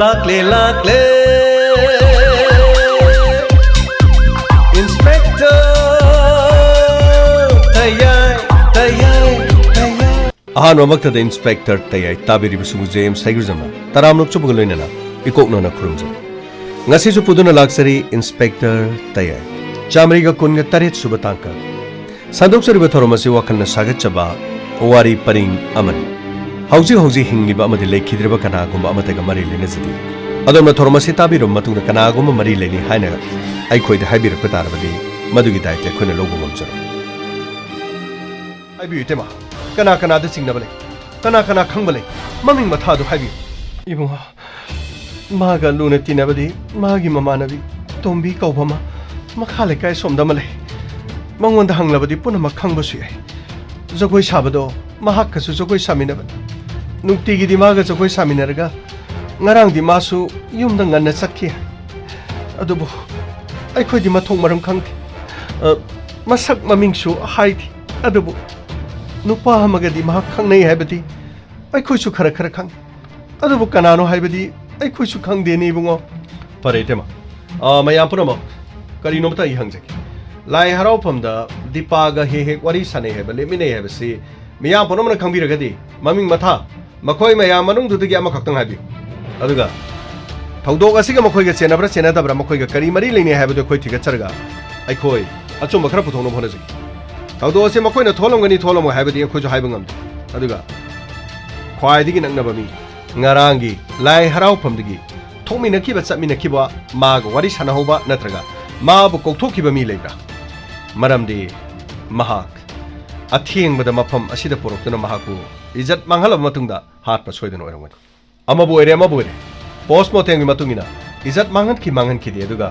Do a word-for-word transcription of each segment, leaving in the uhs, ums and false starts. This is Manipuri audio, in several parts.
ꯂꯥꯛꯂꯦ, ꯂꯥꯛꯂꯦ, Inspector ꯇꯌꯥꯏ, ꯇꯌꯥꯏ, ꯇꯌꯥꯏ꯫ ꯑꯍꯥꯟꯕꯃꯛꯇꯗ Inspector ꯇꯌꯥꯏ ꯇꯥꯕꯤꯔꯤꯕꯁꯤꯡꯕꯨ J M ꯁꯩꯒ꯭ꯔꯖꯝꯅ ꯇꯔꯥꯝꯅ ꯑꯣꯛꯆꯕꯒ ꯂꯣꯏꯅꯅ ꯏꯀꯣꯛꯅꯅ ꯈꯨꯔꯨꯝꯖꯔꯤ꯫ ꯉꯁꯤꯁꯨ ꯄꯨꯗꯨꯅ ꯂꯥꯛꯆꯔꯤ Inspector ꯇꯌꯥꯏ꯫ ꯆꯥꯃꯔꯤꯒ ꯀꯨꯟꯒ ꯇꯔꯦꯠ ꯁꯨꯕ ꯇꯥꯡꯀꯛ꯫ ꯁꯟꯗꯣꯛꯆꯔꯤꯕ ꯊꯧꯔꯝ ꯑꯁꯤ ꯋꯥꯈꯜꯅ ꯁꯥꯒꯠꯆꯕ ꯋꯥꯔꯤ ꯄꯔꯤꯡ ꯑꯃꯅꯤ꯫ ꯍꯧꯖꯤꯛ ꯍꯧꯖꯤꯛ ꯍꯤꯡꯂꯤꯕ ꯑꯃꯗꯤ ꯂꯩꯈꯤꯗ꯭ꯔꯤꯕ ꯀꯅꯥꯒꯨꯝꯕ ꯑꯃꯠꯇꯒ ꯃꯔꯤ ꯂꯩꯅꯖꯗꯦ꯫ ꯑꯗꯣꯝꯅ ꯊꯧꯔꯝ ꯑꯁꯤ ꯇꯥꯕꯤꯔꯕ ꯃꯇꯨꯡꯗ ꯀꯅꯥꯒꯨꯝꯕ ꯃꯔꯤ ꯂꯩꯅꯩ ꯍꯥꯏꯅ ꯑꯩꯈꯣꯏꯗ ꯍꯥꯏꯕꯤꯔꯛꯄ ꯇꯥꯔꯕꯗꯤ, ꯃꯗꯨꯒꯤ ꯗꯥꯏꯇ ꯑꯩꯈꯣꯏꯅ ꯂꯧꯕ ꯉꯝꯖꯔꯣꯏ꯫ ꯍꯥꯏꯕꯤꯌꯨ, ꯏꯇꯩꯃ, ꯀꯅꯥ ꯀꯅꯥꯗ ꯆꯤꯡꯅꯕ ꯂꯩ? ꯀꯅꯥ ꯀꯅꯥ ꯈꯪꯕ ꯂꯩ? ꯃꯃꯤꯡ ꯃꯊꯥꯗꯨ ꯍꯥꯏꯕꯤꯌꯨ꯫ ꯏꯕꯨꯡꯉꯣ, ꯃꯥꯒ ꯂꯨꯅ ꯇꯤꯟꯅꯕꯗꯤ ꯃꯥꯒꯤ ꯃꯃꯥꯟꯅꯕꯤ ꯇꯣꯝꯕꯤ ꯀꯧꯕ ꯑꯃ ꯃꯈꯥ ꯂꯩꯀꯥꯏ ꯁꯣꯝꯗ ꯑꯃ ꯂꯩ꯫ ꯃꯉꯣꯟꯗ ꯍꯪꯂꯕꯗꯤ ꯄꯨꯝꯅꯃꯛ ꯈꯪꯕꯁꯨ ꯌꯥꯏ꯫ ꯖꯒꯣꯏ ꯁꯥꯕꯗꯣ ꯃꯍꯥꯛꯀꯁꯨ ꯖꯒꯣꯏ ꯁꯥꯃꯤꯟꯅꯕꯅꯤ꯫ ꯅꯨꯡꯇꯤꯒꯤꯗꯤ ꯃꯥꯒ ꯖꯒꯣꯏ ꯁꯥꯃꯤꯟꯅꯔꯒ ꯉꯔꯥꯡꯗꯤ ꯃꯥꯁꯨ ꯌꯨꯝꯗ ꯉꯟꯅ ꯆꯠꯈꯤ ꯍꯥꯏ꯫ ꯑꯗꯨꯕꯨ ꯑꯩꯈꯣꯏꯗꯤ ꯃꯊꯣꯡ ꯃꯔꯝ ꯈꯪꯗꯦ꯫ ꯑ, ꯃꯁꯛ ꯃꯃꯤꯡꯁꯨ ꯍꯥꯏꯗꯦ꯫ ꯑꯗꯨꯕꯨ ꯅꯨꯄꯥ ꯑꯃꯒꯗꯤ ꯃꯍꯥꯛ ꯈꯪꯅꯩ ꯍꯥꯏꯕꯗꯤ ꯑꯩꯈꯣꯏꯁꯨ ꯈꯔ ꯈꯔ ꯈꯪꯏ꯫ ꯑꯗꯨꯕꯨ ꯀꯅꯥꯅꯣ ꯍꯥꯏꯕꯗꯤ ꯑꯩꯈꯣꯏꯁꯨ ꯈꯪꯗꯦꯅꯦ, ꯏꯕꯨꯡꯉꯣ꯫ ꯐꯔꯦ, ꯏꯇꯩꯃ꯫ ꯑ, ꯃꯌꯥꯝ ꯄꯨꯝꯅꯃꯛ, ꯀꯔꯤꯅꯣꯝꯇ ꯑꯩ ꯍꯪꯖꯒꯦ꯫ ꯂꯥꯏ ꯍꯔꯥꯎꯐꯝꯗ ꯗꯤꯄꯥꯒ ꯍꯦꯛ ꯍꯦꯛ ꯋꯥꯔꯤ ꯁꯥꯟꯅꯩ ꯍꯥꯏꯕ, ꯂꯦꯞꯃꯤꯟꯅꯩ ꯍꯥꯏꯕꯁꯤ ꯃꯤꯌꯥꯝ ꯄꯨꯝꯅꯃꯛꯅ ꯈꯪꯕꯤꯔꯒꯗꯤ, ꯃꯃꯤꯡ ꯃꯊꯥ, ꯃꯈꯣꯏ ꯃꯌꯥꯝ ꯃꯅꯨꯡꯗꯨꯗꯒꯤ ꯑꯃꯈꯛꯇꯪ ꯍꯥꯏꯕꯤꯌꯨ꯫ ꯑꯗꯨꯒ ꯊꯧꯗꯣꯛ ꯑꯁꯤꯒ ꯃꯈꯣꯏꯒ ꯆꯦꯟꯅꯕ꯭ꯔꯥ ꯆꯦꯟꯅꯗꯕ꯭ꯔꯥ, ꯃꯈꯣꯏꯒ ꯀꯔꯤ ꯃꯔꯤ ꯂꯩꯅꯩ ꯍꯥꯏꯕꯗꯨ ꯑꯩꯈꯣꯏ ꯊꯤꯒꯠꯆꯔꯒ ꯑꯩꯈꯣꯏ ꯑꯆꯨꯝꯕ ꯈꯔ ꯄꯨꯊꯣꯛꯅꯕ ꯍꯣꯠꯅꯖꯒꯦ꯫ ꯊꯧꯗꯣꯛ ꯑꯁꯤ ꯃꯈꯣꯏꯅ ꯊꯣꯛꯂꯝꯒꯅꯤ, ꯊꯣꯛꯂꯝꯃꯣꯏ ꯍꯥꯏꯕꯗꯤ ꯑꯩꯈꯣꯏꯁꯨ ꯍꯥꯏꯕ ꯉꯝꯗꯦ꯫ ꯑꯗꯨꯒ ꯈ꯭ꯋꯥꯏꯗꯒꯤ ꯅꯛꯅꯕ ꯃꯤ, ꯉꯔꯥꯡꯒꯤ ꯂꯥꯏ ꯍꯔꯥꯎꯐꯝꯗꯒꯤ ꯊꯣꯛꯃꯤꯟꯅꯈꯤꯕ, ꯆꯠꯃꯤꯟꯅꯈꯤꯕ, ꯃꯥꯒ ꯋꯥꯔꯤ ꯁꯥꯟꯅꯍꯧꯕ ꯅꯠꯇ꯭ꯔꯒ ꯃꯥꯕꯨ ꯀꯧꯊꯣꯛꯈꯤꯕ ꯃꯤ ꯂꯩꯕ꯭ꯔꯥ? ꯃꯔꯝꯗꯤ ꯃꯍꯥꯛ ꯑꯊꯦꯡꯕꯗ ꯃꯐꯝ ꯑꯁꯤꯗ ꯄꯨꯔꯛꯇꯨꯅ ꯃꯍꯥꯛꯄꯨ ꯏꯖꯠ ꯃꯥꯡꯍꯜꯂꯕ ꯃꯇꯨꯡꯗ ꯍꯥꯠꯄ ꯁꯣꯏꯗꯅ ꯑꯣꯏꯔꯝꯒꯅꯤ꯫ ꯑꯃꯕꯨ ꯑꯣꯏꯔꯦ, ꯑꯃꯕꯨ ꯑꯣꯏꯔꯦ, ꯄꯣꯁꯃꯣꯔꯇꯦꯝꯒꯤ ꯃꯇꯨꯡ ꯏꯟꯅ ꯏꯖꯠ ꯃꯥꯡꯍꯟꯈꯤ ꯃꯥꯡꯍꯟꯈꯤꯗꯦ, ꯑꯗꯨꯒ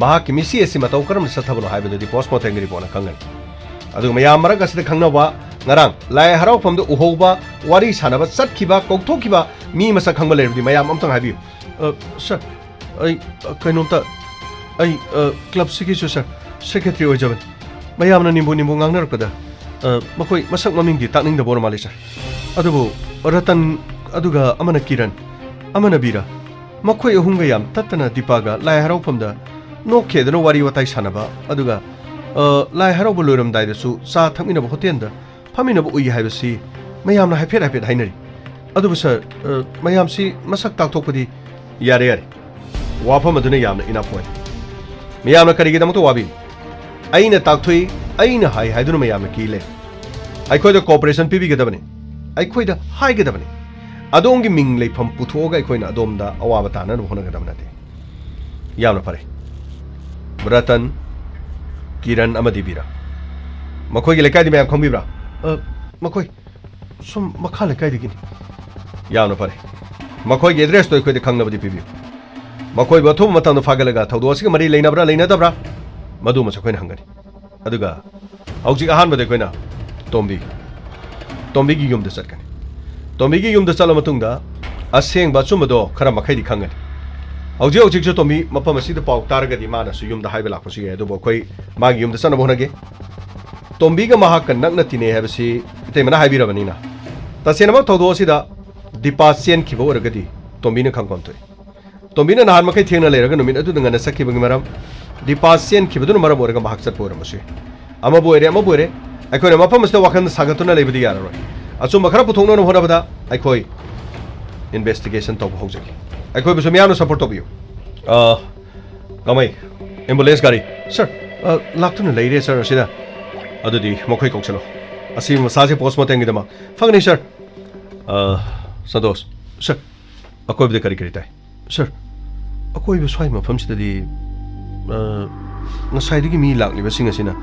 ꯃꯍꯥꯛꯀꯤ ꯃꯤꯠꯁꯤ ꯑꯁꯤ ꯃꯇꯧ ꯀꯔꯝꯅ ꯆꯠꯊꯕꯅꯣ ꯍꯥꯏꯕꯗꯨꯗꯤ ꯄꯣꯁꯃꯣꯔꯇꯦꯝꯒꯤ ꯔꯤꯄꯣꯔꯠꯅ ꯈꯪꯒꯅꯤ꯫ ꯑꯗꯨꯒ ꯃꯌꯥꯝ ꯃꯔꯛ ꯑꯁꯤꯗ ꯈꯪꯅꯕ, ꯉꯔꯥꯡ ꯂꯥꯏ ꯍꯔꯥꯎꯐꯝꯗ ꯎꯍꯧꯕ, ꯋꯥꯔꯤ ꯁꯥꯟꯅꯕ ꯆꯠꯈꯤꯕ, ꯀꯧꯊꯣꯛꯈꯤꯕ ꯃꯤ ꯃꯁꯛ ꯈꯪꯕ ꯂꯩꯔꯕꯗꯤ ꯃꯌꯥꯝ ꯑꯝꯇꯪ ꯍꯥꯏꯕꯤꯌꯨ꯫ ꯑ, ꯁꯥꯔ, ꯑꯩ, ꯑ, ꯀꯩꯅꯣꯝꯇ, ꯑꯩ, ꯑ, ꯀ꯭ꯂꯕꯁꯤꯒꯤꯁꯨ, ꯁꯥꯔ, ꯁꯦꯀ꯭ꯔꯦꯇꯔꯤ ꯑꯣꯏꯖꯕꯅꯤ꯫ ꯃꯌꯥꯝꯅ ꯅꯤꯝꯕꯨ ꯅꯤꯝꯕꯨ ꯉꯥꯡꯅꯔꯛꯄꯗ, ꯑ, ꯃꯈꯣꯏ ꯃꯁꯛ ꯃꯃꯤꯡꯗꯤ ꯇꯥꯛꯅꯤꯡꯗꯕ ꯑꯣꯏꯔ ꯃꯥꯜꯂꯦ, ꯁꯥꯔ꯫ ꯑꯗꯨꯕꯨ ꯔꯇꯟ, ꯑꯗꯨꯒ ꯑꯃꯅ ꯀꯤꯔꯟ, ꯑꯃꯅ ꯕꯤꯔꯥ, ꯃꯈꯣꯏ ꯑꯍꯨꯝꯒ ꯌꯥꯝ ꯇꯠꯇꯅ ꯗꯤꯄꯥꯒ ꯂꯥꯏ ꯍꯔꯥꯎꯐꯝꯗ ꯅꯣꯛꯈꯦꯗꯅ ꯋꯥꯔꯤ ꯋꯥꯇꯥꯏ ꯁꯥꯟꯅꯕ, ꯑꯗꯨꯒ, ꯑ, ꯂꯥꯏ ꯍꯔꯥꯎꯕ ꯂꯣꯏꯔꯝꯗꯥꯏꯗꯁꯨ ꯆꯥ ꯊꯛꯃꯤꯟꯅꯕ ꯍꯣꯇꯦꯜꯗ ꯐꯝꯃꯤꯟꯅꯕ ꯎꯏ ꯍꯥꯏꯕꯁꯤ ꯃꯌꯥꯝꯅ ꯍꯥꯏꯐꯦꯠ ꯍꯥꯏꯐꯦꯠ ꯍꯥꯏꯅꯔꯤ꯫ ꯑꯗꯨꯕꯨ ꯁꯥꯔ, ꯑ, ꯃꯌꯥꯝꯁꯤ ꯃꯁꯛ ꯇꯥꯛꯊꯣꯛꯄꯗꯤ ꯌꯥꯔꯦ, ꯌꯥꯔꯦ꯫ ꯋꯥꯐꯝ ꯑꯗꯨꯅ ꯌꯥꯝꯅ enough ꯑꯣꯏ꯫ ꯃꯌꯥꯝꯅ ꯀꯔꯤꯒꯤꯗꯃꯛꯇ ꯋꯥꯕꯤ? ꯑꯩꯅ ꯇꯥꯛꯊꯣꯛꯏ, ꯑꯩꯅ ꯍꯥꯏ ꯍꯥꯏꯗꯨꯅ ꯃꯌꯥꯝꯅ ꯀꯤ ꯂꯩ꯫ ꯑꯩꯈꯣꯏꯗ cooperation ꯄꯤꯕꯤꯒꯗꯕꯅꯤ, ꯑꯩꯈꯣꯏꯗ ꯍꯥꯏꯒꯗꯕꯅꯤ꯫ ꯑꯗꯣꯝꯒꯤ ꯃꯤꯡ ꯂꯩꯐꯝ ꯄꯨꯊꯣꯛꯑꯒ ꯑꯩꯈꯣꯏꯅ ꯑꯗꯣꯝꯗ ꯑꯋꯥꯕ ꯇꯥꯅꯅꯕ ꯍꯣꯠꯅꯒꯗꯕ ꯅꯠꯇꯦ꯫ ꯌꯥꯝꯅ ꯐꯔꯦ꯫ ꯔꯇꯟ, ꯀꯤꯔꯟ ꯑꯃꯗꯤ ꯕꯤꯔꯥ, ꯃꯈꯣꯏꯒꯤ ꯂꯩꯀꯥꯏꯗꯤ ꯃꯌꯥꯝ ꯈꯪꯕꯤꯕ꯭ꯔꯥ? ꯑ, ꯃꯈꯣꯏ ꯁꯨꯝ ꯃꯈꯥ ꯂꯩꯀꯥꯏꯗꯒꯤꯅꯤ꯫ ꯌꯥꯝꯅ ꯐꯔꯦ꯫ ꯃꯈꯣꯏꯒꯤ address ꯇꯣ ꯑꯩꯈꯣꯏꯗ ꯈꯪꯅꯕꯗꯤ ꯄꯤꯕꯤꯌꯨ꯫ ꯃꯈꯣꯏꯕꯨ ꯑꯊꯨꯕ ꯃꯇꯝꯗ ꯐꯥꯒꯠꯂꯒ ꯊꯧꯗꯣꯛ ꯑꯁꯤꯒ ꯃꯔꯤ ꯂꯩꯅꯕ꯭ꯔꯥ ꯂꯩꯅꯗꯕ꯭ꯔꯥ, ꯃꯗꯨꯃꯁꯨ ꯑꯩꯈꯣꯏꯅ ꯍꯪꯒꯅꯤ꯫ ꯑꯗꯨꯒ ꯍꯧꯖꯤꯛ ꯑꯍꯥꯟꯕꯗ ꯑꯩꯈꯣꯏꯅ ꯇꯣꯝꯕꯤ, ꯇꯣꯝꯕꯤꯒꯤ ꯌꯨꯝꯗ ꯆꯠꯀꯅꯤ꯫ ꯇꯣꯝꯕꯤꯒꯤ ꯌꯨꯝꯗ ꯆꯠꯂ ꯃꯇꯨꯡꯗ ꯑꯁꯦꯡꯕ ꯑꯆꯨꯝꯕꯗꯣ ꯈꯔ ꯃꯈꯩꯗꯤ ꯈꯪꯒꯅꯤ꯫ ꯍꯧꯖꯤꯛ ꯍꯧꯖꯤꯛꯁꯨ ꯇꯣꯝꯕꯤ ꯃꯐꯝ ꯑꯁꯤꯗ ꯄꯥꯎ ꯇꯥꯔꯒꯗꯤ ꯃꯥꯅꯁꯨ ꯌꯨꯝꯗ ꯍꯥꯏꯕ ꯂꯥꯛꯄꯁꯨ ꯌꯥꯏ, ꯑꯗꯨꯕꯨ ꯑꯩꯈꯣꯏ ꯃꯥꯒꯤ ꯌꯨꯝꯗ ꯆꯠꯅꯕ ꯍꯣꯠꯅꯒꯦ꯫ ꯇꯣꯝꯕꯤꯒ ꯃꯍꯥꯛꯀ ꯅꯛꯅ ꯇꯤꯟꯅꯩ ꯍꯥꯏꯕꯁꯤ ꯏꯇꯩꯃꯅ ꯍꯥꯏꯕꯤꯔꯕꯅꯤꯅ꯫ ꯇꯁꯦꯡꯅꯃꯛ ꯊꯧꯗꯣꯛ ꯑꯁꯤꯗ ꯗꯤꯄꯥ ꯆꯦꯟꯈꯤꯕ ꯑꯣꯏꯔꯒꯗꯤ ꯇꯣꯝꯕꯤꯅ ꯈꯪꯐꯝ ꯊꯣꯛꯏ꯫ ꯇꯣꯝꯕꯤꯅ ꯅꯍꯥꯟ ꯃꯈꯩ ꯊꯦꯡꯅ ꯂꯩꯔꯒ ꯅꯨꯃꯤꯠ ꯑꯗꯨꯗ ꯉꯟꯅ ꯆꯠꯈꯤꯕꯒꯤ ꯃꯔꯝ, ꯗꯤꯄꯥ ꯆꯦꯟꯈꯤꯕꯗꯨꯅ ꯃꯔꯝ ꯑꯣꯏꯔꯒ ꯃꯍꯥꯛ ꯆꯠꯄ ꯑꯣꯏꯔꯝꯕꯁꯨ ꯌꯥꯏ꯫ ꯑꯃꯕꯨ ꯑꯣꯏꯔꯦ, ꯑꯃꯕꯨ ꯑꯣꯏꯔꯦ, ꯑꯩꯈꯣꯏꯅ ꯃꯐꯝ ꯑꯁꯤꯗ ꯋꯥꯈꯜ ꯁꯥꯒꯠꯇꯨꯅ ꯂꯩꯕꯗꯤ ꯌꯥꯔꯔꯣꯏ꯫ ꯑꯆꯨꯝꯕ ꯈꯔ ꯄꯨꯊꯣꯛꯅꯕ ꯍꯣꯠꯅꯕꯗ ꯑꯩꯈꯣꯏ investigation ꯇꯧꯕ ꯍꯧꯖꯒꯦ꯫ ꯑꯩꯈꯣꯏꯕꯨꯁꯨ ꯃꯤꯌꯥꯝꯅ support ꯇꯧꯕꯤꯌꯨ꯫ ꯑ, ꯀꯃꯩ, ambulance ꯒꯥꯔꯤ꯫ Sir, ꯑ, ꯂꯥꯛꯇꯨꯅ ꯂꯩꯔꯦ, sir, ꯑꯁꯤꯗ꯫ ꯑꯗꯨꯗꯤ ꯃꯈꯣꯏ ꯀꯧꯁꯜꯂꯣ꯫ ꯑꯁꯤ ꯃꯁꯥꯁꯦ postmortemꯒꯤꯗꯃꯛ꯫ ꯐꯒꯅꯤ, sir꯫ ꯑ, ꯁꯟꯇꯣꯁ꯫ Sir, ꯑꯀꯣꯏꯕꯗ ꯀꯔꯤ ꯀꯔꯤ ꯇꯥꯏ? Sir, ꯑꯀꯣꯏꯕ ꯁ꯭ꯋꯥꯏ ꯃꯐꯝꯁꯤꯗꯗꯤ, ꯑ, ꯉꯁꯥꯏꯗꯒꯤ ꯃꯤ ꯂꯥꯛꯂꯤꯕꯁꯤꯡ ꯑꯁꯤꯅ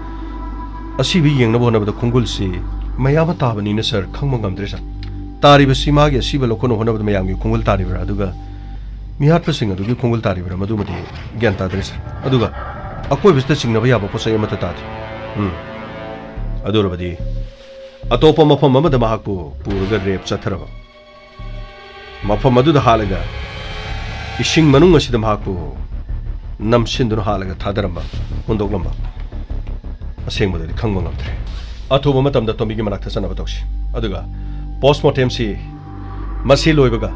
ꯑꯁꯤꯕ ꯌꯦꯡꯅꯕ ꯍꯣꯠꯅꯕꯗ ꯈꯣꯡꯒꯨꯜꯁꯤ ꯃꯌꯥꯝ ꯑꯃ ꯇꯥꯕꯅꯤꯅ, sir, ꯈꯪꯕ ꯉꯝꯗ꯭ꯔꯦ, sir꯫ ꯇꯥꯔꯤꯕꯁꯤ ꯃꯥꯒꯤ ꯑꯁꯤꯕ ꯂꯧꯈꯠꯅꯕ ꯍꯣꯠꯅꯕꯗ ꯃꯌꯥꯝꯒꯤ ꯈꯣꯡꯒꯨꯜ ꯇꯥꯔꯤꯕ꯭ꯔꯥ, ꯑꯗꯨꯒ ꯃꯤꯍꯥꯠꯄꯁꯤꯡ ꯑꯗꯨꯒꯤ ꯈꯣꯡꯒꯨꯜ ꯇꯥꯔꯤꯕ꯭ꯔꯥ, ꯃꯗꯨꯃꯗꯤ ꯒ꯭ꯌꯥꯟ ꯇꯥꯗ꯭ꯔꯦ, sir꯫ ꯑꯗꯨꯒ ꯑꯀꯣꯏꯕꯁꯤꯗ ꯆꯤꯡꯅꯕ ꯌꯥꯕ ꯄꯣꯠ ꯆꯩ ꯑꯃꯠꯇ ꯇꯥꯗꯦ꯫ ꯎꯝ꯫ ꯑꯗꯨ ꯑꯣꯏꯔꯕꯗꯤ ꯑꯇꯣꯞꯄ ꯃꯐꯝ ꯑꯃꯗ ꯃꯍꯥꯛꯄꯨ ꯄꯨꯔꯒ rape ꯆꯠꯊꯔꯕ, ꯃꯐꯝ ꯑꯗꯨꯗ ꯍꯥꯠꯂꯒ ꯏꯁꯤꯡ ꯃꯅꯨꯡ ꯑꯁꯤꯗ ꯃꯍꯥꯛꯄꯨ ꯅꯝꯁꯤꯟꯗꯨꯅ ꯍꯥꯠꯂꯒ ꯊꯥꯗꯔꯝꯕ, ꯍꯨꯟꯗꯣꯛꯂꯝꯕ, ꯑꯁꯦꯡꯕꯗꯨꯗꯤ ꯈꯪꯕ ꯉꯝꯗ꯭ꯔꯦ꯫ ꯑꯊꯨꯕ ꯃꯇꯝꯗ ꯇꯣꯝꯕꯤꯒꯤ ꯃꯅꯥꯛꯇ ꯆꯠꯅꯕ ꯇꯧꯁꯤ꯫ ꯑꯗꯨꯒ postmortemꯁꯤ ꯃꯁꯤ ꯂꯣꯏꯕꯒ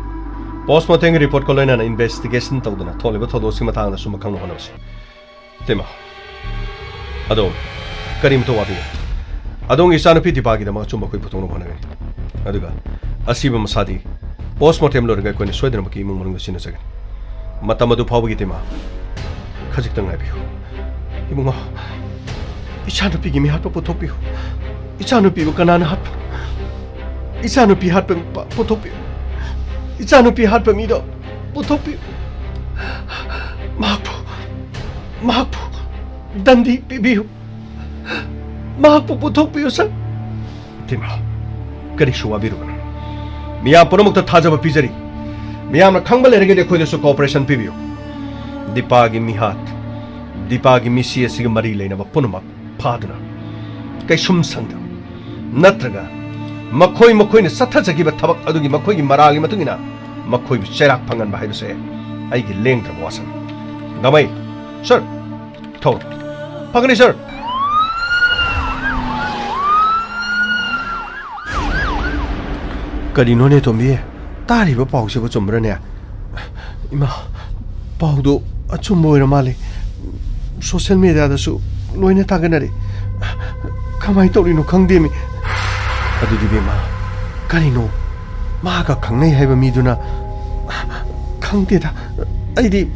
Post mortemꯒꯤ reportꯀ ꯂꯣꯏꯅꯅ investigation ꯇꯧꯗꯨꯅ ꯊꯣꯛꯂꯤꯕ ꯊꯧꯗꯣꯛꯁꯤꯒꯤ ꯃꯇꯥꯡꯗꯁꯨ ꯃꯈꯪꯅ ꯍꯣꯠꯅꯕꯁꯤ꯫ ꯏꯇꯩꯃ, ꯑꯗꯣ ꯀꯔꯤꯝꯇ ꯋꯥꯕꯤꯒꯅꯨ꯫ ꯑꯗꯣꯝꯒꯤ ꯏꯆꯥꯅꯨꯄꯤ ꯗꯤꯄꯥꯒꯤꯗꯃꯛ ꯑꯆꯨꯝꯕ ꯑꯩꯈꯣꯏ ꯄꯨꯊꯣꯛꯅꯕ ꯍꯣꯠꯅꯒꯅꯤ꯫ ꯑꯗꯨꯒ ꯑꯁꯤꯕ ꯃꯁꯥꯗꯤ post mortem ꯂꯣꯏꯔꯒ ꯑꯩꯈꯣꯏꯅ ꯁꯣꯏꯗꯅꯃꯛꯀꯤ ꯏꯃꯨꯡ ꯃꯅꯨꯡꯗ ꯁꯤꯟꯅꯖꯒꯅꯤ꯫ ꯃꯇꯝ ꯑꯗꯨ ꯐꯥꯎꯕꯒꯤ ꯏꯇꯩꯃ, ꯈꯖꯤꯛꯇꯪ ꯉꯥꯏꯕꯤꯌꯨ꯫ ꯏꯕꯨꯡꯉꯣ, ꯏꯆꯥꯅꯨꯄꯤꯒꯤ ꯃꯤꯍꯥꯠꯄ ꯄꯨꯊꯣꯛꯄꯤꯌꯨ꯫ ꯏꯆꯥꯅꯨꯄꯤꯕꯨ ꯀꯅꯥꯅ ꯍꯥꯠꯄꯅꯣ? ꯏꯆꯥꯅꯨꯄꯤ ꯍꯥꯠꯄ ꯄꯨꯊꯣꯛꯄꯤꯌꯨ꯫ ꯏꯆꯥꯅꯨꯄꯤ ꯍꯥꯠꯄ ꯃꯤꯗꯣ ꯄꯨꯊꯣꯛꯄꯤꯌꯨ꯫ ꯃꯍꯥꯛꯄꯨ, ꯃꯍꯥꯛꯄꯨ ꯗꯟꯗꯤ ꯄꯤꯕꯤꯌꯨ꯫ ꯃꯍꯥꯛꯄꯨ ꯄꯨꯊꯣꯛꯄꯤꯌꯨ, ꯁꯥꯔ꯫ ꯏꯇꯩꯃ, ꯀꯔꯤꯁꯨ ꯋꯥꯕꯤꯔꯨꯒꯅꯨ꯫ ꯃꯤꯌꯥꯝ ꯄꯨꯝꯅꯃꯛꯇ ꯊꯥꯖꯕ ꯄꯤꯖꯔꯤ꯫ ꯃꯤꯌꯥꯝꯅ ꯈꯪꯕ ꯂꯩꯔꯒꯗꯤ ꯑꯩꯈꯣꯏꯗꯁꯨ cooperation ꯄꯤꯕꯤꯌꯨ꯫ ꯗꯤꯄꯥꯒꯤ ꯃꯤꯍꯥꯠ, ꯗꯤꯄꯥꯒꯤ ꯃꯤꯁꯤ ꯑꯁꯤꯒ ꯃꯔꯤ ꯂꯩꯅꯕ ꯄꯨꯝꯅꯃꯛ ꯐꯥꯗꯨꯅ ꯀꯩꯁꯨꯝ ꯁꯪꯗ ꯅꯠꯇ꯭ꯔꯒ ꯃꯈꯣꯏ ꯃꯈꯣꯏꯅ ꯆꯠꯊꯖꯈꯤꯕ ꯊꯕꯛ ꯑꯗꯨꯒꯤ ꯃꯈꯣꯏꯒꯤ ꯃꯔꯥꯜꯒꯤ ꯃꯇꯨꯡ ꯏꯟꯅ ꯃꯈꯣꯏꯕꯨ ꯆꯩꯔꯥꯛ ꯐꯪꯍꯟꯕ ꯍꯥꯏꯕꯁꯦ ꯑꯩꯒꯤ ꯂꯦꯡꯗ꯭ꯔꯕ ꯋꯥꯁꯛꯅꯤ꯫ ꯒꯃꯩ, ꯁꯥꯔ, ꯊꯧꯔꯣ꯫ ꯐꯒꯅꯤ, ꯁꯥꯔ꯫ ꯀꯔꯤꯅꯣꯅꯦ, ꯇꯣꯝꯕꯤ? ꯇꯥꯔꯤꯕ ꯄꯥꯎꯁꯤꯕꯨ ꯆꯨꯝꯕ꯭ꯔꯅꯦ? ꯏꯃꯥ, ꯄꯥꯎꯗꯣ ꯑꯆꯨꯝꯕ ꯑꯣꯏꯔ ꯃꯥꯜꯂꯦ꯫ Social mediaꯗꯁꯨ ꯂꯣꯏꯅ ꯊꯥꯒꯠꯅꯔꯦ꯫ ꯀꯃꯥꯏꯅ ꯇꯧꯔꯤꯅꯣ ꯈꯪꯗꯦꯃꯤ꯫ ꯑꯗꯨꯗꯤ ꯕꯦꯝꯃ, ꯀꯔꯤꯅꯣ? ꯃꯥꯒ ꯈꯪꯅꯩ ꯍꯥꯏꯕ ꯃꯤꯗꯨꯅ ꯈꯪꯗꯦꯗ꯫ ꯑꯩꯗꯤ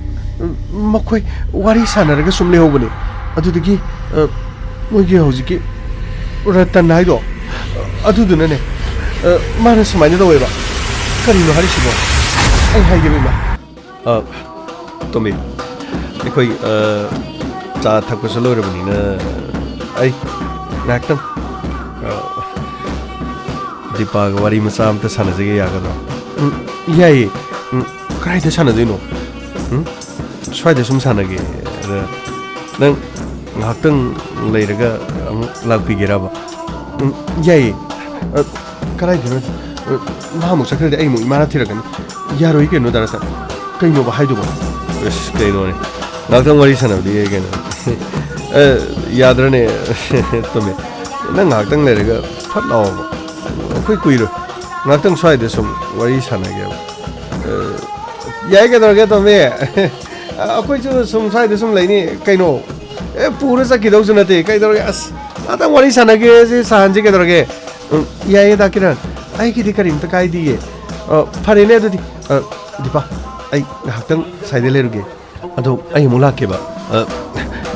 ꯃꯈꯣꯏ ꯋꯥꯔꯤ ꯁꯥꯟꯅꯔꯒ ꯁꯨꯝ ꯂꯩꯍꯧꯕꯅꯦ꯫ ꯑꯗꯨꯗꯒꯤ, ꯑ, ꯃꯣꯏꯒꯤ ꯍꯧꯖꯤꯛꯀꯤ ꯔꯇꯟ ꯍꯥꯏꯗꯣ, ꯑꯗꯨꯗꯨꯅꯅꯦ, ꯑ, ꯃꯥꯅ ꯁꯨꯃꯥꯏꯅ ꯇꯧꯋꯦꯕ꯫ ꯀꯔꯤꯅꯣ ꯍꯥꯏꯔꯤꯁꯤꯕꯣ? ꯑꯩ ꯍꯥꯏꯒꯦꯕ, ꯏꯃꯥ꯫ ꯑ, ꯇꯣꯝꯕꯤ, ꯑꯩꯈꯣꯏ, ꯑ, ꯆꯥ ꯊꯛꯄꯁꯨ ꯂꯣꯏꯔꯕꯅꯤꯅ, ꯑꯩ ꯉꯥꯏꯍꯥꯛꯇꯪ, ꯑ, ꯗꯤꯄꯥꯒ ꯋꯥꯔꯤ ꯃꯆꯥ ꯑꯝꯇ ꯁꯥꯟꯅꯖꯒꯦ, ꯌꯥꯒꯗ꯭ꯔꯣ? ꯎꯝ, ꯌꯥꯏꯌꯦ꯫ ꯎꯝ, ꯀꯗꯥꯏꯗ ꯁꯥꯟꯅꯗꯣꯏꯅꯣ? ꯎꯝ? ꯁ꯭ꯋꯥꯏꯗ ꯁꯨꯝ ꯁꯥꯟꯅꯒꯦ꯫ ꯑꯗ ꯅꯪ ꯉꯥꯏꯍꯥꯛꯇꯪ ꯂꯩꯔꯒ ꯑꯃꯨꯛ ꯂꯥꯛꯄꯤꯒꯦꯔꯕ? ꯎꯝ, ꯌꯥꯏꯌꯦ꯫ ꯑ, ꯀꯗꯥꯏꯗꯅꯣ? ꯑ, ꯃꯥ ꯑꯃꯨꯛ ꯆꯠꯈ꯭ꯔꯗꯤ ꯑꯩ ꯑꯃꯨꯛ ꯏꯃꯥꯅ ꯊꯤꯔꯛꯀꯅꯤ꯫ ꯌꯥꯔꯣꯏ ꯀꯩꯅꯣ, ꯗꯥ ꯔꯇꯟ꯫ ꯀꯩꯅꯣꯕ ꯍꯥꯏꯗꯨꯕꯣ? ꯑꯁ, ꯀꯩꯅꯣꯅꯦ? ꯉꯥꯏꯍꯥꯛꯇꯪ ꯋꯥꯔꯤ ꯁꯥꯟꯅꯕꯗꯤ ꯌꯥꯏ ꯀꯩꯅꯣ꯫ ꯑ, ꯌꯥꯗ꯭ꯔꯅꯦ? ꯇꯣꯝꯕꯤ, ꯅꯪ ꯉꯥꯏꯍꯥꯛꯇꯪ ꯂꯩꯔꯒ ꯐꯠ ꯂꯥꯛꯑꯣꯕ꯫ ꯑꯩꯈꯣꯏ ꯀꯨꯏꯔꯣꯏ꯫ ꯉꯥꯏꯍꯥꯛꯇꯪ ꯁ꯭ꯋꯥꯏꯗ ꯁꯨꯝ ꯋꯥꯔꯤ ꯁꯥꯟꯅꯒꯦꯕ꯫ ꯌꯥꯏ, ꯀꯩꯗꯧꯔꯒꯦ, ꯇꯣꯝꯕꯤ? ꯑꯩꯈꯣꯏꯁꯨ ꯁꯨꯝ ꯁ꯭ꯋꯥꯏꯗ ꯁꯨꯝ ꯂꯩꯅꯤ ꯀꯩꯅꯣ꯫ ꯑꯦ, ꯄꯨꯔ ꯆꯠꯈꯤꯗꯧꯁꯨ ꯅꯠꯇꯦ, ꯀꯩꯗꯧꯔꯒꯦ? ꯑꯁ, ꯉꯥꯛꯇꯪ ꯋꯥꯔꯤ ꯁꯥꯟꯅꯒꯦ, ꯁꯤ ꯁꯥꯍꯟꯁꯤ, ꯀꯩꯗꯧꯔꯒꯦ? ꯎꯝ, ꯌꯥꯏꯌꯦ, ꯗꯥ ꯀꯤꯔꯟ, ꯑꯩꯒꯤꯗꯤ ꯀꯔꯤꯝꯇ ꯀꯥꯏꯗꯤꯌꯦ꯫ ꯑ, ꯐꯔꯦꯅꯦ ꯑꯗꯨꯗꯤ꯫ ꯑ, ꯗꯤꯄꯥ, ꯑꯩ ꯉꯥꯏꯍꯥꯛꯇꯪ ꯁ꯭ꯋꯥꯏꯗ ꯂꯩꯔꯨꯒꯦ, ꯑꯗꯣ ꯑꯩ ꯑꯃꯨꯛ ꯂꯥꯛꯀꯦꯕ꯫ ꯑ,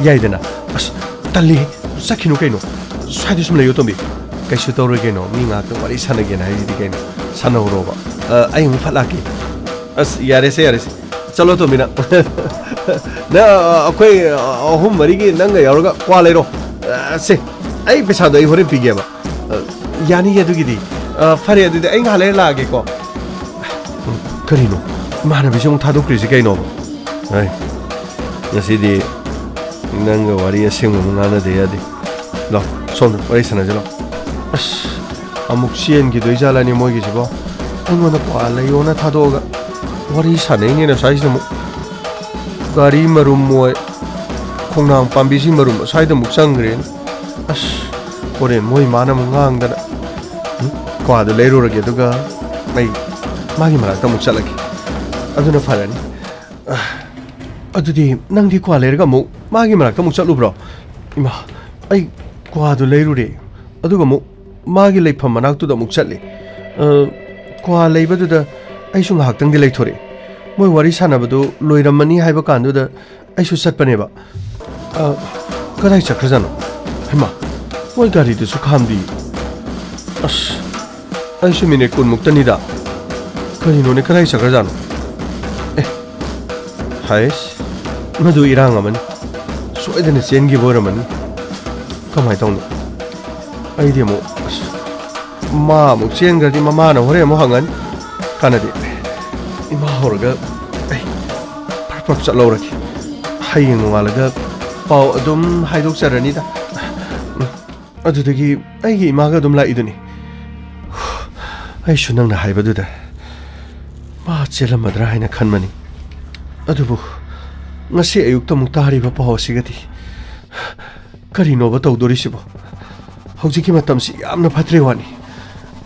ꯌꯥꯏꯗꯅ? ꯑꯁ, ꯇꯜꯂꯤ, ꯆꯠꯈꯤꯅꯨ ꯀꯩꯅꯣ, ꯁ꯭ꯋꯥꯏꯗ ꯁꯨꯝ ꯂꯩꯌꯣ, ꯇꯣꯝꯕꯤ꯫ ꯀꯩꯁꯨ ꯇꯧꯔꯣꯏ ꯀꯩꯅꯣ, ꯃꯤ ꯉꯥꯏꯍꯥꯛꯇꯪ ꯋꯥꯔꯤ ꯁꯥꯟꯅꯒꯦꯅ ꯍꯥꯏꯁꯤꯗꯤ ꯀꯩꯅꯣ, ꯁꯥꯟꯅꯍꯧꯔꯣꯕ꯫ ꯑ, ꯑꯩ ꯑꯃꯨꯛ ꯐꯠ ꯂꯥꯛꯀꯦ꯫ ꯑꯁ, ꯌꯥꯔꯦꯁꯦ, ꯌꯥꯔꯦꯁꯦ, ꯆꯠꯂꯣ, ꯇꯣꯝꯕꯤ, ꯅꯪ꯫ ꯅꯪ, ꯑ, ꯑꯩꯈꯣꯏ, ꯑ, ꯑꯍꯨꯝ ꯃꯔꯤꯒꯤ ꯅꯪꯒ ꯌꯥꯎꯔꯒ ꯀ꯭ꯋꯥ ꯂꯩꯔꯣ꯫ ꯑ, ꯁꯦ, ꯑꯩ ꯄꯩꯁꯥꯗꯣ ꯑꯩ ꯍꯣꯔꯦꯟ ꯄꯤꯒꯦꯕ꯫ ꯑ, ꯌꯥꯅꯤꯌꯦ ꯑꯗꯨꯒꯤꯗꯤ꯫ ꯑ, ꯐꯔꯦ, ꯑꯗꯨꯗꯤ ꯑꯩ ꯉꯥꯏꯍꯥꯛ ꯂꯩꯔ ꯂꯥꯛꯑꯒꯦꯀꯣ꯫ ꯀꯔꯤꯅꯣ? ꯏꯃꯥꯟꯅꯕꯤꯁꯦ ꯑꯃꯨꯛ ꯊꯥꯗꯣꯛꯈ꯭ꯔꯤꯁꯤ ꯀꯩꯅꯣꯕ? ꯑꯩ, ꯉꯁꯤꯗꯤ ꯅꯪꯒ ꯋꯥꯔꯤ ꯑꯁꯦꯡꯕ ꯑꯃ ꯉꯥꯡꯅꯗ ꯌꯥꯗꯦ꯫ ꯂꯥꯎ, ꯁꯣꯝꯗ ꯋꯥꯔꯤ ꯁꯥꯟꯅꯁꯤ ꯂꯥꯎ꯫ ꯑꯁ, ꯑꯃꯨꯛ ꯆꯦꯟꯈꯤꯗꯣꯏ ꯖꯥꯠꯂꯅꯦ ꯃꯣꯏꯒꯤꯁꯤꯕꯣ? ꯑꯩꯉꯣꯟꯗ ꯀ꯭ꯋꯥ ꯂꯩꯌꯣꯅ ꯊꯥꯗꯣꯛꯑꯒ ꯋꯥꯔꯤ ꯁꯥꯟꯅꯩꯅꯦꯅ ꯁ꯭ꯋꯥꯏꯁꯤꯗ ꯑꯃꯨꯛ꯫ ꯒꯥꯔꯤ ꯃꯔꯨꯝ ꯑꯣꯏ, ꯈꯣꯡꯅꯥꯡ ꯄꯥꯝꯕꯤꯁꯤ ꯃꯔꯨꯝ ꯑꯁ꯭ꯋꯥꯏꯗ ꯑꯃꯨꯛ ꯆꯪꯈ꯭ꯔꯦꯅꯦ꯫ ꯑꯁ, ꯍꯣꯔꯦꯟ ꯃꯣꯏ ꯃꯥꯅ ꯑꯃꯨꯛ ꯉꯥꯡꯗꯅ꯫ ꯎꯝ, ꯀ꯭ꯋꯥꯗꯨ ꯂꯩꯔꯨꯔꯒꯦ, ꯑꯗꯨꯒ ꯑꯩ ꯃꯥꯒꯤ ꯃꯅꯥꯛꯇ ꯑꯃꯨꯛ ꯆꯠꯂꯒꯦ꯫ ꯑꯗꯨꯅ ꯐꯔꯅꯤ꯫ ꯑ, ꯑꯗꯨꯗꯤ ꯅꯪꯗꯤ ꯀ꯭ꯋꯥ ꯂꯩꯔꯒ ꯑꯃꯨꯛ ꯃꯥꯒꯤ ꯃꯅꯥꯛꯇ ꯑꯃꯨꯛ ꯆꯠꯂꯨꯕ꯭ꯔꯣ? ꯏꯃꯥ, ꯑꯩ ꯀ꯭ꯋꯥꯗꯨ ꯂꯩꯔꯨꯔꯦ, ꯑꯗꯨꯒ ꯑꯃꯨꯛ ꯃꯥꯒꯤ ꯂꯩꯐꯝ ꯃꯅꯥꯛꯇꯨꯗ ꯑꯃꯨꯛ ꯆꯠꯂꯦ꯫ ꯑ, ꯀ꯭ꯋꯥ ꯂꯩꯕꯗꯨꯗ ꯑꯩꯁꯨ ꯉꯥꯏꯍꯥꯛꯇꯪꯗꯤ ꯂꯩꯊꯣꯔꯛꯑꯦ꯫ ꯃꯣꯏ ꯋꯥꯔꯤ ꯁꯥꯟꯅꯕꯗꯨ ꯂꯣꯏꯔꯝꯃꯅꯤ ꯍꯥꯏꯕ ꯀꯥꯟꯗꯨꯗ ꯑꯩꯁꯨ ꯆꯠꯄꯅꯦꯕ꯫ ꯑ, ꯀꯗꯥꯏ ꯆꯠꯈ꯭ꯔꯖꯥꯠꯅꯣ? ꯍꯩꯃꯥ, ꯃꯣꯏ ꯒꯥꯔꯤꯗꯨꯁꯨ ꯈꯥꯝꯗꯦ꯫ ꯑꯁ, ꯑꯩꯁꯨ ꯃꯤꯅꯤꯠ ꯀꯨꯟꯃꯨꯛꯇꯅꯤꯗ꯫ ꯀꯔꯤꯅꯣꯅꯦ, ꯀꯗꯥꯏ ꯆꯠꯈ꯭ꯔꯖꯥꯠꯅꯣ? ꯑꯦ, ꯍꯥꯏꯁ, ꯃꯗꯨ ꯏꯔꯥꯡ ꯑꯃꯅꯤ꯫ ꯁꯣꯏꯗꯅ ꯆꯦꯟꯈꯤꯕ ꯑꯣꯏꯔꯝꯃꯅꯤ꯫ ꯀꯃꯥꯏꯅ ꯇꯧꯅꯤ? ꯑꯩꯗꯤ ꯑꯃꯨꯛ, ꯑꯁ, ꯃꯥ ꯑꯃꯨꯛ ꯆꯦꯟꯈ꯭ꯔꯗꯤ ꯃꯃꯥꯅ ꯍꯣꯔꯦꯟ ꯑꯃꯨꯛ ꯍꯪꯉꯅꯤ꯫ ꯀꯥꯟꯅꯗꯦ꯫ ꯏꯃꯥ ꯍꯧꯔꯒ ꯑꯩ ꯐꯠ ꯐꯠ ꯆꯠꯍꯧꯔꯒꯦ꯫ ꯍꯌꯦꯡ ꯅꯣꯡꯉꯥꯜꯂꯒ ꯄꯥꯎ ꯑꯗꯨꯝ ꯍꯥꯏꯗꯣꯛꯆꯔꯅꯤꯗ꯫ ꯎꯝ, ꯑꯗꯨꯗꯒꯤ ꯑꯩꯒꯤ ꯏꯃꯥꯒ ꯑꯗꯨꯝ ꯂꯥꯛꯏꯗꯨꯅꯤ꯫ ꯑꯩꯁꯨ ꯅꯪꯅ ꯍꯥꯏꯕꯗꯨꯗ ꯃꯥ ꯆꯦꯜꯂꯝꯃꯗ꯭ꯔꯥ ꯍꯥꯏꯅ ꯈꯟꯕꯅꯤ꯫ ꯑꯗꯨꯕꯨ ꯉꯁꯤ ꯑꯌꯨꯛꯇ ꯑꯃꯨꯛ ꯇꯥꯔꯤꯕ ꯄꯥꯎ ꯑꯁꯤꯒꯗꯤ ꯀꯔꯤꯅꯣꯕ ꯇꯧꯗꯣꯔꯤꯁꯤꯕꯣ? ꯍꯧꯖꯤꯛꯀꯤ ꯃꯇꯝꯁꯤ ꯌꯥꯝꯅ ꯐꯠꯇ꯭ꯔꯦ ꯋꯥꯅꯤ꯫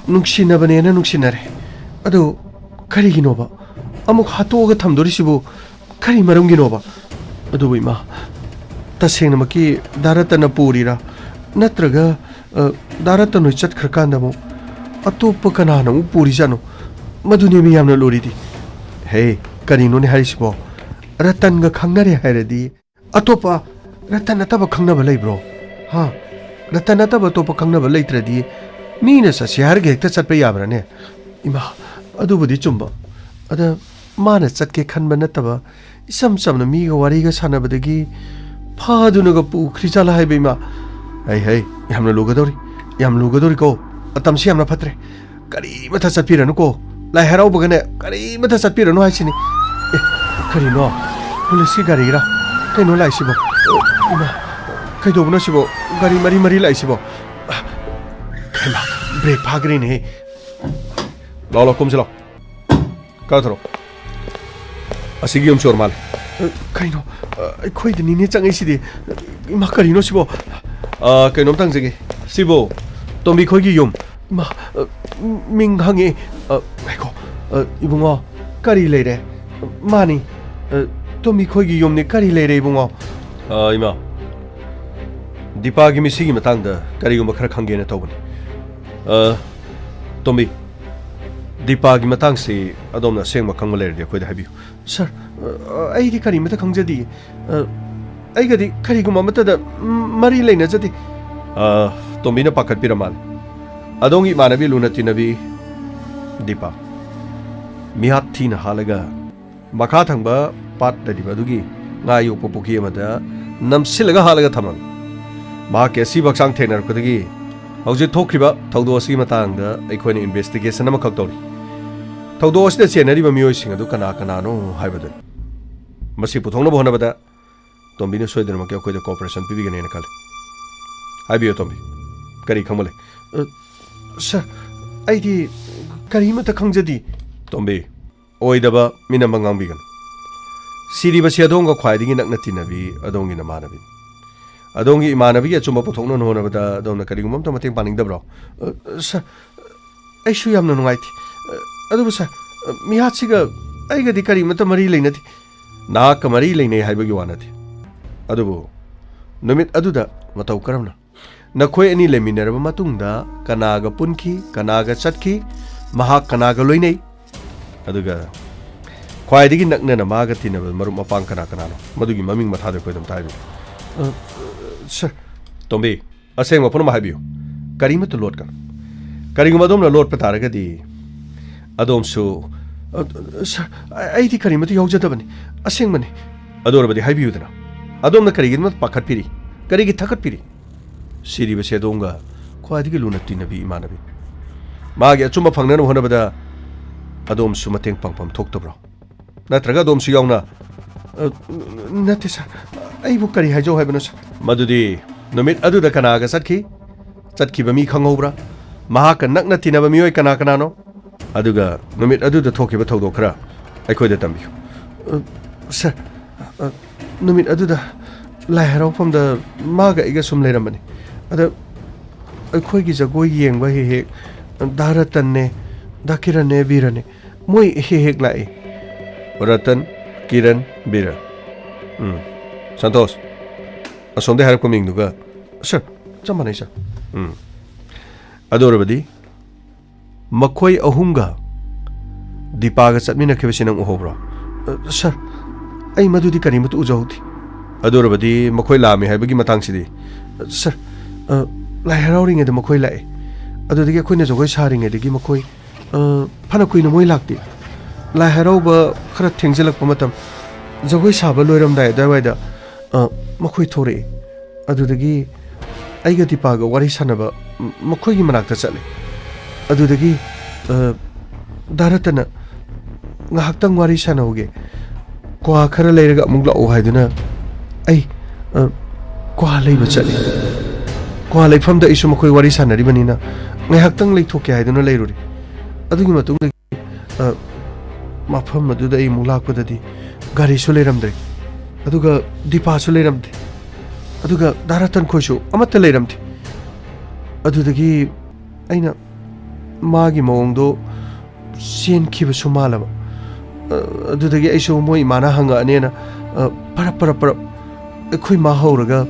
ꯅꯨꯡꯁꯤꯅꯕꯅꯦꯅ ꯅꯨꯡꯁꯤꯅꯔꯦ꯫ ꯑꯗꯨ ꯀꯔꯤꯒꯤꯅꯣꯕ? ꯑꯃꯨꯛ ꯍꯥꯠꯇꯣꯛꯑꯒ ꯊꯝꯗꯣꯔꯤꯁꯤꯕꯨ ꯀꯔꯤ ꯃꯔꯝꯒꯤꯅꯣꯕ? ꯑꯗꯨꯕꯨ ꯏꯃꯥ, ꯇꯁꯦꯡꯅꯃꯛꯀꯤ ꯗꯥ ꯔꯇꯟꯅ ꯄꯨꯔꯤꯔꯥ? ꯅꯠꯇ꯭ꯔꯒ, ꯑ, ꯗꯥ ꯔꯇꯟ ꯍꯣꯏ ꯆꯠꯈ꯭ꯔꯀꯥꯟꯗ ꯑꯃꯨꯛ ꯑꯇꯣꯞꯄ ꯀꯅꯥꯅ ꯑꯃꯨꯛ ꯄꯨꯔꯤꯖꯥꯠꯅꯣ? ꯃꯗꯨꯅꯦ ꯃꯤ ꯌꯥꯝꯅ ꯂꯨꯔꯤꯗꯤ꯫ ꯍꯦ, ꯀꯔꯤꯅꯣꯅꯦ ꯍꯥꯏꯔꯤꯁꯤꯕꯣ? ꯔꯇꯟꯒ ꯈꯪꯅꯔꯦ ꯍꯥꯏꯔꯗꯤ ꯑꯇꯣꯞꯄ ꯔꯇꯟ ꯅꯠꯇꯕ ꯈꯪꯅꯕ ꯂꯩꯕ꯭ꯔꯣ? ꯍꯥ? ꯔꯇꯟ ꯅꯠꯇꯕ ꯑꯇꯣꯞꯄ ꯈꯪꯅꯕ ꯂꯩꯇ꯭ꯔꯗꯤ ꯃꯤꯅ ꯆꯠꯁꯤ ꯍꯥꯏꯔꯒ ꯍꯦꯛꯇ ꯆꯠꯄ ꯌꯥꯕ꯭ꯔꯥꯅꯦ? ꯏꯃꯥ, ꯑꯗꯨꯕꯨꯗꯤ ꯆꯨꯝꯕ꯫ ꯑꯗ ꯃꯥꯅ ꯆꯠꯀꯦ ꯈꯟꯕ ꯅꯠꯇꯕ, ꯏꯆꯝ ꯆꯝꯅ ꯃꯤꯒ ꯋꯥꯔꯤꯒ ꯁꯥꯟꯅꯕꯗꯒꯤ ꯐꯥꯗꯨꯅꯒ ꯄꯨꯈ꯭ꯔꯤꯖꯥꯠꯂ ꯍꯥꯏꯕ, ꯏꯃꯥ? ꯍꯩ, ꯍꯩ, ꯌꯥꯝꯅ ꯂꯨꯒꯗꯧꯔꯤ, ꯌꯥꯝ ꯂꯨꯒꯗꯧꯔꯤꯀꯣ꯫ ꯃꯇꯝꯁꯤ ꯌꯥꯝꯅ ꯐꯠꯇ꯭ꯔꯦ꯫ ꯀꯔꯤꯃꯠꯇ ꯆꯠꯄꯤꯔꯅꯨꯀꯣ꯫ ꯂꯥꯏ ꯍꯔꯥꯎꯕꯒꯅꯦ ꯀꯔꯤꯃꯠꯇ ꯆꯠꯄꯤꯔꯅꯨ ꯍꯥꯏꯁꯤꯅꯤ꯫ ꯑꯦ, ꯀꯔꯤꯅꯣ? ꯄꯨꯂꯤꯁꯀꯤ ꯒꯥꯔꯤꯔꯥ? ꯀꯩꯅꯣ ꯂꯥꯛꯏꯁꯤꯕꯣ? ꯏꯃꯥ, ꯀꯩꯗꯧꯕꯅꯣ ꯁꯤꯕꯣ? ꯒꯥꯔꯤ ꯃꯔꯤ ꯃꯔꯤ ꯂꯥꯛꯏꯁꯤꯕꯣ? ꯍꯩꯃꯥ, ꯕ꯭ꯔꯦꯛ ꯐꯥꯈ꯭ꯔꯦꯅꯦꯍꯦ꯫ ꯂꯥꯎ, ꯂꯥꯎ, ꯀꯨꯝꯁꯤ ꯂꯥꯎ꯫ ꯀꯥꯊꯣꯔꯛꯑꯣ꯫ ꯑꯁꯤꯒꯤ ꯌꯨꯝ ꯆꯣꯔ ꯃꯥꯜꯂꯦ꯫ ꯑ, ꯀꯩꯅꯣ? ꯑ, ꯑꯩꯈꯣꯏꯗꯅꯤꯅꯦ ꯆꯪꯉꯛꯏꯁꯤꯗꯤ꯫ ꯏꯃꯥ, ꯀꯔꯤꯅꯣ ꯁꯤꯕꯣ? ꯑ, ꯀꯩꯅꯣꯝꯇ ꯍꯪꯖꯒꯦ꯫ ꯁꯤꯕꯨ ꯇꯣꯝꯕꯤ ꯈꯣꯏꯒꯤ ꯌꯨꯝ? ꯏꯃꯥ, ꯑ, ꯃꯤꯡ ꯍꯪꯉꯦ꯫ ꯑ, ꯉꯥꯏꯈꯣ꯫ ꯑ, ꯏꯕꯨꯡꯉꯣ, ꯀꯔꯤ ꯂꯩꯔꯦ? ꯃꯥꯅꯤ꯫ ꯑ, ꯇꯣꯝꯕꯤ ꯈꯣꯏꯒꯤ ꯌꯨꯝꯅꯤ꯫ ꯀꯔꯤ ꯂꯩꯔꯦ, ꯏꯕꯨꯡꯉꯣ? ꯑ, ꯏꯃꯥ, ꯗꯤꯄꯥꯒꯤ ꯃꯤꯁꯤꯒꯤ ꯃꯇꯥꯡꯗ ꯀꯔꯤꯒꯨꯝꯕ ꯈꯔ ꯈꯪꯒꯦꯅ ꯇꯧꯕꯅꯤ꯫ ꯑ, ꯇꯣꯝꯕꯤ, ꯗꯤꯄꯥꯒꯤ ꯃꯇꯥꯡꯁꯤ ꯑꯗꯣꯝꯅ ꯑꯁꯦꯡꯕ ꯈꯪꯕ ꯂꯩꯔꯗꯤ ꯑꯩꯈꯣꯏꯗ ꯍꯥꯏꯕꯤꯌꯨ꯫ ꯁꯥꯔ, ꯑ, ꯑꯩꯗꯤ ꯀꯔꯤꯃꯠꯇ ꯈꯪꯖꯗꯤꯌꯦ꯫ ꯑ, ꯑꯩꯒꯗꯤ ꯀꯔꯤꯒꯨꯝꯕ ꯑꯃꯠꯇꯗ, ꯎꯝ, ꯃꯔꯤ ꯂꯩꯅꯖꯗꯦ꯫ ꯑ, ꯇꯣꯝꯕꯤꯅ ꯄꯥꯈꯠꯄꯤꯔ ꯃꯥꯜꯂꯦ꯫ ꯑꯗꯣꯝꯒꯤ ꯏꯃꯥꯟꯅꯕꯤ ꯂꯨꯅ ꯇꯤꯟꯅꯕꯤ ꯗꯤꯄꯥ ꯃꯤꯍꯥꯠ ꯊꯤꯅ ꯍꯥꯠꯂꯒ ꯃꯈꯥ ꯊꯪꯕ ꯄꯥꯠ ꯂꯩꯔꯤꯕ ꯑꯗꯨꯒꯤ ꯉꯥ ꯌꯣꯛꯄ ꯄꯨꯈ꯭ꯔꯤ ꯑꯃꯗ ꯅꯝꯁꯤꯜꯂꯒ ꯍꯥꯠꯂꯒ ꯊꯝꯂꯝꯃꯤ꯫ ꯃꯍꯥꯛꯀꯤ ꯑꯁꯤꯕ ꯍꯛꯆꯥꯡ ꯊꯦꯡꯅꯔꯛꯄꯗꯒꯤ ꯍꯧꯖꯤꯛ ꯊꯣꯛꯈ꯭ꯔꯤꯕ ꯊꯧꯗꯣꯛ ꯑꯁꯤꯒꯤ ꯃꯇꯥꯡꯗ ꯑꯩꯈꯣꯏꯅ ꯏꯟꯚꯦꯁꯇꯤꯒꯦꯁꯟ ꯑꯃꯈꯛ ꯇꯧꯔꯤ꯫ ꯊꯧꯗꯣꯛ ꯑꯁꯤꯗ ꯆꯦꯟꯅꯔꯤꯕ ꯃꯤꯑꯣꯏꯁꯤꯡ ꯑꯗꯨ ꯀꯅꯥ ꯀꯅꯥꯅꯣ ꯍꯥꯏꯕꯗꯨꯅꯤ꯫ ꯃꯁꯤ ꯄꯨꯊꯣꯛꯅꯕ ꯍꯣꯠꯅꯕꯗ ꯇꯣꯝꯕꯤꯅ ꯁꯣꯏꯗꯅꯃꯛꯀꯤ ꯑꯩꯈꯣꯏꯗ ꯀꯣꯑꯣꯄꯔꯦꯁꯟ ꯄꯤꯕꯤꯒꯅꯦꯅ ꯈꯜꯂꯤ꯫ ꯍꯥꯏꯕꯤꯌꯨ, ꯇꯣꯝꯕꯤ, ꯀꯔꯤ ꯈꯪꯕ ꯂꯩ? ꯑ, ꯁꯥꯔ, ꯑꯩꯗꯤ ꯀꯔꯤꯃꯠꯇ ꯈꯪꯖꯗꯦ꯫ ꯇꯣꯝꯕꯤ, ꯑꯣꯏꯗꯕ ꯃꯤꯅꯝꯕ ꯉꯥꯡꯕꯤꯒꯅꯨ꯫ ꯁꯤꯔꯤꯕꯁꯤ ꯑꯗꯣꯝꯒ ꯈ꯭ꯋꯥꯏꯗꯒꯤ ꯅꯛꯅ ꯇꯤꯟꯅꯕꯤ ꯑꯗꯣꯝꯒꯤ ꯅꯃꯥꯟꯅꯕꯤꯅꯤ꯫ ꯑꯗꯣꯝꯒꯤ ꯏꯃꯥꯟꯅꯕꯤꯒꯤ ꯑꯆꯨꯝꯕ ꯄꯨꯊꯣꯛꯅꯕ ꯍꯣꯠꯅꯕꯗ ꯑꯗꯣꯝꯅ ꯀꯔꯤꯒꯨꯝꯕ ꯑꯝꯇ ꯃꯇꯦꯡ ꯄꯥꯡꯅꯤꯡꯗꯕ꯭ꯔꯣ? ꯑ, ꯁꯥꯔ, ꯑꯩꯁꯨ ꯌꯥꯝꯅ ꯅꯨꯡꯉꯥꯏꯇꯦ꯫ ꯑ, ꯑꯗꯨꯕꯨ ꯁꯥꯔ, ꯑ, ꯃꯤꯍꯥꯠꯁꯤꯒ ꯑꯩꯒꯗꯤ ꯀꯔꯤꯃꯠꯇ ꯃꯔꯤ ꯂꯩꯅꯗꯦ꯫ ꯅꯍꯥꯛꯀ ꯃꯔꯤ ꯂꯩꯅꯩ ꯍꯥꯏꯕꯒꯤ ꯋꯥ ꯅꯠꯇꯦ꯫ ꯑꯗꯨꯕꯨ ꯅꯨꯃꯤꯠ ꯑꯗꯨꯗ ꯃꯇꯧ ꯀꯔꯝꯅ ꯅꯈꯣꯏ ꯑꯅꯤ ꯂꯩꯃꯤꯟꯅꯔꯕ ꯃꯇꯨꯡꯗ ꯀꯅꯥꯒ ꯄꯨꯟꯈꯤ, ꯀꯅꯥꯒ ꯆꯠꯈꯤ, ꯃꯍꯥꯛ ꯀꯅꯥꯒ ꯂꯣꯏꯅꯩ, ꯑꯗꯨꯒ ꯈ꯭ꯋꯥꯏꯗꯒꯤ ꯅꯛꯅꯅ ꯃꯥꯒ ꯇꯤꯟꯅꯕ ꯃꯔꯨꯞ ꯃꯄꯥꯡ ꯀꯅꯥ ꯀꯅꯥꯅꯣ? ꯃꯗꯨꯒꯤ ꯃꯃꯤꯡ ꯃꯊꯥꯗꯣ ꯑꯩꯈꯣꯏꯗ ꯑꯝꯇ ꯍꯥꯏꯕꯤꯌꯨ꯫ ꯑ, ꯁꯔ꯫ ꯇꯣꯝꯕꯤ, ꯑꯁꯦꯡꯕ ꯄꯨꯝꯅꯃꯛ ꯍꯥꯏꯕꯤꯌꯨ꯫ ꯀꯔꯤꯃꯠꯇ ꯂꯣꯠꯀꯅꯨ꯫ ꯀꯔꯤꯒꯨꯝꯕ ꯑꯗꯣꯝꯅ ꯂꯣꯠꯄ ꯇꯥꯔꯒꯗꯤ ꯑꯗꯣꯝꯁꯨ, ꯑ, ꯁꯔ, ꯑꯩꯗꯤ ꯀꯔꯤꯃꯠꯇ ꯌꯥꯎꯖꯗꯕꯅꯤ꯫ ꯑꯁꯦꯡꯕꯅꯤ꯫ ꯑꯗꯨ ꯑꯣꯏꯔꯕꯗꯤ ꯍꯥꯏꯕꯤꯌꯨꯗꯅ꯫ ꯑꯗꯣꯝꯅ ꯀꯔꯤꯒꯤꯗꯃꯛ ꯄꯥꯈꯠꯄꯤꯔꯤ? ꯀꯔꯤꯒꯤ ꯊꯀꯠꯄꯤꯔꯤ? ꯁꯤꯔꯤꯕꯁꯤ ꯑꯗꯣꯝꯒ ꯈ꯭ꯋꯥꯏꯗꯒꯤ ꯂꯨꯅ ꯇꯤꯟꯅꯕꯤ ꯏꯃꯥꯟꯅꯕꯤ꯫ ꯃꯥꯒꯤ ꯑꯆꯨꯝꯕ ꯐꯪꯅꯅꯕ ꯍꯣꯠꯅꯕꯗ ꯑꯗꯣꯝꯁꯨ ꯃꯇꯦꯡ ꯄꯥꯡꯐꯝ ꯊꯣꯛꯇꯕ꯭ꯔꯣ? ꯅꯠꯇ꯭ꯔꯒ ꯑꯗꯣꯝꯁꯨ ꯌꯥꯎꯅ? ꯑ, ꯅꯠꯇꯦ ꯁꯥꯔ, ꯑꯩꯕꯨ ꯀꯔꯤ ꯍꯥꯏꯖꯧ ꯍꯥꯏꯕꯅꯣ ꯁꯥꯔ? ꯃꯗꯨꯗꯤ ꯅꯨꯃꯤꯠ ꯑꯗꯨꯗ ꯀꯅꯥꯒ ꯆꯠꯈꯤ? ꯆꯠꯈꯤꯕ ꯃꯤ ꯈꯪꯍꯧꯕ꯭ꯔꯥ? ꯃꯍꯥꯛꯀ ꯅꯛꯅ ꯇꯤꯟꯅꯕ ꯃꯤꯑꯣꯏ ꯀꯅꯥ ꯀꯅꯥꯅꯣ? ꯑꯗꯨꯒ ꯅꯨꯃꯤꯠ ꯑꯗꯨꯗ ꯊꯣꯛꯈꯤꯕ ꯊꯧꯗꯣꯛ ꯈꯔ ꯑꯩꯈꯣꯏꯗ ꯇꯝꯕꯤꯌꯨ꯫ ꯑ, ꯁꯥꯔ, ꯑ, ꯅꯨꯃꯤꯠ ꯑꯗꯨꯗ ꯂꯥꯏ ꯍꯔꯥꯎꯐꯝꯗ ꯃꯥꯒ ꯑꯩꯒ ꯁꯨꯝ ꯂꯩꯔꯝꯕꯅꯤ꯫ ꯑꯗ ꯑꯩꯈꯣꯏꯒꯤ ꯖꯒꯣꯏ ꯌꯦꯡꯕ ꯍꯦꯛ ꯍꯦꯛ ꯗꯥ ꯔꯇꯟꯅꯦ, ꯗꯥ ꯀꯤꯔꯟꯅꯦ, ꯕꯤꯔꯅꯦ, ꯃꯣꯏ ꯍꯦꯛ ꯍꯦꯛ ꯂꯥꯛꯏ꯫ ꯔꯇꯟ, ꯀꯤꯔꯟ, ꯕꯤꯔ꯫ ꯎꯝ꯫ ꯁꯟꯇꯣꯁ, ꯑꯁꯣꯝꯗꯩ ꯍꯥꯏꯔꯛꯄ ꯃꯤꯡꯗꯨꯒ꯫ ꯁꯥꯔ, ꯆꯞ ꯃꯥꯟꯅꯩ, ꯁꯥꯔ꯫ ꯎꯝ꯫ ꯑꯗꯨ ꯑꯣꯏꯔꯕꯗꯤ ꯃꯈꯣꯏ ꯑꯍꯨꯝꯒ ꯗꯤꯄꯥꯒ ꯆꯠꯃꯤꯟꯅꯈꯤꯕꯁꯤ ꯅꯪ ꯎꯍꯧꯕ꯭ꯔꯣ? ꯑ, ꯁꯥꯔ, ꯑꯩ ꯃꯗꯨꯗꯤ ꯀꯔꯤꯃꯠꯇ ꯎꯖꯍꯧꯗꯦ꯫ ꯑꯗꯨ ꯑꯣꯏꯔꯕꯗꯤ ꯃꯈꯣꯏ ꯂꯥꯛꯑꯝꯃꯤ ꯍꯥꯏꯕꯒꯤ ꯃꯇꯥꯡꯁꯤꯗꯤ? ꯁꯥꯔ, ꯑ, ꯂꯥꯏ ꯍꯔꯥꯎꯔꯤꯉꯩꯗ ꯃꯈꯣꯏ ꯂꯥꯛꯑꯦ꯫ ꯑꯗꯨꯗꯒꯤ ꯑꯩꯈꯣꯏꯅ ꯖꯒꯣꯏ ꯁꯥꯔꯤꯉꯩꯗꯒꯤ ꯃꯈꯣꯏ, ꯑ, ꯐꯅ ꯀꯨꯏꯅ ꯃꯣꯏ ꯂꯥꯛꯇꯦ꯫ ꯂꯥꯏ ꯍꯔꯥꯎꯕ ꯈꯔ ꯊꯦꯡꯖꯤꯜꯂꯛꯄ ꯃꯇꯝ, ꯖꯒꯣꯏ ꯁꯥꯕ ꯂꯣꯏꯔꯝꯗꯥꯏ ꯑꯗꯨꯋꯥꯏꯗ, ꯑ, ꯃꯈꯣꯏ ꯊꯣꯔꯛꯑꯦ꯫ ꯑꯗꯨꯗꯒꯤ ꯑꯩꯒ ꯗꯤꯄꯥꯒ ꯋꯥꯔꯤ ꯁꯥꯟꯅꯕ ꯃ-, ꯃꯈꯣꯏꯒꯤ ꯃꯅꯥꯛꯇ ꯆꯠꯂꯦ꯫ ꯑꯗꯨꯗꯒꯤ, ꯑ, ꯗꯥ ꯔꯇꯟꯅ "ꯉꯥꯏꯍꯥꯛꯇꯪ ꯋꯥꯔꯤ ꯁꯥꯟꯅꯍꯧꯒꯦ, ꯀ꯭ꯋꯥ ꯈꯔ ꯂꯩꯔꯒ ꯑꯃꯨꯛ ꯂꯥꯛꯑꯣ" ꯍꯥꯏꯗꯨꯅ ꯑꯩ, ꯑ, ꯀ꯭ꯋꯥ ꯂꯩꯕ ꯆꯠꯂꯦ꯫ ꯀ꯭ꯋꯥ ꯂꯩꯐꯝꯗ ꯑꯩꯁꯨ ꯃꯈꯣꯏ ꯋꯥꯔꯤ ꯁꯥꯟꯅꯔꯤꯕꯅꯤꯅ ꯉꯥꯏꯍꯥꯛꯇꯪ ꯂꯩꯊꯣꯛꯀꯦ ꯍꯥꯏꯗꯨꯅ ꯂꯩꯔꯨꯔꯦ꯫ ꯑꯗꯨꯒꯤ ꯃꯇꯨꯡꯗꯒꯤ, ꯑ, ꯃꯐꯝ ꯑꯗꯨꯗ ꯑꯩ ꯑꯃꯨꯛ ꯂꯥꯛꯄꯗꯗꯤ ꯒꯥꯔꯤꯁꯨ ꯂꯩꯔꯝꯗ꯭ꯔꯦ, ꯑꯗꯨꯒ ꯗꯤꯄꯥꯁꯨ ꯂꯩꯔꯝꯗꯦ꯫ ꯑꯗꯨꯒ ꯗꯥ ꯔꯇꯟ ꯈꯣꯏꯁꯨ ꯑꯃꯠꯇ ꯂꯩꯔꯝꯗꯦ꯫ ꯑꯗꯨꯗꯒꯤ ꯑꯩꯅ ꯃꯥꯒꯤ ꯃꯑꯣꯡꯗꯣ ꯆꯦꯟꯈꯤꯕꯁꯨ ꯃꯥꯜꯂꯕ꯫ ꯑ, ꯑꯗꯨꯗꯒꯤ ꯑꯩꯁꯨ ꯃꯣꯏ ꯏꯃꯥꯅ ꯍꯪꯉꯛꯑꯅꯦꯅ, ꯑ, ꯄꯔꯞ ꯄꯔꯞ ꯄꯔꯞ ꯑꯩꯈꯣꯏ ꯃꯥ ꯍꯧꯔꯒ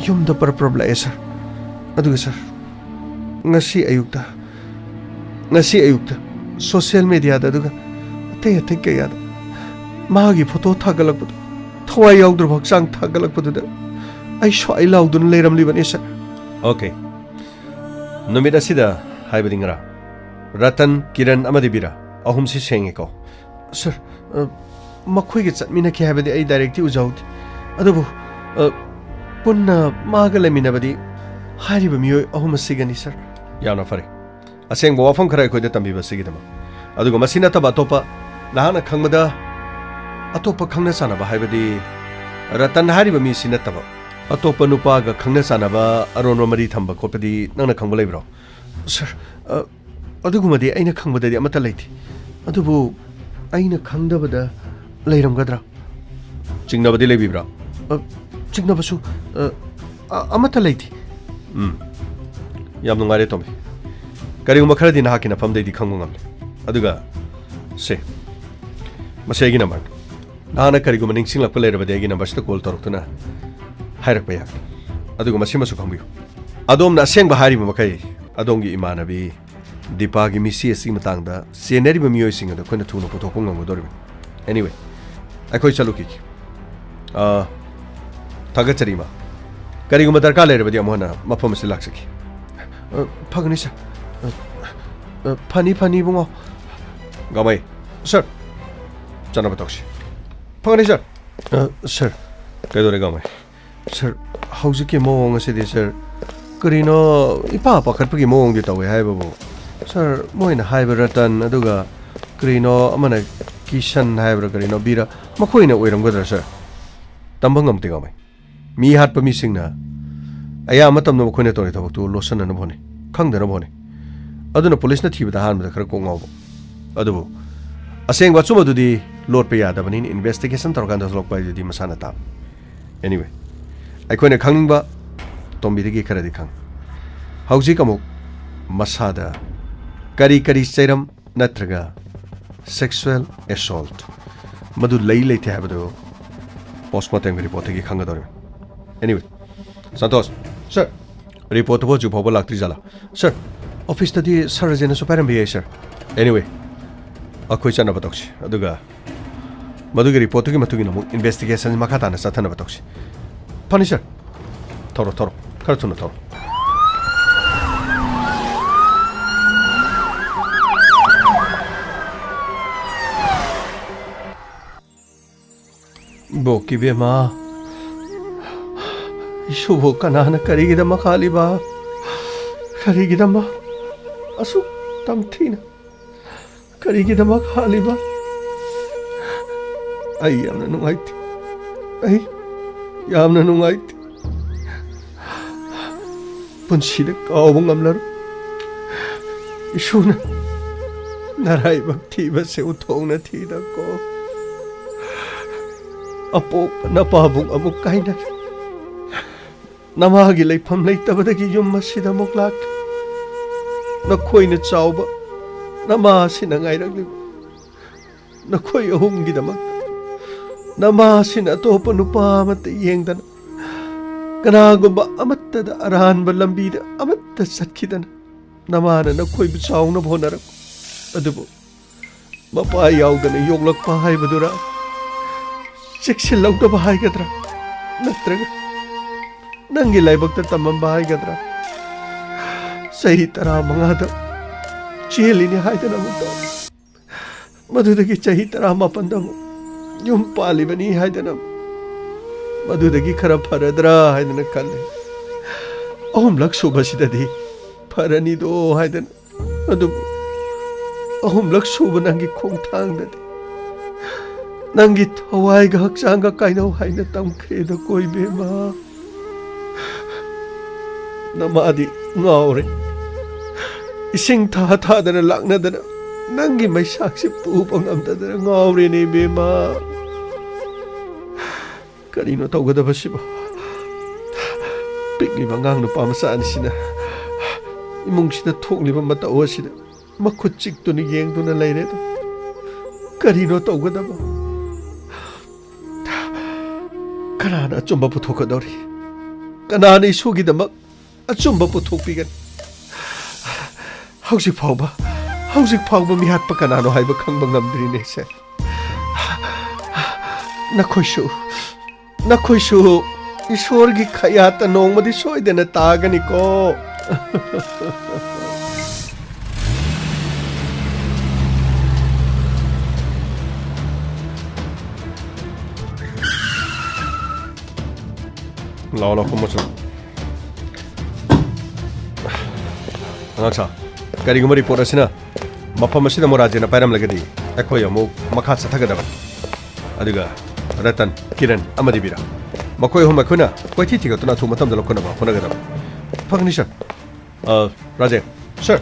ꯌꯨꯝꯗ ꯄꯔꯞ ꯄꯔꯞ ꯂꯥꯛꯑꯦ, ꯁꯥꯔ꯫ ꯑꯗꯨꯒ, ꯁꯥꯔ, ꯉꯁꯤ ꯑꯌꯨꯛꯇ, ꯉꯁꯤ ꯑꯌꯨꯛꯇ ꯁꯣꯁꯤꯌꯦꯜ ꯃꯦꯗꯤꯌꯥꯗ, ꯑꯗꯨꯒ ꯑꯇꯩ ꯑꯇꯩ ꯀꯌꯥꯗ ꯃꯥꯒꯤ ꯐꯣꯇꯣ ꯊꯥꯒꯠꯂꯛꯄꯗꯣ, ꯊꯋꯥꯏ ꯌꯥꯎꯗ꯭ꯔꯕ ꯍꯛꯆꯥꯡ ꯊꯥꯒꯠꯂꯛꯄꯗꯨꯗ ꯑꯩ ꯁ꯭ꯋꯥꯏ ꯂꯥꯎꯗꯨꯅ ꯂꯩꯔꯝꯂꯤꯕꯅꯤ, ꯁꯥꯔ꯫ ꯑꯣꯀꯦ꯫ ꯅꯨꯃꯤꯠ ꯑꯁꯤꯗ, ꯍꯥꯏꯕꯗꯤ ꯉꯔꯥꯡ, ꯔꯇꯟ, ꯀꯤꯔꯟ ꯑꯃꯗꯤ ꯕꯤꯔꯥ, ꯑꯍꯨꯝꯁꯤ ꯁꯦꯡꯉꯦꯀꯣ? ꯁꯥꯔ, ꯑ, ꯃꯈꯣꯏꯒ ꯆꯠꯃꯤꯟꯅꯈꯤ ꯍꯥꯏꯕꯗꯤ ꯑꯩ ꯗꯥꯏꯔꯦꯛꯇꯤ ꯎꯖꯍꯧꯗꯦ꯫ ꯑꯗꯨꯕꯨ, ꯑ, ꯄꯨꯟꯅ ꯃꯥꯒ ꯂꯩꯃꯤꯟꯅꯕꯗꯤ ꯍꯥꯏꯔꯤꯕ ꯃꯤꯑꯣꯏ ꯑꯍꯨꯝ ꯑꯁꯤꯒꯅꯤ, ꯁꯥꯔ꯫ ꯌꯥꯝꯅ ꯐꯔꯦ꯫ ꯑꯁꯦꯡꯕ ꯋꯥꯐꯝ ꯈꯔ ꯑꯩꯈꯣꯏꯗ ꯇꯝꯕꯤꯕ ꯑꯁꯤꯒꯤꯗꯃꯛ꯫ ꯑꯗꯨꯒ ꯃꯁꯤ ꯅꯠꯇꯕ ꯑꯇꯣꯞꯄ, ꯅꯍꯥꯛꯅ ꯈꯪꯕꯗ ꯑꯇꯣꯞꯄ ꯈꯪꯅ ꯆꯥꯟꯅꯕ, ꯍꯥꯏꯕꯗꯤ ꯔꯇꯟ ꯍꯥꯏꯔꯤꯕ ꯃꯤꯁꯤ ꯅꯠꯇꯕ, ꯑꯇꯣꯞꯄ ꯅꯨꯄꯥꯒ ꯈꯪꯅ ꯆꯥꯟꯅꯕ, ꯑꯔꯣꯟꯕ ꯃꯔꯤ ꯊꯝꯕ ꯈꯣꯠꯄꯗꯤ ꯅꯪꯅ ꯈꯪꯕ ꯂꯩꯕ꯭ꯔꯣ? ꯁꯥꯔ, ꯑ, ꯑꯗꯨꯒꯨꯝꯕꯗꯤ ꯑꯩꯅ ꯈꯪꯕꯗꯗꯤ ꯑꯃꯠꯇ ꯂꯩꯇꯦ꯫ ꯑꯗꯨꯕꯨ ꯑꯩꯅ ꯈꯪꯗꯕꯗ ꯂꯩꯔꯝꯒꯗ꯭ꯔꯥ? ꯆꯤꯡꯅꯕꯗꯤ ꯂꯩꯕꯤꯕ꯭ꯔꯥ? ꯑ, ꯆꯤꯡꯅꯕꯁꯨ, ꯑ, ꯑ, ꯑꯃꯠꯇ ꯂꯩꯇꯦ꯫ ꯎꯝ꯫ ꯌꯥꯝ ꯅꯨꯡꯉꯥꯏꯔꯦ, ꯇꯣꯝꯕꯤ꯫ ꯀꯔꯤꯒꯨꯝꯕ ꯈꯔꯗꯤ ꯅꯍꯥꯛꯀꯤ ꯅꯐꯝꯗꯩꯗꯤ ꯈꯪꯕ ꯉꯝꯂꯦ꯫ ꯑꯗꯨꯒ, ꯁꯦ, ꯃꯁꯤ ꯑꯩꯒꯤ ꯅꯝꯕꯔꯅꯤ꯫ ꯅꯍꯥꯛꯅ ꯀꯔꯤꯒꯨꯝꯕ ꯅꯤꯡꯁꯤꯡꯂꯛꯄ ꯂꯩꯔꯕꯗꯤ ꯑꯩꯒꯤ ꯅꯝꯕꯔꯁꯤꯗ ꯀꯣꯜ ꯇꯧꯔꯛꯇꯨꯅ ꯍꯥꯏꯔꯛꯄ ꯌꯥꯒꯅꯤ꯫ ꯑꯗꯨꯒ ꯃꯁꯤꯃꯁꯨ ꯈꯪꯕꯤꯌꯨ, ꯑꯗꯣꯝꯅ ꯑꯁꯦꯡꯕ ꯍꯥꯏꯔꯤꯕ ꯃꯈꯩ, ꯑꯗꯣꯝꯒꯤ ꯏꯃꯥꯟꯅꯕꯤ ꯗꯤꯄꯥꯒꯤ ꯃꯤꯁꯤ ꯑꯁꯤꯒꯤ ꯃꯇꯥꯡꯗ ꯆꯦꯟꯅꯔꯤꯕ ꯃꯤꯑꯣꯏꯁꯤꯡ ꯑꯗꯨ ꯑꯩꯈꯣꯏꯅ ꯊꯨꯅ ꯄꯨꯊꯣꯛꯄ ꯉꯝꯒꯗꯧꯔꯤꯕꯅꯤ꯫ Anyway, ꯑꯩꯈꯣꯏ ꯆꯠꯂꯨꯈꯤꯒꯦ꯫ ꯑꯥ, ꯊꯥꯒꯠꯆꯔꯤ, ꯏꯃꯥ꯫ ꯀꯔꯤꯒꯨꯝꯕ ꯗꯔꯀꯥꯔ ꯂꯩꯔꯕꯗꯤ ꯑꯃꯨꯛ ꯍꯟꯅ ꯃꯐꯝ ꯑꯁꯤꯗ ꯂꯥꯛꯆꯒꯦ꯫ ꯑ, ꯐꯒꯅꯤ, ꯁꯥꯔ꯫ ꯑ, ꯑ, ꯐꯅꯤ, ꯐꯅꯤ, ꯏꯕꯨꯡꯉꯣ꯫ ꯒꯥꯃꯩ, ꯁꯥꯔ, ꯆꯠꯅꯕ ꯇꯧꯁꯤ꯫ ꯐꯒꯅꯤ, ꯁꯥꯔ꯫ ꯑ, ꯁꯥꯔ꯫ ꯀꯩꯗꯧꯔꯦ, ꯒꯥꯃꯩ? ꯁꯥꯔ, ꯍꯧꯖꯤꯛꯀꯤ ꯃꯑꯣꯡ ꯑꯁꯤꯗꯤ, ꯁꯥꯔ, ꯀꯔꯤꯅꯣ ꯏꯄꯥ ꯄꯥꯈꯠꯄꯒꯤ ꯃꯑꯣꯡꯗꯤ ꯇꯧꯋꯦ ꯍꯥꯏꯕꯕꯨ, ꯁꯥꯔ, ꯃꯣꯏꯅ ꯍꯥꯏꯕ ꯔꯇꯟ, ꯑꯗꯨꯒ ꯀꯔꯤꯅꯣ ꯑꯃꯅ ꯀꯤꯁꯟ ꯍꯥꯏꯕ꯭ꯔꯥ ꯀꯔꯤꯅꯣ, ꯕꯤꯔ, ꯃꯈꯣꯏꯅ ꯑꯣꯏꯔꯝꯒꯗ꯭ꯔꯥ, ꯁꯥꯔ? ꯇꯝꯕ ꯉꯝꯗꯦ, ꯒꯥꯃꯩ꯫ ꯃꯤ ꯍꯥꯠꯄ ꯃꯤꯁꯤꯡꯅ ꯑꯌꯥꯝꯕ ꯃꯇꯝꯗ ꯃꯈꯣꯏꯅ ꯇꯧꯔꯤ ꯊꯕꯛꯇꯨ ꯂꯣꯠꯁꯤꯟꯅꯅꯕ ꯍꯣꯠꯅꯩ, ꯈꯪꯗꯅꯕ ꯍꯣꯠꯅꯩ꯫ ꯑꯗꯨꯅ ꯄꯨꯂꯤꯁꯅ ꯊꯤꯕꯗ ꯑꯍꯥꯟꯕꯗ ꯈꯔ ꯀꯣꯛ ꯉꯥꯎꯕ꯫ ꯑꯗꯨꯕꯨ ꯑꯁꯦꯡꯕ ꯑꯆꯨꯝꯕꯗꯨꯗꯤ ꯂꯣꯠꯄ ꯌꯥꯗꯕꯅꯤꯅ, ꯏꯟꯚꯦꯁꯇꯤꯒꯦꯁꯟ ꯇꯧꯔꯀꯥꯟꯗ ꯊꯣꯛꯂꯛꯄ ꯍꯥꯏꯗꯨꯗꯤ ꯃꯁꯥꯅ ꯇꯥꯕꯅꯤ꯫ Anyway, ꯑꯩꯈꯣꯏꯅ ꯈꯪꯅꯤꯡꯕ ꯇꯣꯝꯕꯤꯗꯒꯤ ꯈꯔꯗꯤ ꯈꯪꯉꯤ꯫ ꯍꯧꯖꯤꯛ ꯑꯃꯨꯛ ꯃꯁꯥꯗ ꯀꯔꯤ ꯀꯔꯤ ꯆꯩꯔꯝ ꯅꯠꯇ꯭ꯔꯒ Sexual assault꯫ ꯃꯗꯨ ꯂꯩ ꯂꯩꯇꯦ ꯍꯥꯏꯕꯗꯨ ꯄꯣꯁꯃꯣꯔꯇꯦꯝꯒꯤ ꯔꯤꯄꯣꯔꯠꯇꯒꯤ ꯈꯪꯒꯗꯧꯔꯤꯕꯅꯤ꯫ Anyway, ꯁꯟꯇꯣꯁ꯫ Sir꯫ ꯔꯤꯄꯣꯔꯠꯇꯨꯕꯨ ꯍꯧꯖꯤꯛ ꯐꯥꯎꯕ ꯂꯥꯛꯇ꯭ꯔꯤ ꯖꯥꯠꯂꯥ? Sir, ꯑꯣꯐꯤꯁꯇꯗꯤ ꯁꯔ ꯔꯥꯖꯦꯟꯅꯁꯨ ꯄꯥꯏꯔꯝꯕ ꯌꯥꯏ, ꯁꯔ꯫ Anyway, ꯑꯩꯈꯣꯏ ꯆꯠꯅꯕ ꯇꯧꯁꯤ꯫ ꯑꯗꯨꯒ ꯃꯗꯨꯒꯤ ꯔꯤꯄꯣꯔꯠꯇꯨꯒꯤ ꯃꯇꯨꯡ ꯏꯟꯅ ꯑꯃꯨꯛ ꯏꯟꯚꯦꯁꯇꯤꯒꯦꯁꯟ ꯃꯈꯥ ꯇꯥꯅ ꯆꯠꯊꯅꯕ ꯇꯧꯁꯤ꯫ ꯐꯅꯤ, ꯁꯔ꯫ ꯊꯧꯔꯣ, ꯊꯧꯔꯣ꯫ ꯈꯔ ꯊꯨꯅ ꯊꯧꯔꯣ꯫ ꯏꯕꯣꯛꯀꯤ ꯕꯦꯝꯃ, ꯏꯁꯨꯕꯨ ꯀꯅꯥꯅ ꯀꯔꯤꯒꯤꯗꯃꯛ ꯍꯥꯠꯂꯤꯕ? ꯀꯔꯤꯒꯤꯗꯃꯛ ꯑꯁꯨꯛ ꯇꯝꯊꯤꯅ? ꯀꯔꯤꯒꯤꯗꯃꯛ ꯍꯥꯠꯂꯤꯕ? ꯑꯩ ꯌꯥꯝꯅ ꯅꯨꯡꯉꯥꯏꯇꯦ꯫ ꯑꯩ ꯌꯥꯝꯅ ꯅꯨꯡꯉꯥꯏꯇꯦ꯫ ꯄꯨꯟꯁꯤꯗ ꯀꯥꯎꯕ ꯉꯝꯂꯔꯣꯏ꯫ ꯏꯁꯨꯅ ꯅꯔꯥꯏꯕꯛ ꯊꯤꯕꯁꯦ ꯎꯊꯣꯛꯅ ꯊꯤꯗꯀꯣ꯫ ꯑꯄꯣꯛꯄ ꯅꯄꯥꯕꯨꯡ ꯑꯃꯨꯛ ꯀꯥꯏꯅꯔꯦ꯫ ꯅꯃꯥꯒꯤ ꯂꯩꯐꯝ ꯂꯩꯇꯕꯗꯒꯤ ꯌꯨꯝ ꯑꯁꯤꯗ ꯑꯃꯨꯛ ꯂꯥꯛꯂꯦ꯫ ꯅꯈꯣꯏꯅ ꯆꯥꯎꯕ ꯅꯃꯥ ꯑꯁꯤꯅ ꯉꯥꯏꯔꯛꯂꯤꯕ ꯅꯈꯣꯏ ꯑꯍꯨꯝꯒꯤꯗꯃꯛ ꯅꯃꯥꯁꯤꯅ ꯑꯇꯣꯞꯄ ꯅꯨꯄꯥ ꯑꯃꯠꯇ ꯌꯦꯡꯗꯅ, ꯀꯅꯥꯒꯨꯝꯕ ꯑꯃꯠꯇꯗ ꯑꯔꯥꯟꯕ ꯂꯝꯕꯤꯗ ꯑꯃꯠꯇ ꯆꯠꯈꯤꯗꯅ, ꯅꯃꯥꯅ ꯅꯈꯣꯏꯕꯨ ꯆꯥꯎꯅꯕ ꯍꯣꯠꯅꯔꯛꯄ꯫ ꯑꯗꯨꯕꯨ ꯃꯄꯥ ꯌꯥꯎꯗꯅ ꯌꯣꯛꯂꯛꯄ ꯍꯥꯏꯕꯗꯨꯔ? ꯆꯦꯛꯁꯤꯜꯍꯧꯗꯕ ꯍꯥꯏꯒꯗ꯭ꯔꯥ? ꯅꯠꯇ꯭ꯔꯒ ꯅꯪꯒꯤ ꯂꯥꯏꯕꯛꯇ ꯇꯝꯃꯝꯕ ꯍꯥꯏꯒꯗ꯭ꯔꯥ? ꯆꯍꯤ ꯇꯔꯥꯃꯉꯥꯗ ꯆꯦꯜꯂꯤꯅꯤ ꯍꯥꯏꯗꯅ ꯑꯃꯨꯛ ꯇꯧ꯫ ꯃꯗꯨꯗꯒꯤ ꯆꯍꯤ ꯇꯔꯥꯃꯥꯄꯟꯗ ꯑꯃꯨꯛ ꯌꯨꯝ ꯄꯥꯜꯂꯤꯕꯅꯤ ꯍꯥꯏꯗꯅ ꯃꯗꯨꯗꯒꯤ ꯈꯔ ꯐꯔꯗ꯭ꯔꯥ ꯍꯥꯏꯗꯅ ꯈꯜꯂꯦ꯫ ꯑꯍꯨꯝꯂꯛ ꯁꯨꯕꯁꯤꯗꯗꯤ ꯐꯔꯅꯤꯗꯣ ꯍꯥꯏꯗꯅ꯫ ꯑꯗꯨꯕꯨ ꯑꯍꯨꯝꯂꯛ ꯁꯨꯕ ꯅꯪꯒꯤ ꯈꯣꯡꯊꯥꯡꯗꯗꯤ ꯅꯪꯒꯤ ꯊꯋꯥꯏꯒ ꯍꯛꯆꯥꯡꯒ ꯀꯥꯏꯅꯧ ꯍꯥꯏꯅ ꯇꯝꯈ꯭ꯔꯦꯗꯀꯣ ꯏꯕꯦꯝꯃ꯫ ꯅꯃꯥꯗꯤ ꯉꯥꯎꯔꯦ꯫ ꯏꯁꯤꯡ ꯊꯥ ꯊꯥꯗꯅ ꯂꯥꯛꯅꯗꯅ ꯅꯪꯒꯤ ꯃꯩꯁꯥꯛꯁꯦ ꯄꯨꯕ ꯉꯝꯗꯗꯅ ꯉꯥꯎꯔꯦꯅꯦ ꯏꯕꯦꯝꯃ꯫ ꯀꯔꯤꯅꯣ ꯇꯧꯒꯗꯕꯁꯤꯕꯣ? ꯄꯤꯛꯂꯤꯕ ꯑꯉꯥꯡ ꯅꯨꯄꯥ ꯃꯆꯥ ꯑꯅꯤꯁꯤꯅ ꯏꯃꯨꯡꯁꯤꯗ ꯊꯣꯛꯂꯤꯕ ꯃꯇꯧ ꯑꯁꯤꯗ ꯃꯈꯨꯠ ꯆꯤꯛꯇꯨꯅ ꯌꯦꯡꯗꯨꯅ ꯂꯩꯔꯦ꯫ ꯀꯔꯤꯅꯣ ꯇꯧꯒꯗꯕ? ꯀꯅꯥꯅ ꯑꯆꯨꯝꯕ ꯄꯨꯊꯣꯛꯀꯗꯧꯔꯤ? ꯀꯅꯥꯅ ꯏꯁꯨꯒꯤꯗꯃꯛ ꯑꯆꯨꯝꯕ ꯄꯨꯊꯣꯛꯄꯤꯒꯅꯤ? ꯍꯧꯖꯤꯛ ꯐꯥꯎꯕ, ꯍꯧꯖꯤꯛ ꯐꯥꯎꯕ ꯃꯤꯍꯥꯠꯄ ꯀꯅꯥꯅꯣ ꯍꯥꯏꯕ ꯈꯪꯕ ꯉꯝꯗ꯭ꯔꯤꯅꯦ, ꯁꯦ꯫ ꯅꯈꯣꯏꯁꯨ, ꯅꯈꯣꯏꯁꯨ ꯏꯁꯣꯔꯒꯤ ꯈꯌꯥꯠꯇ ꯅꯣꯡꯃꯗꯤ ꯁꯣꯏꯗꯅ ꯇꯥꯒꯅꯤꯀꯣ꯫ ꯂꯥꯎ, ꯂꯥꯎ, ꯐꯝꯃꯣ ꯆꯠꯂꯣ꯫ ꯑꯉꯥꯡ ꯁꯥ, ꯀꯔꯤꯒꯨꯝꯕ ꯔꯤꯄꯣꯔꯠ ꯑꯁꯤꯅ ꯃꯐꯝ ꯑꯁꯤꯗ ꯃꯣꯔꯥꯖꯦꯅ ꯄꯥꯏꯔꯝꯂꯒꯗꯤ ꯑꯩꯈꯣꯏ ꯑꯃꯨꯛ ꯃꯈꯥ ꯆꯠꯊꯒꯗꯕꯅꯤ꯫ ꯑꯗꯨꯒ ꯔꯇꯟ, ꯀꯤꯔꯟ ꯑꯃꯗꯤ ꯕꯤꯔꯥ, ꯃꯈꯣꯏ ꯑꯍꯨꯝ ꯑꯩꯈꯣꯏꯅ ꯀꯣꯏꯊꯤ ꯊꯤꯒꯠꯇꯨꯅ ꯑꯊꯨꯕ ꯃꯇꯝꯗ ꯂꯧꯈꯠꯅꯕ ꯍꯣꯠꯅꯒꯗꯕꯅꯤ꯫ ꯐꯒꯅꯤ, ꯁꯔ꯫ ꯑ, ꯔꯥꯖꯦꯟ, ꯁꯔ,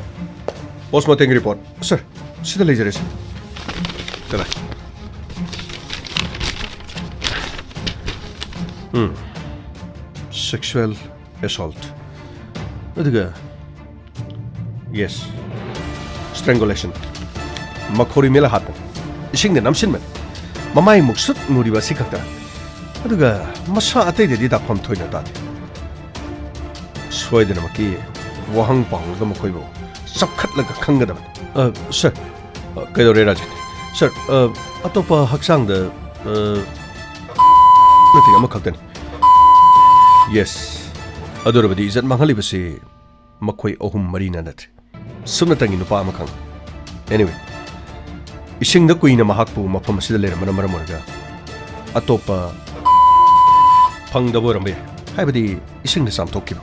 ꯄꯣꯁꯃꯣꯔꯇꯦꯝꯒꯤ ꯔꯤꯄꯣꯔꯠ꯫ ꯁꯔ, ꯁꯤꯗ ꯂꯩꯖꯔꯦ, ꯁꯔ꯫ ꯀꯗꯥꯏ? ꯎꯝ, ꯁꯦꯛꯁꯨꯋꯦꯜ ꯑꯦꯁꯣꯜꯠ꯫ ꯑꯗꯨꯒ, ꯌꯦꯁ, ꯁ꯭ꯇ꯭ꯔꯦꯡꯒꯨꯂꯦꯁꯟ꯫ ꯃꯈꯧꯔꯤ ꯃꯦꯜꯂ ꯍꯥꯠꯄꯅꯤ꯫ ꯏꯁꯤꯡꯗ ꯅꯝꯁꯤꯟꯕꯅꯤ꯫ ꯃꯃꯥꯏ ꯃꯨꯛꯁꯨꯠ ꯃꯨꯔꯤꯕ ꯑꯁꯤ ꯈꯛꯇ꯫ ꯑꯗꯨꯒ ꯃꯁꯥ ꯑꯇꯩꯗꯗꯤ ꯗꯥꯛꯐꯝ ꯊꯣꯏꯅ ꯇꯥꯗꯦ꯫ ꯁꯣꯏꯗꯅꯃꯛꯀꯤ ꯋꯥꯍꯪ ꯄꯥꯎꯍꯪꯂꯒ ꯃꯈꯣꯏꯕꯨ ꯆꯞꯈꯠꯂꯒ ꯈꯪꯒꯗꯕꯅꯤ꯫ ꯑ, ꯁꯔ, ꯑ, ꯀꯩꯗꯧꯔꯦ, ꯔꯥꯖꯦꯟ? ꯁꯔ, ꯑ, ꯑꯇꯣꯞꯄ ꯍꯛꯆꯥꯡꯗ, ꯑ, ꯅꯠꯇꯦ, ꯑꯃꯈꯛꯇꯅꯤ꯫ ꯌꯦꯁ, ꯑꯗꯨ ꯑꯣꯏꯔꯕꯗꯤ ꯏꯖꯠ ꯃꯥꯡꯍꯜꯂꯤꯕꯁꯤ ꯃꯈꯣꯏ ꯑꯍꯨꯝ ꯃꯔꯤꯅ ꯅꯠꯇ꯭ꯔꯦ, ꯁꯨꯞꯅꯇꯪꯒꯤ ꯅꯨꯄꯥ ꯑꯃꯈꯛ꯫ Anyway, ꯏꯁꯤꯡꯗ ꯀꯨꯏꯅ ꯃꯍꯥꯛꯄꯨ ꯃꯐꯝ ꯑꯁꯤꯗ ꯂꯩꯔꯝꯕꯅ ꯃꯔꯝ ꯑꯣꯏꯔꯒ ꯑꯇꯣꯞꯄ ꯐꯪꯗꯕ ꯑꯣꯏꯔꯝꯕ ꯌꯥꯏ, ꯍꯥꯏꯕꯗꯤ ꯏꯁꯤꯡꯗ ꯆꯥꯝꯊꯣꯛꯈꯤꯕ꯫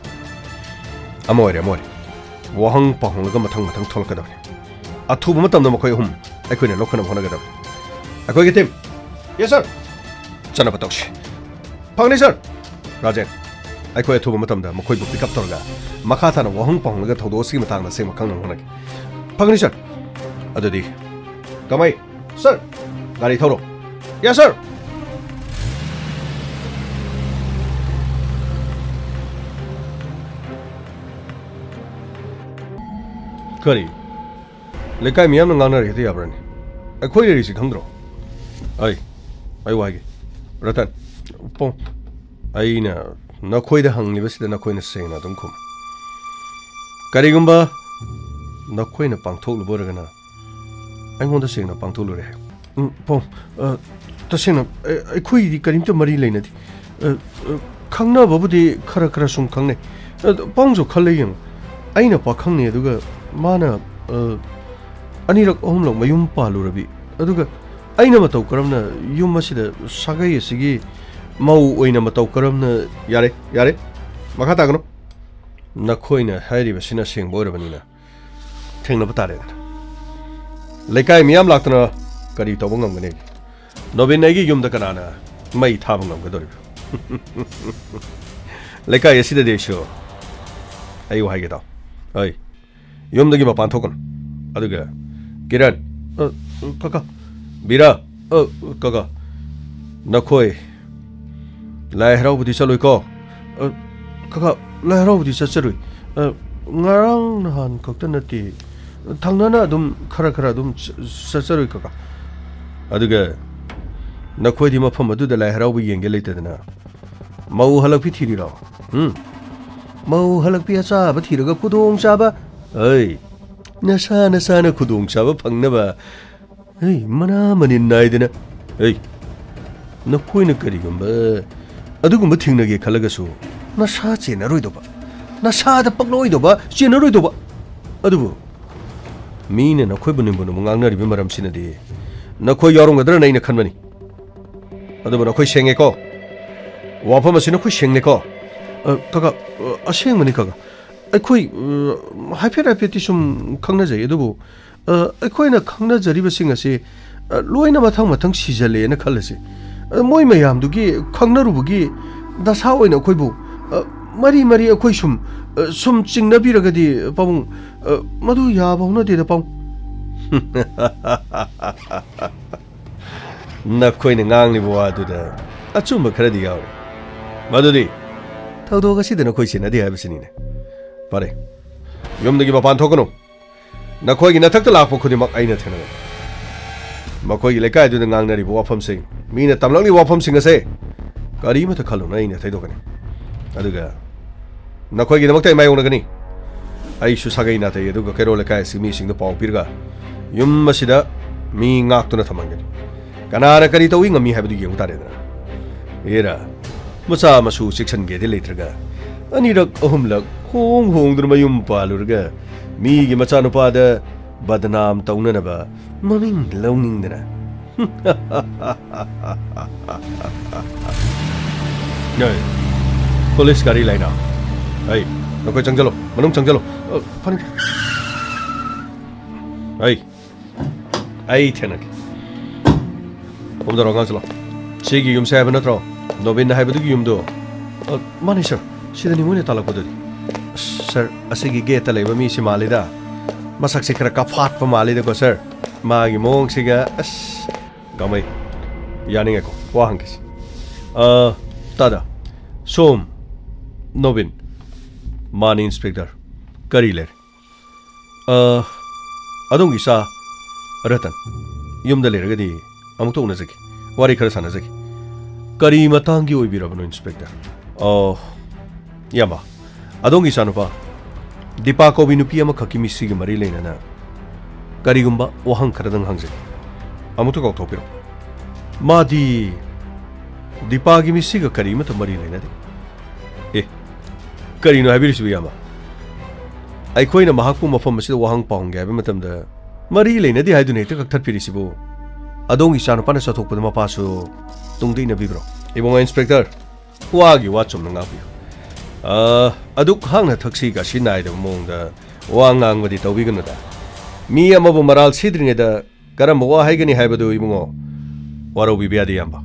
ꯑꯃ ꯑꯣꯏꯔꯦ, ꯑꯃ ꯑꯣꯏꯔꯦ꯫ ꯋꯥꯍꯪ ꯄꯥꯎꯍꯪꯂꯒ ꯃꯊꯪ ꯃꯊꯪ ꯊꯣꯛꯂꯛꯀꯗꯕꯅꯤ꯫ ꯑꯊꯨꯕ ꯃꯇꯝꯗ ꯃꯈꯣꯏ ꯑꯍꯨꯝ ꯑꯩꯈꯣꯏꯅ ꯂꯧꯈꯠꯅꯕ ꯍꯣꯠꯅꯒꯗꯕꯅꯤ꯫ ꯑꯩꯈꯣꯏꯒꯤ ꯇꯤꯝ꯫ Yes, sir. ꯆꯠꯅꯕ ꯇꯧꯁꯤ꯫ ꯐꯪꯅꯤ, ꯁꯔ꯫ ꯔꯥꯖꯦꯟ, ꯑꯩꯈꯣꯏ ꯑꯊꯨꯕ ꯃꯇꯝꯗ ꯃꯈꯣꯏꯕꯨ ꯄꯤꯛ ꯑꯞ ꯇꯧꯔꯒ ꯃꯈꯥ ꯇꯥꯅ ꯋꯥꯍꯪ ꯄꯥꯎꯍꯪꯂꯒ ꯊꯧꯗꯣꯛ ꯑꯁꯤꯒꯤ ꯃꯇꯥꯡꯗ ꯑꯁꯦꯡꯕ ꯈꯪꯅꯕ ꯍꯣꯠꯅꯒꯦ꯫ ꯐꯪꯅꯤ, ꯁꯔ꯫ ꯑꯗꯨꯗꯤ, ꯀꯃꯥꯏ? ꯁꯔ, ꯒꯥꯔꯤ ꯊꯧꯔꯣ꯫ Yes, sir. ꯀꯔꯤ? ꯂꯩꯀꯥꯏ ꯃꯤꯌꯥꯝꯅ ꯉꯥꯡꯅꯔꯦ, ꯍꯦꯛꯇ ꯌꯥꯕ꯭ꯔꯅꯦ? ꯑꯩꯈꯣꯏ ꯂꯩꯔꯤꯁꯤ ꯈꯪꯗ꯭ꯔꯣ? ꯑꯩ, ꯑꯩ ꯋꯥ ꯍꯥꯏꯒꯦ꯫ ꯔꯇꯟ, ꯄꯣ꯫ ꯑꯩꯅ ꯅꯈꯣꯏꯗ ꯍꯪꯂꯤꯕꯁꯤꯗ ꯅꯈꯣꯏꯅ ꯁꯦꯡꯅ ꯑꯗꯨꯝ ꯈꯨꯝꯃꯨ꯫ ꯀꯔꯤꯒꯨꯝꯕ ꯅꯈꯣꯏꯅ ꯄꯥꯡꯊꯣꯛꯂꯨꯕ ꯑꯣꯏꯔꯒꯅ, ꯑꯩꯉꯣꯟꯗ ꯁꯦꯡꯅ ꯄꯥꯡꯊꯣꯛꯂꯨꯔꯦ ꯍꯥꯏꯌꯨ꯫ ꯎꯝ, ꯄꯣ, ꯑ, ꯇꯁꯦꯡꯅ, ꯑ, ꯑꯩꯈꯣꯏꯗꯤ ꯀꯔꯤꯝꯇ ꯃꯔꯤ ꯂꯩꯅꯗꯦ꯫ ꯑ, ꯑ, ꯈꯪꯅꯕꯕꯨꯗꯤ ꯈꯔ ꯈꯔ ꯁꯨꯝ ꯈꯪꯅꯩ꯫ ꯑ, ꯄꯥꯎꯁꯨ ꯈꯜꯂ ꯌꯦꯡꯉꯨ꯫ ꯑꯩꯅ ꯄꯥꯈꯪꯅꯤ, ꯑꯗꯨꯒ ꯃꯥꯅ, ꯑ, ꯑꯅꯤꯔꯛ ꯑꯍꯨꯝꯂꯛ ꯃꯌꯨꯝ ꯄꯥꯜꯂꯨꯔꯕꯤ꯫ ꯑꯗꯨꯒ ꯑꯩꯅ ꯃꯇꯧ ꯀꯔꯝꯅ ꯌꯨꯝ ꯑꯁꯤꯗ ꯁꯥꯒꯩ ꯑꯁꯤꯒꯤ ꯃꯧ ꯑꯣꯏꯅ ꯃꯇꯧ ꯀꯔꯝꯅ, ꯌꯥꯔꯦ, ꯌꯥꯔꯦ꯫ ꯃꯈꯥ ꯇꯥꯒꯅꯨ꯫ ꯅꯈꯣꯏꯅ ꯍꯥꯏꯔꯤꯕꯁꯤꯅ ꯑꯁꯦꯡꯕ ꯑꯣꯏꯔꯕꯅꯤꯅ ꯊꯦꯡꯅꯕ ꯇꯥꯔꯦꯗꯅ꯫ ꯂꯩꯀꯥꯏ ꯃꯤꯌꯥꯝ ꯂꯥꯛꯇꯅ ꯀꯔꯤ ꯇꯧꯕ ꯉꯝꯒꯅꯤ? ꯅꯣꯕꯤꯟ, ꯑꯩꯒꯤ ꯌꯨꯝꯗ ꯀꯅꯥꯅ ꯃꯩ ꯊꯥꯕ ꯉꯝꯒꯗꯧꯔꯤꯕ? ꯂꯩꯀꯥꯏ ꯑꯁꯤꯗꯗꯤ ꯑꯩꯁꯨ, ꯑꯩ ꯋꯥ ꯍꯥꯏꯒꯦ ꯇꯥꯎ꯫ ꯑꯩ ꯌꯨꯝꯗꯒꯤ ꯃꯄꯥꯟ ꯊꯣꯛꯀꯅꯨ꯫ ꯑꯗꯨꯒ ꯀꯤꯔꯟ, ꯑ, ꯀꯀꯥ, ꯕꯤꯔꯥ, ꯑ, ꯀꯀꯥ, ꯅꯈꯣꯏ ꯂꯥꯏ ꯍꯔꯥꯎꯕꯗꯤ ꯆꯠꯂꯣꯏꯀꯣ? ꯑ, ꯀꯀꯥ, ꯂꯥꯏ ꯍꯔꯥꯎꯕꯗꯤ ꯆꯠꯆꯔꯨꯏ꯫ ꯑ, ꯉꯔꯥꯡ ꯅꯍꯥꯟ ꯈꯛꯇ ꯅꯠꯇꯦ, ꯊꯪꯅꯅ ꯑꯗꯨꯝ ꯈꯔ ꯈꯔ ꯑꯗꯨꯝ ꯆ-, ꯆꯠꯆꯔꯨꯏ ꯀꯀꯥ꯫ ꯑꯗꯨꯒ ꯅꯈꯣꯏꯗꯤ ꯃꯐꯝ ꯑꯗꯨꯗ ꯂꯥꯏ ꯍꯔꯥꯎꯕ ꯌꯦꯡꯒꯦ ꯂꯩꯇꯗꯅ ꯃꯧ ꯍꯜꯂꯛꯄꯤ ꯊꯤꯔꯤꯔꯣ? ꯎꯝ? ꯃꯧ ꯍꯜꯂꯛꯄꯤ ꯑꯆꯥꯕ ꯊꯤꯔꯒ ꯈꯨꯗꯣꯡ ꯆꯥꯕ, ꯑꯩ, ꯅꯁꯥ ꯅꯁꯥꯅ ꯈꯨꯗꯣꯡ ꯆꯥꯕ ꯐꯪꯅꯕ, ꯑꯩ, ꯃꯅꯥ ꯃꯅꯤꯟ ꯅꯥꯏꯗꯅ, ꯑꯩ, ꯅꯈꯣꯏꯅ ꯀꯔꯤꯒꯨꯝꯕ ꯑꯗꯨꯒꯨꯝꯕ ꯊꯦꯡꯅꯒꯦ ꯈꯜꯂꯒꯁꯨ ꯅꯁꯥ ꯆꯦꯟꯅꯔꯣꯏꯗꯧꯕ, ꯅꯁꯥꯗ ꯄꯛꯂꯛꯑꯣꯏꯗꯧꯕ, ꯆꯦꯟꯅꯔꯣꯏꯗꯧꯕ꯫ ꯑꯗꯨꯕꯨ ꯃꯤꯅ ꯅꯈꯣꯏꯕꯨ ꯅꯤꯡꯕ ꯅꯨꯡꯕ ꯉꯥꯡꯅꯔꯤꯕ ꯃꯔꯝꯁꯤꯅꯗꯤ ꯅꯈꯣꯏ ꯌꯥꯎꯔꯝꯒꯗ꯭ꯔꯅ ꯑꯩꯅ ꯈꯟꯕꯅꯤ꯫ ꯑꯗꯨꯕꯨ ꯅꯈꯣꯏ ꯁꯦꯡꯉꯦꯀꯣ? ꯋꯥꯐꯝ ꯑꯁꯤ ꯅꯈꯣꯏ ꯁꯦꯡꯂꯦꯀꯣ? ꯑ, ꯀꯀꯥ, ꯑ, ꯑꯁꯦꯡꯕꯅꯤ ꯀꯀꯥ꯫ ꯑꯩꯈꯣꯏ, ꯑ, ꯍꯥꯏꯐꯦꯠ ꯍꯥꯏꯐꯦꯠꯇꯤ ꯁꯨꯝ ꯈꯪꯅꯖꯩ, ꯑꯗꯨꯕꯨ, ꯑ, ꯑꯩꯈꯣꯏꯅ ꯈꯪꯅꯖꯔꯤꯕꯁꯤꯡ ꯑꯁꯤ, ꯑ, ꯂꯣꯏꯅ ꯃꯊꯪ ꯃꯊꯪ ꯁꯤꯖꯜꯂꯦꯅ ꯈꯜꯂꯁꯤ꯫ ꯑ, ꯃꯣꯏ ꯃꯌꯥꯝꯗꯨꯒꯤ ꯈꯪꯅꯔꯨꯕꯒꯤ ꯗꯁꯥ ꯑꯣꯏꯅ ꯑꯩꯈꯣꯏꯕꯨ, ꯑ, ꯃꯔꯤ ꯃꯔꯤ ꯑꯩꯈꯣꯏ ꯁꯨꯝ, ꯑ, ꯁꯨꯝ ꯆꯤꯡꯅꯕꯤꯔꯒꯗꯤ, ꯄꯥꯕꯨꯡ, ꯑ, ꯃꯗꯨ ꯌꯥꯕ ꯍꯧꯅꯗꯦꯗ, ꯄꯥꯕꯨꯡ꯫ ꯅꯈꯣꯏꯅ ꯉꯥꯡꯂꯤꯕ ꯋꯥꯗꯨꯗ ꯑꯆꯨꯝꯕ ꯈꯔꯗꯤ ꯌꯥꯎꯔꯤ꯫ ꯃꯗꯨꯗꯤ ꯊꯧꯗꯣꯛ ꯑꯁꯤꯗ ꯅꯈꯣꯏ ꯆꯦꯟꯅꯗꯦ ꯍꯥꯏꯕꯁꯤꯅꯤꯅꯦ꯫ ꯐꯔꯦ, ꯌꯨꯝꯗꯒꯤ ꯃꯄꯥꯟ ꯊꯣꯛꯀꯅꯨ꯫ ꯅꯈꯣꯏꯒꯤ ꯅꯊꯛꯇ ꯂꯥꯛꯄ ꯈꯨꯗꯤꯡꯃꯛ ꯑꯩꯅ ꯊꯦꯡꯅꯒꯅꯤ꯫ ꯃꯈꯣꯏꯒꯤ ꯂꯩꯀꯥꯏꯗꯨꯗ ꯉꯥꯡꯅꯔꯤꯕ ꯋꯥꯐꯝꯁꯤꯡ, ꯃꯤꯅ ꯇꯝꯂꯛꯂꯤꯕ ꯋꯥꯐꯝꯁꯤꯡ ꯑꯁꯦ ꯀꯔꯤꯃꯠꯇ ꯈꯜꯂꯨꯅ ꯑꯩꯅ ꯊꯩꯗꯣꯛꯀꯅꯤ꯫ ꯑꯗꯨꯒ ꯅꯈꯣꯏꯒꯤꯗꯃꯛꯇ ꯑꯩ ꯃꯥꯌꯣꯛꯅꯒꯅꯤ꯫ ꯑꯩꯁꯨ ꯁꯥꯒꯩ ꯅꯥꯇꯩ ꯑꯗꯨꯒ ꯀꯩꯔꯣꯜ ꯂꯩꯀꯥꯏ ꯑꯁꯤ ꯃꯤꯁꯤꯡꯗ ꯄꯥꯎ ꯄꯤꯔꯒ ꯌꯨꯝ ꯑꯁꯤꯗ ꯃꯤ ꯉꯥꯛꯇꯨꯅ ꯊꯝꯍꯟꯒꯅꯤ꯫ ꯀꯅꯥꯅ ꯀꯔꯤ ꯇꯧꯏ ꯉꯝꯃꯤ ꯍꯥꯏꯕꯗꯨ ꯌꯦꯡꯕ ꯇꯥꯔꯦꯗꯅ꯫ ꯑꯦꯔꯥ, ꯃꯆꯥ ꯃꯁꯨ ꯆꯦꯛꯁꯤꯟꯒꯦꯗꯤ ꯂꯩꯇ꯭ꯔꯒ ꯑꯅꯤꯔꯛ ꯑꯍꯨꯝꯂꯛ ꯍꯣꯡ ꯍꯣꯡꯗꯨꯅ ꯃꯌꯨꯝ ꯄꯥꯜꯂꯨꯔꯒ ꯃꯤꯒꯤ ꯃꯆꯥꯅꯨꯄꯥꯗ ꯕꯗꯅꯥꯝ ꯇꯧꯅꯅꯕ ꯃꯃꯤꯡ ꯂꯧꯅꯤꯡꯗꯅ꯫ ꯑꯦ, ꯄꯨꯂꯤꯁ ꯒꯥꯔꯤ ꯂꯩꯅ꯫ ꯑꯩ, ꯅꯈꯣꯏ ꯆꯪꯁꯤꯜꯂꯣ, ꯃꯅꯨꯡ ꯆꯪꯁꯤꯜꯂꯣ꯫ ꯑ, ꯐꯅꯤ꯫ ꯑꯩ, ꯑꯩ ꯊꯦꯡꯅꯒꯦ꯫ ꯀꯨꯝꯊꯔꯣ, ꯑꯉꯥꯡ ꯆꯠꯂꯣ꯫ ꯁꯤꯒꯤ ꯌꯨꯝꯁꯦ ꯍꯥꯏꯕ ꯅꯠꯇ꯭ꯔꯣ? ꯅꯣꯕꯤꯟ ꯍꯥꯏꯕꯗꯨꯒꯤ ꯌꯨꯝꯗꯣ? ꯑ, ꯃꯥꯅꯤ, ꯁꯔ꯫ ꯁꯤꯗꯅꯤ ꯃꯣꯏꯅ ꯇꯥꯜꯂꯛꯄꯗꯨꯗꯤ꯫ ꯑꯁ, ꯁꯔ, ꯑꯁꯤꯒꯤ ꯒꯦꯠꯇ ꯂꯩꯕ ꯃꯤꯁꯤ ꯃꯥꯜꯂꯤꯗ꯫ ꯃꯁꯛꯁꯤ ꯈꯔ ꯀꯥꯐꯥꯠꯄ ꯃꯥꯜꯂꯤꯗꯀꯣ, ꯁꯔ꯫ ꯃꯥꯒꯤ ꯃꯑꯣꯡꯁꯤꯒ, ꯑꯁ, ꯒꯥꯃꯩ꯫ ꯌꯥꯅꯤꯡꯉꯦꯀꯣ, ꯋꯥ ꯍꯪꯒꯦꯁꯤ꯫ ꯑ, ꯇꯥꯗ꯫ ꯁꯣꯝ, ꯅꯣꯕꯤꯟ꯫ ꯃꯥꯅꯤ, ꯏꯟꯁꯄꯦꯛꯇꯔ꯫ ꯀꯔꯤ ꯂꯩꯔꯦ? ꯑ, ꯑꯗꯣꯝꯒꯤ ꯏꯆꯥ ꯔꯇꯟ ꯌꯨꯝꯗ ꯂꯩꯔꯒꯗꯤ ꯑꯃꯨꯛꯇ ꯎꯅꯖꯒꯦ, ꯋꯥꯔꯤ ꯈꯔ ꯁꯥꯟꯅꯖꯒꯦ꯫ ꯀꯔꯤ ꯃꯇꯥꯡꯒꯤ ꯑꯣꯏꯕꯤꯔꯕꯅꯣ, ꯏꯟꯁꯄꯦꯛꯇꯔ? ꯑꯣ, ꯏꯌꯥꯝꯕ, ꯑꯗꯣꯝꯒꯤ ꯏꯆꯥꯅꯨꯄꯥ ꯗꯤꯄꯥ ꯀꯧꯕꯤ ꯅꯨꯄꯤ ꯑꯃꯈꯛꯀꯤ ꯃꯤꯁꯤꯒ ꯃꯔꯤ ꯂꯩꯅꯅ ꯀꯔꯤꯒꯨꯝꯕ ꯋꯥꯍꯪ ꯈꯔꯗꯪ ꯍꯪꯖꯒꯦ꯫ ꯑꯃꯨꯛꯇ ꯀꯥꯎꯊꯣꯛꯄꯤꯔꯣ꯫ ꯃꯥꯗꯤ ꯗꯤꯄꯥꯒꯤ ꯃꯤꯁꯤꯒ ꯀꯔꯤꯃꯠꯇ ꯃꯔꯤ ꯂꯩꯅꯗꯦ꯫ ꯑꯦ, ꯀꯔꯤꯅꯣ ꯍꯥꯏꯕꯤꯔꯤꯁꯤꯕꯨ, ꯏꯌꯥꯝꯕ? ꯑꯩꯈꯣꯏꯅ ꯃꯍꯥꯛꯄꯨ ꯃꯐꯝ ꯑꯁꯤꯗ ꯋꯥꯍꯪ ꯄꯥꯎꯍꯪꯒꯦ ꯍꯥꯏꯕ ꯃꯇꯝꯗ ꯃꯔꯤ ꯂꯩꯅꯗꯦ ꯍꯥꯏꯗꯨꯅ ꯍꯦꯛꯇ ꯀꯛꯊꯠꯄꯤꯔꯤꯁꯤꯕꯨ? ꯑꯗꯣꯝꯒꯤ ꯏꯆꯥꯅꯨꯄꯥꯅ ꯆꯠꯊꯣꯛꯄꯗ ꯃꯄꯥꯁꯨ ꯇꯨꯡꯗ ꯏꯟꯅꯕꯤꯕ꯭ꯔꯣ? ꯏꯕꯨꯡꯉꯣ ꯏꯟꯁꯄꯦꯛꯇꯔ, ꯋꯥꯒꯤ ꯋꯥ ꯆꯨꯝꯅ ꯉꯥꯡꯕꯤꯌꯨ꯫ ꯑ, ꯑꯗꯨꯛ ꯍꯥꯛꯅ ꯊꯛꯁꯤ ꯈꯥꯁꯤ ꯅꯥꯏꯗꯕ ꯃꯑꯣꯡꯗ ꯋꯥ ꯉꯥꯡꯕꯗꯤ ꯇꯧꯕꯤꯒꯅꯨꯗ꯫ ꯃꯤ ꯑꯃꯕꯨ ꯃꯔꯥꯜ ꯁꯤꯗ꯭ꯔꯤꯉꯩꯗ ꯀꯔꯝꯕ ꯋꯥ ꯍꯥꯏꯒꯅꯤ ꯍꯥꯏꯕꯗꯨ, ꯏꯕꯨꯡꯉꯣ, ꯋꯥꯔꯧꯕꯤꯕ ꯌꯥꯗꯦ, ꯏꯌꯥꯝꯕ꯫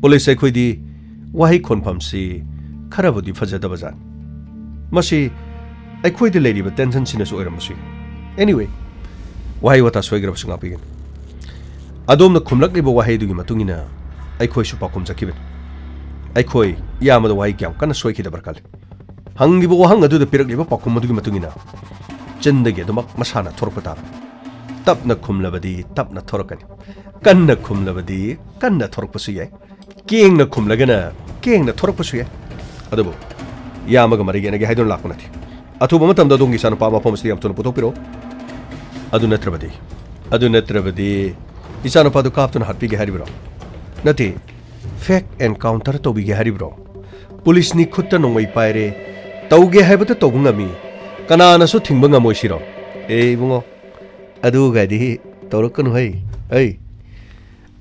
ꯄꯨꯂꯤꯁ ꯑꯩꯈꯣꯏꯗꯤ ꯋꯥꯍꯩ ꯈꯣꯟꯐꯝꯁꯤ ꯈꯔꯕꯨꯗꯤ ꯐꯖꯗꯕ ꯖꯥꯠꯅꯤ꯫ ꯃꯁꯤ ꯑꯩꯈꯣꯏꯗ ꯂꯩꯔꯤꯕ ꯇꯦꯟꯁꯟꯁꯤꯅꯁꯨ ꯑꯣꯏꯔꯝꯕꯁꯨ ꯌꯥꯏ꯫ Anyway, ꯋꯥꯍꯩ ꯋꯥꯇꯥ ꯁꯣꯏꯈ꯭ꯔꯕꯁꯨ ꯉꯥꯛꯄꯤꯒꯅꯤ꯫ ꯑꯗꯣꯝꯅ ꯈꯨꯝꯂꯛꯂꯤꯕ ꯋꯥꯍꯩꯗꯨꯒꯤ ꯃꯇꯨꯡ ꯏꯟꯅ ꯑꯩꯈꯣꯏꯁꯨ ꯄꯥꯎꯈꯨꯝ ꯆꯠꯈꯤꯕꯅꯤ꯫ ꯑꯩꯈꯣꯏ ꯏꯌꯥꯝꯕꯗ ꯋꯥꯍꯩ ꯀꯌꯥꯝ ꯀꯟꯅ ꯁꯣꯏꯈꯤꯗꯕ꯭ꯔꯥ ꯈꯜꯂꯤ꯫ ꯍꯪꯂꯤꯕ ꯋꯥꯍꯪ ꯑꯗꯨꯗ ꯄꯤꯔꯛꯂꯤꯕ ꯄꯥꯎꯈꯨꯝ ꯑꯗꯨꯒꯤ ꯃꯇꯨꯡ ꯏꯟꯅ ꯆꯤꯟꯗꯒꯤ ꯑꯗꯨꯃꯛ ꯃꯁꯥꯅ ꯊꯣꯔꯛꯄ ꯇꯥꯕꯅꯤ꯫ ꯇꯞꯅ ꯈꯨꯝꯂꯕꯗꯤ ꯇꯞꯅ ꯊꯣꯔꯛꯀꯅꯤ, ꯀꯟꯅ ꯈꯨꯝꯂꯕꯗꯤ ꯀꯟꯅ ꯊꯣꯔꯛꯄꯁꯨ ꯌꯥꯏ, ꯀꯦꯡꯅ ꯈꯨꯝꯂꯒꯅ ꯀꯦꯡꯅ ꯊꯣꯔꯛꯄꯁꯨ ꯌꯥꯏ꯫ ꯑꯗꯨꯕꯨ ꯏꯌꯥꯝꯕꯒ ꯃꯔꯩ ꯌꯦꯠꯅꯒꯦ ꯍꯥꯏꯗꯨꯅ ꯂꯥꯛꯄ ꯅꯠꯇꯦ꯫ ꯑꯊꯨꯕ ꯃꯇꯝꯗ ꯑꯗꯣꯝꯒꯤ ꯏꯆꯥꯅꯨꯄꯥ ꯃꯐꯝ ꯑꯁꯤꯗ ꯌꯥꯝ ꯊꯨꯅ ꯄꯨꯊꯣꯛꯄꯤꯔꯛꯑꯣ꯫ ꯑꯗꯨ ꯅꯠꯇ꯭ꯔꯕꯗꯤ, ꯑꯗꯨ ꯅꯠꯇ꯭ꯔꯕꯗꯤ ꯏꯆꯥꯅꯨꯄꯥꯗꯨ ꯀꯥꯞꯇꯨꯅ ꯍꯥꯠꯄꯤꯒꯦ ꯍꯥꯏꯔꯤꯕ꯭ꯔꯣ? ꯅꯠꯇꯦ, ꯐꯦꯛ ꯑꯦꯟꯀꯥꯎꯟꯇꯔ ꯇꯧꯕꯤꯒꯦ ꯍꯥꯏꯔꯤꯕ꯭ꯔꯣ? ꯄꯨꯂꯤꯁꯅꯤ ꯈꯨꯠꯇ ꯅꯣꯡꯃꯩ ꯄꯥꯏꯔꯦ, ꯇꯧꯒꯦ ꯍꯥꯏꯕꯗ ꯇꯧꯕ ꯉꯝꯃꯤ, ꯀꯅꯥꯅꯁꯨ ꯊꯤꯡꯕ ꯉꯝꯃꯣꯏ ꯁꯤꯔꯣ? ꯑꯦ ꯏꯕꯨꯡꯉꯣ, ꯑꯗꯨꯒꯗꯤ ꯇꯧꯔꯛꯀꯅꯨ ꯍꯩ꯫ ꯑꯩ,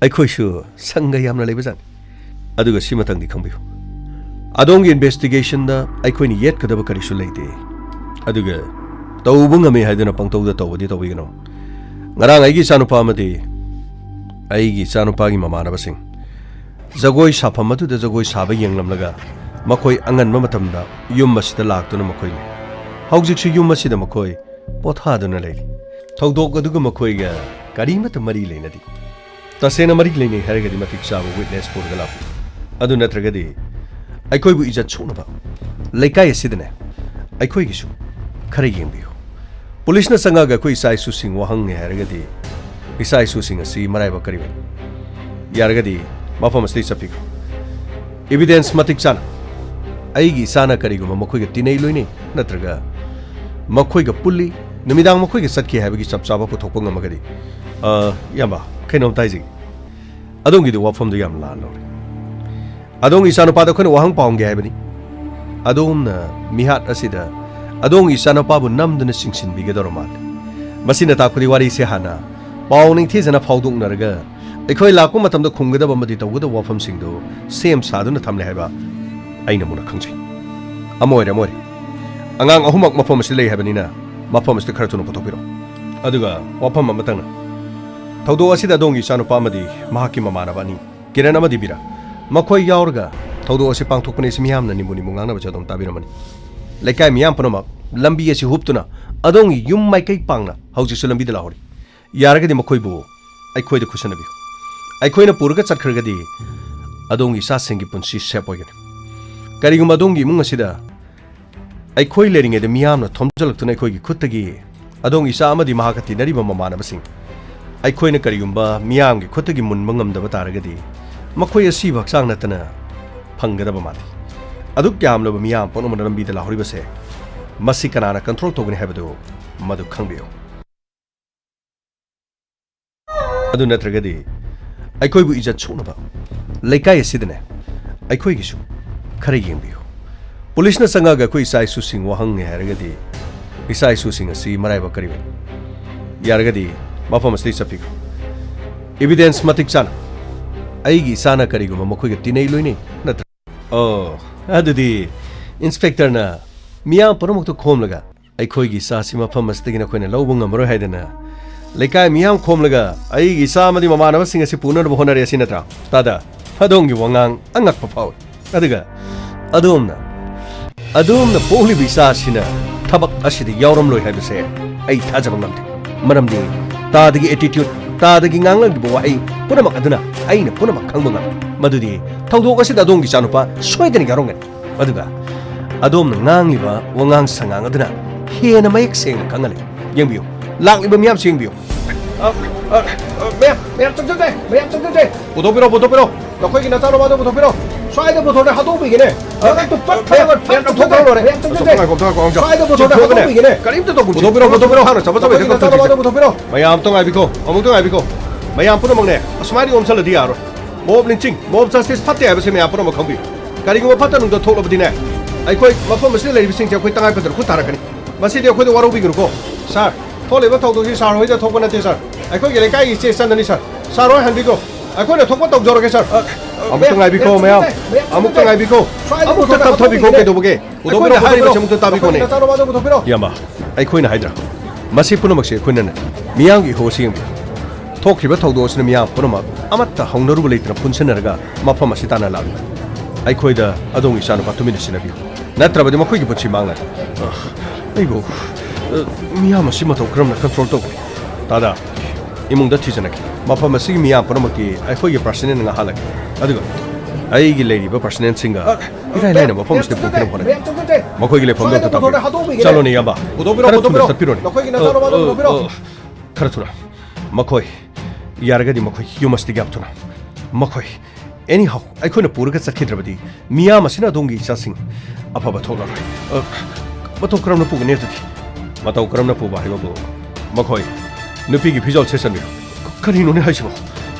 ꯑꯩꯈꯣꯏꯁꯨ ꯁꯪꯒ ꯌꯥꯝꯅ ꯂꯩꯕꯖꯥꯠꯅꯤ꯫ ꯑꯗꯨꯒ ꯁꯤꯃꯇꯪꯗꯤ ꯈꯪꯕꯤꯌꯨ, ꯑꯗꯣꯝꯒꯤ ꯏꯟꯚꯦꯁꯇꯤꯒꯦꯁꯟꯗ ꯑꯩꯈꯣꯏꯅ ꯌꯦꯠꯀꯗꯕ ꯀꯔꯤꯁꯨ ꯂꯩꯇꯦ꯫ ꯑꯗꯨꯒ ꯇꯧꯕ ꯉꯝꯃꯤ ꯍꯥꯏꯗꯨꯅ ꯄꯪꯇꯧꯗ ꯇꯧꯕꯗꯤ ꯇꯧꯕꯤꯒꯅꯨ꯫ ꯉꯔꯥꯡ ꯑꯩꯒꯤ ꯏꯆꯥꯅꯨꯄꯥ ꯑꯃꯗꯤ ꯑꯩꯒꯤ ꯏꯆꯥꯅꯨꯄꯥꯒꯤ ꯃꯃꯥꯟꯅꯕꯁꯤꯡ ꯖꯒꯣꯏ ꯁꯥꯐꯝ ꯑꯗꯨꯗ ꯖꯒꯣꯏ ꯁꯥꯕ ꯌꯦꯡꯂꯝꯂꯒ ꯃꯈꯣꯏ ꯑꯉꯟꯕ ꯃꯇꯝꯗ ꯌꯨꯝ ꯑꯁꯤꯗ ꯂꯥꯛꯇꯨꯅ ꯃꯈꯣꯏ ꯂꯩ꯫ ꯍꯧꯖꯤꯛꯁꯨ ꯌꯨꯝ ꯑꯁꯤꯗ ꯃꯈꯣꯏ ꯄꯣꯊꯥꯗꯨꯅ ꯂꯩꯔꯤ꯫ ꯊꯧꯗꯣꯛ ꯑꯗꯨꯒ ꯃꯈꯣꯏꯒ ꯀꯔꯤꯃꯠꯇ ꯃꯔꯤ ꯂꯩꯅꯗꯦ꯫ ꯇꯁꯦꯡꯅ ꯃꯔꯤ ꯂꯩꯅꯩ ꯍꯥꯏꯔꯒꯗꯤ ꯃꯇꯤꯛ ꯆꯥꯕ ꯋꯤꯠꯅꯦꯁ ꯄꯨꯔꯒ ꯂꯥꯛꯄꯤꯌꯨ꯫ ꯑꯗꯨ ꯅꯠꯇ꯭ꯔꯒꯗꯤ ꯑꯩꯈꯣꯏꯕꯨ ꯏꯖꯠ ꯁꯣꯛꯅꯕ ꯂꯩꯀꯥꯏ ꯑꯁꯤꯗꯅꯦ ꯑꯩꯈꯣꯏꯒꯤꯁꯨ ꯈꯔ ꯌꯦꯡꯕꯤꯌꯨ꯫ ꯄꯨꯂꯤꯁꯅ ꯆꯪꯉꯛꯑꯒ ꯑꯩꯈꯣꯏ ꯏꯆꯥ ꯏꯁꯨꯁꯤꯡ ꯋꯥꯍꯪꯅꯤ ꯍꯥꯏꯔꯒꯗꯤ ꯏꯆꯥ ꯏꯁꯨꯁꯤꯡ ꯑꯁꯤ ꯃꯔꯥꯏꯕꯛ ꯀꯔꯤ ꯑꯣꯏ? ꯌꯥꯔꯒꯗꯤ ꯃꯐꯝ ꯑꯁꯤꯗꯒꯤ ꯆꯠꯄꯤꯈ꯭ꯔꯣ꯫ ꯏꯕꯤꯗꯦꯟꯁ ꯃꯇꯤꯛ ꯆꯥꯅ ꯑꯩꯒꯤ ꯏꯆꯥꯅ ꯀꯔꯤꯒꯨꯝꯕ ꯃꯈꯣꯏꯒ ꯇꯤꯟꯅꯩ ꯂꯣꯏꯅꯩ ꯅꯠꯇ꯭ꯔꯒ ꯃꯈꯣꯏꯒ ꯄꯨꯜꯂꯤ, ꯅꯨꯃꯤꯗꯥꯡ ꯃꯈꯣꯏꯒ ꯆꯠꯈꯤ ꯍꯥꯏꯕꯒꯤ ꯆꯞ ꯆꯥꯕ ꯄꯨꯊꯣꯛꯄ ꯉꯝꯃꯒꯗꯤ, ꯑ, ꯏꯌꯥꯝꯕ, ꯀꯩꯅꯣꯝꯇ ꯍꯥꯏꯖꯒꯦ꯫ ꯑꯗꯣꯝꯒꯤꯗꯤ ꯋꯥꯐꯝꯗꯨ ꯌꯥꯝ ꯂꯥꯟꯅ ꯂꯧꯔꯦ꯫ ꯑꯗꯣꯝꯒꯤ ꯏꯆꯥꯅꯨꯄꯥꯗ ꯑꯩꯈꯣꯏꯅ ꯋꯥꯍꯪ ꯄꯥꯎꯍꯪꯒꯦ ꯍꯥꯏꯕꯅꯤ꯫ ꯑꯗꯣꯝꯅ ꯃꯤꯍꯥꯠ ꯑꯁꯤꯗ ꯑꯗꯣꯝꯒꯤ ꯏꯆꯥꯅꯨꯄꯥꯕꯨ ꯅꯝꯗꯨꯅ ꯆꯤꯡꯁꯤꯟꯕꯤꯒꯗꯧꯔ ꯃꯥꯜꯂꯤ꯫ ꯃꯁꯤꯅ ꯇꯥꯛꯄꯗꯤ ꯋꯥꯔꯤꯁꯦ ꯍꯥꯟꯅ ꯄꯥꯎ ꯅꯤꯡꯊꯤꯖꯅ ꯐꯥꯎꯗꯣꯛꯅꯔꯒ ꯑꯩꯈꯣꯏ ꯂꯥꯛꯄ ꯃꯇꯝꯗ ꯈꯨꯝꯒꯗꯕ ꯑꯃꯗꯤ ꯇꯧꯒꯗꯕ ꯋꯥꯐꯝꯁꯤꯡꯗꯨ ꯁꯦꯝ ꯁꯥꯗꯨꯅ ꯊꯝꯂꯦ ꯍꯥꯏꯕ ꯑꯩꯅ ꯃꯨꯟꯅ ꯈꯪꯖꯩ꯫ ꯑꯃ ꯑꯣꯏꯔꯦ, ꯑꯃ ꯑꯣꯏꯔꯦ꯫ ꯑꯉꯥꯡ ꯑꯍꯨꯝꯃꯛ ꯃꯐꯝ ꯑꯁꯤꯗ ꯂꯩ ꯍꯥꯏꯕꯅꯤꯅ ꯃꯐꯝ ꯑꯁꯤꯗ ꯈꯔ ꯊꯨꯅ ꯄꯨꯊꯣꯛꯄꯤꯔꯛꯎ꯫ ꯑꯗꯨꯒ ꯋꯥꯐꯝ ꯑꯃꯇꯪꯅ, ꯊꯧꯗꯣꯛ ꯑꯁꯤꯗ ꯑꯗꯣꯝꯒꯤ ꯏꯆꯥꯅꯨꯄꯥ ꯑꯃꯗꯤ ꯃꯍꯥꯛꯀꯤ ꯃꯃꯥꯟꯅꯕ ꯑꯅꯤ, ꯀꯤꯔꯟ ꯑꯃꯗꯤ ꯕꯤꯔꯥ, ꯃꯈꯣꯏ ꯌꯥꯎꯔꯒ ꯊꯧꯗꯣꯛ ꯑꯁꯤ ꯄꯥꯡꯊꯣꯛꯄꯅꯤ꯫ ꯑꯁꯤ ꯃꯤꯌꯥꯝꯅ ꯅꯤꯝꯕꯨ ꯅꯤꯝꯕꯨ ꯉꯥꯡꯅꯕꯁꯨ ꯑꯗꯨꯝ ꯇꯥꯕꯤꯔꯝꯃꯅꯤ꯫ ꯂꯩꯀꯥꯏ ꯃꯤꯌꯥꯝ ꯄꯨꯝꯅꯃꯛ ꯂꯝꯕꯤ ꯑꯁꯤ ꯍꯨꯞꯇꯨꯅ ꯑꯗꯣꯝꯒꯤ ꯌꯨꯝ ꯃꯥꯏꯀꯩ ꯄꯥꯡꯅ ꯍꯧꯖꯤꯛꯁꯨ ꯂꯝꯕꯤꯗ ꯂꯥꯛꯍꯧꯔꯤ꯫ ꯌꯥꯔꯒꯗꯤ ꯃꯈꯣꯏꯕꯨ ꯑꯩꯈꯣꯏꯗ ꯈꯨꯠꯁꯤꯟꯅꯕꯤꯌꯨ꯫ ꯑꯩꯈꯣꯏꯅ ꯄꯨꯔꯒ ꯆꯠꯈ꯭ꯔꯒꯗꯤ ꯑꯗꯣꯝꯒꯤ ꯏꯆꯥꯁꯤꯡꯒꯤ ꯄꯨꯟꯁꯤ ꯁꯦꯞ ꯑꯣꯏꯒꯅꯤ꯫ ꯀꯔꯤꯒꯨꯝꯕ ꯑꯗꯣꯝꯒꯤ ꯏꯃꯨꯡ ꯑꯁꯤꯗ ꯑꯩꯈꯣꯏ ꯂꯩꯔꯤꯉꯩꯗ ꯃꯤꯌꯥꯝꯅ ꯊꯣꯝꯖꯤꯜꯂꯛꯇꯨꯅ ꯑꯩꯈꯣꯏꯒꯤ ꯈꯨꯠꯇꯒꯤ ꯑꯗꯣꯝꯒꯤ ꯏꯆꯥ ꯑꯃꯗꯤ ꯃꯍꯥꯛꯀ ꯇꯤꯟꯅꯔꯤꯕ ꯃꯃꯥꯟꯅꯕꯁꯤꯡ ꯑꯩꯈꯣꯏꯅ ꯀꯔꯤꯒꯨꯝꯕ ꯃꯤꯌꯥꯝꯒꯤ ꯈꯨꯠꯇꯒꯤ ꯃꯨꯟꯕ ꯉꯝꯗꯕ ꯇꯥꯔꯒꯗꯤ, ꯃꯈꯣꯏ ꯑꯁꯤꯕ ꯍꯛꯆꯥꯡ ꯅꯠꯇꯅ ꯐꯪꯒꯗꯕ ꯃꯥꯟꯗꯦ꯫ ꯑꯗꯨꯛ ꯌꯥꯝꯂꯕ ꯃꯤꯌꯥꯝ ꯄꯨꯝꯅꯃꯛꯅ ꯂꯝꯕꯤꯗ ꯂꯥꯛꯍꯧꯔꯤꯕꯁꯦ, ꯃꯁꯤ ꯀꯅꯥꯅ ꯀꯟꯇ꯭ꯔꯣꯜ ꯇꯧꯒꯅꯤ ꯍꯥꯏꯕꯗꯨ ꯃꯗꯨ ꯈꯪꯕꯤꯌꯨ꯫ ꯑꯗꯨ ꯅꯠꯇ꯭ꯔꯒꯗꯤ ꯑꯩꯈꯣꯏꯕꯨ ꯏꯖꯠ ꯁꯣꯛꯅꯕ ꯂꯩꯀꯥꯏ ꯑꯁꯤꯗꯅꯦ, ꯑꯩꯈꯣꯏꯒꯤꯁꯨ ꯈꯔ ꯌꯦꯡꯕꯤꯌꯨ꯫ ꯄꯨꯂꯤꯁꯅ ꯆꯪꯉꯛꯑꯒ ꯑꯩꯈꯣꯏ ꯏꯆꯥ ꯏꯁꯨꯁꯤꯡ ꯋꯥꯍꯪꯅꯤ ꯍꯥꯏꯔꯒꯗꯤ, ꯏꯆꯥ ꯏꯁꯨꯁꯤꯡ ꯑꯁꯤ ꯃꯔꯥꯏꯕꯛ ꯀꯔꯤ ꯑꯣꯏ? ꯌꯥꯔꯒꯗꯤ ꯃꯐꯝ ꯑꯁꯤꯗꯒꯤ ꯆꯠꯄꯤꯈ꯭ꯔꯣ꯫ ꯏꯕꯤꯗꯦꯟꯁ ꯃꯇꯤꯛ ꯆꯥꯅ ꯑꯩꯒꯤ ꯏꯆꯥꯅ ꯀꯔꯤꯒꯨꯝꯕ ꯃꯈꯣꯏꯒ ꯇꯤꯟꯅꯩ ꯂꯣꯏꯅꯩ ꯅꯠꯇ꯭ꯔ-, ꯑꯣ, ꯑꯗꯨꯗꯤ ꯏꯟꯁꯄꯦꯛꯇꯔꯅ ꯃꯤꯌꯥꯝ ꯄꯨꯝꯅꯃꯛꯇꯨ ꯈꯣꯝꯂꯒ ꯑꯩꯈꯣꯏꯒꯤ ꯏꯆꯥꯁꯤ ꯃꯐꯝ ꯑꯁꯤꯗꯒꯤ ꯅꯈꯣꯏꯅ ꯂꯧꯕ ꯉꯝꯃꯔꯣꯏ ꯍꯥꯏꯗꯅ ꯂꯩꯀꯥꯏ ꯃꯤꯌꯥꯝ ꯈꯣꯝꯂꯒ ꯑꯩꯒꯤ ꯏꯆꯥ ꯑꯃꯗꯤ ꯃꯃꯥꯟꯅꯕꯁꯤꯡ ꯑꯁꯤ ꯄꯨꯅꯅꯕ ꯍꯣꯠꯅꯔꯦ ꯑꯁꯤ ꯅꯠꯇ꯭ꯔꯥ? ꯇꯥꯗ, ꯑꯗꯣꯝꯒꯤ ꯋꯥꯉꯥꯡ ꯑꯉꯛꯄ ꯐꯥꯎꯏ꯫ ꯑꯗꯨꯒ ꯑꯗꯣꯝꯅ, ꯑꯗꯣꯝꯅ ꯄꯣꯛꯂꯤꯕ ꯏꯆꯥ ꯑꯁꯤꯅ ꯊꯕꯛ ꯑꯁꯤꯗ ꯌꯥꯎꯔꯝꯂꯣꯏ ꯍꯥꯏꯕꯁꯦ ꯑꯩ ꯊꯥꯖꯕ ꯉꯝꯗꯦ꯫ ꯃꯔꯝꯗꯤ ꯇꯥꯗꯒꯤ ꯑꯦꯇꯤꯇ꯭ꯌꯨꯠ, ꯇꯥꯗꯒꯤ ꯉꯥꯡꯂꯛꯂꯤꯕ ꯋꯥꯍꯩ ꯄꯨꯝꯅꯃꯛ ꯑꯗꯨꯅ ꯑꯩꯅ ꯄꯨꯝꯅꯃꯛ ꯈꯪꯕ ꯉꯝꯃꯤ꯫ ꯃꯗꯨꯗꯤ ꯊꯧꯗꯣꯛ ꯑꯁꯤꯗ ꯑꯗꯣꯝꯒꯤ ꯏꯆꯥꯅꯨꯄꯥ ꯁꯣꯏꯗꯅ ꯌꯥꯎꯔꯝꯒꯅꯤ꯫ ꯑꯗꯨꯒ ꯑꯗꯣꯝꯅ ꯉꯥꯡꯂꯤꯕ ꯋꯥꯉꯥꯡ ꯁꯉꯥꯡ ꯑꯗꯨꯅ ꯍꯦꯟꯅ ꯃꯌꯦꯛ ꯁꯦꯡꯅ ꯈꯪꯍꯜꯂꯤ꯫ ꯌꯦꯡꯕꯤꯌꯨ, ꯂꯥꯛꯂꯤꯕ ꯃꯤꯌꯥꯝꯁꯤ ꯌꯦꯡꯕꯤꯌꯨ꯫ ꯑ, ꯑ, ꯑ, ꯃꯌꯥꯝ, ꯃꯌꯥꯝ ꯆꯪꯁꯤꯟꯁꯦ, ꯃꯌꯥꯝ ꯆꯪꯁꯤꯟꯁꯦ꯫ ꯄꯨꯊꯣꯛꯄꯤꯔꯣ, ꯄꯨꯊꯣꯛꯄꯤꯔꯣ꯫ ꯅꯈꯣꯏꯒꯤ ꯅꯆꯥꯅꯨꯄꯥꯗꯣ ꯄꯨꯊꯣꯛꯄꯤꯔꯣ꯫ ꯁ꯭ꯋꯥꯏꯗ ꯄꯨꯊꯣꯛꯅ ꯍꯥꯠꯇꯣꯛꯄꯤꯒꯦꯅꯦ꯫ ꯃꯌꯥꯝ, ꯃꯌꯥꯝ ꯊꯣꯛꯈ꯭ꯔꯣ ꯂꯣꯏꯔꯦ꯫ ꯃꯌꯥꯝ ꯆꯪꯁꯤꯟꯁꯦ꯫ ꯉꯥꯏꯈꯣ, ꯑꯝꯇ ꯉꯥꯏꯈꯣ, ꯉꯥꯏꯈꯣ꯫ ꯁ꯭ꯋꯥꯏꯗ ꯄꯨꯊꯣꯛꯅ ꯆꯤꯡꯊꯣꯛꯑꯒꯅꯦ꯫ ꯍꯥꯠꯇꯣꯛꯄꯤꯒꯦꯅꯦ꯫ ꯀꯔꯤꯝꯇ ꯇꯧꯕꯤꯗꯦ꯫ ꯄꯨꯊꯣꯛꯄꯤꯔꯣ, ꯄꯨꯊꯣꯛꯄꯤꯔꯣ꯫ ꯍꯥꯟꯅ ꯆꯠꯄ ꯆꯠꯄ ꯅꯈꯣꯏꯒꯤ ꯅꯆꯥꯅꯨꯄꯥꯗꯣ ꯄꯨꯊꯣꯛꯄꯤꯔꯣ꯫ ꯃꯌꯥꯝ ꯑꯝꯇ ꯉꯥꯏꯕꯤꯈꯣ, ꯑꯃꯨꯛꯇ ꯉꯥꯏꯕꯤꯈꯣ꯫ ꯃꯌꯥꯝ ꯄꯨꯝꯅꯃꯛꯅꯦ, ꯑꯁꯨꯃꯥꯏꯅ ꯌꯣꯝꯁꯜꯂꯗꯤ ꯌꯥꯔꯣꯏ꯫ ꯃꯣꯕ ꯂꯤꯟꯆꯤꯡ, ꯃꯣꯕ ꯖꯁꯇꯤꯁ ꯐꯠꯇꯦ ꯍꯥꯏꯕꯁꯦ ꯃꯌꯥꯝ ꯄꯨꯝꯅꯃꯛ ꯈꯪꯕꯤꯌꯨ꯫ ꯀꯔꯤꯒꯨꯝꯕ ꯐꯠꯇ ꯅꯨꯡꯗ ꯊꯣꯛꯂꯕꯗꯤꯅꯦ, ꯑꯩꯈꯣꯏ ꯃꯐꯝ ꯑꯁꯤꯗ ꯂꯩꯔꯤꯕꯁꯤꯡꯁꯦ ꯑꯩꯈꯣꯏ ꯇꯉꯥꯏ ꯐꯗꯅ ꯈꯨꯠ ꯊꯥꯔꯛꯀꯅꯤ꯫ ꯃꯁꯤꯗꯤ ꯑꯩꯈꯣꯏꯗ ꯋꯥꯔꯧꯕꯤꯒꯅꯨꯀꯣ꯫ ꯁꯥꯔ, ꯊꯣꯛꯂꯤꯕ ꯊꯧꯗꯣꯛꯁꯤ ꯁꯥꯔ ꯍꯣꯏꯗ ꯊꯣꯛꯄ ꯅꯠꯇꯦ, ꯁꯥꯔ꯫ ꯑꯩꯈꯣꯏꯒꯤ ꯂꯩꯀꯥꯏꯒꯤ ꯆꯦ ꯆꯟꯗꯅꯤ, ꯁꯥꯔ꯫ ꯁꯥꯔ ꯍꯣꯏ ꯍꯟꯕꯤꯈ꯭ꯔꯣ꯫ ꯑꯩꯈꯣꯏꯅ ꯊꯣꯛꯄ ꯇꯧꯖꯔꯒꯦ, ꯁꯥꯔ꯫ ꯑꯃꯨꯛꯇ ꯉꯥꯏꯕꯤꯈꯣ, ꯃꯌꯥꯝ꯫ ꯑꯃꯨꯛꯇ ꯉꯥꯏꯕꯤꯈꯣ꯫ ꯁ꯭ꯋꯥꯏꯗ ꯑꯃꯨꯛꯇ ꯄꯨꯊꯣꯛꯅ ꯇꯞꯊꯕꯤꯈꯣ꯫ ꯍꯥꯠꯇꯣꯛꯄꯤꯒꯅꯦ꯫ ꯀꯩꯗꯧꯕꯒꯦ? ꯄꯨꯊꯣꯛꯄꯤꯔꯣ, ꯑꯩꯈꯣꯏꯅ ꯄꯨꯊꯣꯛꯄꯤꯔꯣ꯫ ꯍꯥꯏꯔꯤꯕꯁꯤ ꯑꯃꯨꯛꯇ ꯇꯥꯕꯤꯈꯣꯅꯦ꯫ ꯅꯈꯣꯏꯒꯤ ꯅꯆꯥꯅꯨꯄꯥꯗꯣ ꯄꯨꯊꯣꯛꯄꯤꯔꯣ꯫ ꯏꯌꯥꯝꯕ, ꯑꯩꯈꯣꯏꯅ ꯍꯥꯏꯗ꯭ꯔꯥ? ꯃꯁꯤ ꯄꯨꯝꯅꯃꯛꯁꯦ ꯑꯩꯈꯣꯏꯅꯅꯦ, ꯃꯤꯌꯥꯝꯒꯤ ꯏꯍꯣ ꯑꯁꯤ ꯌꯦꯡꯕꯤꯌꯨ꯫ ꯊꯣꯛꯈꯤꯕ ꯊꯧꯗꯣꯛ ꯑꯁꯤꯅ ꯃꯤꯌꯥꯝ ꯄꯨꯝꯅꯃꯛ ꯑꯃꯠꯇ ꯍꯧꯅꯔꯨꯕ ꯂꯩꯇꯅ ꯄꯨꯟꯁꯤꯟꯅꯔꯒ ꯃꯐꯝ ꯑꯁꯤ ꯇꯥꯟꯅ ꯂꯥꯛꯂꯤ꯫ ꯑꯩꯈꯣꯏꯗ ꯑꯗꯣꯝꯒꯤ ꯏꯆꯥꯅꯨꯄꯥ ꯇꯨꯃꯤꯟꯅ ꯁꯤꯟꯅꯕꯤꯌꯨ꯫ ꯅꯠꯇ꯭ꯔꯕꯗꯤ ꯃꯈꯣꯏꯒꯤ ꯄꯨꯟꯁꯤ ꯃꯥꯡꯂꯅꯤ꯫ ꯑ, ꯑꯩꯕꯨ, ꯑ, ꯃꯤꯌꯥꯝ ꯑꯁꯤ ꯃꯇꯧ ꯀꯔꯝꯅ ꯀꯟꯇ꯭ꯔꯣꯜ ꯇꯧꯒꯅꯤ? ꯇꯥꯗ, ꯏꯃꯨꯡꯗ ꯊꯤꯖꯅꯈꯤ꯫ ꯃꯐꯝ ꯑꯁꯤꯒꯤ ꯃꯤꯌꯥꯝ ꯄꯨꯝꯅꯃꯛꯇꯤ ꯑꯩꯈꯣꯏꯒꯤ ꯄꯥꯔꯁꯅꯦꯜꯅ ꯉꯥꯛꯍꯜꯂꯒꯦ꯫ ꯑꯗꯨꯒ ꯑꯩꯒꯤ ꯂꯩꯔꯤꯕ ꯄꯔꯁꯅꯦꯜꯁꯤꯡꯒ ꯏꯔꯥꯏ ꯂꯥꯏꯅ ꯃꯐꯝ ꯑꯁꯤꯗ ꯄꯨꯈꯤꯅꯕ ꯍꯣꯠꯅꯒꯦ꯫ ꯃꯈꯣꯏꯒꯤ ꯂꯩꯐꯝꯗꯣ ꯑꯝꯇ ꯇꯥꯛꯄꯤꯌꯨ꯫ ꯆꯠꯂꯣꯅꯦ, ꯏꯌꯥꯝꯕ꯫ ꯈꯔ ꯊꯨꯅ ꯆꯠꯄꯤꯔꯣꯅꯦ꯫ ꯈꯔ ꯊꯨꯅ꯫ ꯃꯈꯣꯏ ꯌꯥꯔꯒꯗꯤ ꯃꯈꯣꯏ ꯌꯨꯝ ꯑꯁꯤꯗꯒꯤ ꯌꯥꯝ ꯊꯨꯅ꯫ ꯃꯈꯣꯏ ꯑꯦꯅꯤꯍꯥꯎ ꯑꯩꯈꯣꯏꯅ ꯄꯨꯔꯒ ꯆꯠꯈꯤꯗ꯭ꯔꯕꯗꯤ ꯃꯤꯌꯥꯝ ꯑꯁꯤꯅ ꯑꯗꯣꯝꯒꯤ ꯏꯆꯥꯁꯤꯡ ꯑꯐꯕ ꯊꯣꯛꯂꯔꯣꯏ꯫ ꯑ, ꯃꯇꯧ ꯀꯔꯝꯅ ꯄꯨꯒꯅꯤ ꯑꯗꯨꯗꯤ? ꯃꯇꯧ ꯀꯔꯝꯅ ꯄꯨꯕ ꯍꯥꯏꯕꯕꯨ ꯃꯈꯣꯏ ꯅꯨꯄꯤꯒꯤ ꯐꯤꯖꯣꯜ ꯁꯦꯠꯆꯟꯕꯤꯔꯣ꯫ ꯀꯔꯤꯅꯣꯅꯦ ꯍꯥꯏꯁꯤꯕꯣ?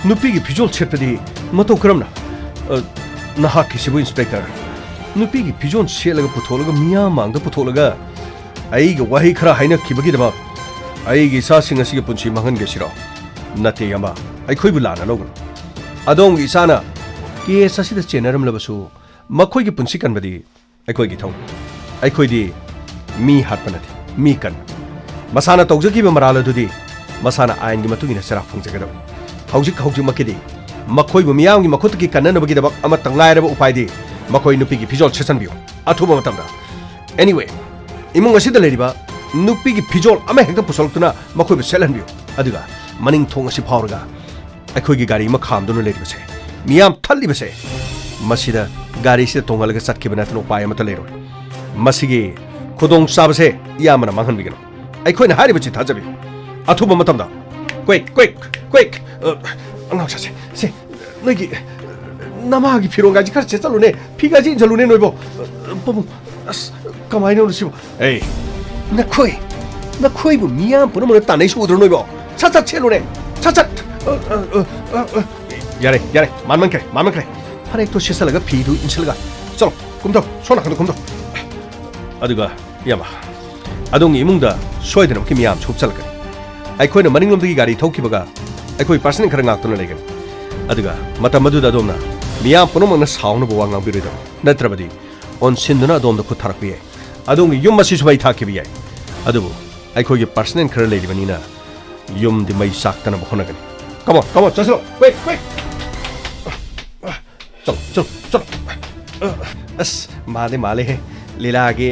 ꯅꯨꯄꯤꯒꯤ ꯐꯤꯖꯣꯜ ꯁꯦꯠꯄꯗꯤ ꯃꯇꯧ ꯀꯔꯝꯅ? ꯑ, ꯅꯍꯥꯛꯀꯤꯁꯤꯕꯨ, ꯏꯟꯁꯄꯦꯛꯇꯔ, ꯅꯨꯄꯤꯒꯤ ꯐꯤꯖꯣꯜ ꯁꯦꯠꯂꯒ ꯄꯨꯊꯣꯛꯂꯒ ꯃꯤꯌꯥꯝ ꯃꯥꯡꯗ ꯄꯨꯊꯣꯛꯂꯒ ꯑꯩꯒ ꯋꯥꯍꯩ ꯈꯔ ꯍꯥꯏꯅꯈꯤꯕꯒꯤꯗꯃꯛ ꯑꯩꯒꯤ ꯏꯆꯥꯁꯤꯡ ꯑꯁꯤꯒꯤ ꯄꯨꯟꯁꯤ ꯃꯥꯡꯍꯟꯒꯦ ꯁꯤꯔꯣ? ꯅꯠꯇꯦ, ꯏꯌꯥꯝꯕ, ꯑꯩꯈꯣꯏꯕꯨ ꯂꯥꯟꯅ ꯂꯧꯒꯅꯨ꯫ ꯑꯗꯣꯝꯒꯤ ꯏꯆꯥꯅ ꯀꯦꯁ ꯑꯁꯤꯗ ꯆꯦꯟꯅꯔꯝꯂꯕꯁꯨ ꯃꯈꯣꯏꯒꯤ ꯄꯨꯟꯁꯤ ꯀꯟꯕꯗꯤ ꯑꯩꯈꯣꯏꯒꯤ ꯊꯧꯅꯤ꯫ ꯑꯩꯈꯣꯏꯗꯤ ꯃꯤ ꯍꯥꯠꯄ ꯅꯠꯇꯦ, ꯃꯤ ꯀꯟꯕ꯫ ꯃꯁꯥꯅ ꯇꯧꯖꯈꯤꯕ ꯃꯔꯥꯜ ꯑꯗꯨꯗꯤ ꯃꯁꯥꯅ ꯑꯥꯏꯟꯒꯤ ꯃꯇꯨꯡ ꯏꯟꯅ ꯆꯩꯔꯥꯛ ꯐꯪꯖꯒꯗꯕꯅꯤ꯫ ꯍꯧꯖꯤꯛ ꯍꯧꯖꯤꯛꯃꯛꯀꯤꯗꯤ ꯃꯈꯣꯏꯕꯨ ꯃꯤꯌꯥꯝꯒꯤ ꯃꯈꯨꯠꯇꯒꯤ ꯀꯟꯅꯅꯕꯒꯤꯗꯃꯛ ꯑꯃꯠꯇ ꯉꯥꯏꯔꯕ ꯎꯄꯥꯏꯗꯤ ꯃꯈꯣꯏ ꯅꯨꯄꯤꯒꯤ ꯐꯤꯖꯣꯜ ꯁꯦꯠꯆꯟꯕꯤꯌꯨ꯫ ꯑꯊꯨꯕ ꯃꯇꯝꯗ꯫ Anyway, ꯏꯃꯨꯡ ꯑꯁꯤꯗ ꯂꯩꯔꯤꯕ ꯅꯨꯄꯤꯒꯤ ꯐꯤꯖꯣꯜ ꯑꯃ ꯍꯦꯛꯇ ꯄꯨꯁꯜꯂꯛꯇꯨꯅ ꯃꯈꯣꯏꯕꯨ ꯁꯦꯠꯍꯟꯕꯤꯌꯨ꯫ ꯑꯗꯨꯒ ꯃꯅꯤꯡ ꯊꯣꯡ ꯑꯁꯤ ꯐꯥꯎꯔꯒ ꯑꯩꯈꯣꯏꯒꯤ ꯒꯥꯔꯤ ꯑꯃ ꯈꯥꯝꯗꯨꯅ ꯂꯩꯔꯤꯕꯁꯦ, ꯃꯤꯌꯥꯝ ꯊꯠꯂꯤꯕꯁꯦ, ꯃꯁꯤꯗ ꯒꯥꯔꯤꯁꯤꯗ ꯇꯣꯡꯍꯜꯂꯒ ꯆꯠꯈꯤꯕ ꯅꯠꯇꯅ ꯎꯄꯥꯏ ꯑꯃꯠꯇ ꯂꯩꯔꯣꯏ꯫ ꯃꯁꯤꯒꯤ ꯈꯨꯗꯣꯡꯆꯥꯕꯁꯦ ꯏꯌꯥꯝꯕꯅ ꯃꯥꯡꯍꯟꯕꯤꯒꯅꯨ꯫ ꯑꯩꯈꯣꯏꯅ ꯍꯥꯏꯔꯤꯕꯁꯤ ꯊꯥꯖꯕꯤꯌꯨ꯫ ꯑꯊꯨꯕ ꯃꯇꯝꯗ꯫ Quick, quick, quick! ꯑ, ꯑꯉꯥꯡ ꯁꯥꯁꯦ, ꯁꯦ, ꯅꯣꯏꯒꯤ ꯅꯃꯥꯒꯤ ꯐꯤꯔꯣꯟꯒꯥꯏꯁꯤ ꯈꯔ ꯁꯦꯠꯆꯜꯂꯨꯅꯦ, ꯐꯤꯒꯥꯏꯁꯤ ꯏꯟꯁꯤꯜꯂꯨꯅꯦ ꯅꯣꯏꯕꯣ꯫ ꯄꯥꯕꯨꯡ, ꯑꯁ, ꯀꯃꯥꯏꯅ ꯁꯤꯕꯣ? ꯑꯦ, ꯅꯈꯣꯏ, ꯅꯈꯣꯏꯕꯨ ꯃꯤꯌꯥꯝ ꯄꯨꯝꯅꯃꯛꯅ ꯇꯥꯟꯅꯩꯁꯤ ꯎꯗ꯭ꯔꯣ ꯅꯣꯏꯕꯣ? ꯁꯠ ꯁꯠ ꯁꯦꯠꯂꯨꯅꯦ, ꯁꯠ ꯁꯠ꯫ ꯑ, ꯑ, ꯑ, ꯑ, ꯑ꯫ ꯌꯥꯔꯦ, ꯌꯥꯔꯦ, ꯃꯥꯟꯃꯟꯈ꯭ꯔꯦ, ꯃꯥꯟꯃꯟꯈ꯭ꯔꯦ꯫ ꯐꯅꯦꯛꯇꯣ ꯁꯦꯠꯆꯜꯂꯒ ꯐꯤꯗꯨ ꯏꯟꯁꯤꯜꯂꯒ ꯆꯠꯂꯣ, ꯀꯨꯝꯊꯧ, ꯁꯣꯝ ꯅꯥꯀꯟꯗ ꯀꯨꯝꯊꯧ꯫ ꯑꯗꯨꯒ ꯏꯌꯥꯝꯕ, ꯑꯗꯣꯝꯒꯤ ꯏꯃꯨꯡꯗ ꯁꯣꯏꯗꯅꯃꯛꯀꯤ ꯃꯤꯌꯥꯝ ꯁꯨꯞꯆꯜꯂꯛꯀꯅꯤ꯫ ꯑꯩꯈꯣꯏꯅ ꯃꯅꯤꯡꯂꯣꯝꯗꯒꯤ ꯒꯥꯔꯤ ꯊꯧꯈꯤꯕꯒ ꯑꯩꯈꯣꯏ ꯄꯔꯁꯅꯦꯜ ꯈꯔ ꯉꯥꯛꯇꯨꯅ ꯂꯩꯒꯅꯤ꯫ ꯑꯗꯨꯒ ꯃꯇꯝ ꯑꯗꯨꯗ ꯑꯗꯣꯝꯅ ꯃꯤꯌꯥꯝ ꯄꯨꯝꯅꯃꯛꯅ ꯁꯥꯎꯅꯕ ꯋꯥ ꯉꯥꯡꯕꯤꯔꯣꯏꯗꯕꯅꯤ꯫ ꯅꯠꯇ꯭ꯔꯕꯗꯤ ꯑꯣꯟꯁꯤꯟꯗꯨꯅ ꯑꯗꯣꯝꯗ ꯈꯨꯠ ꯊꯥꯔꯛꯄ ꯌꯥꯏ꯫ ꯑꯗꯣꯝꯒꯤ ꯌꯨꯝ ꯑꯁꯤꯁꯨ ꯃꯩ ꯊꯥꯛꯈꯤꯕ ꯌꯥꯏ꯫ ꯑꯗꯨꯕꯨ ꯑꯩꯈꯣꯏꯒꯤ ꯄꯔꯁꯅꯦꯜ ꯈꯔ ꯂꯩꯔꯤꯕꯅꯤꯅ ꯌꯨꯝꯗꯤ ꯃꯩ ꯆꯥꯛꯇꯅꯕ ꯍꯣꯠꯅꯒꯅꯤ꯫ Come on, come on, ꯆꯠꯁꯤꯔꯣ? Quick, quick! ꯆꯠꯂꯣ, ꯆꯠꯂꯣ, ꯆꯠꯂꯣ꯫ ꯑꯁ, ꯃꯥꯜꯂꯦ, ꯃꯥꯜꯂꯦꯍꯦ꯫ ꯂꯤꯂꯥꯒꯤ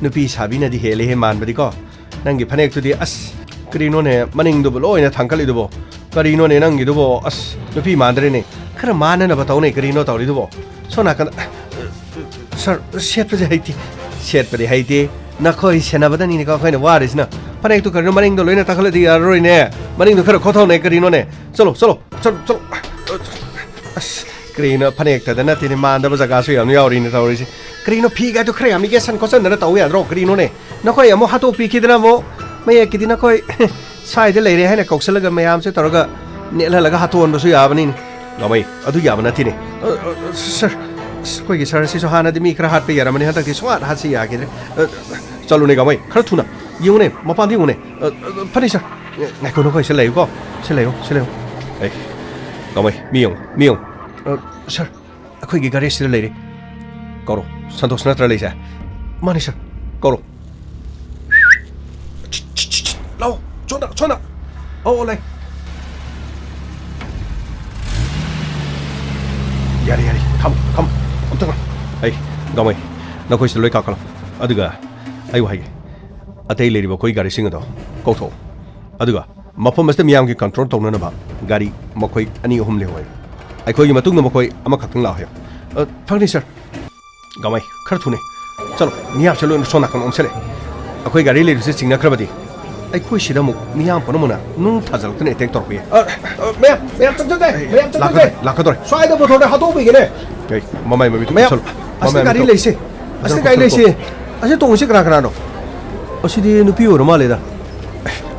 ꯅꯨꯄꯤ ꯁꯥꯕꯤꯅꯗꯤ ꯍꯦꯜꯂꯦꯍꯦ ꯃꯥꯟꯕꯗꯤꯀꯣ꯫ ꯅꯪꯒꯤ ꯐꯅꯦꯛꯇꯨꯗꯤ, ꯑꯁ, ꯀꯔꯤꯅꯣꯅꯦ, ꯃꯅꯤꯡꯗꯨꯕꯨ ꯂꯣꯏꯅ ꯊꯥꯡꯀꯠꯂꯤꯗꯨꯕꯣ? ꯀꯔꯤꯅꯣꯅꯦ ꯅꯪꯒꯤꯗꯨꯕꯣ? ꯑꯁ, ꯅꯨꯄꯤ ꯃꯥꯟꯗ꯭ꯔꯦꯅꯦ꯫ ꯈꯔ ꯃꯥꯟꯅꯅꯕ ꯇꯧꯅꯦ, ꯀꯔꯤꯅꯣ ꯇꯧꯔꯤꯗꯨꯕꯣ? ꯁꯣꯝ ꯅꯥꯀꯟꯗ, ꯁꯥꯔ, ꯁꯦꯠꯄꯁꯦ ꯍꯩꯇꯦ꯫ ꯁꯦꯠꯄꯗꯤ ꯍꯩꯇꯦ꯫ ꯅꯈꯣꯏ ꯁꯦꯟꯅꯕꯗꯅꯤꯅꯦꯀꯣ ꯑꯩꯈꯣꯏꯅ ꯋꯥꯔꯤꯁꯤꯅ꯫ ꯐꯅꯦꯛꯇꯨ ꯀꯔꯤꯅꯣ ꯃꯅꯤꯡꯗ ꯂꯣꯏꯅ ꯇꯥꯈꯠꯂꯗꯤ ꯌꯥꯔꯔꯣꯏꯅꯦ꯫ ꯃꯅꯤꯡꯗꯣ ꯈꯔ ꯈꯣꯊꯧꯅꯦ, ꯀꯔꯤꯅꯣꯅꯦ? ꯆꯠꯂꯣ, ꯆꯠꯂꯣ, ꯆꯠꯂꯣ, ꯆꯠꯂꯣ꯫ ꯑꯁ, ꯀꯔꯤꯅꯣ ꯐꯅꯦꯛꯇꯗ ꯅꯠꯇꯦꯅꯦ, ꯃꯥꯟꯗꯕ ꯖꯒꯥꯁꯨ ꯌꯥꯝ ꯌꯥꯎꯔꯤꯅꯦ ꯇꯧꯔꯤꯁꯦ꯫ ꯀꯔꯤꯅꯣ ꯐꯤꯒꯗꯨ ꯈꯔ ꯌꯥꯝ ꯌꯦꯠꯁꯟ ꯈꯣꯠꯆꯟꯗꯅ ꯇꯧꯕ ꯌꯥꯗ꯭ꯔꯣ? ꯀꯔꯤꯅꯣꯅꯦ? ꯅꯈꯣꯏ ꯑꯃꯨꯛ ꯍꯥꯠꯇꯣꯛꯄꯤꯈꯤꯗꯅ ꯑꯃꯨꯛ ꯃꯌꯦꯛꯀꯤꯗꯤ ꯅꯈꯣꯏ ꯁ꯭ꯋꯥꯏꯗ ꯂꯩꯔꯦ ꯍꯥꯏꯅ ꯀꯧꯁꯜꯂꯒ ꯃꯌꯥꯝꯁꯦ ꯇꯧꯔꯒ ꯅꯦꯠꯍꯜꯂꯒ ꯍꯥꯠꯇꯣꯛꯍꯟꯕꯁꯨ ꯌꯥꯕꯅꯤꯅꯦ꯫ ꯒꯥꯃꯩ, ꯑꯗꯨ ꯌꯥꯕ ꯅꯠꯇꯦꯅꯦ꯫ ꯑ, ꯑ, ꯁꯥꯔ, ꯑꯁ, ꯑꯩꯈꯣꯏꯒꯤ ꯁꯥꯔ ꯑꯁꯤꯁꯨ ꯍꯥꯟꯅꯗꯤ ꯃꯤ ꯈꯔ ꯍꯥꯠꯄ ꯌꯥꯔꯝꯕꯅꯤ, ꯍꯟꯗꯛꯇꯤ ꯁꯨꯡꯍꯥꯠ ꯍꯥꯠꯁꯤ ꯌꯥꯈꯤꯗ꯭ꯔꯦ꯫ ꯑ, ꯆꯠꯂꯨꯅꯦ ꯒꯥꯃꯩ, ꯈꯔ ꯊꯨꯅ꯫ ꯌꯦꯡꯉꯨꯅꯦ, ꯃꯄꯥꯟꯗ ꯌꯦꯡꯉꯨꯅꯦ꯫ ꯑ, ꯑ, ꯐꯅꯤ ꯁꯥꯔ꯫ ꯉꯥꯏꯈꯣ, ꯅꯈꯣꯏ ꯁꯤ ꯂꯩꯌꯨꯀꯣ꯫ ꯁꯤ ꯂꯩꯌꯨ, ꯁꯤ ꯂꯩꯌꯨ꯫ ꯑꯦ, ꯒꯥꯃꯩ, ꯃꯤ ꯌꯦꯡꯉꯨ, ꯃꯤ ꯌꯦꯡꯉꯨ꯫ ꯑ, ꯁꯥꯔ, ꯑꯩꯈꯣꯏꯒꯤ ꯒꯥꯔꯤ ꯑꯁꯤꯗ ꯂꯩꯔꯦ꯫ ꯀꯧꯔꯣ, ꯁꯟꯇꯣꯁ ꯅꯠꯇ꯭ꯔ ꯂꯩꯁꯦ? ꯃꯥꯅꯤ ꯁꯥꯔ, ꯀꯧꯔꯣ꯫ ꯂꯥꯛꯑꯣ, ꯁꯣꯝꯗ, ꯁꯣꯝꯗ꯫ ꯑꯧ, ꯑꯧ, ꯂꯩ꯫ ꯌꯥꯔꯦ, ꯌꯥꯔꯦ, ꯈꯝ, ꯈꯝ, ꯑꯝꯇ ꯉꯥꯏ꯫ ꯑꯩ, ꯒꯥꯃꯩ, ꯅꯈꯣꯏꯁꯤꯗ ꯂꯣꯏ ꯀꯥꯈꯠꯂꯣ꯫ ꯑꯗꯨꯒ ꯑꯩ ꯋꯥ ꯍꯥꯏꯒꯦ꯫ ꯑꯇꯩ ꯂꯩꯔꯤꯕ ꯑꯩꯈꯣꯏ ꯒꯥꯔꯤꯁꯤꯡ ꯑꯗꯣ ꯀꯧꯊꯣꯛꯑꯣ꯫ ꯑꯗꯨꯒ ꯃꯐꯝ ꯑꯁꯤꯗ ꯃꯤꯌꯥꯝꯒꯤ ꯀꯟꯇ꯭ꯔꯣꯜ ꯇꯧꯅꯅꯕ ꯒꯥꯔꯤ ꯃꯈꯣꯏ ꯑꯅꯤ ꯑꯍꯨꯝ ꯂꯩꯍꯧ ꯍꯥꯏꯌꯨ꯫ ꯑꯩꯈꯣꯏꯒꯤ ꯃꯇꯨꯡꯗ ꯃꯈꯣꯏ ꯑꯃꯈꯛꯇꯪ ꯂꯥꯛꯑꯣ ꯍꯥꯏꯌꯨ꯫ ꯑ, ꯐꯪꯅꯤ ꯁꯥꯔ꯫ ꯒꯥꯃꯩ, ꯈꯔ ꯊꯨꯅꯦ꯫ ꯆꯠꯂꯣ, ꯃꯤꯌꯥꯝꯁꯦ ꯂꯣꯏꯅ ꯁꯣꯝ ꯅꯥꯀꯟ ꯑꯣꯟꯁꯤꯜꯂꯦ꯫ ꯑꯩꯈꯣꯏ ꯒꯥꯔꯤ ꯂꯩꯔꯤꯁꯦ ꯆꯤꯡꯅꯈ꯭ꯔꯕꯗꯤ ꯑꯩꯈꯣꯏ ꯁꯤꯗ ꯑꯃꯨꯛ ꯃꯤꯌꯥꯝ ꯄꯨꯝꯅꯃꯛꯅ ꯅꯨꯡ ꯊꯥꯖꯤꯜꯂꯛꯇꯅ ꯑꯦꯇꯦꯛ ꯇꯧꯔꯛꯄ ꯌꯥꯏ꯫ ꯑ, ꯑ, ꯃꯌꯥꯝ, ꯃꯌꯥꯝ ꯆꯪꯁꯤꯟꯁꯦ, ꯃꯌꯥꯝ ꯆꯪꯁꯤꯟꯁꯦ꯫ ꯂꯥꯛꯀꯗꯧꯔꯦ, ꯂꯥꯛꯀꯗꯧꯔꯦ꯫ ꯁ꯭ꯋꯥꯏꯗ ꯄꯨꯊꯣꯛꯑꯒ ꯍꯥꯠꯇꯣꯛꯄꯤꯒꯦꯅꯦ꯫ ꯑꯦ, ꯃꯃꯥꯏ ꯃꯃꯤꯠꯇꯣ ꯃꯌꯥꯝ, ꯀꯨꯞꯁꯜꯂꯨ꯫ ꯑꯁꯤꯗ ꯃꯃꯥꯏ ꯒꯥꯔꯤ ꯃꯃꯤꯠꯇꯣ ꯂꯩꯁꯦ꯫ ꯑꯁꯤꯗ ꯒꯥꯔꯤ ꯂꯩꯁꯦ꯫ ꯑꯁꯤ ꯇꯣꯡꯉꯤꯁꯤ ꯀꯅꯥ ꯀꯅꯥꯅꯣ? ꯑꯁꯤꯗꯤ ꯅꯨꯄꯤ ꯑꯣꯏꯔ ꯃꯥꯜꯂꯦꯗ꯫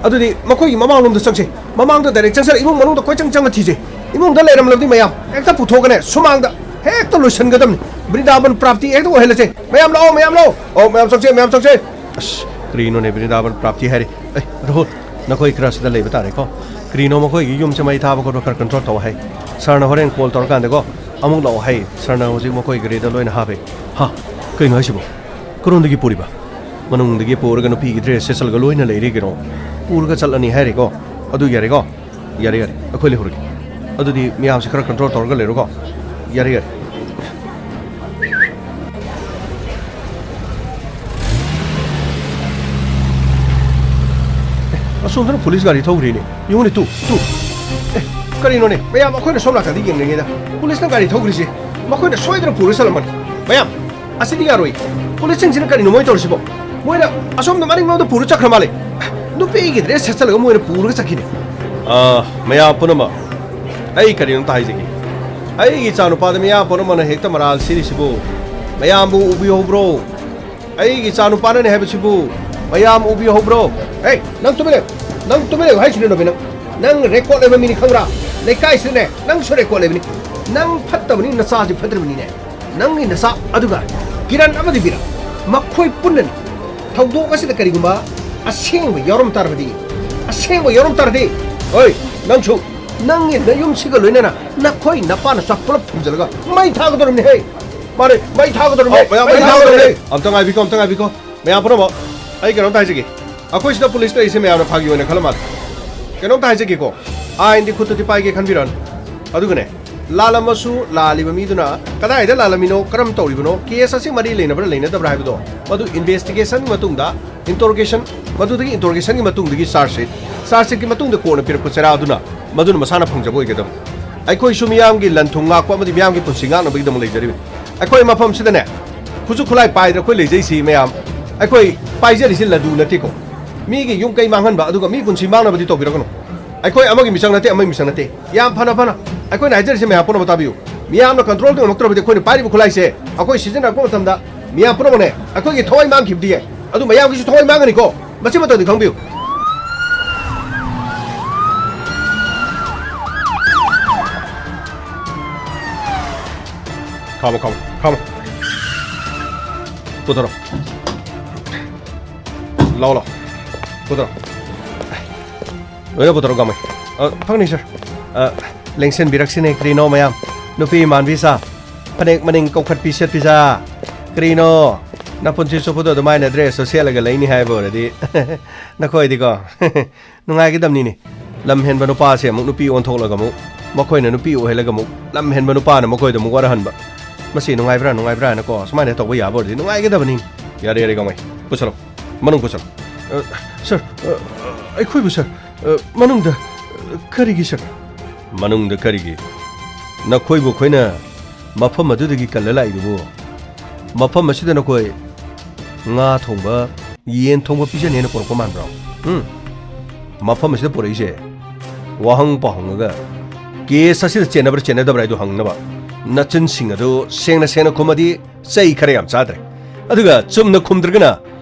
ꯑꯗꯨꯗꯤ ꯃꯈꯣꯏꯒꯤ ꯃꯃꯥꯡꯂꯣꯝꯗ ꯆꯪꯁꯦ꯫ ꯃꯃꯥꯡꯗ ꯗꯥꯏꯔꯦꯛ ꯆꯪꯁꯜꯂ ꯏꯃꯨꯡ ꯃꯅꯨꯡꯗ ꯀꯣꯏꯆꯪ ꯆꯪꯉ ꯊꯤꯁꯦ꯫ ꯏꯃꯨꯡꯗ ꯂꯩꯔꯝꯂꯕꯗꯤ ꯃꯌꯥꯝ ꯍꯦꯛꯇ ꯄꯨꯊꯣꯛꯑꯒꯅꯦ ꯁꯨꯃꯥꯡꯗ ꯍꯦꯛꯇ ꯂꯣꯏꯁꯤꯟꯒꯗꯕꯅꯤ꯫ ꯕ꯭ꯔꯤꯟꯗꯥꯕꯟ ꯄ꯭ꯔꯥꯞꯇꯤ ꯍꯦꯛꯇ ꯑꯣꯏꯍꯜꯂꯁꯦ꯫ ꯃꯌꯥꯝ ꯂꯥꯛꯑꯣ, ꯃꯌꯥꯝ ꯂꯥꯛꯑꯣ꯫ ꯑꯧ, ꯃꯌꯥꯝ ꯆꯪꯁꯦ, ꯃꯌꯥꯝ ꯆꯪꯁꯦ꯫ ꯑꯁ, ꯀꯔꯤꯅꯣꯅꯦ ꯕ꯭ꯔꯤꯟꯗꯥꯕꯟ ꯄ꯭ꯔꯥꯞꯇꯤ ꯍꯥꯏꯔꯤ? ꯑꯦ, ꯔꯥꯍꯨꯜ, ꯅꯈꯣꯏ ꯈꯔ ꯁꯤꯗ ꯂꯩꯕ ꯇꯥꯔꯦꯀꯣ꯫ ꯀꯔꯤꯅꯣ ꯃꯈꯣꯏꯒꯤ ꯌꯨꯝꯁꯦ ꯃꯩ ꯊꯥꯕ ꯈꯣꯠꯄ ꯈꯔ ꯀꯟꯇ꯭ꯔꯣꯜ ꯇꯧ ꯍꯥꯏ꯫ ꯁꯥꯔꯅ ꯍꯣꯔꯦꯟ ꯀꯣꯜ ꯇꯧꯔꯀꯥꯟꯗꯀꯣ ꯑꯃꯨꯛ ꯂꯥꯛꯑꯣ ꯍꯥꯏ꯫ ꯁꯥꯔꯅ ꯍꯧꯖꯤꯛ ꯃꯈꯣꯏ ꯒꯥꯔꯤꯗ ꯂꯣꯏꯅ ꯍꯥꯞꯄꯦ꯫ ꯍꯥ? ꯀꯩꯅꯣ ꯍꯥꯏꯁꯤꯕꯣ? ꯀꯔꯣꯝꯗꯒꯤ ꯄꯨꯔꯤꯕ? ꯃꯅꯨꯡꯗꯒꯤ ꯄꯨꯔꯒ ꯅꯨꯄꯤꯒꯤ ꯗ꯭ꯔꯦꯁ ꯁꯦꯠꯆꯜꯂꯒ ꯂꯣꯏꯅ ꯂꯩꯔꯤ ꯀꯩꯅꯣ꯫ ꯄꯨꯔꯒ ꯆꯠꯂꯅꯤ ꯍꯥꯏꯔꯦꯀꯣ꯫ ꯑꯗꯨ ꯌꯥꯔꯦꯀꯣ? ꯌꯥꯔꯦ, ꯌꯥꯔꯦ꯫ ꯑꯩꯈꯣꯏ ꯂꯩꯍꯧꯔꯒꯦ꯫ ꯑꯗꯨꯗꯤ ꯃꯌꯥꯝꯁꯦ ꯈꯔ ꯀꯟꯇ꯭ꯔꯣꯜ ꯇꯧꯔꯒ ꯂꯩꯔꯣꯀꯣ꯫ ꯌꯥꯔꯦ, ꯌꯥꯔꯦ꯫ ꯑꯦ, ꯑꯁꯣꯝꯗꯅ ꯄꯨꯂꯤꯁ ꯒꯥꯔꯤ ꯊꯧꯈ꯭ꯔꯦꯅꯦ꯫ ꯌꯦꯡꯉꯨꯅꯦ, ꯇꯨ, ꯇꯨ꯫ ꯑꯦ, ꯀꯔꯤꯅꯣꯅꯦ ꯃꯌꯥꯝ, ꯑꯩꯈꯣꯏꯅ ꯁꯣꯝ ꯅꯥꯀꯟꯗ ꯌꯦꯡꯂꯤꯉꯩꯗ ꯄꯨꯂꯤꯁꯅ ꯒꯥꯔꯤ ꯊꯧꯈ꯭ꯔꯤꯁꯤ ꯃꯈꯣꯏꯅ ꯁꯣꯏꯗꯅ ꯄꯨꯔ ꯆꯠꯂꯝꯃꯅꯤ꯫ ꯃꯌꯥꯝ, ꯑꯁꯤꯗꯤ ꯌꯥꯔꯣꯏ꯫ ꯄꯨꯂꯤꯁꯁꯤꯡꯁꯤꯅ ꯀꯔꯤꯅꯣ ꯃꯣꯏ ꯇꯧꯔꯤꯁꯤꯕꯣ? ꯃꯣꯏꯅ ꯑꯁꯣꯝꯗ ꯃꯅꯤꯡꯂꯣꯝꯗ ꯄꯨꯔ ꯆꯠꯈ꯭ꯔ ꯃꯥꯜꯂꯦ꯫ ꯅꯨꯄꯤꯒꯤ ꯗ꯭ꯔꯦꯁ ꯁꯦꯠꯆꯜꯂꯒ ꯃꯣꯏꯅ ꯄꯨꯔꯒ ꯆꯠꯈꯤꯅꯦ꯫ ꯑ, ꯃꯌꯥꯝ ꯄꯨꯝꯅꯃꯛ, ꯑꯩ ꯀꯔꯤꯅꯣꯝꯇ ꯍꯥꯏꯖꯒꯦ꯫ ꯑꯩꯒꯤ ꯏꯆꯥꯅꯨꯄꯥꯗ ꯃꯌꯥꯝ ꯄꯨꯝꯅꯃꯛꯅ ꯍꯦꯛꯇ ꯃꯔꯥꯜ ꯁꯤꯔꯤꯁꯤꯕꯨ ꯃꯌꯥꯝꯕꯨ ꯎꯕꯤꯍꯧꯕ꯭ꯔꯣ? ꯑꯩꯒꯤ ꯏꯆꯥꯅꯨꯄꯥꯅꯅꯦ ꯍꯥꯏꯕꯁꯤꯕꯨ ꯃꯌꯥꯝ ꯎꯕꯤꯍꯧꯕ꯭ꯔꯣ? ꯑꯦ, ꯅꯪ ꯇꯨꯃꯤꯟ ꯂꯩꯌꯨ꯫ ꯅꯪ ꯇꯨꯃꯤꯟ ꯂꯩꯌꯨ ꯍꯥꯏꯁꯤꯅꯤ ꯅꯣꯕꯤ ꯅꯪ꯫ ꯅꯪ ꯔꯦꯀꯣꯔꯗ ꯂꯩꯕ ꯃꯤꯅꯤ ꯈꯪꯕ꯭ꯔꯥ? ꯂꯩꯀꯥꯏꯁꯤꯗꯅꯦ ꯅꯪꯁꯨ ꯔꯦꯀꯣꯔꯗ ꯂꯩꯕꯅꯤ꯫ ꯅꯪ ꯐꯠꯇꯕꯅꯤ, ꯅꯆꯥꯁꯤ ꯐꯠꯇ꯭ꯔꯕꯅꯤꯅꯦ꯫ ꯅꯪꯒꯤ ꯅꯆꯥ ꯑꯗꯨꯒ ꯀꯤꯔꯟ ꯑꯃꯗꯤ ꯕꯤꯔꯥ, ꯃꯈꯣꯏ ꯄꯨꯟꯅꯅꯤ ꯊꯧꯗꯣꯛ ꯑꯁꯤꯗ ꯀꯔꯤꯒꯨꯝꯕ ꯑꯁꯦꯡꯕ ꯌꯥꯎꯔꯝ ꯇꯥꯔꯕꯗꯤ, ꯑꯁꯦꯡꯕ ꯌꯥꯎꯔꯝ ꯇꯥꯔꯗꯤ, ꯍꯣꯏ, ꯅꯪꯁꯨ ꯅꯪꯒꯤ ꯅꯌꯨꯝꯁꯤꯒ ꯂꯣꯏꯅꯅ ꯅꯈꯣꯏ ꯅꯄꯥ ꯅꯆꯥ ꯄꯨꯂꯞ ꯐꯨꯝꯖꯤꯜꯂꯒ ꯃꯩ ꯊꯥꯒꯗꯧꯔꯤꯕꯅꯤ ꯍꯦ꯫ ꯃꯥꯅꯦ, ꯃꯩ ꯊꯥꯒꯗꯧꯔꯤꯕꯅꯤ꯫ ꯑꯣ, ꯃꯌꯥꯝ ꯃꯩ ꯃꯩ ꯊꯥꯒꯗꯧꯔꯤꯕꯅꯤ꯫ ꯊꯥꯒꯗꯧꯔꯤꯕꯅꯤ꯫ ꯑꯝꯇ ꯉꯥꯏꯕꯤꯀꯣ, ꯑꯝꯇ ꯉꯥꯏꯕꯤꯀꯣ꯫ ꯃꯌꯥꯝ ꯄꯨꯝꯅꯃꯛ, ꯑꯩ ꯀꯩꯅꯣꯝꯇ ꯍꯥꯏꯖꯒꯦ꯫ ꯑꯩꯈꯣꯏ ꯁꯤꯗ ꯄꯨꯂꯤꯁ ꯂꯩꯔꯤꯁꯦ ꯃꯌꯥꯝꯅ ꯐꯥꯒꯤ ꯑꯣꯏꯅ ꯈꯜꯂ ꯃꯥꯜꯂꯦ꯫ ꯀꯩꯅꯣꯝꯇ ꯍꯥꯏꯖꯒꯦꯀꯣ, ꯑꯥꯏꯟꯗꯤ ꯈꯨꯠꯇꯗꯤ ꯄꯥꯏꯒꯦ ꯈꯟꯕꯤꯔꯛꯑꯅꯨ꯫ ꯑꯗꯨꯒꯅꯦ, ꯂꯥꯜꯂꯝꯃꯁꯨ ꯂꯥꯜꯂꯤꯕ ꯃꯤꯗꯨꯅ ꯀꯗꯥꯏꯗ ꯂꯥꯜꯂꯝꯃꯤꯅꯣ, ꯀꯔꯝ ꯇꯧꯔꯤꯕꯅꯣ, ꯀꯦꯁ ꯑꯁꯤ ꯃꯔꯤ ꯂꯩꯅꯕ꯭ꯔꯥ ꯂꯩꯅꯗꯕ꯭ꯔꯥ ꯍꯥꯏꯕꯗꯣ, ꯃꯗꯨ ꯏꯟꯚꯦꯁꯇꯤꯒꯦꯁꯟꯒꯤ ꯃꯇꯨꯡꯗ, ꯏꯟꯇꯣꯔꯣꯒꯦꯁꯟ, ꯃꯗꯨꯗꯒꯤ ꯏꯟꯇꯣꯔꯣꯒꯦꯁꯟꯒꯤ ꯃꯇꯨꯡꯗꯒꯤ ꯆꯥꯔꯖ ꯁꯤꯠ, ꯆꯥꯔꯖ ꯁꯤꯠꯀꯤ ꯃꯇꯨꯡꯗ ꯀꯣꯔꯠꯅ ꯄꯤꯔꯛꯄ ꯆꯩꯔꯥꯛ ꯑꯗꯨꯅ ꯃꯗꯨꯅ ꯃꯁꯥꯅ ꯐꯪꯖꯕ ꯑꯣꯏꯒꯗꯕꯅꯤ꯫ ꯑꯩꯈꯣꯏꯁꯨ ꯃꯤꯌꯥꯝꯒꯤ ꯂꯟ ꯊꯨꯝ ꯉꯥꯛꯄ ꯑꯃꯗꯤ ꯃꯤꯌꯥꯝꯒꯤ ꯄꯨꯟꯁꯤ ꯉꯥꯛꯅꯕꯒꯤꯗꯃꯛ ꯂꯩꯖꯔꯤꯕꯅꯤ꯫ ꯑꯩꯈꯣꯏ ꯃꯐꯝꯁꯤꯗꯅꯦ, ꯈꯨꯠꯁꯨ ꯈꯨꯠꯂꯥꯏ ꯄꯥꯏꯗꯅ ꯑꯩꯈꯣꯏ ꯂꯩꯖꯩꯁꯤ ꯃꯌꯥꯝ꯫ ꯑꯩꯈꯣꯏ ꯄꯥꯏꯖꯔꯤꯁꯤ ꯂꯗꯨ ꯅꯠꯇꯦꯀꯣ꯫ ꯃꯤꯒꯤ ꯌꯨꯝ ꯀꯩ ꯃꯥꯡꯍꯟꯕ, ꯑꯗꯨꯒ ꯃꯤ ꯄꯨꯟꯁꯤ ꯃꯥꯡꯅꯕꯗꯤ ꯇꯧꯕꯤꯔꯛꯀꯅꯨ꯫ ꯑꯩꯈꯣꯏ ꯑꯃꯒꯤ ꯃꯤꯆꯪ ꯅꯠꯇꯦ, ꯑꯃꯒꯤ ꯃꯤꯆꯪ ꯅꯠꯇꯦ꯫ ꯌꯥꯝ ꯐꯅ ꯐꯅ ꯑꯩꯈꯣꯏꯅ ꯍꯥꯏꯖꯔꯤꯁꯤ ꯃꯌꯥꯝ ꯄꯨꯝꯅꯃꯛ ꯇꯥꯕꯤꯌꯨ꯫ ꯃꯤꯌꯥꯝꯅ ꯀꯟꯇ꯭ꯔꯣꯜꯗ ꯉꯝꯃꯛꯇ꯭ꯔꯕꯗꯤ ꯑꯩꯈꯣꯏꯅ ꯄꯥꯏꯔꯤꯕ ꯈꯨꯠꯂꯥꯏꯁꯦ ꯑꯩꯈꯣꯏ ꯁꯤꯖꯤꯟꯅꯔꯛꯄ ꯃꯇꯝꯗ ꯃꯤꯌꯥꯝ ꯄꯨꯝꯅꯃꯛꯅꯦ ꯑꯩꯈꯣꯏꯒꯤ ꯊꯋꯥꯏ ꯃꯥꯡꯈꯤꯕꯗꯤ ꯌꯥꯏ꯫ ꯑꯗꯨ ꯃꯌꯥꯝꯒꯤꯁꯨ ꯊꯋꯥꯏ ꯃꯥꯡꯒꯅꯤꯀꯣ꯫ ꯃꯁꯤꯃꯇꯪꯗꯤ ꯈꯪꯕꯤꯌꯨ꯫ ꯈꯥꯝꯃꯣ, ꯈꯥꯝꯃꯣ, ꯈꯥꯝꯃꯣ꯫ ꯄꯨꯊꯔꯣ꯫ ꯂꯥꯎ, ꯂꯥꯎ꯫ ꯄꯨꯊꯔꯣ꯫ ꯂꯣꯏꯅ ꯄꯨꯊꯔꯣ, ꯒꯥꯃꯩ꯫ ꯑ, ꯐꯪꯅꯤ, ꯁꯥꯔ꯫ ꯑ, ꯂꯦꯡꯁꯤꯟꯕꯤꯔꯛꯁꯤꯅꯦ, ꯀꯔꯤꯅꯣ ꯃꯌꯥꯝ? ꯅꯨꯄꯤ ꯃꯥꯟꯕꯤ ꯁꯥ, ꯐꯅꯦꯛ ꯃꯅꯤꯡ ꯀꯧꯈꯠꯄꯤ ꯁꯦꯠꯄꯤ ꯁꯥ, ꯀꯔꯤꯅꯣ? ꯅꯄꯨꯟꯁꯤ ꯆꯨꯞꯄꯗꯣ ꯑꯗꯨꯃꯥꯏꯅ ꯗ꯭ꯔꯦꯁꯇꯣ ꯁꯦꯠꯂꯒ ꯂꯩꯅꯤ ꯍꯥꯏꯕ ꯑꯣꯏꯔꯗꯤ ꯅꯈꯣꯏꯗꯤꯀꯣ꯫ ꯅꯨꯡꯉꯥꯏꯒꯗꯕꯅꯤꯅꯦ꯫ ꯂꯝ ꯍꯦꯟꯕ ꯅꯨꯄꯥꯁꯦ ꯑꯃꯨꯛ ꯅꯨꯄꯤ ꯑꯣꯟꯊꯣꯛꯂꯒ ꯑꯃꯨꯛ ꯃꯈꯣꯏꯅ ꯅꯨꯄꯤ ꯑꯣꯏꯍꯜꯂꯒ ꯑꯃꯨꯛ ꯂꯝ ꯍꯦꯟꯕ ꯅꯨꯄꯥꯅ ꯃꯈꯣꯏꯗ ꯑꯃꯨꯛ ꯋꯥꯔꯍꯟꯕ꯫ ꯃꯁꯤ ꯅꯨꯡꯉꯥꯏꯕ꯭ꯔꯥ, ꯅꯨꯡꯉꯥꯏꯕ꯭ꯔꯥꯅꯀꯣ? ꯁꯨꯃꯥꯏꯅ ꯇꯧꯕ ꯌꯥꯕ ꯑꯣꯏꯔꯗꯤ ꯅꯨꯡꯉꯥꯏꯒꯗꯕꯅꯤ꯫ ꯌꯥꯔꯦ, ꯌꯥꯔꯦ, ꯒꯥꯃꯩ꯫ ꯄꯨꯁꯜꯂꯣ꯫ ꯃꯅꯨꯡ ꯄꯨꯁꯜꯂꯣ꯫ ꯑ, ꯁꯥꯔ, ꯑ, ꯑꯩꯈꯣꯏꯕꯨ, ꯁꯥꯔ, ꯑ, ꯃꯅꯨꯡꯗ, ꯑ, ꯀꯔꯤꯒꯤ, ꯁꯥꯔ? ꯃꯅꯨꯡꯗ ꯀꯔꯤꯒꯤ? ꯅꯈꯣꯏꯕꯨ ꯑꯩꯈꯣꯏꯅ ꯃꯐꯝ ꯑꯗꯨꯗꯒꯤ ꯀꯜꯂ ꯂꯥꯛꯏꯗꯨꯕꯨ, ꯃꯐꯝ ꯑꯁꯤꯗ ꯅꯈꯣꯏ ꯉꯥ ꯊꯣꯡꯕ, ꯌꯦꯟ ꯊꯣꯡꯕ ꯄꯤꯖꯅꯦꯅ ꯄꯨꯔꯛꯄ ꯃꯥꯟꯕ꯭ꯔꯣ? ꯎꯝ? ꯃꯐꯝ ꯑꯁꯤꯗ ꯄꯨꯔꯛꯏꯁꯦ ꯋꯥꯍꯪ ꯄꯥꯎꯍꯪꯉꯒ ꯀꯦꯁ ꯑꯁꯤꯗ ꯆꯦꯟꯅꯕ꯭ꯔꯥ ꯆꯦꯟꯅꯗꯕ꯭ꯔꯥ ꯍꯥꯏꯗꯨ ꯍꯪꯅꯕ꯫ ꯅꯆꯤꯟꯁꯤꯡ ꯑꯗꯨ ꯁꯦꯡꯅ ꯁꯦꯡꯅ ꯈꯨꯝꯃꯗꯤ ꯆꯩ ꯈꯔ ꯌꯥꯝ ꯆꯥꯗ꯭ꯔꯦ꯫ ꯑꯗꯨꯒ ꯆꯨꯝꯅ ꯈꯨꯝꯗ꯭ꯔꯒꯅ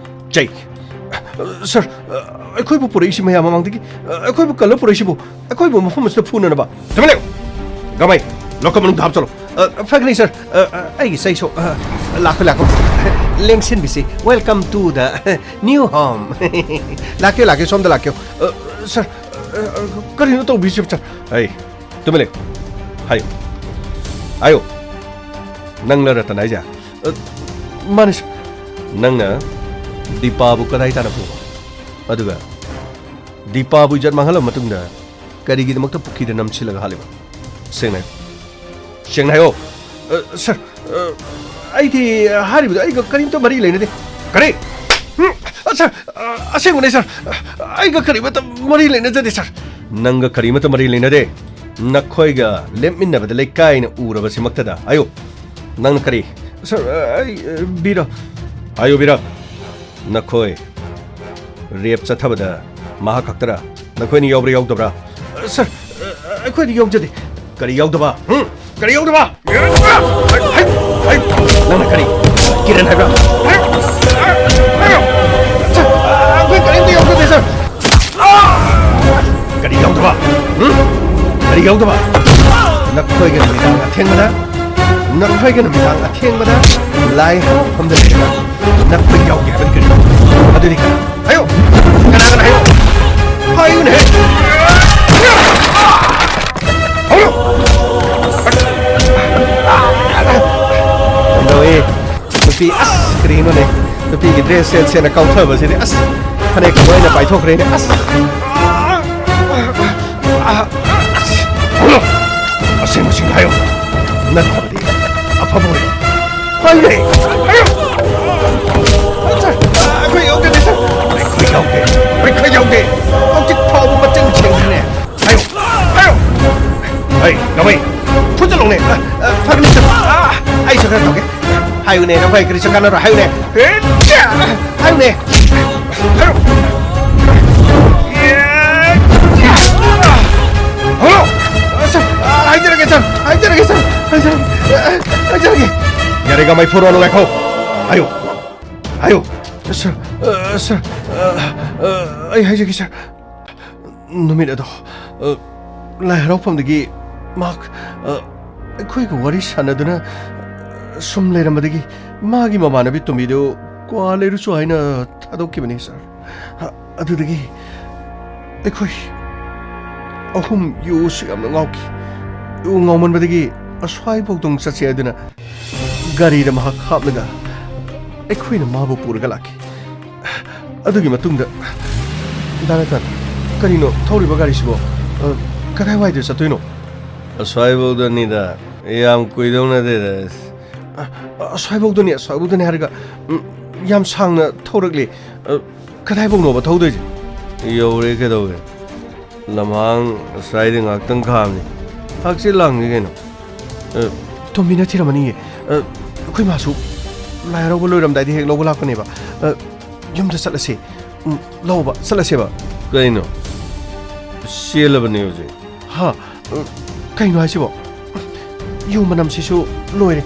ꯆꯩ꯫ ꯁꯥꯔ, ꯑꯩꯈꯣꯏꯕꯨ ꯄꯨꯔꯛꯏꯁꯤ ꯃꯌꯥꯝ ꯃꯃꯥꯡꯗꯒꯤ, ꯑꯩꯈꯣꯏꯕꯨ ꯀꯜꯂ ꯄꯨꯔꯛꯏꯁꯤꯕꯨ, ꯑꯩꯈꯣꯏꯕꯨ ꯃꯐꯝ ꯑꯁꯤꯗ ꯐꯨꯅꯅꯕ? ꯇꯨꯃꯤꯟ ꯂꯩꯌꯨ! ꯒꯃꯩ, ꯂꯣꯀꯔ ꯃꯅꯨꯡꯗ ꯍꯥꯞꯆꯜꯂꯣ꯫ ꯑ, ꯐꯒꯅꯤ, ꯁꯥꯔ꯫ ꯑ, ꯑ, ꯑꯩꯒꯤ ꯆꯩꯁꯨ, ꯑ, ꯑ, ꯂꯥꯛꯈꯣ, ꯂꯥꯛꯈꯣ꯫ ꯂꯦꯡꯁꯤꯟꯕꯤꯁꯤ꯫ Welcome to the new home꯫ ꯂꯥꯛꯀꯦ, ꯂꯥꯛꯀꯦ, ꯁꯣꯝꯗ ꯂꯥꯛꯀꯦ꯫ ꯑ, ꯁꯥꯔ, ꯑ, ꯑ, ꯀꯔꯤꯅꯣ ꯇꯧꯕꯤꯔꯤꯁꯤꯕꯨ, ꯁꯥꯔ? ꯑꯩ, ꯇꯨꯃꯤꯟ ꯂꯩꯌꯨ꯫ ꯍꯥꯏꯌꯨ꯫ ꯍꯥꯏꯌꯨ꯫ ꯅꯪꯂ ꯔꯇꯟ ꯍꯥꯏꯁꯦ? ꯑ, ꯃꯥꯅꯤ, ꯁꯥꯔ꯫ ꯅꯪꯅ ꯗꯤꯄꯥꯕꯨ ꯀꯗꯥꯏ ꯇꯥꯟꯅ ꯄꯨꯕ? ꯑꯗꯨꯒ ꯗꯤꯄꯥꯕꯨ ꯏꯖꯠ ꯃꯥꯡꯍꯜꯂꯕ ꯃꯇꯨꯡꯗ ꯀꯔꯤꯒꯤꯗꯃꯛꯇ ꯄꯨꯈ꯭ꯔꯤꯗ ꯅꯝꯁꯤꯜꯂꯒ ꯍꯥꯠꯂꯤꯕ? ꯁꯦꯡꯅ ꯍꯥꯏꯌꯨ꯫ ꯁꯦꯡꯅ ꯍꯥꯏꯌꯣ꯫ ꯑ, ꯁꯥꯔ, ꯑ, ꯑꯩꯗꯤ ꯍꯥꯏꯔꯤꯕꯗꯣ ꯑꯩꯒ ꯀꯔꯤꯝꯇ ꯃꯔꯤ ꯂꯩꯅꯗꯦ꯫ ꯀꯔꯤ? ꯎꯝ, ꯑ, ꯁꯥꯔ, ꯑ, ꯑꯁꯦꯡꯕꯅꯦ, ꯁꯥꯔ꯫ ꯑꯩꯒ ꯀꯔꯤꯃꯠꯇ ꯃꯔꯤ ꯂꯩꯅꯖꯗꯦ, ꯁꯥꯔ꯫ ꯅꯪꯒ ꯀꯔꯤꯃꯠꯇ ꯃꯔꯤ ꯂꯩꯅꯗꯦ? ꯅꯈꯣꯏꯒ ꯂꯦꯞꯃꯤꯟꯅꯕꯗ ꯂꯩꯀꯥꯏꯅ ꯎꯔꯕꯁꯤꯃꯛꯇꯗ꯫ ꯍꯥꯏꯌꯨ, ꯅꯪꯅ ꯀꯔꯤ? ꯁꯥꯔ, ꯑ, ꯑꯩ, ꯑ, ꯕꯤꯔ꯫ ꯍꯥꯏꯌꯨ, ꯕꯤꯔ꯫ ꯅꯈꯣꯏ ꯔꯦꯞ ꯆꯠꯊꯕꯗ ꯃꯍꯥꯛ ꯈꯛꯇꯔꯥ? ꯅꯈꯣꯏꯅ ꯌꯥꯎꯕ꯭ꯔꯥ ꯌꯥꯎꯗꯕ꯭ꯔꯥ? ꯁꯥꯔ, ꯑꯩꯈꯣꯏꯗꯤ ꯌꯥꯎꯖꯗꯦ꯫ ꯀꯔꯤ ꯌꯥꯎꯗꯕ? ꯍꯨꯝ? ꯀꯔꯤ ꯌꯥꯎꯗꯕ? ꯍꯩ, ꯍꯩ, ꯍꯩ! ꯅꯪꯅ ꯀꯔꯤ? ꯀꯤꯔꯟ ꯍꯥꯏꯕ꯭ꯔꯥ? ꯁꯥꯔ, ꯑꯩꯈꯣꯏ ꯀꯔꯤꯝꯇ ꯌꯥꯎꯖꯗꯦ, ꯁꯥꯔ꯫ ꯀꯔꯤ ꯌꯥꯎꯗꯕ? ꯍꯨꯝ? ꯀꯔꯤ ꯌꯥꯎꯗꯕ? ꯅꯈꯣꯏꯒꯤ ꯅꯨꯃꯤꯗꯥꯡ ꯑꯊꯦꯡꯕꯗ, ꯅꯈꯣꯏꯒꯤ ꯅꯨꯃꯤꯗꯥꯡ ꯑꯊꯦꯡꯕꯗ ꯂꯥꯏ ꯍꯔꯥꯎꯐꯝꯗ ꯂꯩꯔꯒ ꯅꯈꯣꯏ ꯌꯥꯎꯒꯦ ꯍꯥꯏꯕꯗꯤ ꯀꯔꯤꯅꯣ? ꯑꯗꯨꯗꯤ ꯀꯅꯥ? ꯍꯥꯏꯌꯨ! ꯀꯅꯥ, ꯀꯅꯥ? ꯍꯥꯏꯌꯨ! ꯍꯥꯏꯌꯨꯅꯦ! ꯍꯧꯔꯣ! ꯀꯝꯗꯧꯏ? ꯅꯨꯄꯤ, ꯑꯁ, ꯀꯔꯤꯅꯣꯅꯦ? ꯅꯨꯄꯤꯒꯤ ꯗ꯭ꯔꯦꯁ ꯁꯦꯠ ꯁꯦꯠꯅ ꯀꯥꯎꯊꯕꯁꯤꯗꯤ, ꯑꯁ, ꯐꯅꯦꯛ ꯂꯣꯏꯅ ꯄꯥꯏꯊꯣꯛꯈ꯭ꯔꯦꯅꯦ, ꯑꯁ! ꯑꯁꯦꯡꯕꯁꯤꯡ ꯍꯥꯏꯌꯣ, ꯅꯠꯇ꯭ꯔꯕꯗꯤ ꯑꯐꯕ ꯑꯣꯏꯔꯣꯏ꯫ ꯍꯥꯏꯌꯨꯅꯦ! ꯍꯥꯏꯌꯨ! ꯁꯥꯔ, ꯑꯩꯈꯣꯏ ꯌꯥꯎꯗꯦ, ꯁꯥꯔ꯫ ꯑꯩꯈꯣꯏ ꯌꯥꯎꯗꯦ, ꯑꯩꯈꯣꯏ ꯌꯥꯎꯗꯦ꯫ ꯍꯧꯖꯤꯛ ꯐꯥꯎꯕ ꯃꯆꯤꯟ ꯁꯦꯡꯗ꯭ꯔꯤꯅꯦ꯫ ꯍꯥꯏꯌꯨ! ꯍꯥꯏꯌꯨ! ꯍꯥꯏꯌꯨꯅꯦ, ꯅꯈꯣꯏ ꯀꯔꯤꯁꯨ ꯀꯥꯟꯅꯔꯣꯏ꯫ ꯍꯥꯏꯌꯨꯅꯦ꯫ ꯍꯥꯏꯌꯨꯅꯦ꯫ ꯍꯥꯏꯌꯨ꯫ ꯁꯥꯔ, ꯍꯥꯏꯖꯔꯒꯦ, ꯁꯥꯔ꯫ ꯍꯥꯏꯖꯔꯒꯦ, ꯁꯥꯔ꯫ ꯍꯥꯏꯖꯔꯒꯦ꯫ ꯍꯥꯏꯖꯔꯒꯦ꯫ ꯌꯥꯔꯦ, ꯒꯃꯩ ꯐꯨꯔꯣꯅꯨ, ꯉꯥꯏꯈꯣ꯫ ꯍꯥꯏꯌꯨ꯫ ꯍꯥꯏꯌꯨ꯫ ꯁꯥꯔ, ꯑ, ꯁꯥꯔ, ꯑ, ꯑ, ꯑꯩ ꯍꯥꯏꯖꯒꯦ, ꯁꯥꯔ꯫ ꯅꯨꯃꯤꯠ ꯑꯗꯣ, ꯑ, ꯂꯥꯏ ꯍꯔꯥꯎꯐꯝꯗꯒꯤ ꯃꯍꯥꯛ, ꯑ, ꯑꯩꯈꯣꯏꯒ ꯋꯥꯔꯤ ꯁꯥꯟꯅꯗꯨꯅ, ꯑ, ꯁꯨꯝ ꯂꯩꯔꯝꯕꯗꯒꯤ ꯃꯥꯒꯤ ꯃꯃꯥꯟꯅꯕꯤ ꯇꯣꯝꯕꯤꯗꯨ ꯀ꯭ꯋꯥ ꯂꯩꯔꯨꯆꯣ ꯍꯥꯏꯅ ꯊꯥꯗꯣꯛꯈꯤꯕꯅꯤ, ꯁꯥꯔ꯫ ꯑ, ꯑꯗꯨꯗꯒꯤ ꯑꯩꯈꯣꯏ ꯑꯍꯨꯝ ꯌꯨꯁꯨ ꯌꯥꯝꯅ ꯉꯥꯎꯈꯤ꯫ ꯌꯨ ꯉꯥꯎꯃꯟꯕꯗꯒꯤ ꯑꯁ꯭ꯋꯥꯏꯐꯥꯎꯗꯪ ꯆꯠꯁꯦ ꯍꯥꯏꯗꯨꯅ ꯒꯥꯔꯤꯗ ꯃꯍꯥꯛ ꯍꯥꯞꯂꯒ ꯑꯩꯈꯣꯏꯅ ꯃꯥꯕꯨ ꯄꯨꯔꯒ ꯂꯥꯛꯈꯤ꯫ ꯑꯗꯨꯒꯤ ꯃꯇꯨꯡꯗ, ꯗꯥ ꯔꯇꯟ, ꯀꯔꯤꯅꯣ ꯊꯧꯔꯤꯕ ꯒꯥꯔꯤꯁꯤꯕꯣ? ꯑ, ꯀꯗꯥꯏꯋꯥꯏꯗ ꯆꯠꯇꯣꯏꯅꯣ? ꯑꯁ꯭ꯋꯥꯏꯐꯥꯎꯗꯅꯤꯗ, ꯌꯥꯝ ꯀꯨꯏꯗꯧ ꯅꯠꯇꯦꯗ꯫ ꯑ, ꯑꯁ꯭ꯋꯥꯏꯐꯥꯎꯗꯅꯤ, ꯑꯁ꯭ꯋꯥꯏꯐꯥꯎꯗꯅꯤ ꯍꯥꯏꯔꯒ, ꯎꯝ, ꯌꯥꯝ ꯁꯥꯡꯅ ꯊꯧꯔꯛꯂꯤ꯫ ꯑ, ꯀꯗꯥꯏꯐꯥꯎꯅꯣꯕ ꯊꯧꯗꯣꯏꯁꯦ? ꯌꯧꯔꯦ ꯀꯩꯗꯧꯔꯦ? ꯂꯝꯍꯥꯡ ꯑꯁ꯭ꯋꯥꯏꯗ ꯉꯥꯛꯇꯪ ꯈꯥꯝꯅꯤ꯫ ꯍꯛꯆꯤꯠ ꯂꯥꯡꯅꯤ ꯀꯩꯅꯣ꯫ ꯑ, ꯇꯣꯝꯕꯤꯅ ꯊꯤꯔꯝꯃꯅꯤꯌꯦ꯫ ꯑ, ꯑꯩꯈꯣꯏ ꯃꯥꯁꯨ ꯂꯥꯏ ꯍꯔꯥꯎꯕ ꯂꯣꯏꯔꯝꯗꯥꯏꯗ ꯍꯦꯛ ꯂꯧꯕ ꯂꯥꯛꯄꯅꯦꯕ꯫ ꯑ, ꯌꯨꯝꯗ ꯆꯠꯂꯁꯦ꯫ ꯎꯝ, ꯂꯧꯕ ꯆꯠꯂꯁꯦꯕ꯫ ꯀꯩꯅꯣ? ꯆꯦꯜꯂꯕꯅꯦ ꯍꯧꯖꯤꯛ꯫ ꯍꯥ? ꯑ, ꯀꯩꯅꯣ ꯍꯥꯏꯁꯤꯕꯣ? ꯌꯨ ꯃꯅꯝꯁꯤꯁꯨ ꯂꯣꯏꯔꯦ꯫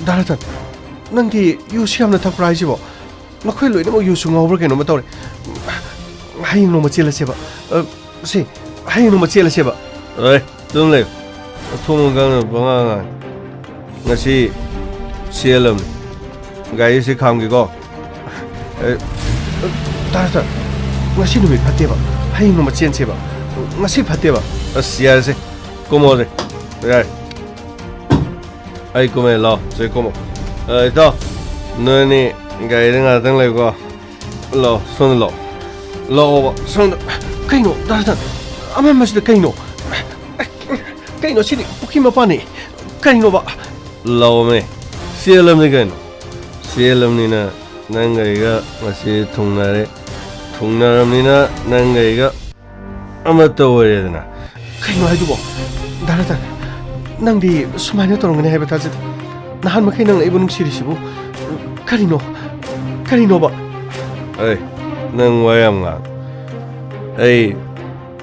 ꯗꯥ ꯔꯇꯟ, ꯅꯪꯗꯤ ꯌꯨꯁꯨ ꯌꯥꯝꯅ ꯊꯛꯄ꯭ꯔꯥ ꯍꯥꯏꯁꯤꯕꯣ? ꯅꯈꯣꯏ ꯂꯣꯏꯅꯃꯛ ꯌꯨꯁꯨ ꯉꯥꯎꯕ꯭ꯔꯥ ꯀꯩꯅꯣꯝꯃ ꯇꯧꯔꯦ꯫ ꯍꯌꯦꯡ ꯅꯣꯡꯃ ꯆꯦꯜꯂꯁꯦꯕ꯫ ꯑ, ꯁꯦ, ꯍꯌꯦꯡ ꯅꯣꯡꯃ ꯆꯦꯜꯂꯁꯦꯕ꯫ ꯑꯦ, ꯑꯗꯨꯝ ꯂꯩꯌꯨ꯫ ꯑꯊꯣꯡ ꯑꯀꯥꯡꯅ ꯄꯉꯥꯡ ꯉꯥꯡꯉꯤ꯫ ꯉꯁꯤ ꯆꯦꯜꯂꯝꯅꯤ꯫ ꯒꯥꯔꯤꯁꯤ ꯈꯥꯝꯒꯦꯀꯣ꯫ ꯑꯦ, ꯗꯥ ꯔꯇꯟ, ꯉꯁꯤ ꯅꯨꯃꯤꯠ ꯐꯠꯇꯦꯕ꯫ ꯍꯌꯦꯡ ꯅꯣꯡꯃ ꯆꯦꯟꯁꯦꯕ꯫ ꯉꯁꯤ ꯐꯠꯇꯦꯕ꯫ ꯑꯁ, ꯌꯥꯔꯦꯁꯦ꯫ ꯀꯨꯝꯃꯣꯁꯦ꯫ ꯌꯥꯔꯦ꯫ ꯑꯩ ꯀꯨꯝꯃꯦ, ꯂꯥꯛꯑꯣ, ꯁꯤ ꯀꯨꯝꯃꯣ꯫ ꯑ, ꯏꯇꯥꯎ, ꯅꯣꯏ ꯑꯅꯤ ꯒꯥꯔꯤꯗ ꯉꯥꯛꯇꯪ ꯂꯩꯌꯨꯀꯣ꯫ ꯂꯥꯛꯑꯣ, ꯁꯣꯝꯗ ꯂꯥꯛꯑꯣ꯫ ꯂꯥꯛꯑꯣꯕ, ꯁꯣꯝꯗ꯫ ꯀꯩꯅꯣ, ꯗꯥ ꯔꯇꯟ? ꯑꯃꯝꯕꯁꯤꯗ ꯀꯩꯅꯣ? ꯀꯩꯅꯣ ꯁꯤꯗꯤ? ꯄꯨꯈ꯭ꯔꯤ ꯃꯄꯥꯟꯅꯤ꯫ ꯀꯩꯅꯣꯕ? ꯂꯥꯛꯑꯣꯃꯦ꯫ ꯆꯦꯜꯂꯝꯅꯤ ꯀꯩꯅꯣ꯫ ꯆꯦꯜꯂꯝꯅꯤꯅ ꯅꯪꯒ ꯑꯩꯒ ꯉꯁꯤ ꯊꯨꯡꯅꯔꯦ꯫ ꯊꯨꯡꯅꯔꯕꯅꯤꯅ ꯅꯪꯒ ꯑꯩꯒ ꯑꯃꯠꯇ ꯑꯣꯏꯔꯦꯗꯅ꯫ ꯀꯩꯅꯣ ꯍꯥꯏꯗꯨꯕꯣ? ꯗꯥ ꯔꯇꯟ, ꯅꯪꯗꯤ ꯁꯨꯃꯥꯏꯅ ꯇꯧꯔꯝꯒꯅꯤ ꯍꯥꯏꯕ ꯊꯥꯖꯗꯦ꯫ ꯅꯍꯥꯟ ꯃꯈꯩ ꯅꯪꯅ ꯑꯩꯕꯨ ꯅꯨꯡꯁꯤꯔꯤꯁꯤꯕꯨ ꯀꯔꯤꯅꯣ? ꯀꯔꯤꯅꯣꯕ? ꯑꯩ, ꯅꯪ ꯋꯥ ꯌꯥꯝ ꯉꯥꯡ꯫ ꯑꯩ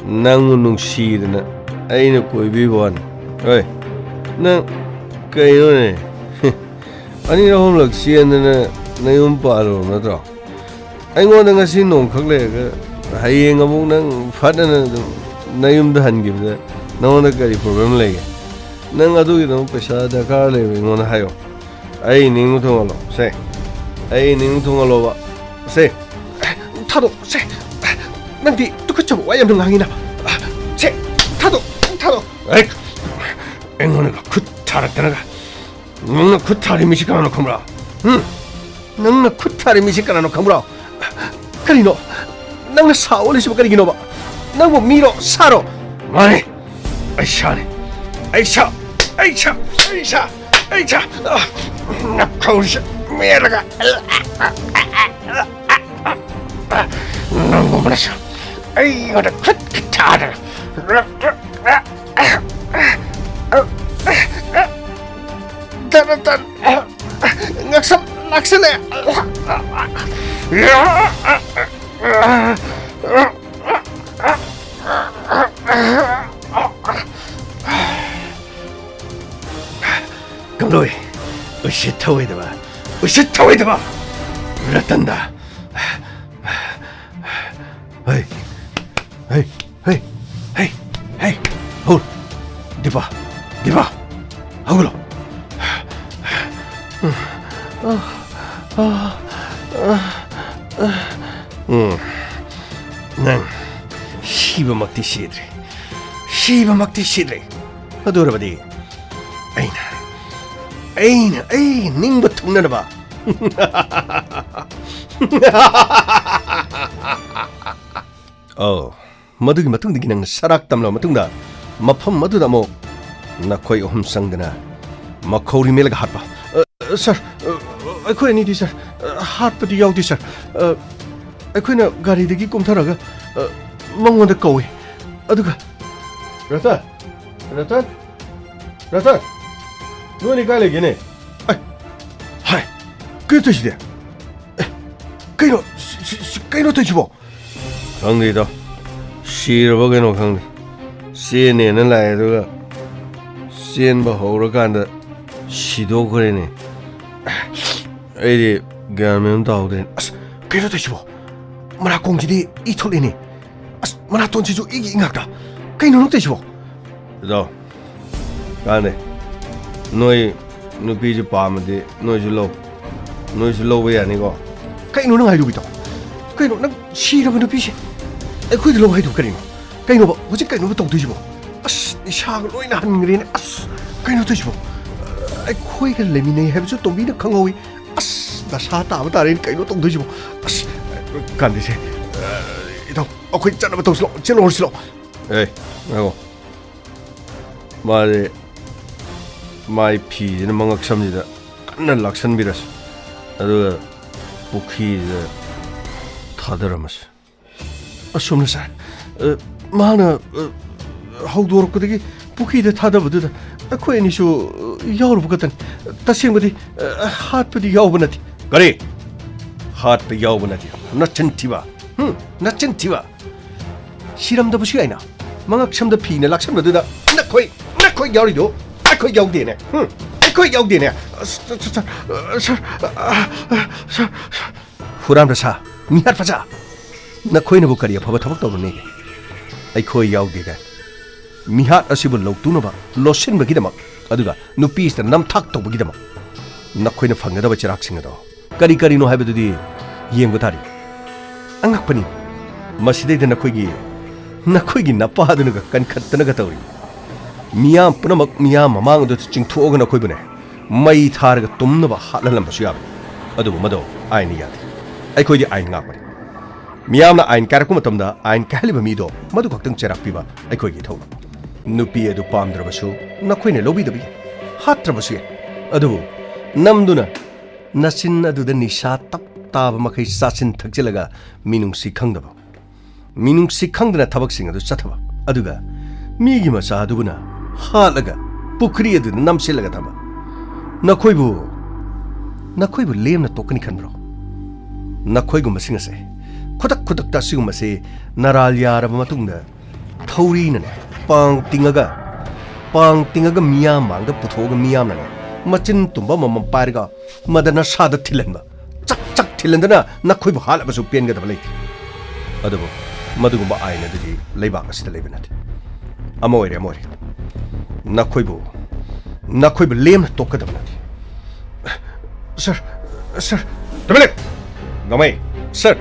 ꯅꯪꯕꯨ ꯅꯨꯡꯁꯤꯗꯅ ꯑꯩꯅ ꯀꯣꯏꯕꯤꯕ ꯋꯥꯅꯤ꯫ ꯑꯩ, ꯅꯪ ꯀꯩꯅꯣꯅꯦ? ꯑꯅꯤꯔꯛ ꯑꯍꯨꯝꯂꯛ ꯆꯦꯟꯗꯅ ꯅꯌꯨꯝ ꯄꯥꯜꯂꯨꯔꯕ ꯅꯠꯇ꯭ꯔꯣ? ꯑꯩꯉꯣꯟꯗ ꯉꯁꯤ ꯅꯣꯡꯈꯛ ꯂꯩꯔꯒ ꯍꯌꯦꯡ ꯑꯃꯨꯛ ꯅꯪ ꯐꯠ ꯍꯥꯏꯅ ꯑꯗꯨꯝ ꯅꯌꯨꯝꯗ ꯍꯟꯈꯤꯕꯗ ꯅꯉꯣꯟꯗ ꯀꯔꯤ problem ꯂꯩꯒꯦ? ꯅꯪ ꯑꯗꯨꯒꯤꯗꯃꯛ ꯄꯩꯁꯥ ꯗꯔꯀꯥꯔ ꯂꯩꯕ ꯑꯩꯉꯣꯟꯗ ꯍꯥꯏꯌꯣ꯫ ꯑꯩ ꯅꯤꯡꯕ ꯊꯨꯡꯍꯜꯂꯣ ꯁꯦ꯫ ꯑꯩ ꯅꯤꯡꯕ ꯊꯨꯡꯍꯜꯂꯣꯕ ꯁꯦ꯫ ꯊꯥꯗꯣꯛ ꯁꯦ꯫ ꯅꯪꯗꯤ ꯇꯨꯀꯠꯆꯕ ꯋꯥ ꯌꯥꯝꯅ ꯉꯥꯡꯉꯤꯅ꯫ ꯁꯦ, ꯊꯥꯗꯣꯛ, ꯊꯥꯗꯣꯛ꯫ ꯑꯩ, ꯑꯩꯉꯣꯟꯗꯒ ꯈꯨꯠ ꯊꯥꯔꯛꯇꯅꯒ꯫ ꯅꯪꯅ ꯈꯨꯠ ꯊꯥꯔꯤꯃꯤꯁꯤ ꯀꯅꯥꯅꯣ ꯈꯪꯕ꯭ꯔꯥ? ꯍꯨꯝ? ꯅꯪꯅ ꯈꯨꯠ ꯊꯥꯔꯤꯃꯤꯁꯤ ꯀꯅꯥꯅꯣ ꯈꯪꯕ꯭ꯔꯣ? ꯀꯔꯤꯅꯣ? ꯅꯪꯅ ꯁꯥ ꯑꯣꯜꯂꯤꯁꯤꯕꯨ ꯀꯔꯤꯒꯤꯅꯣꯕ? ꯅꯪꯕꯨ ꯃꯤꯔꯣ, ꯁꯥꯔꯣ? ꯃꯥꯅꯤ, ꯑꯩ ꯁꯥꯅꯤ꯫ ꯑꯩ ꯁꯥ, ꯑꯩ ꯁꯥ, ꯑꯩ ꯁꯥ, ꯑꯩ ꯁꯥ꯫ ꯅꯈꯧꯔꯤꯁꯦ ꯃꯦꯠꯂꯒ ꯅꯪꯒꯨꯝꯕꯅ ꯁꯥ ꯑꯩꯉꯣꯟꯗ ꯈꯨꯠ ꯊꯥꯗꯅ꯫ ꯗꯅꯇꯟ, ꯉꯛꯁꯝ ꯂꯥꯛꯁꯜꯂꯦ꯫ ꯀꯝꯗꯧꯏ? ꯎꯁꯤꯠ ꯊꯑꯣꯏꯗꯕ, ꯎꯁꯤꯠ ꯊꯑꯣꯏꯗꯕ ꯔꯇꯟꯗ꯫ ꯍꯩ, ꯍꯩ, ꯍꯩ, ꯍꯩ, ꯍꯩ, ꯍꯧ꯫ ꯗꯤꯄꯥ, ꯗꯤꯄꯥ, ꯍꯧꯒꯠꯂꯣ꯫ ꯎꯝ, ꯅꯪ ꯁꯤꯕꯃꯛꯇꯤ ꯁꯤꯗ꯭ꯔꯤ, ꯁꯤꯕꯃꯛꯇꯤ ꯁꯤꯗ꯭ꯔꯤ꯫ ꯑꯗꯨ ꯑꯣꯏꯔꯕꯗꯤ ꯑꯩꯅ, ꯑꯩꯅ, ꯑꯩ ꯅꯤꯡꯕ ꯊꯨꯡꯅꯅꯕ꯫ ꯑꯧ, ꯃꯗꯨꯒꯤ ꯃꯇꯨꯡꯗꯒꯤ ꯅꯪꯅ ꯁꯔꯥꯛ ꯇꯝꯂꯕ ꯃꯇꯨꯡꯗ ꯃꯐꯝ ꯑꯗꯨꯗ ꯑꯃꯨꯛ ꯅꯈꯣꯏ ꯑꯍꯨꯝ ꯆꯪꯗꯅ ꯃꯈꯧꯔꯤ ꯃꯦꯠꯂꯒ ꯍꯥꯠꯄ꯫ ꯑ, ꯁꯥꯔ, ꯑ, ꯑꯩꯈꯣꯏ ꯑꯅꯤꯗꯤ, ꯁꯥꯔ, ꯑ, ꯍꯥꯠꯄꯗꯤ ꯌꯥꯎꯗꯦ, ꯁꯥꯔ꯫ ꯑ, ꯑꯩꯈꯣꯏꯅ ꯒꯥꯔꯤꯗꯒꯤ ꯀꯨꯝꯊꯔꯒ, ꯑ, ꯃꯉꯣꯟꯗ ꯀꯧꯏ꯫ ꯑꯗꯨꯒ, ꯔꯇꯟ! ꯔꯇꯟ! ꯔꯇꯟ! ꯅꯣꯏꯅꯤ ꯀꯥꯏ ꯂꯩꯒꯦꯅꯦ? ꯀꯩꯅꯣ ꯇꯧꯔꯤꯁꯤꯗꯤ? ꯑꯦ, ꯀꯩꯅꯣ, ꯁꯤ, ꯁꯤ, ꯁꯤ, ꯀꯩꯅꯣ ꯇꯧꯔꯤꯁꯤꯕꯣ? ꯈꯪꯗꯦꯗꯣ, ꯁꯤꯔꯕ ꯀꯩꯅꯣ ꯈꯪꯗꯦ꯫ ꯆꯦꯟꯅꯦꯅ ꯂꯥꯛꯑꯦ, ꯑꯗꯨꯒ ꯆꯦꯟꯕ ꯍꯧꯔꯀꯥꯟꯗ ꯁꯤꯗꯣꯛꯈ꯭ꯔꯦꯅꯦ꯫ ꯑꯩꯗꯤ ꯒ꯭ꯌꯥꯟ ꯃꯦꯟ ꯑꯃ ꯇꯥꯍꯧꯗ꯭ꯔꯦꯅꯦ꯫ ꯑꯁ, ꯀꯩꯅꯣ ꯇꯧꯔꯤꯁꯤꯕꯣ? ꯃꯅꯥꯀꯣꯡꯁꯤꯗꯤ ꯏ ꯊꯣꯛꯂꯛꯑꯦꯅꯦ꯫ ꯑꯁ, ꯃꯅꯥꯇꯣꯟꯁꯤꯁꯨ ꯏꯒꯤ ꯏ ꯉꯥꯛꯇ꯫ ꯀꯩꯅꯣ ꯅꯪ ꯇꯧꯔꯤꯁꯤꯕꯣ? ꯏꯇꯥꯎ, ꯀꯥꯟꯗꯦ꯫ ꯅꯣꯏ ꯅꯨꯄꯤꯁꯦ ꯄꯥꯝꯃꯗꯤ ꯅꯣꯏꯁꯨ ꯂꯧ꯫ ꯅꯣꯏꯁꯨ ꯂꯧꯕ ꯌꯥꯅꯤꯀꯣ? ꯀꯩꯅꯣ ꯅꯪ ꯍꯥꯏꯗꯨꯕꯣ, ꯏꯇꯥꯎ? ꯀꯩꯅꯣ ꯅꯪ ꯁꯤꯔꯕ ꯅꯨꯄꯤꯁꯦ ꯑꯩꯈꯣꯏꯗ ꯂꯧ ꯍꯥꯏꯗꯨꯕꯨ ꯀꯔꯤꯅꯣ? ꯀꯩꯅꯣꯕ, ꯍꯧꯖꯤꯛ ꯀꯩꯅꯣꯕ ꯇꯧꯗꯣꯏꯁꯤꯕꯣ? ꯑꯁ, ꯏꯁꯥꯒ ꯂꯣꯏꯅ ꯍꯟꯈ꯭ꯔꯦꯅꯦ꯫ ꯑꯁ, ꯀꯩꯅꯣ ꯇꯧꯔꯤꯁꯤꯕꯣ? ꯑꯩꯈꯣꯏꯒ ꯂꯩꯃꯤꯟꯅꯩ ꯍꯥꯏꯕꯁꯨ ꯇꯣꯝꯕꯤꯅ ꯈꯪꯍꯧꯋꯤ꯫ ꯑꯁ, ꯗꯁꯥ ꯇꯥꯕ ꯇꯥꯔꯦꯅꯦ, ꯀꯩꯅꯣ ꯇꯧꯗꯣꯏꯁꯤꯕꯣ? ꯑꯁ, ꯀꯥꯟꯗꯦꯁꯦ꯫ ꯏꯇꯥꯎ, ꯑꯩꯈꯣꯏ ꯆꯠꯅꯕ ꯇꯧꯁꯤꯂꯣ, ꯆꯦꯜꯍꯧꯔꯁꯤꯂꯣ꯫ ꯑꯦ, ꯉꯥꯏꯈꯣ꯫ ꯃꯥꯁꯦ ꯃꯥꯏ ꯐꯤꯁꯤꯅ ꯃꯉꯛꯁꯝꯁꯤꯗ ꯀꯟꯅ ꯂꯥꯛꯁꯟꯕꯤꯔꯁꯤ꯫ ꯑꯗꯨꯒ ꯄꯨꯈ꯭ꯔꯤꯁꯤꯗ ꯊꯥꯗꯔꯝꯃꯁꯤ꯫ ꯑꯁꯣꯝꯅ ꯁꯥꯔ, ꯑ, ꯃꯍꯥꯛꯅ, ꯑ, ꯍꯧꯗꯣꯔꯛꯄꯗꯒꯤ ꯄꯨꯈ꯭ꯔꯤꯗ ꯊꯥꯗꯕꯗꯨꯗ ꯑꯩꯈꯣꯏ ꯑꯅꯤꯁꯨ, ꯑ, ꯌꯥꯎꯔꯨꯕ ꯈꯛꯇꯅꯤ꯫ ꯇꯁꯦꯡꯕꯗꯤ, ꯑ, ꯍꯥꯠꯄꯗꯤ ꯌꯥꯎꯕ ꯅꯠꯇꯦ꯫ ꯀꯔꯤ? ꯍꯥꯠꯄ ꯌꯥꯎꯕ ꯅꯠꯇꯦ? ꯅꯆꯤꯟ ꯊꯤꯕ! ꯍꯨꯝ? ꯅꯆꯤꯟ ꯊꯤꯕ! ꯁꯤꯔꯝꯗꯕꯁꯨ ꯌꯥꯏꯅ꯫ ꯃꯉꯛꯁꯝꯗ ꯐꯤꯅ ꯂꯥꯛꯁꯟꯕꯗꯨꯗ ꯅꯈꯣꯏ, ꯅꯈꯣꯏ ꯌꯥꯎꯔꯤꯗꯣ ꯑꯩꯈꯣꯏ ꯌꯥꯎꯗꯦꯅꯦ꯫ ꯍꯨꯝ? ꯑꯩꯈꯣꯏ ꯌꯥꯎꯗꯦꯅꯦ꯫ ꯑꯁ, ꯁꯥꯔ, ꯁꯥꯔ, ꯁꯥꯔ, ꯁꯥꯔ, ꯁꯥꯔ, ꯍꯨꯔꯥꯟꯕ ꯁꯥ, ꯃꯤꯍꯥꯠꯄ ꯁꯥ, ꯅꯈꯣꯏꯅꯕꯨ ꯀꯔꯤ ꯑꯐꯕ ꯊꯕꯛ ꯇꯧꯔꯨꯅꯤꯒꯦ? ꯑꯩꯈꯣꯏ ꯌꯥꯎꯗꯦ ꯀꯥꯏ꯫ ꯃꯤꯍꯥꯠ ꯑꯁꯤꯕꯨ ꯂꯧꯇꯨꯅꯕ, ꯂꯣꯠꯁꯤꯟꯕꯒꯤꯗꯃꯛ, ꯑꯗꯨꯒ ꯅꯨꯄꯤꯁꯤꯗ ꯅꯝꯊꯥꯛ ꯇꯧꯕꯒꯤꯗꯃꯛ ꯅꯈꯣꯏꯅ ꯐꯪꯒꯗꯕ ꯆꯤꯔꯥꯛꯁꯤꯡ ꯑꯗꯣ ꯀꯔꯤ ꯀꯔꯤꯅꯣ ꯍꯥꯏꯕꯗꯨꯗꯤ ꯌꯦꯡꯕ ꯇꯥꯔꯤ꯫ ꯑꯉꯛꯄꯅꯤ, ꯃꯁꯤꯗꯩꯗ ꯅꯈꯣꯏꯒꯤ, ꯅꯈꯣꯏꯒꯤ ꯅꯄꯥꯗꯨꯅꯒ ꯀꯟꯈꯠꯇꯅꯒ ꯇꯧꯔꯤ꯫ ꯃꯤꯌꯥꯝ ꯄꯨꯝꯅꯃꯛ ꯃꯤꯌꯥꯝ ꯃꯃꯥꯡ ꯑꯗꯨꯗ ꯆꯤꯡꯊꯣꯛꯑꯒ ꯅꯈꯣꯏꯕꯨꯅꯦ ꯃꯩ ꯊꯥꯔꯒ ꯇꯨꯝꯅꯕ ꯍꯥꯠꯍꯜꯂꯝꯕꯁꯨ ꯌꯥꯕꯅꯤ꯫ ꯑꯗꯨꯕꯨ ꯃꯗꯣ ꯑꯥꯏꯟꯅ ꯌꯥꯗꯦ꯫ ꯑꯩꯈꯣꯏꯗꯤ ꯑꯥꯏꯟ ꯉꯥꯛꯄꯅꯤ꯫ ꯃꯤꯌꯥꯝꯅ ꯑꯥꯏꯟ ꯀꯥꯏꯔꯛꯄ ꯃꯇꯝꯗ ꯑꯥꯏꯟ ꯀꯥꯏꯍꯜꯂꯤꯕ ꯃꯤꯗꯣ ꯃꯗꯨ ꯈꯛꯇꯪ ꯆꯩꯔꯥꯛ ꯄꯤꯕ ꯑꯩꯈꯣꯏꯒꯤ ꯏꯊꯧꯅꯤ꯫ ꯅꯨꯄꯤ ꯑꯗꯨ ꯄꯥꯝꯗ꯭ꯔꯕꯁꯨ ꯅꯈꯣꯏꯅ ꯂꯧꯕꯤꯗꯕ ꯌꯥꯏ, ꯍꯥꯠꯇ꯭ꯔꯕꯁꯨ ꯌꯥꯏ꯫ ꯑꯗꯨꯕꯨ ꯅꯝꯗꯨꯅ ꯅꯆꯤꯟ ꯑꯗꯨꯗ ꯅꯤꯁꯥ ꯇꯞ ꯇꯥꯕ ꯃꯈꯩ ꯆꯥꯁꯤꯟ ꯊꯛꯆꯤꯜꯂꯒ ꯃꯤꯅꯨꯡꯁꯤ ꯈꯪꯗꯕ, ꯃꯤꯅꯨꯡꯁꯤ ꯈꯪꯗꯅ ꯊꯕꯛꯁꯤꯡ ꯑꯗꯨ ꯆꯠꯊꯕ, ꯑꯗꯨꯒ ꯃꯤꯒꯤ ꯃꯆꯥ ꯑꯗꯨꯕꯨꯅ ꯍꯥꯠꯂꯒ ꯄꯨꯈ꯭ꯔꯤ ꯑꯗꯨꯗ ꯅꯝꯁꯤꯜꯂꯒ ꯊꯝꯕ꯫ ꯅꯈꯣꯏꯕꯨ ꯅꯈꯣꯏꯕꯨ ꯂꯦꯝꯅ ꯇꯣꯛꯀꯅꯤ ꯈꯟꯕ꯭ꯔꯣ? ꯅꯈꯣꯏꯒꯨꯝꯕꯁꯤꯡ ꯑꯁꯦ ꯈꯨꯗꯛ ꯈꯨꯗꯛꯇ ꯑꯁꯤꯒꯨꯝꯕꯁꯦ ꯅꯔꯥꯜ ꯌꯥꯔꯕ ꯃꯇꯨꯡꯗ ꯊꯧꯔꯤꯅꯅꯦ, ꯄꯥꯡ ꯇꯤꯡꯉꯒ, ꯄꯥꯡ ꯇꯤꯡꯉꯒ ꯃꯤꯌꯥꯝ ꯃꯥꯡꯗ ꯄꯨꯊꯣꯛꯑꯒ ꯃꯤꯌꯥꯝꯅꯅꯦ, ꯃꯆꯤꯟ ꯇꯨꯝꯕ ꯑꯃꯃꯝ ꯄꯥꯏꯔꯒ ꯃꯗ ꯅꯁꯥꯗ ꯊꯤꯜꯍꯟꯕ, ꯆꯛ ꯆꯛ ꯊꯤꯜꯍꯟꯗꯅ ꯅꯈꯣꯏꯕꯨ ꯍꯥꯠꯂꯕꯁꯨ ꯄꯦꯟꯒꯗꯕ ꯂꯩꯇꯦ꯫ ꯑꯗꯨꯕꯨ ꯃꯗꯨꯒꯨꯝꯕ ꯑꯥꯏꯟ ꯑꯗꯨꯗꯤ ꯂꯩꯕꯥꯛ ꯑꯁꯤꯗ ꯂꯩꯕ ꯅꯠꯇꯦ꯫ ꯑꯃ ꯑꯣꯏꯔꯦ, ꯑꯃ ꯑꯣꯏꯔꯦ, ꯅꯈꯣꯏꯕꯨ, ꯅꯈꯣꯏꯕꯨ ꯂꯦꯝꯅ ꯇꯣꯛꯀꯗꯕ ꯅꯠꯇꯦ꯫ ꯁꯥꯔ, ꯁꯥꯔ꯫ ꯇꯨꯃꯤꯟ ꯂꯩꯌꯨ! ꯅꯣꯡꯃꯩ! ꯁꯥꯔ,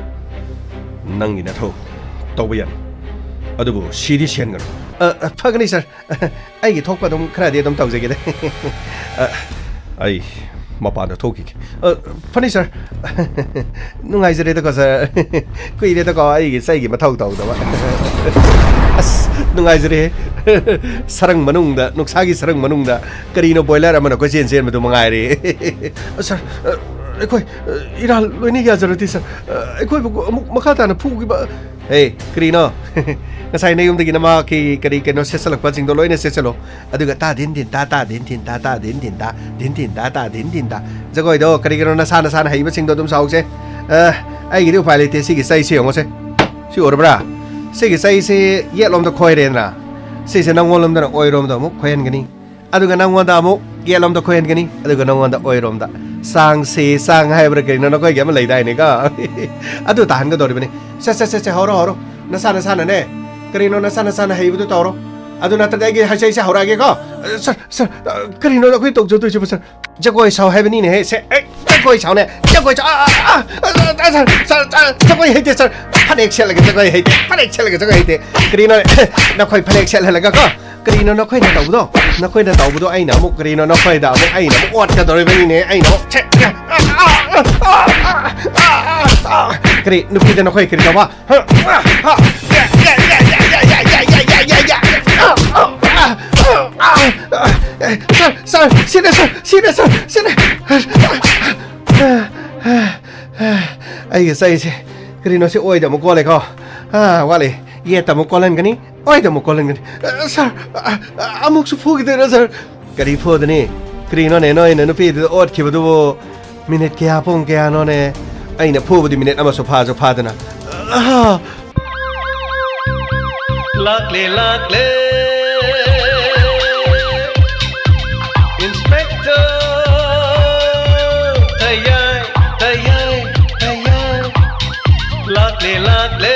ꯅꯪꯒꯤ ꯅꯊꯧ ꯇꯧꯕ ꯌꯥꯅꯤ, ꯑꯗꯨꯕꯨ ꯁꯤꯗꯤ ꯁꯤꯍꯟꯒꯅꯨ꯫ ꯑ, ꯑ, ꯐꯒꯅꯤ, ꯁꯥꯔ꯫ ꯑꯩꯒꯤ ꯊꯣꯛꯄ ꯑꯗꯨꯝ ꯈꯔꯗꯤ ꯑꯗꯨꯝ ꯇꯧꯖꯒꯦꯗ꯫ ꯑ, ꯑꯩ ꯃꯄꯥꯟꯗ ꯊꯣꯛꯈꯤꯒꯦ꯫ ꯑ, ꯐꯅꯤ, ꯁꯥꯔ꯫ ꯅꯨꯡꯉꯥꯏꯖꯔꯦꯗꯀꯣ, ꯁꯥꯔ꯫ ꯀꯨꯏꯔꯦꯗꯀꯣ ꯑꯩꯒꯤ ꯆꯩꯒꯤ ꯃꯊꯧ ꯇꯧꯗꯕ꯫ ꯑꯁ, ꯅꯨꯡꯉꯥꯏꯖꯔꯦ꯫ ꯁꯔꯪ ꯃꯅꯨꯡꯗ, ꯅꯨꯡꯁꯥꯒꯤ ꯁꯔꯪ ꯃꯅꯨꯡꯗ ꯀꯔꯤꯅꯣ ꯕꯣꯏꯂꯔ ꯑꯃꯅ ꯀꯣꯏꯆꯦꯟ ꯆꯦꯟꯕꯗꯨ ꯃꯉꯥꯏꯔꯦ꯫ ꯑ, ꯁꯥꯔ, ꯑ, ꯑꯩꯈꯣꯏ, ꯑ, ꯏꯔꯥꯜ ꯂꯣꯏꯅ ꯌꯥꯖꯔꯗꯤ, ꯁꯥꯔ꯫ ꯑ, ꯑꯩꯈꯣꯏꯕꯨ ꯑꯃꯨꯛ ꯃꯈꯥ ꯇꯥꯅ ꯐꯨꯈꯤꯕ꯫ ꯍꯦ, ꯀꯔꯤꯅꯣ? ꯉꯁꯥꯏ ꯅꯌꯨꯝꯗꯒꯤ ꯅꯃꯥꯒꯤ ꯀꯔꯤ ꯀꯩꯅꯣ ꯁꯦꯠꯆꯜꯂꯛꯄꯁꯤꯡꯗꯣ ꯂꯣꯏꯅ ꯁꯦꯠꯆꯜꯂꯣ꯫ ꯑꯗꯨꯒ ꯇꯥ ꯗꯤꯟ ꯗꯤꯟ ꯇꯥ, ꯇꯥ ꯗꯤꯟ ꯗꯤꯟ ꯇꯥ, ꯇꯥ ꯗꯤꯟ ꯗꯤꯟ ꯇꯥ, ꯗꯤꯟ ꯗꯤꯟ ꯇꯥ, ꯇꯥ ꯗꯤꯟ ꯗꯤꯟ ꯇꯥ꯫ ꯖꯒꯣꯏꯗꯣ ꯀꯔꯤ ꯀꯩꯅꯣ ꯅꯁꯥ ꯅꯁꯥꯅ ꯍꯩꯕꯁꯤꯡꯗꯣ ꯑꯗꯨꯝ ꯁꯥꯎꯁꯦ꯫ ꯑ, ꯑꯩꯒꯤꯗꯤ ꯎꯄꯥꯏ ꯂꯩꯇꯦ꯫ ꯁꯤꯒꯤ ꯆꯩꯁꯦ ꯌꯦꯡꯉꯨꯁꯦ꯫ ꯁꯤ ꯎꯔꯕ꯭ꯔꯥ? ꯁꯤꯒꯤ ꯆꯩꯁꯦ ꯌꯦꯠꯂꯣꯝꯗ ꯈꯣꯏꯔꯦꯗꯅ, ꯁꯤꯁꯦ ꯅꯪꯉꯣꯟꯂꯣꯝꯗꯅ ꯑꯣꯏꯔꯣꯝꯗ ꯑꯃꯨꯛ ꯈꯣꯏꯍꯟꯒꯅꯤ꯫ ꯑꯗꯨꯒ ꯅꯪꯉꯣꯟꯗ ꯑꯃꯨꯛ ꯌꯦꯠꯂꯣꯝꯗ ꯈꯣꯏꯍꯟꯒꯅꯤ, ꯑꯗꯨꯒ ꯅꯪꯉꯣꯟꯗ ꯑꯣꯏꯔꯣꯝꯗ꯫ ꯆꯥꯡꯁꯦ, ꯆꯥꯡ ꯍꯥꯏꯕ꯭ꯔꯥ ꯀꯔꯤꯅꯣ ꯅꯈꯣꯏꯒꯤ ꯑꯃ ꯂꯩꯗꯥꯏꯅꯦꯀꯣ? ꯑꯗꯨ ꯇꯥꯍꯟꯒꯗꯧꯔꯤꯕꯅꯤ꯫ ꯁꯦ, ꯁꯦ, ꯁꯦ, ꯁꯦ, ꯍꯧꯔꯣ, ꯍꯧꯔꯣ꯫ ꯅꯁꯥ ꯅꯁꯥꯅꯅꯦ, ꯀꯔꯤꯅꯣ ꯅꯁꯥ ꯅꯁꯥꯅ ꯍꯩꯕꯗꯨ ꯇꯧꯔꯣ꯫ ꯑꯗꯨ ꯅꯠꯇ꯭ꯔꯗꯤ ꯑꯩꯒꯤ ꯍꯩꯁꯩꯁꯦ ꯍꯧꯔꯛꯑꯒꯦꯀꯣ꯫ ꯁꯥꯔ, ꯁꯥꯔ, ꯀꯔꯤꯅꯣ ꯑꯩꯈꯣꯏ ꯇꯧꯖꯗꯣꯏꯁꯤꯕꯣ, ꯁꯥꯔ? ꯖꯒꯣꯏ ꯁꯥꯎ ꯍꯥꯏꯕꯅꯤꯅꯦꯍꯦ꯫ ꯁꯦ, ꯑꯦ, ꯖꯒꯣꯏ ꯁꯥꯎꯅꯦ, ꯖꯒꯣꯏ ꯁꯥꯎ꯫ ꯑꯥ, ꯑꯥ, ꯑꯥ, ꯑꯥ, ꯑꯥ, ꯁꯥꯔ, ꯁꯥꯔ, ꯁꯥꯔ, ꯖꯒꯣꯏ ꯍꯩꯇꯦ, ꯁꯥꯔ꯫ ꯐꯅꯦꯛ ꯁꯦꯠꯂꯒ ꯖꯒꯣꯏ ꯍꯩꯇꯦ, ꯐꯅꯦꯛ ꯁꯦꯠꯂꯒ ꯖꯒꯣꯏ ꯍꯩꯇꯦ꯫ ꯀꯔꯤꯅꯣ ꯅꯈꯣꯏ ꯐꯅꯦꯛ ꯁꯦꯠꯍꯜꯂꯒ ꯀꯣ? ꯀꯔꯤꯅꯣ ꯅꯈꯣꯏꯅ ꯇꯧꯕꯗꯣ? ꯅꯈꯣꯏꯅ ꯇꯧꯕꯗꯣ ꯑꯩꯅ ꯑꯃꯨꯛ, ꯀꯔꯤꯅꯣ ꯅꯈꯣꯏꯗ ꯑꯃꯨꯛ, ꯑꯩꯅ ꯑꯃꯨꯛ ꯑꯣꯠꯀꯗꯧꯔꯤꯕꯅꯤꯅꯦ, ꯑꯩꯅ ꯑꯃꯨꯛ꯫ ꯁꯦ, ꯀꯔꯤ, ꯅꯨꯄꯤꯗ ꯅꯈꯣꯏ ꯀꯔꯤ ꯇꯧꯕ? ꯁꯥꯔ, ꯁꯥꯔ, ꯁꯤꯅꯦ, ꯁꯥꯔ, ꯁꯤꯅꯦ, ꯁꯥꯔ, ꯁꯤꯅꯦ꯫ ꯑꯩꯒꯤ ꯆꯩꯁꯦ ꯀꯔꯤꯅꯣ ꯁꯤ ꯑꯣꯏꯗ ꯑꯃꯨꯛ ꯀꯣꯜꯂꯦꯀꯣ꯫ ꯑꯥ, ꯋꯥꯠꯂꯤ꯫ ꯌꯦꯠꯇ ꯑꯃꯨꯛ ꯀꯣꯜꯍꯟꯒꯅꯤ, ꯑꯣꯏꯗ ꯑꯃꯨꯛ ꯀꯣꯜꯍꯟꯒꯅꯤ꯫ ꯑ, ꯁꯥꯔ, ꯑ, ꯑ, ꯑꯃꯨꯛꯁꯨ ꯐꯨꯈꯤꯗꯣꯏꯔꯣ, ꯁꯥꯔ? ꯀꯔꯤ ꯐꯨꯗꯅꯤ? ꯀꯔꯤꯅꯣꯅꯦ ꯅꯣꯏꯅ ꯅꯨꯄꯤꯗꯨꯗ ꯑꯣꯠꯈꯤꯕꯗꯨꯕꯨ? ꯃꯤꯅꯤꯠ ꯀꯌꯥ ꯄꯨꯡ ꯀꯌꯥꯅꯣꯅꯦ? ꯑꯩꯅ ꯐꯨꯕꯗꯤ ꯃꯤꯅꯤꯠ ꯑꯃꯁꯨ ꯐꯥꯁꯨ ꯐꯥꯗꯅ꯫ ꯑꯍꯥ! ꯂꯥꯛꯂꯦ, ꯂꯥꯛꯂꯦ꯫ Inspector ꯇꯌꯥꯏ, ꯇꯌꯥꯏ, ꯇꯌꯥꯏ꯫ ꯂꯥꯛꯂꯦ, ꯂꯥꯛꯂꯦ꯫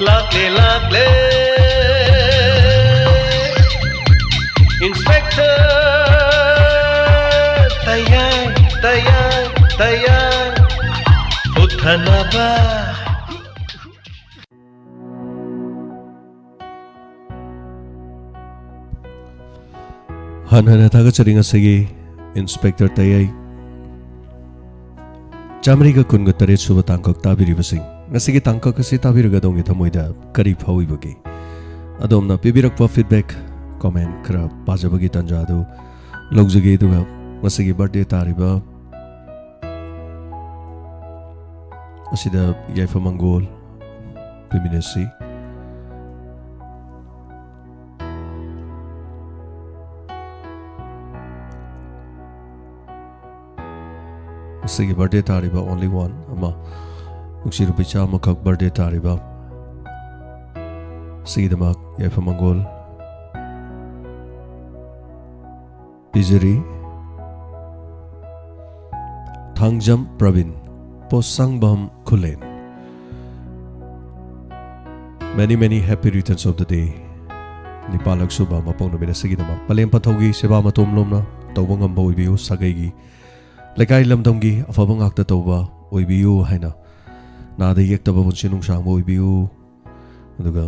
ꯂꯥꯛꯂꯦ, ꯂꯥꯛꯂꯦ꯫ Inspector ꯇꯌꯥꯏ, ꯇꯌꯥꯏ, ꯇꯌꯥꯏ꯫ ꯎꯠꯊꯅꯕ꯫ ꯍꯟꯅ ꯍꯟꯅ ꯊꯥꯒꯠꯆꯔꯤ ꯉꯁꯤꯒꯤ Inspector ꯇꯌꯥꯏ꯫ ꯆꯥꯃꯔꯤꯒ ꯀꯨꯟꯒ ꯇꯔꯦꯠ ꯁꯨꯕ ꯇꯥꯡꯀꯛ ꯇꯥꯕꯤꯔꯤꯕꯁꯤꯡ, ꯉꯁꯤꯒꯤ ꯇꯥꯡꯀꯛ ꯑꯁꯤ ꯇꯥꯕꯤꯔꯒ ꯑꯗꯣꯝꯒꯤ ꯊꯃꯣꯏꯗ ꯀꯔꯤ ꯐꯥꯎꯏꯕꯒꯦ? ꯑꯗꯣꯝꯅ ꯄꯤꯕꯤꯔꯛꯄ feedback, comment ꯈꯔ ꯄꯥꯖꯕꯒꯤ ꯇꯥꯟꯖꯥ ꯑꯗꯨ ꯂꯧꯖꯒꯦ, ꯑꯗꯨꯒ ꯉꯁꯤꯒꯤ birthday ꯇꯥꯔꯤꯕ ꯑꯁꯤꯗ ꯌꯥꯏꯐ ꯃꯪꯒꯣꯜ ꯄꯤꯃꯤꯟꯅꯁꯤ꯫ ꯉꯁꯤꯒꯤ birthday ꯇꯥꯔꯤꯕ only one ꯑꯃ, ꯅꯨꯡꯁꯤꯔꯕ ꯏꯆꯥ ꯑꯃꯈꯛ birthday ꯇꯥꯔꯤꯕ, ꯁꯤꯒꯤꯗꯃꯛ ꯌꯥꯏꯐ ꯃꯪꯒꯣꯜ ꯄꯤꯖꯔꯤ꯫ ꯊꯥꯡꯖꯝ ꯄ꯭ꯔꯕꯤꯟ, ꯄꯣꯠꯁꯪꯕꯝ ꯈꯨꯂꯦꯟ꯫ Many, many happy returns of the day꯫ ꯅꯤꯄꯥꯜꯂꯛ ꯁꯨꯕ ꯃꯄꯣꯛ ꯅꯨꯃꯤꯠ ꯑꯁꯤꯒꯤꯗꯃꯛ ꯄꯂꯦꯝ ꯄꯟꯊꯧꯒꯤ ꯁꯦꯕꯥ ꯃꯇꯣꯝ ꯂꯣꯝꯅ ꯇꯧꯕ ꯉꯝꯕ ꯑꯣꯏꯕꯤꯌꯨ, ꯁꯥꯒꯩꯒꯤ, ꯂꯩꯀꯥꯏ, ꯂꯝꯗꯝꯒꯤ ꯑꯐꯕ ꯉꯥꯛꯇ ꯇꯧꯕ ꯑꯣꯏꯕꯤꯌꯨ ꯍꯥꯏꯅ ꯅꯥꯗ ꯌꯦꯛꯇꯕ ꯄꯨꯟꯁꯤ ꯅꯨꯡꯁꯥꯡꯕ ꯑꯣꯏꯕꯤꯌꯨ꯫ ꯑꯗꯨꯒ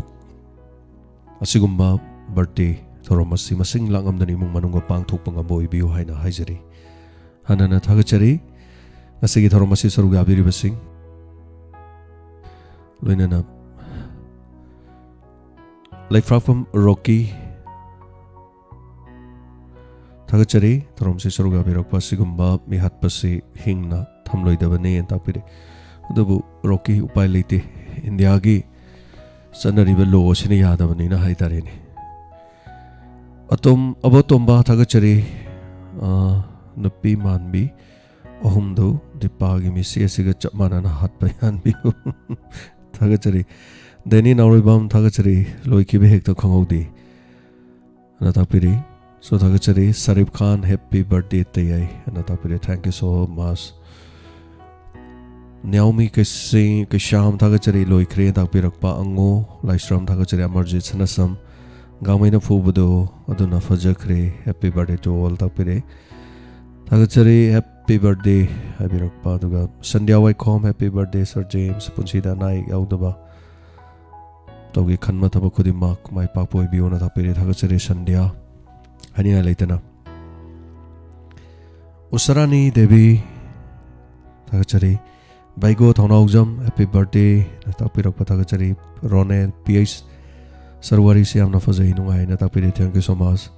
ꯑꯁꯤꯒꯨꯝꯕ birthday ꯊꯧꯔꯝ ꯑꯁꯤ ꯃꯁꯤꯡ ꯂꯥꯛꯉꯝꯗꯅ ꯏꯃꯨꯡ ꯃꯅꯨꯡꯒ ꯄꯥꯡꯊꯣꯛꯄ ꯉꯝꯕ ꯑꯣꯏꯕꯤꯌꯨ ꯍꯥꯏꯅ ꯍꯥꯏꯖꯔꯤ꯫ ꯍꯟꯅ ꯍꯟꯅ ꯊꯥꯒꯠꯆꯔꯤ ꯉꯁꯤꯒꯤ ꯊꯧꯔꯝ ꯑꯁꯤ ꯁꯔꯨꯛ ꯌꯥꯕꯤꯔꯤꯕꯁꯤꯡ, ꯂꯣꯏꯅꯅ ꯂꯩꯐ꯭ꯔꯥꯛꯄꯝ ꯔꯣꯀꯤ꯫ ꯊꯥꯒꯠꯆꯔꯤ꯫ ꯊꯧꯔꯝꯁꯤ ꯁꯔꯨꯛ ꯌꯥꯕꯤꯔꯛꯄ ꯑꯁꯤꯒꯨꯝꯕ ꯃꯤꯍꯥꯠꯄꯁꯤ ꯍꯤꯡꯅ ꯊꯝꯂꯣꯏꯗꯕꯅꯦꯅ ꯇꯥꯛꯄꯤꯔꯦ꯫ ꯑꯗꯨꯕꯨ ꯔꯣꯀꯤ, ꯎꯄꯥꯏ ꯂꯩꯇꯦ꯫ ꯏꯟꯗꯤꯌꯥꯒꯤ ꯆꯠꯅꯔꯤꯕ law ꯑꯁꯤꯅ ꯌꯥꯗꯕꯅꯤꯅ ꯍꯥꯏꯇꯥꯔꯦꯅꯦ꯫ ꯑꯇꯣꯝ, ꯑꯕꯣꯇꯣꯝꯕ ꯊꯥꯒꯠꯆꯔꯤ꯫ ꯑ, ꯅꯨꯄꯤ ꯃꯥꯟꯕꯤ ꯑꯍꯨꯝꯗꯨ ꯗꯤꯄꯥꯒꯤ ꯃꯤꯁꯤ ꯑꯁꯤꯒ ꯆꯞ ꯃꯥꯟꯅꯅ ꯍꯥꯠꯄ ꯌꯥꯍꯟꯕꯤꯌꯨ꯫ ꯊꯥꯒꯠꯆꯔꯤ꯫ ꯗꯦꯅꯤ ꯅꯥꯎꯔꯩꯕꯥꯝ, ꯊꯥꯒꯠꯆꯔꯤ꯫ ꯂꯣꯏꯈꯤꯕ ꯍꯦꯛꯇ ꯈꯪꯍꯧꯗꯦ ꯑꯅ ꯇꯥꯛꯄꯤꯔꯤ꯫ So ꯊꯥꯒꯠꯆꯔꯤ꯫ ꯁꯔꯤꯞ ꯈꯥꯟ, happy birthday ꯇꯌꯥꯏ ꯑꯅ ꯇꯥꯛꯄꯤꯔꯤ꯫ Thank you so much꯫ ꯅ꯭ꯌꯥꯎꯃꯤ ꯀꯩꯁꯤꯡ, ꯀꯩꯁꯥꯝ, ꯊꯥꯒꯠꯆꯔꯤ꯫ ꯂꯣꯏꯈ꯭ꯔꯦ ꯇꯥꯛꯄꯤꯔꯛꯄ꯫ ꯑꯉꯣ ꯂꯥꯏꯁ꯭ꯔꯝ, ꯊꯥꯒꯠꯆꯔꯤ꯫ ꯑꯃꯔꯖꯤꯠ ꯁꯅꯥꯁꯝ, ꯒꯥꯡꯃꯩꯅ ꯐꯨꯕꯗꯣ ꯑꯗꯨꯅ ꯐꯖꯈ꯭ꯔꯦ, happy birthday to all ꯇꯥꯛꯄꯤꯔꯦ꯫ ꯊꯥꯒꯠꯆꯔꯤ꯫ Happy birthday ꯍꯥꯏꯕꯤꯔꯛꯄ꯫ ꯑꯗꯨꯒ ꯁꯟꯙ꯭ꯌꯥ ꯋꯥꯏꯈꯣꯝ, happy birthday sir James, ꯄꯨꯟꯁꯤꯗ ꯑꯅꯥ ꯑꯌꯦꯛ ꯌꯥꯎꯗꯕ ꯇꯧꯒꯦ ꯈꯟꯕ ꯊꯕꯛ ꯈꯨꯗꯤꯡꯃꯛ ꯃꯥꯏ ꯄꯥꯛꯄ ꯑꯣꯏꯕꯤꯌꯣꯅ ꯇꯥꯛꯄꯤꯔꯦ꯫ ꯊꯥꯒꯠꯆꯔꯤ ꯁꯟꯙ꯭ꯌꯥ꯫ ꯍꯥꯏꯅꯤꯡꯉꯥꯏ ꯂꯩꯇꯅ꯫ ꯎꯁꯥꯔꯥꯅꯤ ꯗꯦꯕꯤ, ꯊꯥꯒꯠꯆꯔꯤ꯫ ꯕꯩꯒꯣ ꯊꯧꯅꯥꯎꯖꯝ, happy birthday ꯅ ꯇꯥꯛꯄꯤꯔꯛꯄ ꯊꯥꯒꯠꯆꯔꯤ꯫ ꯔꯣꯅꯦꯜ ꯄꯤ ꯑꯩꯆ, sir ꯋꯥꯔꯤꯁꯤ ꯌꯥꯝꯅ ꯐꯖꯩ, ꯅꯨꯡꯉꯥꯏꯅ ꯇꯥꯛꯄꯤꯔꯦ, thank you so much꯫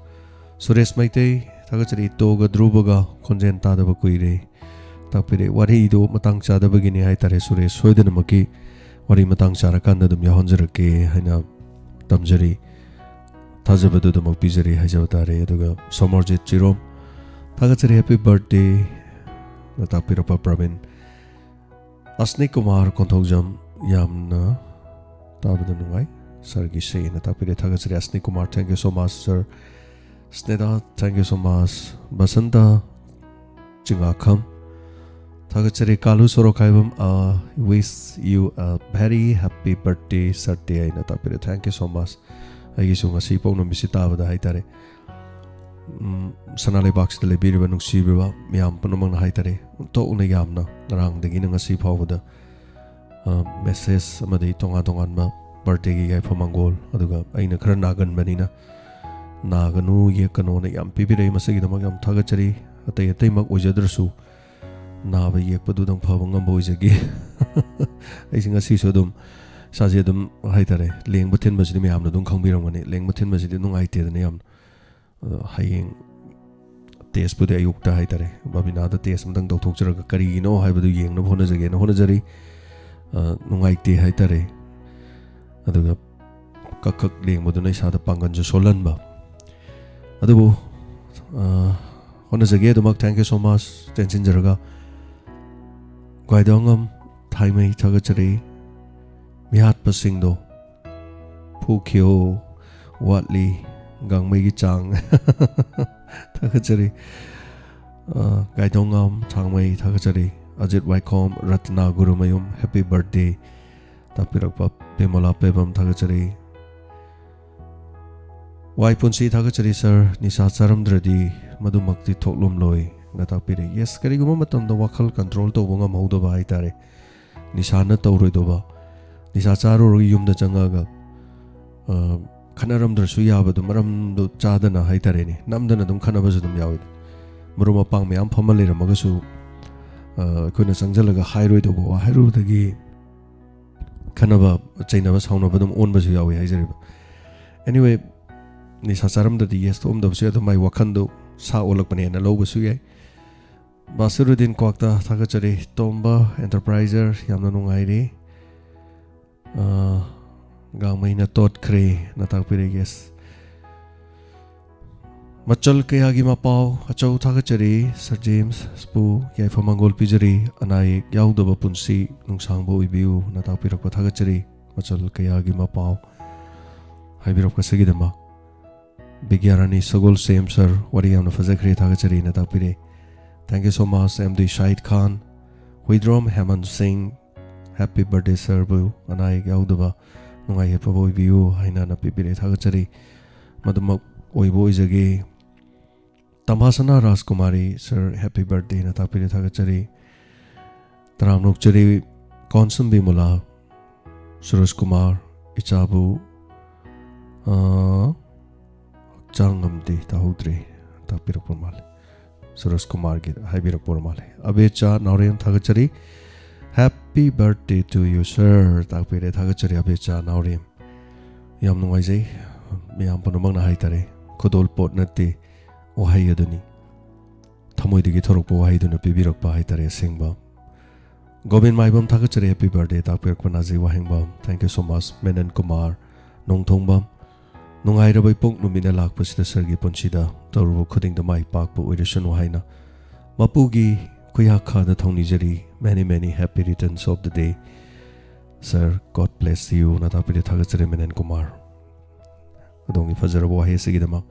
Suresh Meitei, ꯊꯥꯒꯠꯆꯔꯤ꯫ ꯏꯇꯣꯒ ꯙ꯭ꯔꯨꯕꯒ ꯈꯣꯟꯖꯦꯜ ꯇꯥꯗꯕ ꯀꯨꯏꯔꯦ ꯇꯥꯛꯄꯤꯔꯦ꯫ ꯋꯥꯔꯤꯗꯣ ꯃꯇꯥꯡ ꯆꯥꯗꯕꯒꯤꯅꯤ ꯍꯥꯏꯇꯥꯔꯦ ꯁꯨꯔꯦꯁ, ꯁꯣꯏꯗꯅꯃꯛꯀꯤ ꯋꯥꯔꯤ ꯃꯇꯥꯡ ꯆꯥꯔꯀꯥꯟꯗ ꯑꯗꯨꯝ ꯌꯥꯎꯍꯟꯖꯔꯛꯀꯦ ꯍꯥꯏꯅ ꯇꯝꯖꯔꯤ꯫ ꯊꯥꯖꯕꯗꯨꯗꯃꯛ ꯄꯤꯖꯔꯤ ꯍꯥꯏꯖꯕ ꯇꯥꯔꯦ꯫ ꯑꯗꯨꯒ ꯁꯣꯃꯔꯖꯤꯠ ꯆꯤꯔꯣꯝ, ꯊꯥꯒꯠꯆꯔꯤ, happy birthday ꯅ ꯇꯥꯛꯄꯤꯔꯛꯄ ꯄ꯭ꯔꯕꯤꯟ꯫ ꯑꯁꯅꯤ ꯀꯨꯃꯥꯔ ꯀꯣꯟꯊꯧꯖꯝ, ꯌꯥꯝꯅ ꯇꯥꯕꯗ ꯅꯨꯡꯉꯥꯏ꯫ Sir ꯒꯤ ꯁꯦꯡꯅ ꯇꯥꯛꯄꯤꯔꯦ, ꯊꯥꯒꯠꯆꯔꯤ꯫ ꯑꯁꯅꯤ Kumar, thank you so much sir꯫ ꯁ꯭ꯅꯦꯗꯥ, thank you so much꯫ Basanta Chingakham, ꯊꯥꯒꯠꯆꯔꯤ꯫ ꯀꯥꯂꯨ ꯁꯣꯔꯣꯛꯈꯥꯏꯕꯝ, I wish you a very happy birthday sir ꯇꯌꯥꯏꯅ ꯇꯥꯛꯄꯤꯔꯦ, thank you so much꯫ ꯑꯩꯒꯤꯁꯨ ꯉꯁꯤ ꯄꯣꯛ ꯅꯨꯃꯤꯠꯁꯤ ꯇꯥꯕꯗ ꯍꯥꯏꯇꯥꯔꯦ, ꯎꯝ, ꯁꯅꯥ ꯂꯩꯕꯥꯛꯁꯤꯗ ꯂꯩꯕꯤꯔꯤꯕ ꯅꯨꯡꯁꯤꯕꯤꯕ ꯃꯌꯥꯝ ꯄꯨꯝꯅꯃꯛꯅ ꯍꯥꯏꯇꯥꯔꯦ, ꯑꯣꯟꯊꯣꯛꯅ ꯌꯥꯝꯅ ꯉꯔꯥꯡꯗꯒꯤꯅ ꯉꯁꯤ ꯐꯥꯎꯕꯗ, ꯑ, message ꯑꯃꯗꯤ ꯇꯣꯉꯥꯟ ꯇꯣꯉꯥꯟꯕ birthday ꯒꯤ ꯌꯥꯏꯐ ꯃꯪꯒꯣꯜ, ꯑꯗꯨꯒ ꯑꯩꯅ ꯈꯔ ꯅꯥꯒꯟꯕꯅꯤꯅ ꯅꯥꯒꯅꯨ ꯌꯦꯛꯀꯅꯣꯅ ꯌꯥꯝ ꯄꯤꯕꯤꯔꯛꯏ꯫ ꯃꯁꯤꯒꯤꯗꯃꯛ ꯌꯥꯝ ꯊꯥꯒꯠꯆꯔꯤ꯫ ꯑꯇꯩ ꯑꯇꯩꯃꯛ ꯑꯣꯏꯖꯗ꯭ꯔꯁꯨ ꯅꯥꯕ ꯌꯦꯛꯄꯗꯨꯗꯪ ꯐꯕ ꯉꯝꯕ ꯑꯣꯏꯖꯒꯦ꯫ ꯑꯩꯁꯦ ꯉꯁꯤꯁꯨ ꯑꯗꯨꯝ ꯏꯁꯥꯁꯦ ꯑꯗꯨꯝ ꯍꯥꯏꯇꯥꯔꯦ, ꯂꯦꯡꯕ ꯊꯤꯟꯕꯁꯤꯗꯤ ꯃꯌꯥꯝꯅ ꯑꯗꯨꯝ ꯈꯪꯕꯤꯔꯝꯒꯅꯤ꯫ ꯂꯦꯡꯕ ꯊꯤꯟꯕꯁꯤꯗꯤ ꯅꯨꯡꯉꯥꯏꯇꯦꯗꯅ ꯌꯥꯝꯅ꯫ ꯑꯗꯣ ꯍꯌꯦꯡ test ꯄꯨꯗꯤ ꯑꯌꯨꯛꯇ ꯍꯥꯏꯇꯥꯔꯦ, ꯕꯕꯤꯅꯥꯗ test ꯑꯃꯇꯪ ꯇꯧꯊꯣꯛꯆꯔꯒ ꯀꯔꯤꯒꯤꯅꯣ ꯍꯥꯏꯕꯗꯨ ꯌꯦꯡꯅꯕ ꯍꯣꯠꯅꯖꯒꯦꯅ ꯍꯣꯠꯅꯖꯔꯤ꯫ ꯑ, ꯅꯨꯡꯉꯥꯏꯇꯦ ꯍꯥꯏꯇꯥꯔꯦ꯫ ꯑꯗꯨꯒ ꯀꯛ ꯀꯛ ꯂꯦꯡꯕꯗꯨꯅ ꯏꯁꯥꯗ ꯄꯥꯡꯒꯜꯁꯨ ꯁꯣꯜꯍꯟꯕ꯫ ꯑꯗꯨꯕꯨ, ꯑ, ꯍꯣꯠꯅꯖꯒꯦ ꯑꯗꯨꯃꯛ꯫ Thank you so much꯫ ꯇꯦꯟꯁꯤꯟꯖꯔꯒ ꯒꯥꯏꯗꯣꯉꯝ ꯊꯥꯏꯃꯩ ꯊꯥꯒꯠꯆꯔꯤ꯫ ꯃꯤꯍꯥꯠꯄꯁꯤꯡꯗꯣ ꯐꯨꯈꯤꯌꯣ, ꯋꯥꯠꯂꯤ ꯒꯥꯡꯃꯩꯒꯤ ꯆꯥꯡ꯫ ꯊꯥꯒꯠꯆꯔꯤ꯫ ꯑ, ꯒꯥꯏꯗꯣꯉꯝ ꯊꯥꯡꯃꯩ ꯊꯥꯒꯠꯆꯔꯤ꯫ ꯑꯖꯤꯠ ꯋꯥꯏꯈꯣꯝ, ꯔꯠꯅꯥ ꯒꯨꯔꯨꯃꯌꯨꯝ, happy birthday ꯇꯥꯛꯄꯤꯔꯛꯄ ꯄꯦꯃꯣꯂꯥ ꯄꯦꯕꯝ ꯊꯥꯒꯠꯆꯔꯤ꯫ ꯋꯥꯏ ꯄꯨꯟꯁꯤ ꯊꯥꯒꯠꯆꯔꯤ ꯁꯥꯔ, ꯅꯤꯁꯥ ꯆꯥꯔꯝꯗ꯭ꯔꯗꯤ ꯃꯗꯨꯃꯛꯇꯤ ꯊꯣꯛꯂꯝꯂꯣꯏꯅ ꯇꯥꯛꯄꯤꯔꯦ꯫ ꯌꯦꯁ, ꯀꯔꯤꯒꯨꯝꯕ ꯃꯇꯝꯗ ꯋꯥꯈꯜ ꯀꯟꯇ꯭ꯔꯣꯜ ꯇꯧꯕ ꯉꯝꯍꯧꯗꯕ ꯍꯥꯏꯇꯥꯔꯦ꯫ ꯅꯤꯁꯥꯅ ꯇꯧꯔꯣꯏꯗꯧꯕ, ꯅꯤꯁꯥ ꯆꯥꯔꯨꯔꯒ ꯌꯨꯝꯗ ꯆꯪꯉꯛꯑꯒ, ꯑ, ꯈꯠꯅꯔꯝꯗ꯭ꯔꯁꯨ ꯌꯥꯕꯗꯣ, ꯃꯔꯝꯗꯣ ꯆꯥꯗꯅ ꯍꯥꯏꯇꯥꯔꯦꯅꯦ, ꯅꯝꯗꯅ ꯑꯗꯨꯝ ꯈꯠꯅꯕꯁꯨ ꯑꯗꯨꯝ ꯌꯥꯎꯋꯤ꯫ ꯃꯔꯨꯞ ꯃꯄꯥꯡ ꯃꯌꯥꯝ ꯐꯝꯃ ꯂꯩꯔꯝꯃꯒꯁꯨ, ꯑ, ꯑꯩꯈꯣꯏꯅ ꯆꯪꯁꯤꯜꯂꯒ ꯍꯥꯏꯔꯣꯏꯗꯧꯕ ꯋꯥ ꯍꯥꯏꯔꯨꯕꯗꯒꯤ ꯈꯠꯅꯕ, ꯆꯩꯅꯕ, ꯁꯥꯎꯅꯕ ꯑꯗꯨꯝ ꯑꯣꯟꯕꯁꯨ ꯌꯥꯎꯋꯤ ꯍꯥꯏꯖꯔꯤꯕ꯫ Anyway, ꯅꯤꯁꯥ ꯆꯥꯔꯝꯗ꯭ꯔꯗꯤ ꯌꯦꯁ ꯊꯣꯛꯑꯝꯗꯕꯁꯨ ꯌꯥꯏ, ꯑꯗꯣ ꯃꯥꯏ ꯋꯥꯈꯟꯗꯣ ꯁꯥ ꯑꯣꯜꯂꯛꯄꯅꯦꯅ ꯂꯧꯕꯁꯨ ꯌꯥꯏ꯫ ꯕꯥꯁꯤꯔꯨꯗꯤꯟ ꯀ꯭ꯋꯥꯛꯇ ꯊꯥꯒꯠꯆꯔꯤ꯫ ꯇꯣꯝꯕ ꯑꯦꯟꯇꯔꯄ꯭ꯔꯥꯏꯖꯔ, ꯌꯥꯝꯅ ꯅꯨꯡꯉꯥꯏꯔꯤ꯫ ꯑ, ꯒꯥꯡꯃꯩꯅ ꯇꯣꯠꯈ꯭ꯔꯦꯅ ꯇꯥꯛꯄꯤꯔꯦ, ꯌꯦꯁ꯫ ꯃꯆꯜ ꯀꯌꯥꯒꯤ ꯃꯄꯥꯎ ꯑꯆꯧ ꯊꯥꯒꯠꯆꯔꯤ꯫ ꯁꯥꯔ ꯖꯦꯝꯁꯄꯨ ꯌꯥꯏꯐ ꯃꯪꯒꯣꯜ ꯄꯤꯖꯔꯤ꯫ ꯑꯅꯥ ꯑꯌꯦꯛ ꯌꯥꯎꯗꯕ ꯄꯨꯟꯁꯤ ꯅꯨꯡꯁꯥꯡꯕ ꯑꯣꯏꯕꯤꯌꯨꯅ ꯇꯥꯛꯄꯤꯔꯛꯄ ꯊꯥꯒꯠꯆꯔꯤ꯫ ꯃꯆꯜ ꯀꯌꯥꯒꯤ ꯃꯄꯥꯎ ꯍꯥꯏꯕꯤꯔꯛꯄꯁꯤꯒꯤꯗꯃꯛ꯫ ꯕꯤꯒ꯭ꯌꯥꯔꯥꯅꯤ ꯁꯒꯣꯜꯁꯦꯝ ꯁꯥꯔ, ꯋꯥꯔꯤ ꯌꯥꯝꯅ ꯐꯖꯈ꯭ꯔꯦ, ꯊꯥꯒꯠꯆꯔꯤꯅ ꯇꯥꯛꯄꯤꯔꯦ꯫ Thank you so much, M D Sahid Khan. Huidrom Heman Singh, happy birthday ꯁꯥꯔꯕꯨ ꯑꯅꯥ ꯑꯌꯦꯛ ꯌꯥꯎꯗꯕ ꯅꯨꯡꯉꯥꯏ ꯌꯥꯏꯐꯕ ꯑꯣꯏꯕꯤꯌꯨ ꯍꯥꯏꯅ ꯅꯞꯄꯤꯕꯤꯔꯦ, ꯊꯥꯒꯠꯆꯔꯤ꯫ ꯃꯗꯨꯃꯛ ꯑꯣꯏꯕ ꯑꯣꯏꯖꯒꯦ꯫ ꯇꯝꯐꯥꯁꯅꯥ ꯔꯥꯖꯀꯨꯃꯥꯔꯤ ꯁꯥꯔ, happy birthdayꯅ ꯇꯥꯛꯄꯤꯔꯦ, ꯊꯥꯒꯠꯆꯔꯤ꯫ ꯇꯔꯥꯝꯅ ꯑꯣꯛꯆꯔꯤ꯫ ꯀꯣꯟꯁꯝ ꯕꯤꯃꯂꯥ, ꯁꯨꯔꯖ ꯀꯨꯃꯥꯔ, ꯏꯆꯥꯕꯨ, ꯑ, ꯍꯛꯆꯥꯡ ꯉꯝꯗꯦ, ꯇꯥꯍꯧꯗ꯭ꯔꯦ, ꯇꯥꯛꯄꯤꯔꯛꯄ ꯃꯥꯜꯂꯦ꯫ ꯁꯨꯔꯖ ꯀꯨꯃꯥꯔꯒꯤ ꯍꯥꯏꯕꯤꯔꯛꯄ ꯑꯣꯏꯔ ꯃꯥꯜꯂꯦ꯫ ꯑꯕꯦꯆꯥ ꯅꯥꯎꯔꯦꯝ ꯊꯥꯒꯠꯆꯔꯤ꯫ Happy birthday to you, sir꯫ ꯇꯥꯛꯄꯤꯔꯦ, ꯊꯥꯒꯠꯆꯔꯤ ꯑꯕꯦꯆꯥ ꯅꯥꯎꯔꯦꯝ꯫ ꯌꯥꯝ ꯅꯨꯡꯉꯥꯏꯖꯩ, ꯃꯌꯥꯝ ꯄꯨꯝꯅꯃꯛꯅ ꯍꯥꯏꯇꯥꯔꯦ, ꯈꯨꯗꯣꯜ ꯄꯣꯠ ꯅꯠꯇꯦ, ꯋꯥꯍꯩ ꯑꯗꯨꯅꯤ꯫ ꯊꯃꯣꯏꯗꯒꯤ ꯊꯣꯔꯛꯄ ꯋꯥꯍꯩꯗꯨꯅ ꯄꯤꯕꯤꯔꯛꯄ ꯍꯥꯏꯇꯥꯔꯦ, ꯑꯁꯦꯡꯕ꯫ ꯒꯣꯕꯤꯟ ꯃꯥꯏꯕꯝ ꯊꯥꯒꯠꯆꯔꯤ, happy birthday ꯇꯥꯛꯄꯤꯔꯛꯄ ꯅꯥꯖꯤ ꯋꯥꯍꯦꯡꯕꯝ꯫ Thank you so much꯫ Menon Kumar Nongthombam. ꯅꯨꯡꯉꯥꯏꯔꯕ ꯏꯄꯣꯛ ꯅꯨꯃꯤꯠꯅ ꯂꯥꯛꯄꯁꯤꯗ ꯁꯔꯒꯤ ꯄꯨꯟꯁꯤꯗ ꯇꯧꯔꯨꯕ ꯈꯨꯗꯤꯡꯗ ꯃꯥꯏ ꯄꯥꯛꯄ ꯑꯣꯏꯔꯁꯅꯨ ꯍꯥꯏꯅ ꯃꯄꯨꯒꯤ ꯈꯨꯌꯥꯈꯥꯗ ꯊꯧꯅꯤꯖꯔꯤ꯫ Many many happy returns of the day, sir. God bless you ꯅ ꯇꯥꯛꯄꯤꯔꯦ꯫ ꯊꯥꯒꯠꯆꯔꯤ ꯃꯦꯅꯟ ꯀꯨꯃꯥꯔ꯫ ꯑꯗꯣꯝꯒꯤ ꯐꯖꯔꯕ ꯋꯥꯍꯩ ꯑꯁꯤꯒꯤꯗꯃꯛ꯫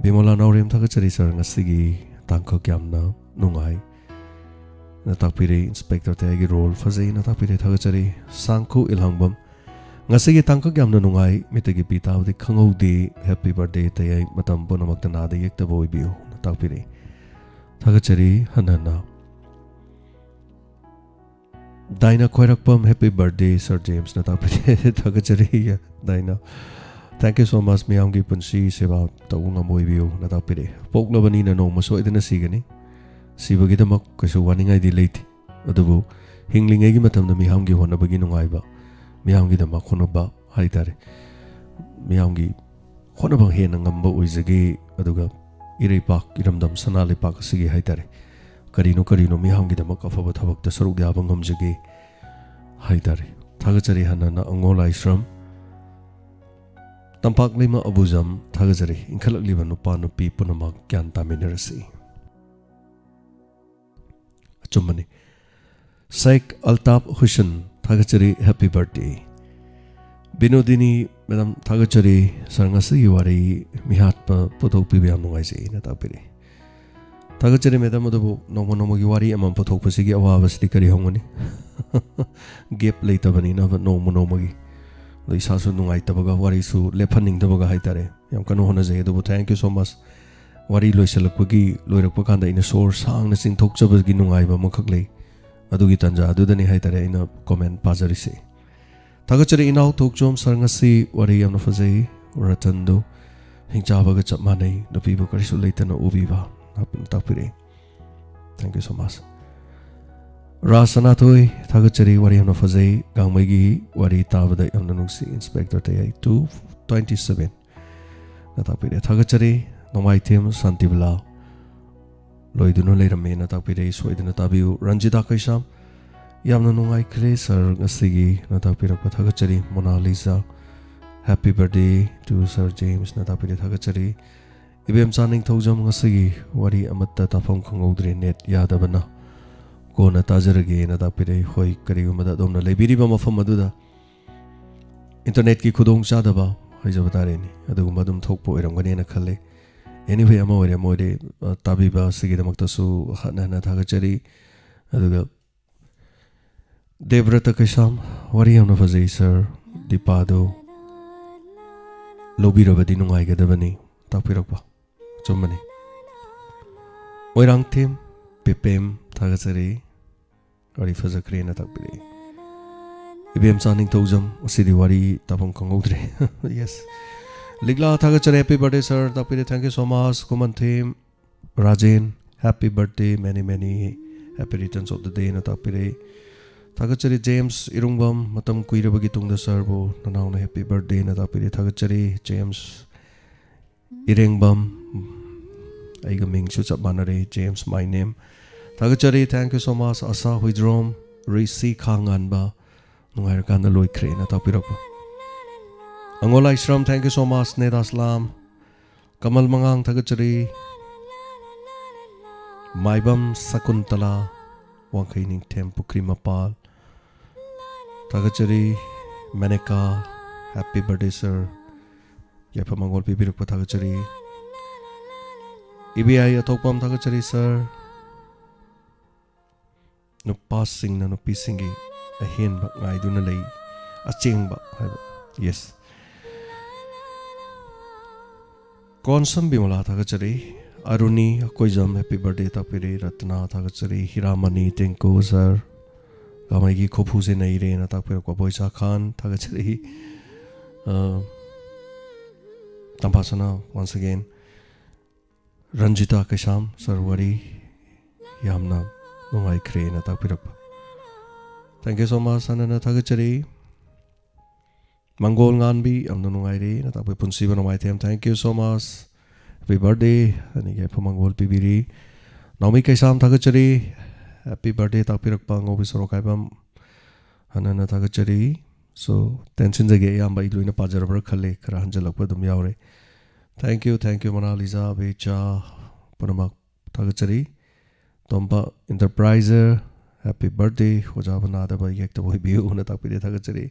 ꯕꯤꯃꯣꯂꯥ ꯅꯥꯎꯔꯦꯝ, ꯊꯥꯒꯠꯆꯔꯤ ꯁꯥꯔ꯫ ꯉꯁꯤꯒꯤ ꯇꯥꯡꯀꯛ ꯌꯥꯝꯅ ꯅꯨꯡꯉꯥꯏ ꯅ ꯇꯥꯛꯄꯤꯔꯦ꯫ ꯏꯟꯁꯄꯦꯛꯇꯔ ꯇꯌꯥꯏꯒꯤ ꯔꯣꯜ ꯐꯖꯩꯅ ꯇꯥꯛꯄꯤꯔꯦ꯫ ꯊꯥꯒꯠꯆꯔꯤ꯫ ꯁꯥꯡꯈꯨ ꯏꯜꯍꯥꯡꯕꯝ, ꯉꯁꯤꯒꯤ ꯇꯥꯡꯀꯛ ꯌꯥꯝꯅ ꯅꯨꯡꯉꯥꯏ꯫ ꯃꯤꯠꯇꯒꯤ ꯄꯤ ꯇꯥꯕꯗꯤ ꯈꯪꯍꯧꯗꯦ꯫ ꯍꯦꯄꯤ ꯕꯥꯔꯗꯦ ꯇꯌꯥꯏ꯫ ꯃꯇꯝ ꯄꯨꯝꯅꯃꯛꯇ ꯅꯥꯗ ꯌꯦꯛꯇꯕ ꯑꯣꯏꯕꯤꯌꯨ ꯅ ꯇꯥꯛꯄꯤꯔꯦ꯫ ꯊꯥꯒꯠꯆꯔꯤ ꯍꯟꯅ ꯍꯟꯅ꯫ ꯗꯥꯏꯅꯥ ꯈꯣꯏꯔꯥꯛꯄꯝ, ꯍꯦꯄꯤ ꯕꯥꯔꯗꯦ ꯁꯥꯔ ꯖꯦꯝꯁꯅ ꯇꯥꯛꯄꯤꯔꯦ꯫ ꯊꯥꯒꯠꯆꯔꯤ ꯗꯥꯏꯅꯥ꯫ Thank you so much꯫ ꯃꯤꯌꯥꯝꯒꯤ ꯄꯨꯟꯁꯤ ꯁꯦꯕꯥ ꯇꯧꯕ ꯉꯝꯕ ꯑꯣꯏꯕꯤꯌꯨꯅ ꯇꯥꯛꯄꯤꯔꯦ꯫ ꯄꯣꯛꯂꯕꯅꯤꯅ ꯅꯣꯡꯃ ꯁꯣꯏꯗꯅ ꯁꯤꯒꯅꯤ꯫ ꯁꯤꯕꯒꯤꯗꯃꯛ ꯀꯩꯁꯨ ꯋꯥꯅꯤꯡꯉꯥꯏꯗꯤ ꯂꯩꯇꯦ꯫ ꯑꯗꯨꯕꯨ ꯍꯤꯡꯂꯤꯉꯩꯒꯤ ꯃꯇꯝꯗ ꯃꯤꯌꯥꯝꯒꯤ ꯍꯣꯠꯅꯕꯒꯤ ꯅꯨꯡꯉꯥꯏꯕ, ꯃꯤꯌꯥꯝꯒꯤꯗꯃꯛ ꯍꯣꯠꯅꯕ ꯍꯥꯏꯇꯥꯔꯦ, ꯃꯤꯌꯥꯝꯒꯤ ꯍꯣꯠꯅꯕ ꯍꯦꯟꯅ ꯉꯝꯕ ꯑꯣꯏꯖꯒꯦ꯫ ꯑꯗꯨꯒ ꯏꯔꯩꯄꯥꯛ, ꯏꯔꯝꯗꯝ ꯁꯅꯥ ꯂꯩꯄꯥꯛ ꯑꯁꯤꯒꯤ ꯍꯥꯏꯇꯥꯔꯦ, ꯀꯔꯤꯅꯣ ꯀꯔꯤꯅꯣ ꯃꯤꯌꯥꯝꯒꯤꯗꯃꯛ ꯑꯐꯕ ꯊꯕꯛꯇ ꯁꯔꯨꯛ ꯌꯥꯕ ꯉꯝꯖꯒꯦ ꯍꯥꯏꯇꯥꯔꯦ꯫ ꯊꯥꯒꯠꯆꯔꯤ ꯍꯟꯅ ꯍꯟꯅ ꯑꯉꯣ ꯂꯥꯏꯁ꯭ꯔꯝ꯫ ꯇꯝꯄꯥꯛ ꯂꯩꯃ ꯑꯕꯨꯖꯝ, ꯊꯥꯒꯠꯆꯔꯤ꯫ ꯏꯟꯈꯠꯂꯛꯂꯤꯕ ꯅꯨꯄꯥ ꯅꯨꯄꯤ ꯄꯨꯝꯅꯃꯛ ꯒ꯭ꯌꯥꯟ ꯇꯥꯃꯤꯟꯅꯔꯁꯤ꯫ ꯑꯆꯨꯝꯕꯅꯤ꯫ ꯁꯦꯈ ꯑꯜꯇꯥꯐ ꯍꯨꯁꯦꯟ, ꯊꯥꯒꯠꯆꯔꯤ꯫ ꯍꯦꯄꯤ ꯕꯥꯔꯗꯦ꯫ ꯕꯤꯅꯣꯗꯤꯅꯤ ꯃꯦꯗꯥꯝ, ꯊꯥꯒꯠꯆꯔꯤ꯫ ꯁꯥꯔ, ꯉꯁꯤꯒꯤ ꯋꯥꯔꯤ ꯃꯤꯍꯥꯠꯄ ꯄꯨꯊꯣꯛꯄꯤꯕ ꯌꯥꯝ ꯅꯨꯡꯉꯥꯏꯖꯩꯅ ꯇꯥꯛꯄꯤꯔꯤ꯫ ꯊꯥꯒꯠꯆꯔꯤ ꯃꯦꯗꯥꯝ, ꯑꯗꯨꯕꯨ ꯅꯣꯡꯃ ꯅꯣꯡꯃꯒꯤ ꯋꯥꯔꯤ ꯑꯃꯃꯝ ꯄꯨꯊꯣꯛꯄꯁꯤꯒꯤ ꯑꯋꯥꯕꯁꯤꯗꯤ ꯀꯔꯤ ꯍꯧꯒꯅꯤ? ꯒꯦꯞ ꯂꯩꯇꯕꯅꯤꯅ ꯅꯣꯡꯃ ꯅꯣꯡꯃꯒꯤ꯫ ꯑꯗꯣ ꯏꯁꯥꯁꯨ ꯅꯨꯡꯉꯥꯏꯇꯕꯒ ꯋꯥꯔꯤꯁꯨ ꯂꯦꯞꯍꯟꯅꯤꯡꯗꯕꯒ ꯍꯥꯏꯇꯥꯔꯦ꯫ ꯌꯥꯝ ꯀꯟꯅ ꯍꯣꯠꯅꯖꯩ꯫ ꯑꯗꯨꯕꯨ thank you so much꯫ ꯋꯥꯔꯤ ꯂꯣꯏꯁꯤꯜꯂꯛꯄꯒꯤ, ꯂꯣꯏꯔꯛꯄ ꯀꯥꯟꯗ ꯑꯩꯅ ꯁꯣꯔ ꯁꯥꯡꯅ ꯆꯤꯡꯊꯣꯛꯆꯕꯒꯤ ꯅꯨꯡꯉꯥꯏꯕ ꯑꯃꯈꯛ ꯂꯩ꯫ ꯑꯗꯨꯒꯤ ꯇꯥꯟꯖꯥ ꯑꯗꯨꯗꯅꯤ ꯍꯥꯏꯇꯥꯔꯦ ꯑꯩꯅ ꯀꯣꯃꯦꯟ ꯄꯥꯖꯔꯤꯁꯦ꯫ ꯊꯥꯒꯠꯆꯔꯤ ꯏꯅꯥꯎ ꯊꯣꯛꯆꯣꯝ ꯁꯥꯔ, ꯉꯁꯤ ꯋꯥꯔꯤ ꯌꯥꯝꯅ ꯐꯖꯩ꯫ ꯔꯇꯟꯗꯨ ꯍꯤꯡꯆꯥꯕꯒ ꯆꯞ ꯃꯥꯟꯅꯩ, ꯅꯨꯄꯤꯕꯨ ꯀꯔꯤꯁꯨ ꯂꯩꯇꯅ ꯎꯕꯤꯕ꯫ ꯇꯥꯛꯄꯤꯔꯛꯏ꯫ Thank you so much꯫ ꯔꯥꯖ ꯁꯅꯥꯊꯣꯏ, ꯊꯥꯒꯠꯆꯔꯤ, ꯋꯥꯔꯤ ꯌꯥꯝꯅ ꯐꯖꯩ꯫ ꯒꯥꯡꯃꯩꯒꯤ ꯋꯥꯔꯤ ꯇꯥꯕꯗ ꯌꯥꯝꯅ ꯅꯨꯡꯁꯤ꯫ ꯏꯟꯁꯄꯦꯛꯇꯔ ꯇꯌꯥꯏ two twenty seven ꯅ ꯇꯥꯛꯄꯤꯔꯦ꯫ ꯊꯥꯒꯠꯆꯔꯤ꯫ ꯅꯣꯡꯃꯥꯏꯊꯦꯝ ꯁꯥꯟꯇꯤꯕꯂꯥ, ꯂꯣꯏꯗꯨꯅ ꯂꯩꯔꯝꯃꯦꯅ ꯇꯥꯛꯄꯤꯔꯛꯏ꯫ ꯁꯣꯏꯗꯅ ꯇꯥꯕꯤꯌꯨ꯫ ꯔꯟꯖꯤꯇꯥ ꯀꯩꯁꯥꯝ, ꯌꯥꯝꯅ ꯅꯨꯡꯉꯥꯏꯈ꯭ꯔꯦ ꯁꯥꯔ ꯉꯁꯤꯒꯤ ꯅ ꯇꯥꯛꯄꯤꯔꯛꯄ꯫ ꯊꯥꯒꯠꯆꯔꯤ꯫ ꯃꯣꯅꯥꯂꯤꯖꯥ, Happy birthday to Sir James ꯅ ꯇꯥꯛꯄꯤꯔꯦ, ꯊꯥꯒꯠꯆꯔꯤ꯫ ꯏꯕꯦꯝꯆꯥ ꯅꯤꯡꯊꯧꯖꯝ, ꯉꯁꯤꯒꯤ ꯋꯥꯔꯤ ꯑꯃꯠꯇ ꯇꯥꯐꯝ ꯈꯪꯍꯧꯗ꯭ꯔꯦ, net ꯌꯥꯗꯕꯅ꯫ ꯀꯣꯟꯅ ꯇꯥꯖꯔꯒꯦꯅ ꯇꯥꯛꯄꯤꯔꯦ꯫ ꯍꯣꯏ, ꯀꯔꯤꯒꯨꯝꯕꯗ ꯑꯗꯣꯝꯅ ꯂꯩꯕꯤꯔꯤꯕ ꯃꯐꯝ ꯑꯗꯨꯗ internetꯀꯤ ꯈꯨꯗꯣꯡꯆꯥꯗꯕ ꯍꯥꯏꯖꯕ ꯇꯥꯔꯦꯅꯦ, ꯑꯗꯨꯒꯨꯝꯕ ꯑꯗꯨꯝ ꯊꯣꯛꯄ ꯑꯣꯏꯔꯝꯒꯅꯦꯅ ꯈꯜꯂꯦ꯫ Anyway, ꯑꯃ ꯑꯣꯏꯔꯦ ꯑꯃ ꯑꯣꯏꯔꯦ, ꯑ, ꯇꯥꯕꯤꯕ ꯑꯁꯤꯒꯤꯗꯃꯛꯇꯁꯨ ꯍꯟꯅ ꯍꯟꯅ ꯊꯥꯒꯠꯆꯔꯤ꯫ ꯑꯗꯨꯒ ꯗꯦꯕ꯭ꯔꯇ ꯀꯩꯁꯥꯝ, ꯋꯥꯔꯤ ꯌꯥꯝꯅ ꯐꯖꯩ ꯁꯥꯔ, ꯗꯤꯄꯥꯗꯣ ꯂꯧꯕꯤꯔꯕꯗꯤ ꯅꯨꯡꯉꯥꯏꯒꯗꯕꯅꯤ ꯇꯥꯛꯄꯤꯔꯛꯄ꯫ ꯑꯆꯨꯝꯕꯅꯤ꯫ ꯃꯣꯏꯔꯥꯡꯊꯦꯝ ꯄꯦꯄꯦꯝ, ꯊꯥꯒꯠꯆꯔꯤ, ꯋꯥꯔꯤ ꯐꯖꯈ꯭ꯔꯦꯅ ꯇꯥꯛꯄꯤꯔꯛꯏ꯫ ꯏꯕꯦꯝꯆꯥ ꯅꯤꯡꯊꯧꯖꯝ, ꯑꯁꯤꯗꯤ ꯋꯥꯔꯤ ꯇꯥꯐꯝ ꯈꯪꯍꯧꯗ꯭ꯔꯦ꯫ Yes. ꯂꯤꯛꯂꯥ, ꯊꯥꯒꯠꯆꯔꯤ, happy birthday sir ꯇꯥꯛꯄꯤꯔꯦ, thank you so much꯫ Khumanthem Rajen, happy birthday, many many happy returns of the day ꯅ ꯇꯥꯛꯄꯤꯔꯛꯏ꯫ ꯊꯥꯒꯠꯆꯔꯤ꯫ ꯖꯦꯝꯁ ꯏꯔꯨꯡꯕꯝ, ꯃꯇꯝ ꯀꯨꯏꯔꯕꯒꯤ ꯇꯨꯡꯗ ꯁꯥꯔꯕꯨ ꯅꯅꯥꯎꯅ happy birthday ꯅ ꯇꯥꯛꯄꯤꯔꯛꯏ, ꯊꯥꯒꯠꯆꯔꯤ꯫ ꯖꯦꯝꯁ ꯏꯔꯦꯡꯕꯝ, ꯑꯩꯒ ꯃꯤꯡꯁꯨ ꯆꯞ ꯃꯥꯟꯅꯔꯦ, James my name꯫ ꯊꯥꯒꯠꯆꯔꯤ, thank you so much꯫ ꯑꯁꯥ ꯍꯨꯏꯗ꯭ꯔꯣꯝ, ꯔꯤꯁꯤ ꯈꯥꯉꯥꯟꯕ, ꯅꯨꯡꯉꯥꯏꯔꯀꯥꯟꯗ ꯂꯣꯏꯈ꯭ꯔꯦꯅ ꯇꯥꯛꯄꯤꯔꯛꯄ꯫ ꯑꯉꯣꯜ ꯑꯥꯏꯁ꯭ꯔꯝ, thank you so much꯫ ꯅꯦꯗꯥꯁꯂꯥꯝ, ꯀꯃꯜ ꯃꯉꯥꯡ, ꯊꯥꯒꯠꯆꯔꯤ꯫ ꯃꯥꯏꯕꯝ ꯁꯀꯨꯟꯇꯂꯥ, ꯋꯥꯡꯈꯩ ꯅꯤꯡꯊꯦꯝ ꯄꯨꯈ꯭ꯔꯤ ꯃꯄꯥꯜ, ꯊꯥꯒꯠꯆꯔꯤ꯫ ꯃꯦꯅꯦꯀꯥ, happy birthday sir꯫ ꯌꯥꯏꯐ ꯃꯪꯒꯣꯜ ꯄꯤꯕꯤꯔꯛꯄ ꯊꯥꯒꯠꯆꯔꯤ꯫ ꯏꯕꯦꯌꯥꯏ ꯑꯊꯣꯛꯄꯝ, ꯊꯥꯒꯠꯆꯔꯤ sir꯫ ꯅꯨꯄꯥꯁꯤꯡꯅ ꯅꯨꯄꯤꯁꯤꯡꯒꯤ ꯑꯍꯦꯟꯕ ꯉꯥꯏꯗꯨꯅ ꯂꯩ, ꯑꯆꯦꯡꯕ ꯍꯥꯏꯕ꯫ Yes꯫ ꯀꯣꯟꯁꯝ ꯕꯤꯃꯂꯥ, ꯊꯥꯒꯠꯆꯔꯤ꯫ ꯑꯔꯨꯅꯤ ꯑꯀꯣꯏꯖꯝ, happy birthday ꯇꯥꯛꯄꯤꯔꯤ꯫ ꯔꯠꯇꯅꯥ, ꯊꯥꯒꯠꯆꯔꯤ꯫ ꯍꯤꯔꯥꯃꯅꯤ ꯇꯦꯡꯀꯣ sir, ꯀꯥꯃꯩꯒꯤ ꯈꯨꯐꯨꯁꯦ ꯅꯩꯔꯦꯅ ꯇꯥꯛꯄꯤꯔꯛꯄ꯫ ꯕꯣꯏꯆꯥ ꯈꯥꯟ, ꯊꯥꯒꯠꯆꯔꯤ꯫ ꯑ, ꯇꯝꯐꯥꯁꯅꯥ, once again꯫ ꯔꯟꯖꯤꯇꯥ ꯀꯩꯁꯥꯝ, sir ꯋꯥꯔꯤ ꯌꯥꯝꯅ ꯅꯨꯡꯉꯥꯏꯈ꯭ꯔꯦꯅ ꯇꯥꯛꯄꯤꯔꯛꯄ꯫ Thank you so much, ꯍꯟꯅ ꯍꯟꯅ ꯊꯥꯒꯠꯆꯔꯤ꯫ ꯃꯪꯒꯣꯜ ꯉꯥꯟꯕꯤ, ꯌꯥꯝꯅ ꯅꯨꯡꯉꯥꯏꯔꯦꯅ ꯇꯥꯛꯄꯤ꯫ ꯄꯨꯟꯁꯤꯕ ꯅꯣꯡꯃꯥꯏꯊꯦꯝ, thank you so much, happy birthday꯫ ꯑꯅꯤꯒꯤ ꯌꯥꯏꯐ ꯃꯪꯒꯣꯜ ꯄꯤꯕꯤꯔꯤ꯫ ꯅꯥꯎꯃꯤ ꯀꯩꯁꯥꯝ, ꯊꯥꯒꯠꯆꯔꯤ, happy birthday ꯇꯥꯛꯄꯤꯔꯛꯄ꯫ ꯉꯧꯕꯤ ꯁꯣꯔꯣꯛ ꯀꯥꯏꯕꯝ, ꯍꯟꯅ ꯍꯟꯅ ꯊꯥꯒꯠꯆꯔꯤ꯫ So, ꯇꯦꯟꯁꯤꯟꯖꯒꯦ, ꯑꯌꯥꯝꯕ ꯑꯩ ꯂꯣꯏꯅ ꯄꯥꯖꯔꯕ꯭ꯔꯥ ꯈꯜꯂꯦ, ꯈꯔ ꯍꯟꯖꯜꯂꯛꯄ ꯑꯗꯨꯝ ꯌꯥꯎꯔꯦ꯫ Thank you, thank you, ꯃꯣꯅꯥꯂꯤꯖꯥ, ꯕꯦꯆꯥ, ꯄꯨꯝꯅꯃꯛ ꯊꯥꯒꯠꯆꯔꯤ꯫ ꯇꯣꯝꯕ Enterpriser, happy birthday, ꯑꯣꯖꯥꯕꯨ ꯅꯥꯗꯕ ꯌꯦꯛꯇꯕ ꯑꯣꯏꯕꯤꯌꯨꯅ ꯇꯥꯛꯄꯤꯔꯦ, ꯊꯥꯒꯠꯆꯔꯤ꯫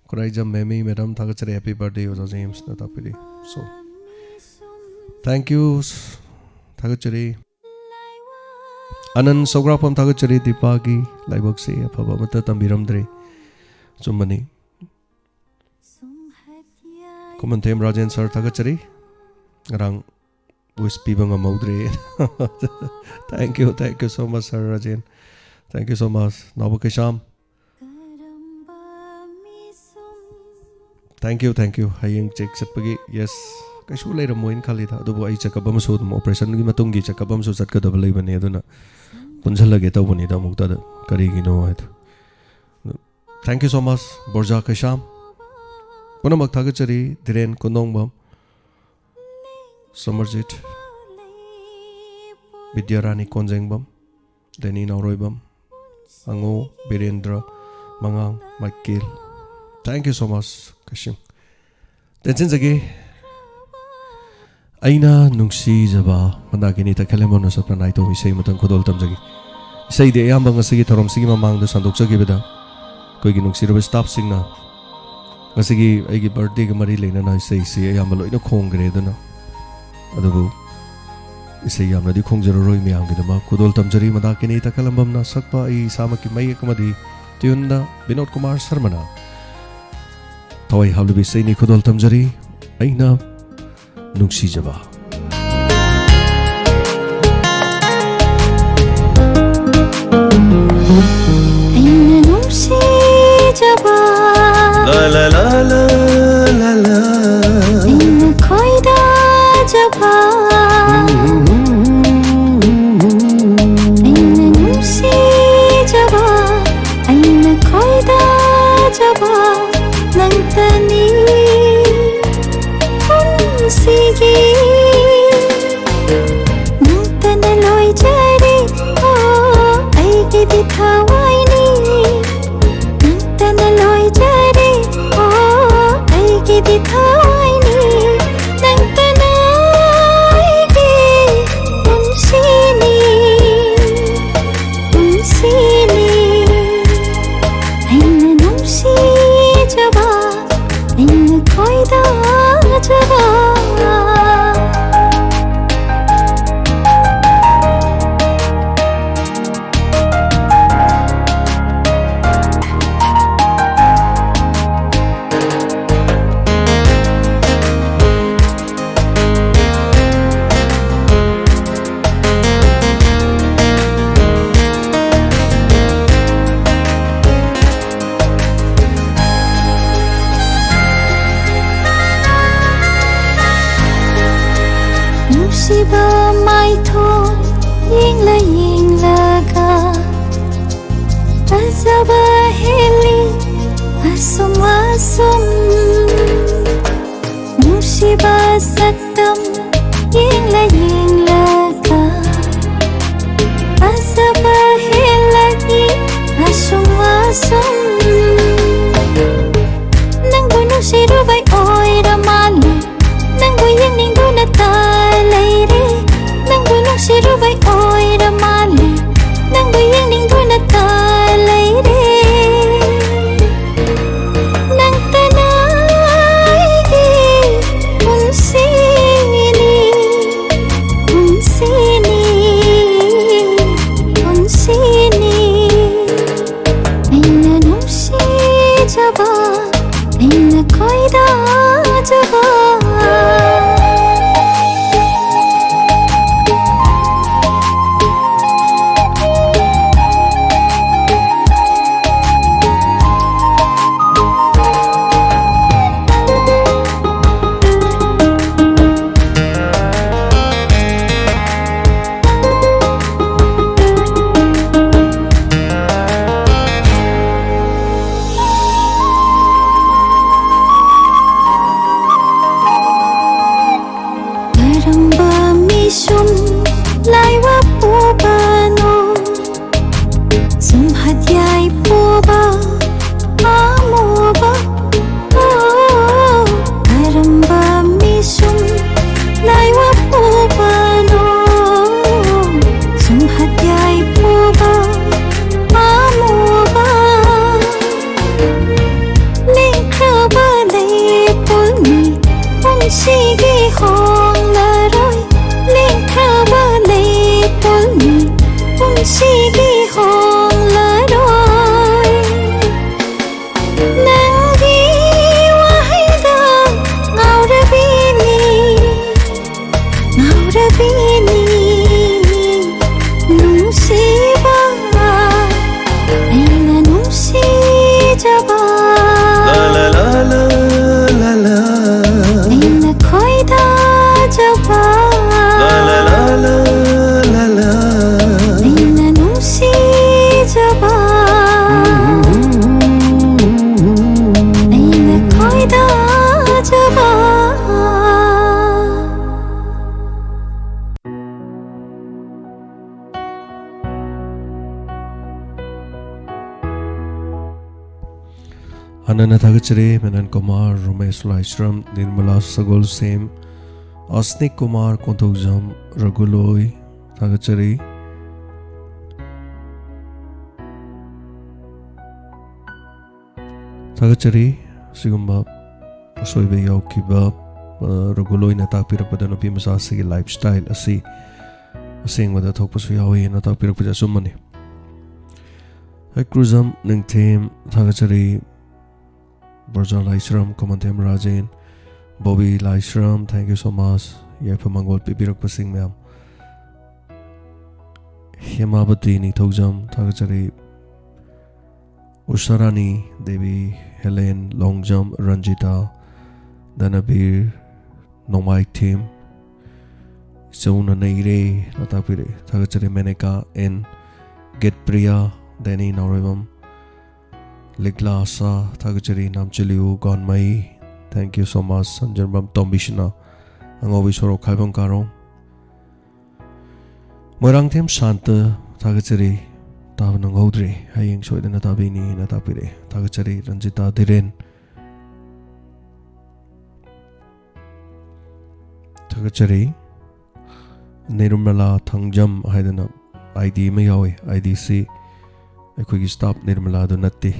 ꯈꯨꯔꯥꯏꯖꯝ ꯃꯦꯃꯤ ꯃꯦꯗꯥꯝ, ꯊꯥꯒꯠꯆꯔꯤ, happy birthday ꯑꯣꯖꯥ ꯖꯦꯝꯁꯅ ꯇꯥꯛꯄꯤꯔꯤ꯫ So, thank you, ꯊꯥꯒꯠꯆꯔꯤ꯫ ꯑꯅꯟ ꯁꯧꯒ꯭ꯔꯥꯛꯄꯝ, ꯊꯥꯒꯠꯆꯔꯤ, ꯗꯤꯄꯥꯒꯤ ꯂꯥꯏꯕꯛꯁꯦ ꯑꯐꯕ ꯑꯃꯠꯇ ꯇꯝꯕꯤꯔꯝꯗ꯭ꯔꯦ꯫ ꯑꯆꯨꯝꯕꯅꯤ꯫ ꯈꯨꯃꯟꯊꯦꯝ ꯔꯥꯖꯦꯟ ꯁꯥꯔ, ꯊꯥꯒꯠꯆꯔꯤ, ꯉꯔꯥꯡ wish ꯄꯤꯕ ꯉꯝꯍꯧꯗ꯭ꯔꯦ꯫ Thank you, thank you so much, sir Rajen, thank you so much꯫ ꯅꯥꯎꯕ Keisham, thank you, thank you꯫ ꯍꯌꯦꯡ ꯆꯦꯛ ꯆꯠꯄꯒꯤ, yes, ꯀꯩꯁꯨ ꯂꯩꯔꯝꯃꯣꯏꯅ ꯈꯜꯂꯤꯗ, ꯑꯗꯨꯕꯨ ꯑꯩ ꯆꯦꯛꯑꯞ ꯑꯃꯁꯨ ꯑꯗꯨꯝ, ꯑꯣꯄꯔꯦꯁꯟꯒꯤ ꯃꯇꯨꯡꯒꯤ ꯆꯦꯛꯑꯞ ꯑꯃꯁꯨ ꯆꯠꯀꯗꯕ ꯂꯩꯕꯅꯦ, ꯑꯗꯨꯅ ꯄꯨꯟꯁꯤꯜꯂꯒꯦ ꯇꯧꯕꯅꯤꯗ ꯑꯃꯨꯛꯇꯗ, ꯀꯔꯤꯒꯤꯅꯣ ꯍꯥꯏꯗꯣ꯫ Thank you so much, ꯕꯣꯔꯖꯥ Keisham. ꯄꯨꯝꯅꯃꯛ ꯊꯥꯒꯠꯆꯔꯤ, ꯙꯤꯔꯦꯟ ꯀꯣꯟꯗꯣꯡꯕꯝ, ꯁꯃꯔꯖꯤꯠ, ꯕꯤꯗ꯭ꯌꯥꯔꯥꯅꯤ ꯀꯣꯟꯖꯦꯡꯕꯝ, ꯗꯦꯅꯤ ꯅꯥꯎꯔꯣꯏꯕꯝ, ꯑꯉꯣ, ꯕꯤꯔꯦꯟꯗ꯭ꯔ, ꯃꯉꯥꯡ, Michael. Thank you so much, ꯀꯩꯁꯤꯡ꯫ ꯇꯦꯟꯁꯤꯟꯖꯒꯦ꯫ ꯑꯩꯅ ꯅꯨꯡꯁꯤꯖꯕ ꯃꯟꯗꯥꯀꯤꯅꯤ ꯇꯈꯦꯜꯂꯦꯝꯕꯝꯅ ꯁꯛꯄ ꯅꯥꯏꯇꯣꯝ ꯏꯁꯩ ꯑꯃꯇꯪ ꯈꯨꯗꯣꯜ ꯇꯝꯖꯒꯦ꯫ ꯏꯁꯩꯗꯤ ꯑꯌꯥꯝꯕ ꯉꯁꯤꯒꯤ ꯊꯧꯔꯝꯁꯤꯒꯤ ꯃꯃꯥꯡꯗ ꯁꯟꯗꯣꯛꯆꯈꯤꯕꯗ ꯑꯩꯈꯣꯏꯒꯤ ꯅꯨꯡꯁꯤꯔꯕ ꯁ꯭ꯇꯥꯐꯁꯤꯡꯅ ꯉꯁꯤꯒꯤ ꯑꯩꯒꯤ ꯕꯥꯔꯗꯦꯒ ꯃꯔꯤ ꯂꯩꯅꯅ ꯏꯁꯩꯁꯤ ꯑꯌꯥꯝꯕ ꯂꯣꯏꯅ ꯈꯣꯡꯈ꯭ꯔꯦ꯫ ꯑꯗꯨꯅ, ꯑꯗꯨꯕꯨ ꯏꯁꯩ ꯌꯥꯝꯅꯗꯤ ꯈꯣꯡꯖꯔꯔꯣꯏ, ꯃꯌꯥꯝꯒꯤꯗꯃꯛ ꯈꯨꯗꯣꯜ ꯇꯝꯖꯔꯤ꯫ ꯃꯟꯗꯥꯀꯤꯅꯤ ꯇꯈꯦꯜꯂꯦꯝꯕꯝꯅ ꯁꯛꯄ ꯑꯩ ꯏꯁꯥꯃꯛꯀꯤ ꯃꯌꯦꯛ ꯑꯃꯗꯤ ꯇ꯭ꯌꯨꯟꯗ ꯕꯤꯅꯣꯗ ꯀꯨꯃꯥꯔ ꯁꯔꯃꯅ ꯊꯋꯥꯏ ꯍꯥꯞꯂꯕꯤ ꯏꯁꯩꯅꯤ ꯈꯨꯗꯣꯜ ꯇꯝꯖꯔꯤ, ꯑꯩꯅ ꯅꯨꯡꯁꯤꯖꯕ꯫ ꯑꯩꯅ ꯅꯨꯡꯁꯤꯖꯕ꯫ La la la la la la. ꯑꯩꯅ ꯈꯣꯏꯗꯥꯖꯕ꯫ ꯑꯩꯅ ꯅꯨꯡꯁꯤꯖꯕ꯫ ꯑꯩꯅ ꯈꯣꯏꯗꯥꯖꯕ꯫ ꯅꯪꯇꯅꯤ ꯄꯨꯟꯁꯤꯒꯤ꯫ ꯅꯪꯇꯅ ꯂꯣꯏꯖꯔꯦ꯫ ꯑꯣ, ꯑꯩꯒꯤꯗꯤ ꯊꯋꯥꯏꯅꯤ꯫ ꯅꯪꯇꯅ ꯂꯣꯏꯖꯔꯦ꯫ ꯑꯩꯗꯤ ꯊꯋꯥꯏꯅꯤ, ꯅꯪꯇꯅ ꯑꯩꯒꯤ ꯄꯨꯟꯁꯤꯅꯤ, ꯄꯨꯟꯁꯤꯅꯤ꯫ ꯑꯩꯅ ꯅꯨꯡꯁꯤꯖꯕ, ꯑꯩꯅ ꯈꯣꯏꯗꯥꯖꯕ꯫ ꯅꯨꯡꯁꯤꯕ ꯃꯥꯏꯊꯣꯡ ꯌꯦꯡꯂ ꯌꯦꯡꯂꯒ ꯐꯖꯕ ꯍꯦꯜꯂꯤ ꯑꯁꯨꯝ ꯑꯁꯨꯝ꯫ ꯅꯨꯡꯁꯤꯕ ꯁꯛꯇꯝ ꯌꯦꯡꯂ ꯌꯦꯡꯂꯒ ꯐꯖꯕ ꯍꯦꯜꯂꯛꯏ ꯑꯁꯨꯝ ꯑꯁꯨꯝ꯫ ꯅꯪꯕꯨ ꯅꯨꯡꯁꯤꯔꯨꯕꯩ ꯑꯣꯏꯔ ꯃꯥꯜꯂꯦ, ꯅꯪꯕꯨ ꯌꯦꯡꯅꯤꯡꯗꯨꯅꯇ ꯂꯩꯔꯦ꯫ ꯅꯪꯕꯨ ꯅꯨꯡꯁꯤꯔꯨꯕꯩ ꯑꯣꯏꯔ ꯃꯥꯜꯂꯦ, ꯅꯪꯕꯨ ꯌꯦꯡꯅꯤꯡꯗꯨꯅꯇ ꯂꯩꯔꯦ꯫ ꯅꯪꯇꯅ ꯑꯩꯒꯤ ꯄꯨꯟꯁꯤꯅꯤ, ꯄꯨꯟꯁꯤꯅꯤ, ꯄꯨꯟꯁꯤꯅꯤ꯫ ꯑꯩꯅ ꯅꯨꯡꯁꯤꯖꯕ, ꯑꯩꯅ ꯈꯣꯏꯗꯥꯖꯕ꯫ ꯁꯤꯒꯤ ꯍꯣꯡꯂꯔꯣꯏ꯫ ꯅꯪꯒꯤ ꯋꯥꯍꯩꯗ ꯉꯥꯎꯔꯕꯤꯅꯤ, ꯉꯥꯎꯔꯕꯤꯅꯤ꯫ ꯅꯨꯡꯁꯤꯕ, ꯑꯩꯅ ꯅꯨꯡꯁꯤꯖꯕ꯫ ꯑꯩꯅ ꯈꯣꯏꯗꯥꯖꯕ꯫ ꯑꯩꯅ ꯅꯨꯡꯁꯤꯖꯕ꯫ ꯑꯩꯅ ꯈꯣꯏꯗꯥꯖꯕ꯫ ꯍꯥꯟꯅꯅ ꯊꯥꯒꯠꯆꯔꯤ ꯃꯦꯅꯟ ꯀꯨꯃꯥꯔ, ꯔꯣꯃꯦꯁ ꯂꯥꯏꯁ꯭ꯔꯝ, ꯅꯤꯔꯃꯂꯥ ꯁꯒꯣꯜꯁꯦꯝ, ꯑꯁꯅꯤꯛ ꯀꯨꯃꯥꯔ ꯀꯣꯟꯊꯧꯖꯝ, ꯔꯘꯨꯂꯣꯏ꯫ ꯊꯥꯒꯠꯆꯔꯤ꯫ ꯊꯥꯒꯠꯆꯔꯤ꯫ ꯑꯁꯤꯒꯨꯝꯕ ꯑꯁꯣꯏꯕ ꯌꯥꯎꯈꯤꯕ, ꯑ, ꯔꯘꯨꯂꯣꯏꯅ ꯇꯥꯛꯄꯤꯔꯛꯄꯗ ꯅꯨꯄꯤ ꯃꯆꯥ ꯑꯁꯤꯒꯤ ꯂꯥꯏꯐ ꯁ꯭ꯇꯥꯏꯜ ꯑꯁꯤ ꯑꯁꯦꯡꯕꯗ ꯊꯣꯛꯄꯁꯨ ꯌꯥꯎꯏ ꯍꯥꯏꯅ ꯇꯥꯛꯄꯤꯔꯛꯄꯁꯦ ꯑꯆꯨꯝꯕꯅꯤ꯫ ꯍꯩꯀ꯭ꯔꯨꯖꯝ ꯅꯤꯡꯊꯦꯝ ꯊꯥꯒꯠꯆꯔꯤ꯫ ꯕ꯭ꯔꯖꯥ ꯂꯥꯏꯁ꯭ꯔꯝ, ꯈꯨꯃꯟꯊꯦꯝ ꯔꯥꯖꯦꯟ, ꯕꯣꯕꯤ ꯂꯥꯏꯁ꯭ꯔꯝ, thank you so much꯫ ꯌꯥꯏꯐ ꯃꯪꯒꯣꯜ ꯄꯤꯕꯤꯔꯛꯄꯁꯤꯡ ꯃꯌꯥꯝ꯫ ꯍꯦꯃꯥꯕꯇꯤ ꯅꯤꯡꯊꯧꯖꯝ ꯊꯥꯒꯠꯆꯔꯤ꯫ ꯎꯁꯥꯔꯥꯅꯤ ꯗꯦꯕꯤ, ꯍꯦꯂꯦꯟ ꯂꯣꯡꯖꯝ, ꯔꯟꯖꯤꯇꯥ, ꯗꯅꯕꯤꯔ ꯅꯣꯡꯃꯥꯏꯊꯦꯝ, ꯏꯆꯧꯅ ꯅꯩꯔꯦ ꯅ ꯇꯥꯛꯄꯤꯔꯛꯏ꯫ ꯊꯥꯒꯠꯆꯔꯤ꯫ ꯃꯦꯅꯦꯀꯥ ꯑꯦꯟ ꯒꯦꯠꯄ꯭ꯔꯤꯌꯥ, ꯗꯦꯅꯤ ꯅꯥꯎꯔꯦꯝꯕꯝ, ꯂꯤꯛꯂꯥ ꯁꯥ, ꯊꯥꯒꯠꯆꯔꯤ꯫ ꯅꯥꯝꯆꯤꯂꯤꯌꯨ ꯒꯣꯟꯃꯩ, thank you so much꯫ ꯁꯟꯖꯦꯟꯕꯝ ꯇꯣꯝꯕꯤꯁꯅꯥ, ꯑꯉꯧꯕꯤ ꯁꯣꯔꯣꯛ, ꯈꯥꯏꯕꯝ ꯀꯥꯔꯣꯡ꯫ ꯃꯣꯏꯔꯥꯡꯊꯦꯝ ꯁꯥꯟꯇ, ꯊꯥꯒꯠꯆꯔꯤ꯫ ꯇꯥꯕ ꯅꯪꯍꯧꯗ꯭ꯔꯦ, ꯍꯌꯦꯡ ꯁꯣꯏꯗꯅ ꯇꯥꯕꯤꯅꯤꯅ ꯇꯥꯛꯄꯤꯔꯛꯑꯦ꯫ ꯊꯥꯒꯠꯆꯔꯤ꯫ ꯔꯟꯖꯤꯇꯥ ꯙꯤꯔꯦꯟ, ꯊꯥꯒꯠꯆꯔꯤ꯫ ꯅꯤꯔꯃꯂꯥ ꯊꯥꯡꯖꯝ ꯍꯥꯏꯗꯅ ID ꯑꯃ ꯌꯥꯎꯏ꯫ IDꯁꯤ ꯑꯩꯈꯣꯏꯒꯤ staff ꯅꯤꯔꯃꯂꯥꯗꯨ ꯅꯠꯇꯦ꯫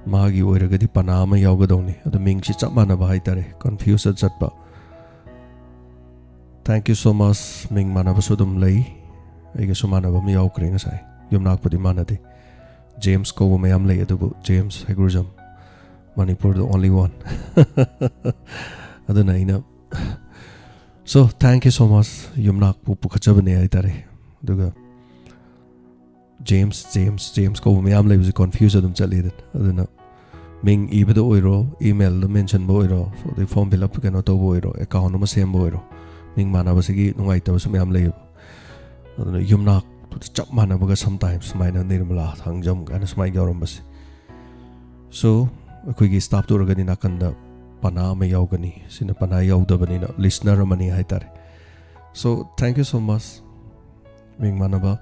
ꯃꯥꯒꯤ ꯑꯣꯏꯔꯒꯗꯤ ꯄꯅꯥ ꯑꯃ ꯌꯥꯎꯒꯗꯧꯅꯤ꯫ ꯑꯗꯣ ꯃꯤꯡꯁꯤ ꯆꯞ ꯃꯥꯟꯅꯕ ꯍꯥꯏꯇꯥꯔꯦ, confuse ꯆꯠꯄ꯫ Thank you so much꯫ ꯃꯤꯡ ꯃꯥꯟꯅꯕꯁꯨ ꯑꯗꯨꯝ ꯂꯩ꯫ ꯑꯩꯒꯁꯨ ꯃꯥꯟꯅꯕ ꯑꯃ ꯌꯥꯎꯈ꯭ꯔꯦ ꯉꯁꯥꯏ꯫ ꯌꯨꯝꯅꯥꯛꯄꯨꯗꯤ ꯃꯥꯟꯅꯗꯦ꯫ ꯖꯦꯝꯁ ꯀꯧꯕ ꯃꯌꯥꯝ ꯂꯩ, ꯑꯗꯨꯕꯨ ꯖꯦꯝꯁ ꯍꯩꯒ꯭ꯔꯨꯖꯝ, ꯃꯅꯤꯄꯨꯔꯗ only one꯫ ꯑꯗꯨꯅ ꯑꯩꯅ, so thank you so much, ꯌꯨꯝꯅꯥꯛꯄꯨ ꯄꯨꯈꯠꯆꯕꯅꯦ ꯍꯥꯏꯇꯥꯔꯦ꯫ ꯑꯗꯨꯒ ꯖꯦꯝꯁ ꯖꯦꯝꯁ ꯖꯦꯝꯁ ꯀꯧꯕ ꯃꯌꯥꯝ ꯂꯩꯕꯁꯦ confuse ꯑꯗꯨꯝ ꯆꯠꯂꯤꯗꯅ꯫ ꯑꯗꯨꯅ ꯃꯤꯡ ꯏꯕꯗ ꯑꯣꯏꯔꯣ, emailꯗ mentionꯕ ꯑꯣꯏꯔꯣ, ꯑꯗꯩ form fill up ꯀꯩꯅꯣ ꯇꯧꯕ ꯑꯣꯏꯔꯣ, account ꯑꯃ ꯁꯦꯝꯕ ꯑꯣꯏꯔꯣ, ꯃꯤꯡ ꯃꯥꯟꯅꯕꯁꯤꯒꯤ ꯅꯨꯡꯉꯥꯏꯇꯕꯁꯨ ꯃꯌꯥꯝ ꯂꯩꯌꯦꯕ꯫ ꯑꯗꯨꯅ ꯌꯨꯝꯅꯥꯛꯇꯨꯗ ꯆꯞ ꯃꯥꯟꯅꯕꯒ sometimes ꯁꯨꯃꯥꯏꯅ ꯅꯤꯔꯃꯂꯥ ꯊꯥꯡꯖꯝ ꯀꯥꯏꯅ ꯁꯨꯃꯥꯏꯅ ꯌꯥꯎꯔꯝꯕꯁꯦ꯫ So ꯑꯩꯈꯣꯏꯒꯤ staffꯇ ꯑꯣꯏꯔꯒꯗꯤ ꯅꯥꯀꯟꯗ ꯄꯅꯥ ꯑꯃ ꯌꯥꯎꯒꯅꯤ꯫ ꯁꯤꯅ ꯄꯅꯥ ꯌꯥꯎꯗꯕꯅꯤꯅ listener ꯑꯃꯅꯤ ꯍꯥꯏꯇꯥꯔꯦ꯫ So thank you so much, ꯃꯤꯡ ꯃꯥꯟꯅꯕ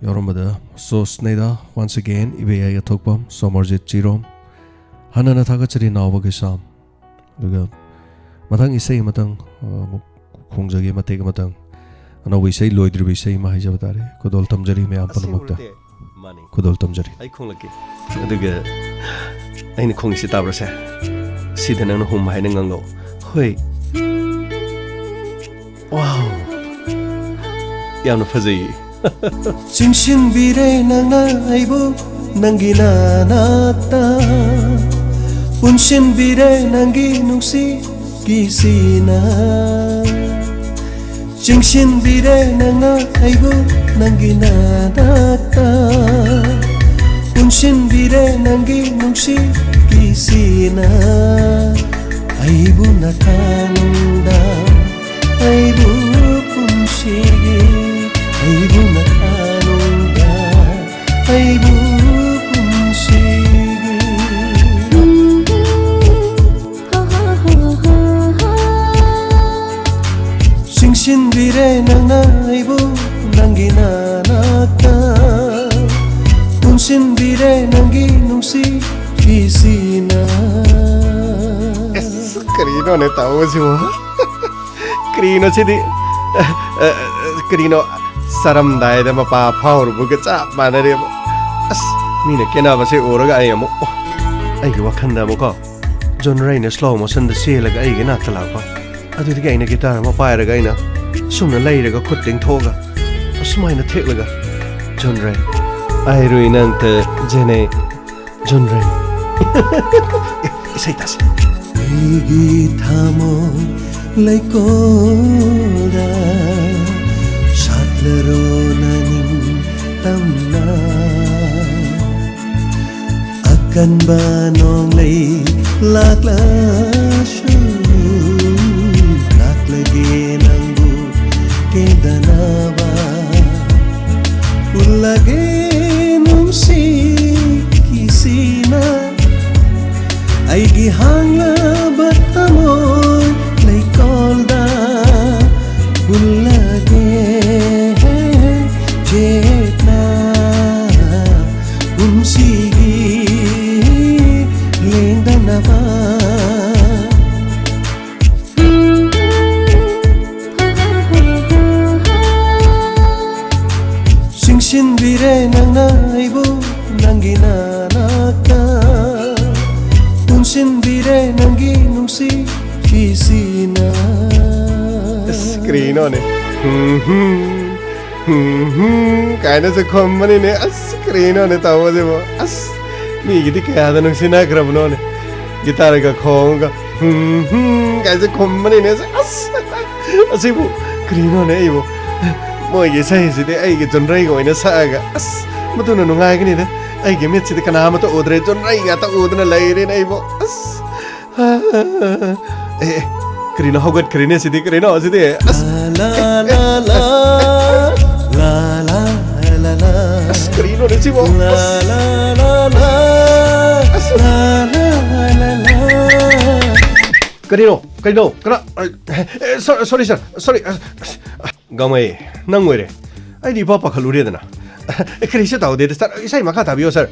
ꯌꯥꯎꯔꯝꯕꯗ꯫ So ꯁ꯭ꯅꯦꯗꯥ, once again, ꯏꯕꯦꯌꯥꯏ ꯑꯊꯣꯛꯄꯝ, ꯁꯣꯃꯔꯖꯤꯠ ꯆꯤꯔꯣꯝ, ꯍꯟꯅꯅ ꯊꯥꯒꯠꯆꯔꯤ ꯅꯥꯎꯕ ꯀꯩꯁꯥꯝ꯫ ꯑꯗꯨꯒ ꯃꯊꯪ ꯏꯁꯩ ꯑꯃꯇꯪ, ꯑ, ꯑꯃꯨꯛ ꯈꯣꯡꯖꯒꯦ, ꯃꯇꯦꯛ ꯑꯃꯇꯪ꯫ ꯑꯅꯧꯕ ꯏꯁꯩ, ꯂꯣꯏꯗ꯭ꯔꯤꯕ ꯏꯁꯩ ꯑꯃ ꯍꯥꯏꯖꯕ ꯇꯥꯔꯦ꯫ ꯈꯨꯗꯣꯜ ꯇꯝꯖꯔꯤ ꯃꯌꯥꯝ ꯄꯨꯝꯅꯃꯛꯇ꯫ ꯈꯨꯗꯣꯜ ꯇꯝꯖꯔꯤ꯫ ꯑꯩ ꯈꯣꯡꯂꯛꯀꯦ꯫ ꯑꯗꯨꯒ ꯑꯩꯅ ꯈꯣꯡꯉꯤꯁꯤ ꯇꯥꯕ꯭ꯔꯁꯦ? ꯁꯤꯗ ꯅꯪꯅ ꯍꯨꯝ ꯍꯥꯏꯅ ꯉꯥꯡꯂꯛꯑꯣ꯫ ꯍꯣꯏ꯫ Wow꯫ ꯌꯥꯝꯅ ꯐꯖꯩꯌꯦ꯫ ꯆꯤꯡꯁꯤꯟꯕꯤꯔꯦ ꯅꯪꯅ ꯑꯩꯕꯨ ꯅꯪꯒꯤ ꯅꯅꯥꯛꯇ, ꯄꯨꯟꯁꯤꯟꯕꯤꯔꯦ ꯅꯪꯒꯤ ꯅꯨꯡꯁꯤ ꯀꯤꯁꯤꯅ꯫ ꯆꯤꯡꯁꯤꯟꯕꯤꯔꯦ ꯅꯪꯅ ꯑꯩꯕꯨ ꯅꯪꯒꯤ ꯅꯅꯥꯛꯇ, ꯄꯨꯟꯁꯤꯟꯕꯤꯔꯦ ꯅꯪꯒꯤ ꯅꯨꯡꯁꯤ ꯀꯤꯁꯤꯅ꯫ ꯑꯩꯕꯨ ꯅꯊꯥꯅꯨꯡꯗ, ꯑꯩꯕꯨ ꯄꯨꯟꯁꯤꯒꯤ, ꯑꯩꯕꯨ ꯅꯊꯥꯅꯨꯡꯗ, ꯑꯩꯕꯨ ꯄꯨꯟꯁꯤꯒꯤ꯫ ꯆꯤꯡꯁꯤꯟꯕꯤꯔꯦ ꯅꯪꯅ ꯑꯩꯕꯨ ꯅꯪꯒꯤ ꯅꯅꯥꯛꯇ, ꯄꯨꯟꯁꯤꯟꯕꯤꯔꯦ ꯅꯪꯒꯤ ꯅꯨꯡꯁꯤ ꯐꯤꯁꯤꯅ꯫ ꯑꯁ, ꯀꯔꯤꯅꯣꯅꯦ ꯇꯧꯕꯁꯤꯕꯨ? ꯀꯔꯤꯅꯣ ꯁꯤꯗꯤ? ꯑ, ꯑ, ꯑ, ꯀꯔꯤꯅꯣ? ꯆꯥꯔꯝꯗꯥꯏꯗ ꯃꯄꯥ ꯐꯥꯎꯔꯨꯕꯒ ꯆꯞ ꯃꯥꯟꯅꯔꯦꯕ꯫ ꯑꯁ, ꯃꯤꯅ ꯀꯦꯅꯕꯁꯦ ꯎꯔꯒ ꯑꯩ ꯑꯃꯨꯛ, ꯑꯣ, ꯑꯩꯒꯤ ꯋꯥꯈꯜꯗ ꯑꯃꯨꯛꯀꯣ, ꯖꯣꯟ ꯔꯩꯅ slow motionꯗ ꯆꯦꯜꯂꯒ ꯑꯩꯒꯤ ꯏꯅꯥꯛꯇ ꯂꯥꯛꯄ꯫ ꯑꯗꯨꯗꯒꯤ ꯑꯩꯅ guitar ꯑꯃ ꯄꯥꯏꯔꯒ ꯑꯩꯅ ꯁꯨꯝꯅ ꯂꯩꯔꯒ ꯈꯨꯠ ꯇꯤꯡꯊꯣꯛꯑꯒ, ꯁꯨꯃꯥꯏꯅ ꯊꯦꯛꯂꯒ, ꯖꯣꯟꯔꯩ, ꯑꯩꯔꯨꯏ ꯅꯪꯇ ꯖꯦꯅꯦ, ꯖꯣꯟꯔꯩ꯫ ꯑꯦ, ꯏꯁꯩ ꯇꯥꯁꯤ꯫ ꯑꯩꯒꯤ ꯊꯃꯣꯏ ꯂꯩꯀꯣꯜꯗ ꯁꯥꯠꯂꯔꯣ ꯅꯅꯤꯡ ꯇꯝꯅ꯫ ꯑꯀꯟꯕ ꯅꯣꯡꯂꯩ ꯂꯥꯛꯂꯁꯨ, ꯂꯥꯛꯂꯒꯦ ꯅꯪꯕꯨ ꯀꯦꯟꯗꯅꯕ꯫ ꯎꯜꯂꯒꯦ ꯅꯨꯡꯁꯤꯒꯤꯁꯤꯅ ꯑꯩꯒꯤ ꯍꯥꯡꯂꯕ ꯊꯃꯣꯏ ꯂꯩꯀꯣꯜꯗ꯫ ꯎꯜꯂꯒꯦ ꯆꯦꯠꯅ ꯄꯨꯟꯁꯤꯒꯤ ꯂꯦꯡꯗꯅꯕ꯫ ꯆꯤꯡꯁꯤꯟꯕꯤꯔꯦ ꯅꯪꯅ ꯑꯩꯕꯨ ꯅꯪꯒꯤ ꯅꯥꯅꯥꯛꯇ, ꯄꯨꯟꯁꯤꯟꯕꯤꯔꯦ ꯅꯪꯒꯤ ꯅꯨꯡꯁꯤꯕꯤꯁꯤꯅ꯫ ꯑꯁ, ꯀꯔꯤꯅꯣꯅꯦ? ꯍꯨꯝ, ꯍꯨꯝ, ꯍꯨꯝ, ꯍꯨꯝ ꯀꯥꯏꯅꯁꯨ ꯈꯨꯝꯕꯅꯤꯅꯦ꯫ ꯑꯁ, ꯀꯔꯤꯅꯣꯅꯦ ꯇꯧꯕꯁꯤꯕꯣ? ꯑꯁ, ꯃꯤꯒꯤꯗꯤ ꯀꯌꯥꯗ ꯅꯨꯡꯁꯤꯅꯈ꯭ꯔꯕꯅꯣꯅꯦ꯫ ꯒꯤꯇꯥꯔꯒ ꯈꯣꯡꯉꯒ ꯍꯨꯝ, ꯍꯨꯝ ꯀꯥꯏꯁꯦ ꯈꯨꯝꯕꯅꯤꯅꯦ꯫ ꯑꯁ, ꯑꯁꯤꯕꯨ ꯀꯔꯤꯅꯣꯅꯦ ꯑꯩꯕꯨ? ꯃꯣꯏꯒꯤ ꯏꯁꯩꯁꯤꯗꯤ ꯑꯩꯒꯤ ꯖꯣꯟꯔꯩꯒ ꯑꯣꯏꯅ ꯁꯛꯑꯒ, ꯑꯁ, ꯃꯗꯨꯅ ꯅꯨꯡꯉꯥꯏꯒꯅꯤꯗ꯫ ꯑꯩꯒꯤ ꯃꯤꯠꯁꯤꯗꯤ ꯀꯅꯥ ꯑꯃꯠꯇ ꯎꯗ꯭ꯔꯦ, ꯖꯣꯟꯔꯩ ꯉꯥꯛꯇ ꯎꯗꯨꯅ ꯂꯩꯔꯦꯅꯦ ꯑꯩꯕꯨ꯫ ꯑꯁ, ꯑꯦ, ꯑꯦ, ꯀꯔꯤꯅꯣ ꯍꯧꯒꯠꯈ꯭ꯔꯦꯅꯦ ꯁꯤꯗꯤ? ꯀꯔꯤꯅꯣ ꯁꯤꯗꯤ? ꯑꯁ, ꯂꯥ, ꯂꯥ, ꯂꯥ, ꯂꯥ, ꯂꯥ, ꯂꯥ, ꯂꯥ, ꯂꯥ꯫ ꯑꯁ, ꯀꯔꯤꯅꯣꯅꯦ ꯁꯤꯕꯣ? ꯂꯥ, ꯑꯁ꯫ ꯂꯥ, ꯂꯥ, ꯂꯥ, ꯂꯥ꯫ ꯑꯁ꯫ ꯂꯥ, ꯂꯥ, ꯂꯥ, ꯂꯥ꯫ ꯀꯔꯤꯅꯣ? ꯀꯔꯤꯅꯣ? ꯀꯅꯥ? ꯑꯦ, ꯑꯦ, ꯁꯣ-, ꯁꯣꯔꯤ, ꯁꯥꯔ꯫ ꯁꯣꯔꯤ꯫ ꯑꯁ, ꯑꯁ, ꯒꯥꯡꯃꯩ, ꯅꯪ ꯑꯣꯏꯔꯦ꯫ ꯑꯩꯗꯤ ꯏꯄꯥ ꯄꯥꯈꯠꯂꯨꯔꯦꯗꯅ꯫ ꯑꯦ, ꯀꯔꯤꯁꯨ ꯇꯧꯗꯦꯗ, ꯁꯥꯔ꯫ ꯏꯁꯩ ꯃꯈꯥ ꯇꯥꯕꯤꯌꯣ, ꯁꯥꯔ꯫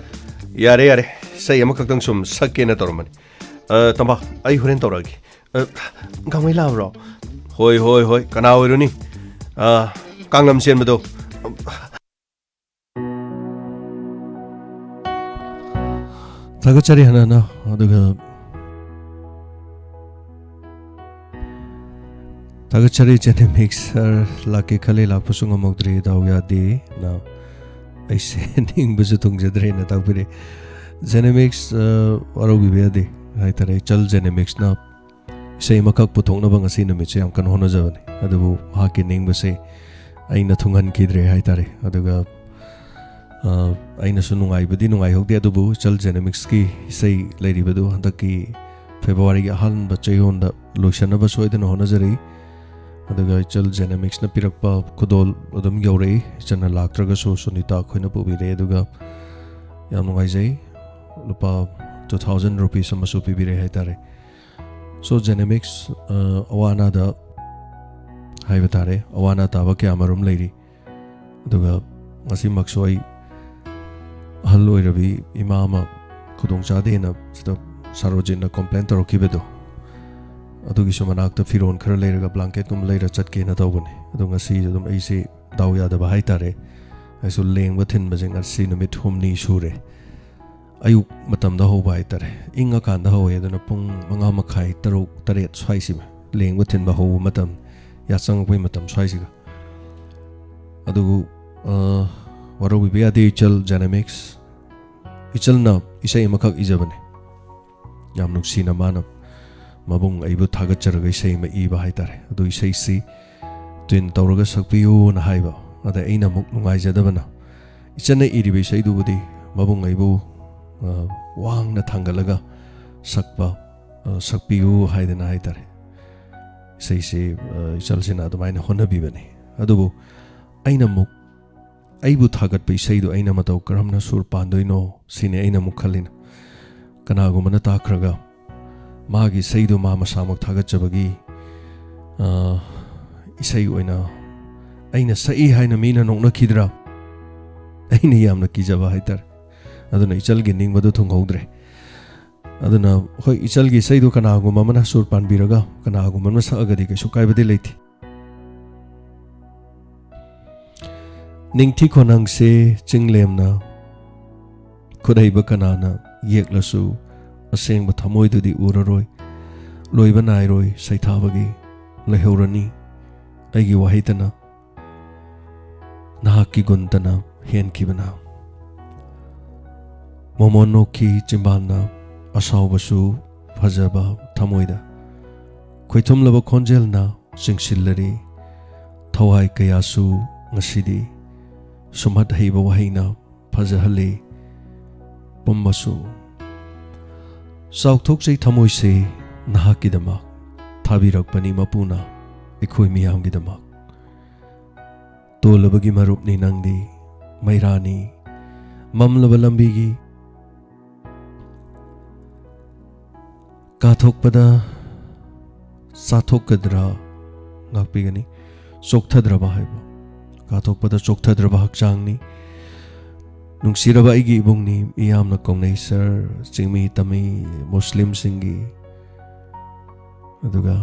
ꯌꯥꯔꯦ, ꯌꯥꯔꯦ꯫ ꯏꯁꯩ ꯑꯃꯈꯛꯇꯪ ꯁꯨꯝ ꯁꯛꯀꯦꯅ ꯇꯧꯔꯝꯕꯅꯤ꯫ ꯑ, ꯇꯝꯕꯥ, ꯑꯩ ꯍꯣꯔꯦꯟ ꯇꯧꯔꯛꯑꯒꯦ꯫ ꯑ, ꯒꯥꯡꯃꯩ ꯂꯥꯛꯑꯕ꯭ꯔꯣ? ꯍꯣꯏ, ꯍꯣꯏ, ꯍꯣꯏ, ꯀꯅꯥ ꯑꯣꯏꯔꯨꯅꯤ? ꯑ, ꯀꯥꯡꯂꯝ ꯆꯦꯟꯕꯗꯣ꯫ ꯊꯥꯒꯠꯆꯔꯤ ꯍꯟꯅ ꯍꯟꯅ꯫ ꯑꯗꯨꯒ ꯊꯥꯒꯠꯆꯔꯤ ꯖꯦꯅꯦꯃꯤꯛꯁ ꯁꯥꯔ, ꯂꯥꯛꯀꯦ ꯈꯜꯂꯤ, ꯂꯥꯛꯄꯁꯨ ꯉꯝꯍꯧꯗ꯭ꯔꯦ, ꯗꯥꯎ ꯌꯥꯗꯦ ꯅ ꯑꯩꯁꯦ ꯅꯤꯡꯕꯁꯨ ꯊꯨꯡꯖꯗ꯭ꯔꯦꯅ ꯇꯥꯛꯄꯤꯔꯦ꯫ ꯖꯦꯅꯦꯃꯤꯛꯁ, ꯑ, ꯋꯥꯔꯧꯕꯤꯕ ꯌꯥꯗꯦ ꯍꯥꯏꯇꯥꯔꯦ꯫ ꯏꯆꯜ ꯖꯦꯅꯦꯃꯤꯛꯁꯅ ꯏꯁꯩ ꯑꯃꯈꯛ ꯄꯨꯊꯣꯛꯅꯕ ꯉꯁꯤ ꯅꯨꯃꯤꯠꯁꯦ ꯌꯥꯝ ꯀꯟꯅ ꯍꯣꯠꯅꯖꯕꯅꯤ, ꯑꯗꯨꯕꯨ ꯃꯍꯥꯛꯀꯤ ꯅꯤꯡꯕꯁꯦ ꯑꯩꯅ ꯊꯨꯡꯍꯟꯈꯤꯗ꯭ꯔꯦ ꯍꯥꯏꯇꯥꯔꯦ꯫ ꯑꯗꯨꯒ, ꯑ, ꯑꯩꯅꯁꯨ ꯅꯨꯡꯉꯥꯏꯕꯗꯤ ꯅꯨꯡꯉꯥꯏꯍꯧꯗꯦ, ꯑꯗꯨꯕꯨ ꯏꯆꯜ ꯖꯦꯅꯦꯃꯤꯛꯁꯀꯤ ꯏꯁꯩ ꯂꯩꯔꯤꯕꯗꯨ ꯍꯟꯗꯛꯀꯤ ꯐꯦꯕ꯭ꯔꯨꯋꯥꯔꯤꯒꯤ ꯑꯍꯥꯟꯕ ꯆꯌꯣꯜꯗ ꯂꯣꯏꯁꯤꯟꯅꯕ ꯁꯣꯏꯗꯅ ꯍꯣꯠꯅꯖꯔꯤ꯫ ꯑꯗꯨꯒ ꯏꯆꯜ ꯖꯦꯅꯦꯃꯤꯛꯁꯅ ꯄꯤꯔꯛꯄ ꯈꯨꯗꯣꯜ ꯑꯗꯨꯝ ꯌꯧꯔꯛꯏ꯫ ꯏꯆꯟꯅ ꯂꯥꯛꯇ꯭ꯔꯒꯁꯨ ꯁꯨꯅꯤꯇꯥ ꯑꯩꯈꯣꯏꯅ ꯄꯨꯕꯤꯔꯛꯑꯦ꯫ ꯑꯗꯨꯒ ꯌꯥꯝ ꯅꯨꯡꯉꯥꯏꯖꯩ, ꯂꯨꯄꯥ two thousand rupees ꯑꯃꯁꯨ ꯄꯤꯕꯤꯔꯛꯑꯦ ꯍꯥꯏꯇꯥꯔꯦ꯫ So ꯖꯦꯅꯦꯃꯤꯛꯁ, ꯑ, ꯑꯋꯥ ꯑꯅꯥꯗ ꯍꯥꯏꯕ ꯇꯥꯔꯦ, ꯑꯋꯥ ꯑꯅꯥ ꯇꯥꯕ ꯀꯌꯥ ꯑꯃꯔꯣꯝ ꯂꯩꯔꯤ꯫ ꯑꯗꯨꯒ ꯉꯁꯤꯃꯛꯁꯨ ꯑꯩ ꯑꯍꯜ ꯑꯣꯏꯔꯕꯤ ꯏꯃꯥ ꯑꯃ ꯈꯨꯗꯣꯡ ꯆꯥꯗꯦꯅ ꯁꯤꯗ ꯁꯥꯔꯣꯖꯤꯟꯅ complain ꯇꯧꯔꯛꯈꯤꯕꯗꯣ, ꯑꯗꯨꯒꯤꯁꯨ ꯃꯅꯥꯛꯇ ꯐꯤꯔꯣꯜ ꯈꯔ ꯂꯩꯔꯒ blanket ꯀꯨꯝꯕ ꯂꯩꯔ ꯆꯠꯀꯦꯅ ꯇꯧꯕꯅꯦ꯫ ꯑꯗꯣ ꯉꯁꯤ ꯑꯗꯨꯝ ꯑꯩꯁꯦ ꯗꯥꯎ ꯌꯥꯗꯕ ꯍꯥꯏꯇꯥꯔꯦ, ꯑꯩꯁꯨ ꯂꯦꯡꯕ ꯊꯤꯟꯕꯁꯦ ꯉꯁꯤ ꯅꯨꯃꯤꯠ ꯍꯨꯝꯅꯤ ꯁꯨꯔꯦ꯫ ꯑꯌꯨꯛ ꯃꯇꯝꯗ ꯍꯧꯕ ꯍꯥꯏꯇꯥꯔꯦ, ꯏꯪꯉꯀꯥꯟꯗ ꯍꯧꯋꯦ꯫ ꯑꯗꯨꯅ ꯄꯨꯡ ꯃꯉꯥ ꯃꯈꯥꯏ, ꯇꯔꯨꯛ, ꯇꯔꯦꯠ ꯁ꯭ꯋꯥꯏꯁꯤꯃ ꯂꯦꯡꯕ ꯊꯤꯟꯕ ꯍꯧꯕ ꯃꯇꯝ, ꯌꯥꯆꯪꯉꯛꯄꯩ ꯃꯇꯝ ꯁ꯭ꯋꯥꯏꯁꯤꯒ꯫ ꯑꯗꯨꯕꯨ, ꯑ, ꯋꯥꯔꯧꯕꯤꯕ ꯌꯥꯗꯦ ꯏꯆꯜ ꯖꯦꯅꯦꯃꯤꯛꯁ꯫ ꯏꯆꯜꯅ ꯏꯁꯩ ꯑꯃꯈꯛ ꯏꯖꯕꯅꯦ, ꯌꯥꯝ ꯅꯨꯡꯁꯤꯅ ꯃꯥꯅ ꯃꯕꯨꯡ ꯑꯩꯕꯨ ꯊꯥꯒꯠꯆꯔꯒ ꯏꯁꯩ ꯑꯃ ꯏꯕ ꯍꯥꯏꯇꯥꯔꯦ꯫ ꯑꯗꯨ ꯏꯁꯩꯁꯤ tune ꯇꯧꯔꯒ ꯁꯛꯄꯤꯌꯨꯅ ꯍꯥꯏꯕ꯫ ꯑꯗ ꯑꯩꯅ ꯑꯃꯨꯛ ꯅꯨꯡꯉꯥꯏꯖꯗꯕꯅ, ꯏꯆꯟꯅ ꯏꯔꯤꯕ ꯏꯁꯩꯗꯨꯕꯨꯗꯤ ꯃꯕꯨꯡ ꯑꯩꯕꯨ, ꯑ, ꯋꯥꯡꯅ ꯊꯥꯡꯒꯠꯂꯒ ꯁꯛꯄ, ꯑ, ꯁꯛꯄꯤꯌꯨ ꯍꯥꯏꯗꯅ ꯍꯥꯏꯇꯥꯔꯦ꯫ ꯏꯁꯩꯁꯤ, ꯑ, ꯏꯆꯜꯁꯤꯅ ꯑꯗꯨꯃꯥꯏꯅ ꯍꯣꯠꯅꯕꯤꯕꯅꯤ꯫ ꯑꯗꯨꯕꯨ ꯑꯩꯅ ꯑꯃꯨꯛ ꯑꯩꯕꯨ ꯊꯥꯒꯠꯄ ꯏꯁꯩꯗꯨ ꯑꯩꯅ ꯃꯇꯧ ꯀꯔꯝꯅ ꯁꯨꯔ ꯄꯥꯟꯗꯣꯏꯅꯣ ꯁꯤꯅꯤ ꯑꯩꯅ ꯑꯃꯨꯛ ꯈꯜꯂꯤꯅ꯫ ꯀꯅꯥꯒꯨꯝꯕꯅ ꯇꯥꯈ꯭ꯔꯒ ꯃꯥꯒꯤ ꯏꯁꯩꯗꯨ ꯃꯥ ꯃꯁꯥꯃꯛ ꯊꯥꯒꯠꯆꯕꯒꯤ, ꯑ, ꯏꯁꯩ ꯑꯣꯏꯅ ꯑꯩꯅ ꯁꯛꯏ ꯍꯥꯏꯅ ꯃꯤꯅ ꯅꯣꯛꯅꯈꯤꯗ꯭ꯔꯥ? ꯑꯩꯅ ꯌꯥꯝꯅ ꯀꯤꯖꯕ ꯍꯥꯏꯇꯥꯔꯦ꯫ ꯑꯗꯨꯅ ꯏꯆꯜꯒꯤ ꯅꯤꯡꯕꯗꯨ ꯊꯨꯡꯍꯧꯗ꯭ꯔꯦ꯫ ꯑꯗꯨꯅ ꯍꯣꯏ, ꯏꯆꯜꯒꯤ ꯏꯁꯩꯗꯨ ꯀꯅꯥꯒꯨꯝꯕ ꯑꯃꯅ ꯁꯨꯔ ꯄꯥꯟꯕꯤꯔꯒ ꯀꯅꯥꯒꯨꯝꯕ ꯑꯃꯅ ꯁꯛꯑꯒꯗꯤ ꯀꯩꯁꯨ ꯀꯥꯏꯕꯗꯤ ꯂꯩꯇꯦ꯫ ꯅꯤꯡꯊꯤ ꯈꯣꯟꯅꯪꯁꯦ ꯆꯤꯡꯂꯦꯝꯅ ꯈꯨꯠꯍꯩꯕ ꯀꯅꯥꯅ ꯌꯦꯛꯂꯁꯨ ꯑꯁꯦꯡꯕ ꯊꯃꯣꯏꯗꯨꯗꯤ ꯎꯔꯔꯣꯏ꯫ ꯂꯣꯏꯕ ꯅꯥꯏꯔꯣꯏ ꯁꯩꯊꯥꯕꯒꯤ ꯂꯩꯍꯧꯔꯅꯤ꯫ ꯑꯩꯒꯤ ꯋꯥꯍꯩꯇꯅ ꯅꯍꯥꯛꯀꯤ ꯒꯨꯟꯇꯅ ꯍꯦꯟꯈꯤꯕꯅ꯫ ꯃꯣꯃꯣꯟ ꯅꯣꯛꯈꯤ ꯆꯤꯝꯕꯥꯜꯅ, ꯑꯁꯥꯎꯕꯁꯨ ꯐꯖꯕ ꯊꯃꯣꯏꯗ꯫ ꯈꯣꯏꯊꯨꯝꯂꯕ ꯈꯣꯟꯖꯦꯜꯅ ꯆꯤꯡꯁꯤꯜꯂꯔꯤ ꯊꯋꯥꯏ ꯀꯌꯥꯁꯨ ꯉꯁꯤꯗꯤ꯫ ꯁꯨꯝꯍꯠ ꯍꯩꯕ ꯋꯥꯍꯩꯅ ꯐꯖꯍꯜꯂꯤ ꯄꯨꯝꯕꯁꯨ꯫ ꯆꯥꯎꯊꯣꯛꯆꯩ ꯊꯃꯣꯏꯁꯦ ꯅꯍꯥꯛꯀꯤꯗꯃꯛ, ꯊꯥꯕꯤꯔꯛꯄꯅꯤ ꯃꯄꯨꯅ ꯑꯩꯈꯣꯏ ꯃꯤꯌꯥꯝꯒꯤꯗꯃꯛ꯫ ꯇꯣꯜꯂꯕꯒꯤ ꯃꯔꯨꯞꯅꯤ ꯅꯪꯗꯤ, ꯃꯩꯔꯥꯅꯤ ꯃꯝꯂꯕ ꯂꯝꯕꯤꯒꯤ꯫ ꯀꯥꯊꯣꯛꯄꯗ ꯆꯥꯊꯣꯛꯀꯗ꯭ꯔꯥ ꯉꯥꯛꯄꯤꯒꯅꯤ꯫ ꯆꯣꯛꯊꯗ꯭ꯔꯕ ꯍꯥꯏꯕ, ꯀꯥꯊꯣꯛꯄꯗ ꯆꯣꯛꯊꯗ꯭ꯔꯕ ꯍꯛꯆꯥꯡꯅꯤ꯫ ꯅꯨꯡꯁꯤꯔꯕ ꯑꯩꯒꯤ ꯏꯕꯨꯡꯅꯤ, ꯃꯤꯌꯥꯝꯅ ꯀꯧꯅꯩ ꯁꯔ, ꯆꯤꯡꯃꯤ ꯇꯝꯃꯤ ꯃꯨꯁꯂꯤꯝꯁꯤꯡꯒꯤ, ꯑꯗꯨꯒ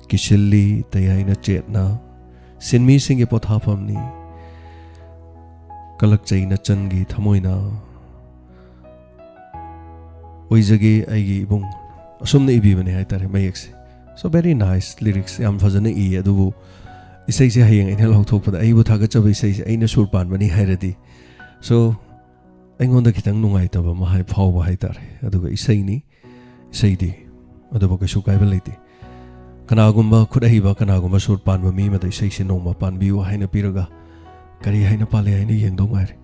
ꯀꯤꯁꯤꯜꯂꯤ ꯇꯌꯥꯏꯅ ꯆꯦꯠꯅ, ꯁꯤꯟꯃꯤꯁꯤꯡꯒꯤ ꯄꯣꯊꯥꯐꯝꯅꯤ꯫ ꯀꯂꯛꯆꯩ ꯅꯆꯟꯒꯤ ꯊꯃꯣꯏꯅ ꯑꯣꯏꯖꯒꯦ ꯑꯩꯒꯤ ꯏꯕꯨꯡ꯫ ꯑꯁꯨꯝꯅ ꯏꯕꯤꯕꯅꯦ ꯍꯥꯏꯇꯥꯔꯦ ꯃꯌꯦꯛꯁꯦ꯫ So very nice lyrics, ꯌꯥꯝ ꯐꯖꯅ ꯏꯌꯦ꯫ ꯑꯗꯨꯕꯨ ꯏꯁꯩꯁꯦ ꯍꯌꯦꯡ ꯑꯩꯅ ꯂꯧꯊꯣꯛꯄꯗ, ꯑꯩꯕꯨ ꯊꯥꯒꯠꯆꯕ ꯏꯁꯩꯁꯦ ꯑꯩꯅ ꯁꯨꯔ ꯄꯥꯟꯕꯅꯤ ꯍꯥꯏꯔꯗꯤ, so ꯑꯩꯉꯣꯟꯗ ꯈꯤꯇꯪ ꯅꯨꯡꯉꯥꯏꯇꯕ ꯑꯃ ꯍꯥꯏ ꯐꯥꯎꯕ ꯍꯥꯏꯇꯥꯔꯦ꯫ ꯑꯗꯨꯒ ꯏꯁꯩꯅꯤ, ꯏꯁꯩꯗꯤ ꯑꯗꯨꯕꯨ ꯀꯩꯁꯨ ꯀꯥꯏꯕ ꯂꯩꯇꯦ꯫ ꯀꯅꯥꯒꯨꯝꯕ ꯈꯨꯠ ꯑꯍꯩꯕ, ꯀꯅꯥꯒꯨꯝꯕ ꯁꯨꯔ ꯄꯥꯟꯕ ꯃꯤ ꯑꯃꯗ ꯏꯁꯩꯁꯦ ꯅꯣꯡꯃ ꯄꯥꯟꯕꯤꯌꯨ ꯍꯥꯏꯅ ꯄꯤꯔꯒ ꯀꯔꯤ ꯍꯥꯏꯅ ꯄꯥꯜꯂꯤ ꯍꯥꯏꯅ ꯌꯦꯡꯗꯧ ꯉꯥꯏꯔꯦ꯫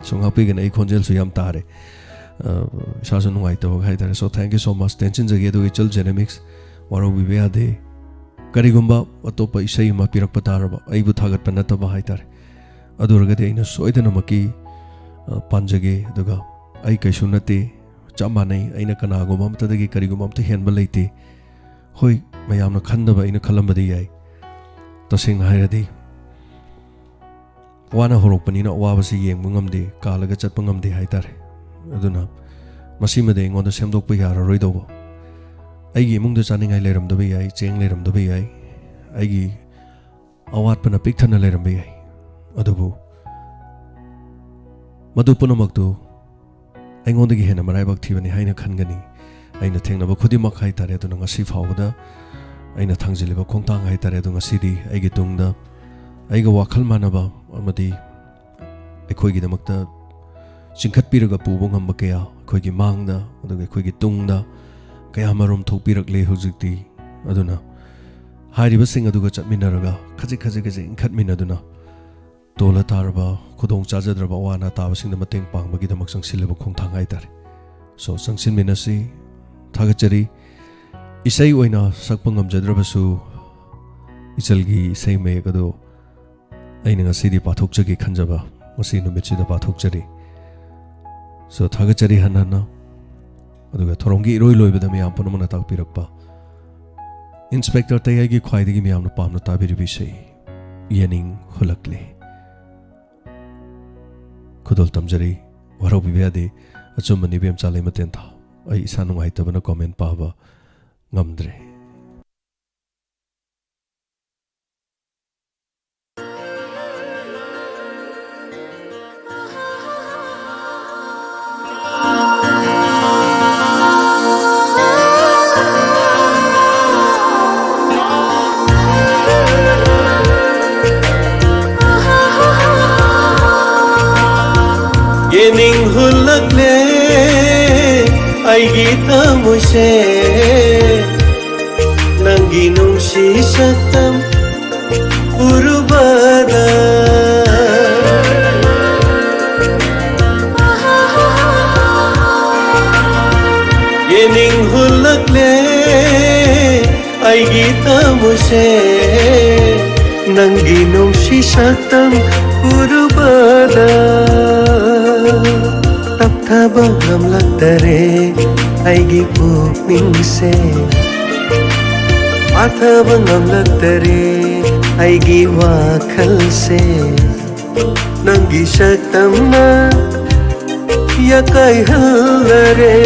So ꯉꯥꯛꯄꯤꯒꯅ, ꯑꯩ ꯈꯣꯟꯖꯦꯜꯁꯨ ꯌꯥꯝ ꯇꯥꯔꯦ꯫ ꯑ, ꯏꯁꯥꯁꯨ ꯅꯨꯡꯉꯥꯏꯇꯕ ꯍꯥꯏꯇꯥꯔꯦ꯫ So thank you so much꯫ ꯇꯦꯟꯁꯤꯟꯖꯒꯦ꯫ ꯑꯗꯨꯒ ꯏꯆꯜ ꯖꯦꯅꯦꯃꯤꯛꯁ, ꯋꯥꯔꯧꯕꯤꯕ ꯌꯥꯗꯦ꯫ ꯀꯔꯤꯒꯨꯝꯕ ꯑꯇꯣꯞꯄ ꯏꯁꯩ ꯑꯃ ꯄꯤꯔꯛꯄ ꯇꯥꯔꯕ, ꯑꯩꯕꯨ ꯊꯥꯒꯠꯄ ꯅꯠꯇꯕ ꯍꯥꯏꯇꯥꯔꯦ, ꯑꯗꯨ ꯑꯣꯏꯔꯒꯗꯤ ꯑꯩꯅ ꯁꯣꯏꯗꯅꯃꯛꯀꯤ, ꯑ, ꯄꯥꯟꯖꯒꯦ꯫ ꯑꯗꯨꯒ ꯑꯩ ꯀꯩꯁꯨ ꯅꯠꯇꯦ, ꯆꯞ ꯃꯥꯟꯅꯩ꯫ ꯑꯩꯅ ꯀꯅꯥꯒꯨꯝꯕ ꯑꯃꯠꯇꯗꯒꯤ ꯀꯔꯤꯒꯨꯝꯕ ꯑꯃꯠꯇ ꯍꯦꯟꯕ ꯂꯩꯇꯦ꯫ ꯍꯣꯏ, ꯃꯌꯥꯝꯅ ꯈꯟꯗꯕ ꯑꯩꯅ ꯈꯜꯂꯝꯕꯗꯤ ꯌꯥꯏ꯫ ꯇꯁꯦꯡꯅ ꯍꯥꯏꯔꯗꯤ ꯋꯥꯅ ꯍꯧꯔꯛꯄꯅꯤꯅ ꯑꯋꯥꯕꯁꯤ ꯌꯦꯡꯕ ꯉꯝꯗꯦ, ꯀꯥꯜꯂꯒ ꯆꯠꯄ ꯉꯝꯗꯦ ꯍꯥꯏꯇꯥꯔꯦ꯫ ꯑꯗꯨꯅ ꯃꯁꯤꯃꯗꯤ ꯑꯩꯉꯣꯟꯗ ꯁꯦꯝꯗꯣꯛꯄ ꯌꯥꯔꯔꯣꯏꯗꯧꯕ꯫ ꯑꯩꯒꯤ ꯏꯃꯨꯡꯗ ꯆꯥꯅꯤꯡꯉꯥꯏ ꯂꯩꯔꯝꯗꯕ ꯌꯥꯏ, ꯆꯦꯡ ꯂꯩꯔꯝꯗꯕ ꯌꯥꯏ, ꯑꯩꯒꯤ ꯑꯋꯥꯠꯄꯅ ꯄꯤꯛ ꯊꯟꯅ ꯂꯩꯔꯝꯕ ꯌꯥꯏ꯫ ꯑꯗꯨꯕꯨ ꯃꯗꯨ ꯄꯨꯝꯅꯃꯛꯇꯨ ꯑꯩꯉꯣꯟꯗꯒꯤ ꯍꯦꯟꯅ ꯃꯔꯥꯏꯕꯛ ꯊꯤꯕꯅꯤ ꯍꯥꯏꯅ ꯈꯟꯒꯅꯤ꯫ ꯑꯩꯅ ꯊꯦꯡꯅꯕ ꯈꯨꯗꯤꯡꯃꯛ ꯍꯥꯏꯇꯥꯔꯦ꯫ ꯑꯗꯨꯅ ꯉꯁꯤ ꯐꯥꯎꯕꯗ ꯑꯩꯅ ꯊꯥꯡꯖꯤꯜꯂꯤꯕ ꯈꯣꯡꯊꯥꯡ ꯍꯥꯏꯇꯥꯔꯦ꯫ ꯑꯗꯣ ꯉꯁꯤꯗꯤ ꯑꯩꯒꯤ ꯇꯨꯡꯗ ꯑꯩꯒ ꯋꯥꯈꯜ ꯃꯥꯟꯅꯕ ꯑꯃꯗꯤ ꯑꯩꯈꯣꯏꯒꯤꯗꯃꯛꯇ ꯆꯤꯡꯈꯠꯄꯤꯔꯒ ꯄꯨꯕ ꯉꯝꯕ ꯀꯌꯥ ꯑꯩꯈꯣꯏꯒꯤ ꯃꯥꯡꯗ, ꯑꯗꯨꯒ ꯑꯩꯈꯣꯏꯒꯤ ꯇꯨꯡꯗ ꯀꯌꯥ ꯃꯔꯨꯝ ꯊꯣꯛꯄꯤꯔꯛꯂꯦ ꯍꯧꯖꯤꯛꯇꯤ꯫ ꯑꯗꯨꯅ ꯍꯥꯏꯔꯤꯕꯁꯤꯡ ꯑꯗꯨꯒ ꯆꯠꯃꯤꯟꯅꯔꯒ ꯈꯖꯤꯛ ꯈꯖꯤꯛ ꯈꯖꯤꯛ ꯏꯟꯈꯠꯃꯤꯟꯅꯗꯨꯅ ꯇꯣꯜꯂ ꯇꯥꯔꯕ, ꯈꯨꯗꯣꯡ ꯆꯥꯖꯗ꯭ꯔꯕ, ꯑꯋꯥ ꯑꯅꯥ ꯇꯥꯕꯁꯤꯡꯗ ꯃꯇꯦꯡ ꯄꯥꯡꯕꯒꯤꯗꯃꯛ ꯆꯪꯁꯤꯜꯂꯤꯕ ꯈꯣꯡꯊꯥꯡ ꯍꯥꯏꯇꯥꯔꯦ꯫ So, ꯆꯪꯁꯤꯟꯃꯤꯟꯅꯁꯤ꯫ ꯊꯥꯒꯠꯆꯔꯤ꯫ ꯏꯁꯩ ꯑꯣꯏꯅ ꯁꯛꯄ ꯉꯝꯖꯗ꯭ꯔꯕꯁꯨ, ꯏꯆꯜꯒꯤ ꯏꯁꯩ ꯃꯌꯦꯛ ꯑꯗꯨ ꯑꯩꯅ ꯉꯁꯤꯗꯤ ꯄꯥꯊꯣꯛꯆꯒꯦ ꯈꯟꯖꯕ, ꯉꯁꯤ ꯅꯨꯃꯤꯠꯁꯤꯗ ꯄꯥꯊꯣꯛꯆꯔꯤ꯫ So, ꯊꯥꯒꯠꯆꯔꯤ ꯍꯟꯅ ꯍꯟꯅ꯫ ꯑꯗꯨꯒ ꯊꯧꯔꯝꯒꯤ ꯏꯔꯣꯏ ꯂꯣꯏꯕꯗ ꯃꯌꯥꯝ ꯄꯨꯝꯅꯃꯛꯅ ꯇꯥꯛꯄꯤꯔꯛꯄ ꯏꯟꯁꯄꯦꯛꯇꯔ ꯇꯌꯥꯏꯒꯤ ꯈ꯭ꯋꯥꯏꯗꯒꯤ ꯃꯤꯌꯥꯝꯅ ꯄꯥꯝꯅ ꯇꯥꯕꯤꯔꯤꯕ ꯏꯁꯩ ꯌꯦꯅꯤꯡ ꯍꯨꯜꯂꯛꯂꯦ꯫ ꯈꯨꯗꯣꯜ ꯇꯝꯖꯔꯤ, ꯋꯥꯔꯧꯕꯤꯕ ꯌꯥꯗꯦ꯫ ꯑꯆꯨꯝꯕꯅꯤ ꯏꯕꯦꯝꯆꯥ ꯂꯩꯃꯇꯦꯟ ꯊꯥꯎ꯫ ꯑꯩ ꯏꯁꯥ ꯅꯨꯡꯉꯥꯏꯇꯕꯅ comment ꯄꯥꯕ ꯉꯝꯗ꯭ꯔꯦ꯫ ꯌꯦꯅꯤꯡ ꯍꯨꯜꯂꯛꯂꯦ ꯑꯩꯒꯤ ꯊꯃꯣꯏꯁꯦ, ꯅꯪꯒꯤ ꯅꯨꯡꯁꯤ ꯁꯛꯇꯝ ꯎꯔꯨꯕꯗ꯫ ꯌꯦꯅꯤꯡ ꯍꯨꯜꯂꯛꯂꯦ ꯑꯩꯒꯤ ꯊꯃꯣꯏꯁꯦ, ꯅꯪꯒꯤ ꯅꯨꯡꯁꯤ ꯁꯛꯇꯝ ꯎꯔꯨꯕꯗ꯫ ꯇꯞꯊꯕ ꯉꯝꯂꯛꯇꯔꯦ ꯑꯩꯒꯤ ꯄꯨꯛꯅꯤꯡꯁꯦ, ꯄꯥꯊꯕ ꯉꯝꯂꯛꯇꯔꯦ ꯑꯩꯒꯤ ꯋꯥꯈꯜꯁꯦ꯫ ꯅꯪꯒꯤ ꯁꯛꯇꯝꯅ ꯌꯥꯀꯥꯏꯍꯜꯂꯔꯦ,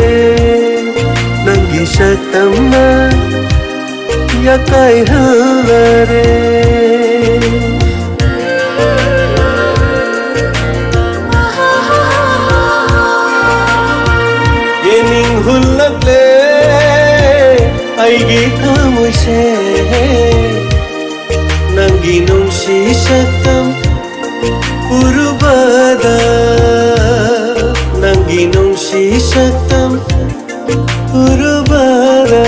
ꯅꯪꯒꯤ ꯁꯛꯇꯝꯅ ꯌꯥꯀꯥꯏꯍꯜꯂꯔꯦ꯫ ꯌꯦꯅꯤꯡ ꯍꯨꯜꯂꯛꯂꯦ ꯑꯩꯒꯤ ꯊꯃꯣꯏꯁꯦ ꯅꯪꯒꯤ ꯅꯨꯡꯁꯤ ꯁꯛꯇꯝ ꯎꯔꯨꯕꯗ, ꯅꯪꯒꯤ ꯅꯨꯡꯁꯤ ꯁꯛꯇꯝ ꯎꯔꯨꯕꯗ꯫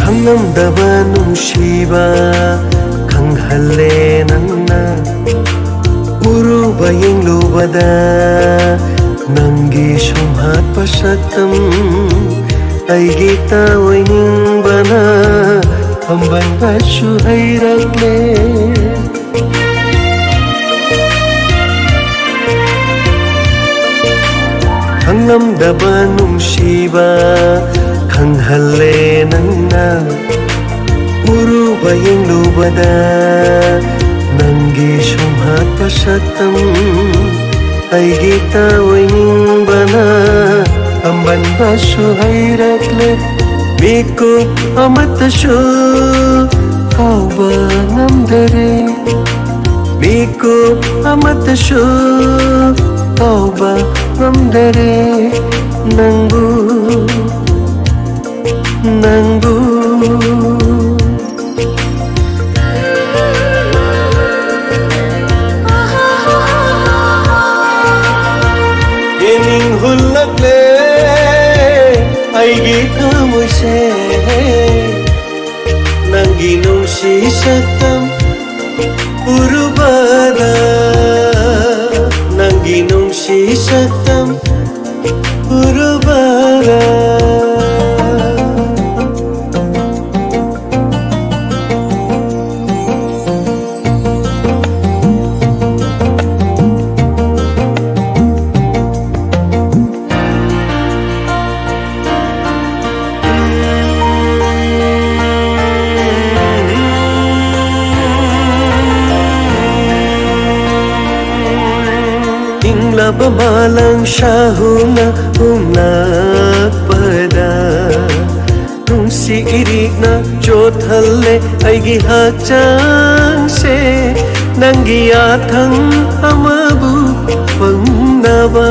ꯈꯪꯂꯝꯗꯕ ꯅꯨꯡꯁꯤꯕ ꯈꯪꯍꯜꯂꯦ ꯅꯪꯅ꯫ ꯎꯔꯨꯕ ꯌꯦꯡꯂꯨꯕꯗ ꯅꯪꯒꯤ ꯁꯨꯝꯍꯠꯄ ꯁꯛꯇꯝ ꯑꯩꯒꯤ ꯇꯥꯑꯣꯏꯅꯤꯡꯕꯅ ꯄꯥꯝꯕꯟꯕꯁꯨ ꯍꯩꯔꯛꯂꯦ꯫ ꯈꯪꯂꯝꯗꯕ ꯅꯨꯡꯁꯤꯕ ꯈꯪꯍꯜꯂꯦ ꯅꯪꯅ꯫ ꯎꯔꯨꯕ ꯌꯦꯡꯂꯨꯕꯗ ꯅꯪꯒꯤ ꯁꯨꯝꯍꯠꯄ ꯁꯛꯇꯝ ꯑꯩꯒꯤ ꯇꯥꯑꯣꯏꯅꯤꯡꯕꯅ ꯄꯥꯝꯕꯟꯕꯁꯨ ꯍꯩꯔꯛꯂꯦ꯫ ꯃꯤꯀꯨꯞ ꯑꯃꯠꯇꯁꯨ ꯀꯥꯎꯕ ꯉꯝꯗꯔꯦ꯫ ꯃꯤꯀꯨꯞ ꯑꯃꯠꯇꯁꯨ ꯀꯥꯎꯕ ꯉꯝꯗꯔꯦ ꯅꯪꯕꯨ, ꯅꯪꯕꯨ꯫ ꯌꯦꯡꯅꯤꯡ ꯍꯨꯜꯂꯛꯂꯦ ꯑꯩꯒꯤ ꯊꯃꯣꯏꯁꯦ꯫ ꯅꯪꯒꯤ ꯅꯨꯡꯁꯤ ꯁꯛꯇꯝ ꯎꯔꯨꯕꯗ, ꯅꯪꯒꯤ ꯅꯨꯡꯁꯤ ꯁꯛꯇꯝ ꯎꯔꯨꯕꯗ꯫ ꯂꯥꯕ ꯃꯥꯂꯪ ꯁꯥꯍꯨꯅ ꯍꯨꯝꯂꯛꯄꯗ ꯅꯨꯡꯁꯤ ꯏꯔꯤꯛꯅ ꯆꯣꯠꯍꯜꯂꯦ ꯑꯩꯒꯤ ꯍꯛꯆꯥꯡꯁꯦ, ꯅꯪꯒꯤ ꯌꯥꯊꯪ ꯑꯃꯕꯨ ꯐꯪꯅꯕ꯫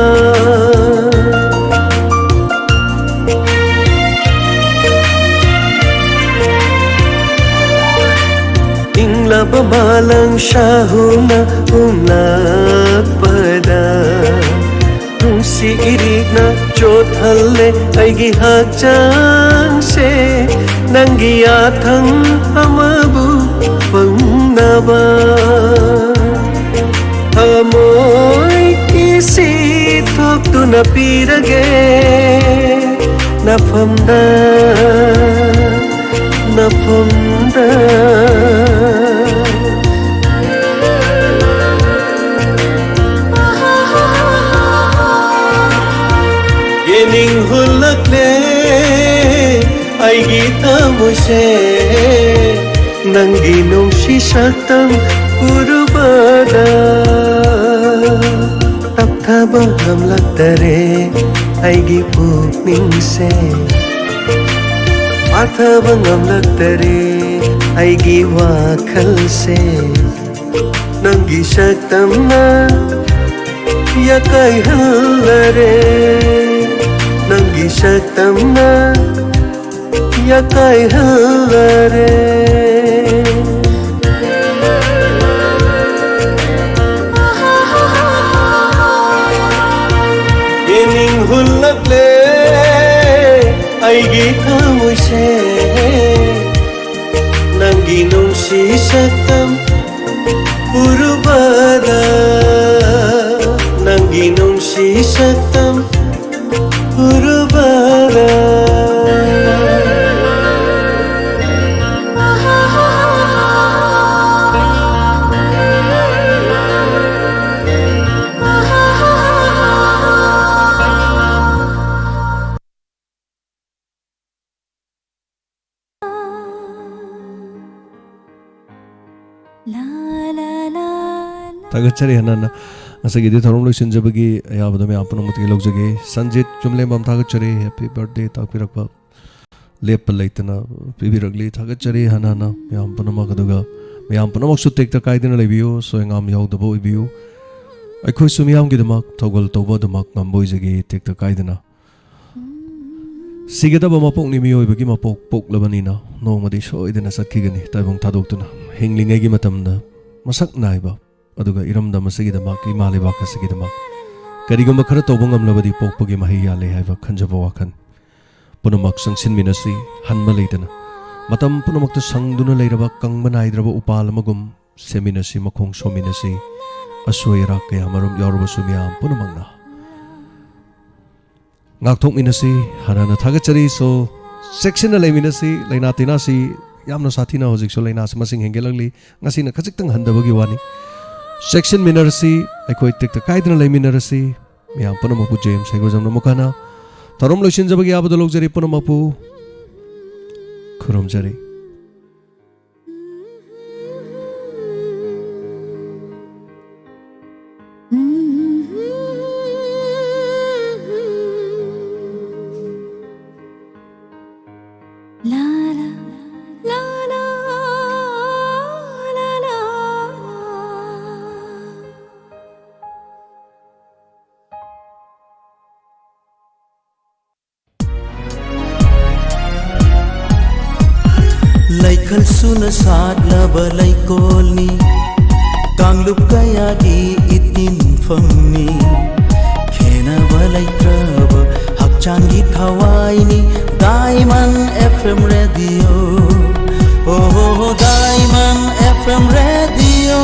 ꯏꯪꯂꯕ ꯃꯥꯂꯪ ꯁꯥꯍꯨꯅ ꯍꯨꯝꯂꯛꯄꯗ ꯅꯨꯡꯁꯤ ꯏꯔꯤꯛꯅ ꯆꯣꯠꯍꯜꯂꯦ ꯑꯩꯒꯤ ꯍꯛꯆꯥꯡꯁꯦ, ꯅꯪꯒꯤ ꯌꯥꯊꯪ ꯑꯃꯕꯨ ꯐꯪꯅꯕ꯫ ꯊꯃꯣꯏ ꯏꯁꯤ ꯊꯣꯛꯇꯨꯅ ꯄꯤꯔꯒꯦ ꯅꯐꯝꯗ, ꯅꯐꯝꯗ꯫ ꯌꯦꯅꯤꯡ ꯍꯨꯜꯂꯛꯂꯦ ꯑꯩꯒꯤ ꯊꯃꯣꯏꯁꯦ, ꯅꯪꯒꯤ ꯅꯨꯡꯁꯤ ꯁꯛꯇꯝ ꯎꯔꯨꯕꯗ꯫ ꯇꯞꯊꯕ ꯉꯝꯂꯛꯇꯔꯦ ꯑꯩꯒꯤ ꯄꯨꯛꯅꯤꯡꯁꯦ, ꯃꯥꯊꯕ ꯉꯝꯂꯛꯇꯔꯦ ꯑꯩꯒꯤ ꯋꯥꯈꯜꯁꯦ, ꯅꯪꯒꯤ ꯁꯛꯇꯝꯅ ꯌꯥꯀꯥꯏꯍꯜꯂꯔꯦ, ꯅꯪꯒꯤ ꯁꯛꯇꯝꯅ ꯌꯥꯀꯥꯏꯍꯜꯂꯔꯦ꯫ ꯌꯦꯅꯤꯡ ꯍꯨꯜꯂꯛꯂꯦ ꯑꯩꯒꯤ ꯊꯃꯣꯏꯁꯦ, ꯅꯪꯒꯤ ꯅꯨꯡꯁꯤ ꯁꯛꯇꯝ ꯎꯔꯨꯕꯗ, ꯅꯪꯒꯤ ꯅꯨꯡꯁꯤ ꯁꯛꯇꯝ ꯎꯔꯨꯕꯗ꯫ ꯊꯥꯒꯠꯆꯔꯤ ꯍꯅꯥꯅ꯫ ꯉꯁꯤꯒꯤꯗꯤ ꯊꯧꯔꯝ ꯂꯣꯏꯁꯤꯟꯖꯕꯒꯤ ꯑꯌꯥꯕꯗꯣ ꯃꯌꯥꯝ ꯄꯨꯝꯅꯃꯛꯇꯒꯤ ꯂꯧꯖꯒꯦ꯫ ꯁꯟꯖꯤꯠ ꯌꯨꯝꯂꯦꯝꯕꯝ, ꯊꯥꯒꯠꯆꯔꯤ, ꯍꯦꯄꯤ ꯕꯥꯔꯊꯗꯦ ꯇꯥꯛꯄꯤꯔꯛꯄ ꯂꯦꯞꯄ ꯂꯩꯇꯅ ꯄꯤꯕꯤꯔꯛꯂꯤ꯫ ꯊꯥꯒꯠꯆꯔꯤ ꯍꯟꯅ ꯍꯟꯅ ꯃꯌꯥꯝ ꯄꯨꯝꯅꯃꯛ꯫ ꯑꯗꯨꯒ ꯃꯌꯥꯝ ꯄꯨꯝꯅꯃꯛꯁꯨ ꯇꯦꯛꯇ ꯀꯥꯏꯗꯅ ꯂꯩꯕꯤꯌꯨ, ꯑꯁꯣꯏ ꯑꯉꯥꯝ ꯌꯥꯎꯗꯕ ꯑꯣꯏꯕꯤꯌꯨ꯫ ꯑꯩꯈꯣꯏꯁꯨ ꯃꯤꯌꯥꯝꯒꯤꯗꯃꯛ ꯊꯧꯒꯜ ꯇꯧꯕ ꯑꯗꯨꯃꯛ ꯉꯝꯕ ꯑꯣꯏꯖꯒꯦ ꯇꯦꯛꯇ ꯀꯥꯏꯗꯅ꯫ ꯁꯤꯒꯗꯕ ꯃꯄꯣꯛꯅꯤ, ꯃꯤꯑꯣꯏꯕꯒꯤ ꯃꯄꯣꯛ ꯄꯣꯛꯂꯕꯅꯤꯅ ꯅꯣꯡꯃꯗꯤ ꯁꯣꯏꯗꯅ ꯆꯠꯈꯤꯒꯅꯤ ꯇꯥꯏꯕꯪ ꯊꯥꯗꯣꯛꯇꯨꯅ꯫ ꯍꯤꯡꯂꯤꯉꯩꯒꯤ ꯃꯇꯝꯗ ꯃꯁꯛ ꯅꯥꯏꯕ, ꯑꯗꯨꯒ ꯏꯔꯝꯗꯝ ꯑꯁꯤꯒꯤꯗꯃꯛ, ꯏꯃꯥ ꯂꯩꯕꯥꯛ ꯑꯁꯤꯒꯤꯗꯃꯛ ꯀꯔꯤꯒꯨꯝꯕ ꯈꯔ ꯇꯧꯕ ꯉꯝꯂꯕꯗꯤ ꯄꯣꯛꯄꯒꯤ ꯃꯍꯩ ꯌꯥꯜꯂꯦ ꯍꯥꯏꯕ ꯈꯟꯖꯕ ꯋꯥꯈꯜ꯫ ꯄꯨꯝꯅꯃꯛ ꯆꯪꯁꯤꯟꯃꯤꯟꯅꯁꯤ, ꯍꯟꯕ ꯂꯩꯇꯅ꯫ ꯃꯇꯝ ꯄꯨꯝꯅꯃꯛꯇ ꯁꯪꯗꯨꯅ ꯂꯩꯔꯕ ꯀꯪꯕ ꯅꯥꯏꯗ꯭ꯔꯕ ꯎꯄꯥꯜ ꯑꯃꯒꯨꯝ ꯁꯦꯝꯃꯤꯟꯅꯁꯤ, ꯃꯈꯣꯡ ꯁꯣꯝꯃꯤꯟꯅꯁꯤ꯫ ꯑꯁꯣꯏ ꯑꯔꯥꯛ ꯀꯌꯥ ꯃꯔꯨꯝ ꯌꯥꯎꯔꯕꯁꯨ ꯃꯤꯌꯥꯝ ꯄꯨꯝꯅꯃꯛꯅ ꯉꯥꯛꯊꯣꯛꯃꯤꯟꯅꯁꯤ, ꯍꯥꯟꯅ ꯍꯥꯟꯅ ꯊꯥꯒꯠꯆꯔꯤ꯫ So, ꯆꯦꯛꯁꯤꯟꯅ ꯂꯩꯃꯤꯟꯅꯁꯤ꯫ ꯂꯥꯏꯅꯥ ꯇꯤꯟꯅꯥꯁꯤ ꯌꯥꯝꯅ ꯁꯥꯊꯤꯅ ꯍꯧꯖꯤꯛꯁꯨ ꯂꯥꯏꯅꯥꯁꯤ ꯃꯁꯤꯡ ꯍꯦꯟꯒꯠꯂꯛꯂꯤ꯫ ꯉꯁꯤꯅ ꯈꯖꯤꯛꯇꯪ ꯍꯟꯊꯕꯒꯤ ꯋꯥꯅꯤ꯫ ꯆꯦꯛꯁꯤꯟꯃꯤꯟꯅꯔꯁꯤ꯫ ꯑꯩꯈꯣꯏ ꯇꯦꯛꯇ ꯀꯥꯏꯗꯅ ꯂꯩꯃꯤꯟꯅꯔꯁꯤ꯫ ꯃꯌꯥꯝ ꯄꯨꯝꯅꯃꯛꯄꯨ ꯖꯦ ꯑꯦꯝ ꯁꯩꯒꯣꯖꯝꯅ ꯑꯃꯨꯛ ꯍꯟꯅ ꯊꯧꯔꯝ ꯂꯣꯏꯁꯤꯟꯖꯕꯒꯤ ꯑꯌꯥꯕꯗ ꯂꯧꯖꯔꯤ꯫ ꯄꯨꯝꯅꯃꯛꯄꯨ ꯈꯨꯔꯨꯝꯖꯔꯤ꯫ ꯂꯩꯈꯜ ꯁꯨꯅ ꯁꯥꯠꯂꯕ ꯂꯩꯀꯣꯜꯅꯤ, ꯀꯥꯡꯂꯨꯞ ꯀꯌꯥꯒꯤ ꯏꯇꯤꯟꯐꯝꯅꯤ꯫ ꯈꯦꯅꯕ ꯂꯩꯇ꯭ꯔꯕ ꯍꯛꯆꯥꯡꯒꯤ ꯊꯋꯥꯏꯅꯤ, Diamond F M Radio. Oh, Diamond F M Radio.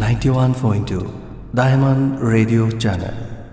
Ninety-one point two Diamond Radio Channel.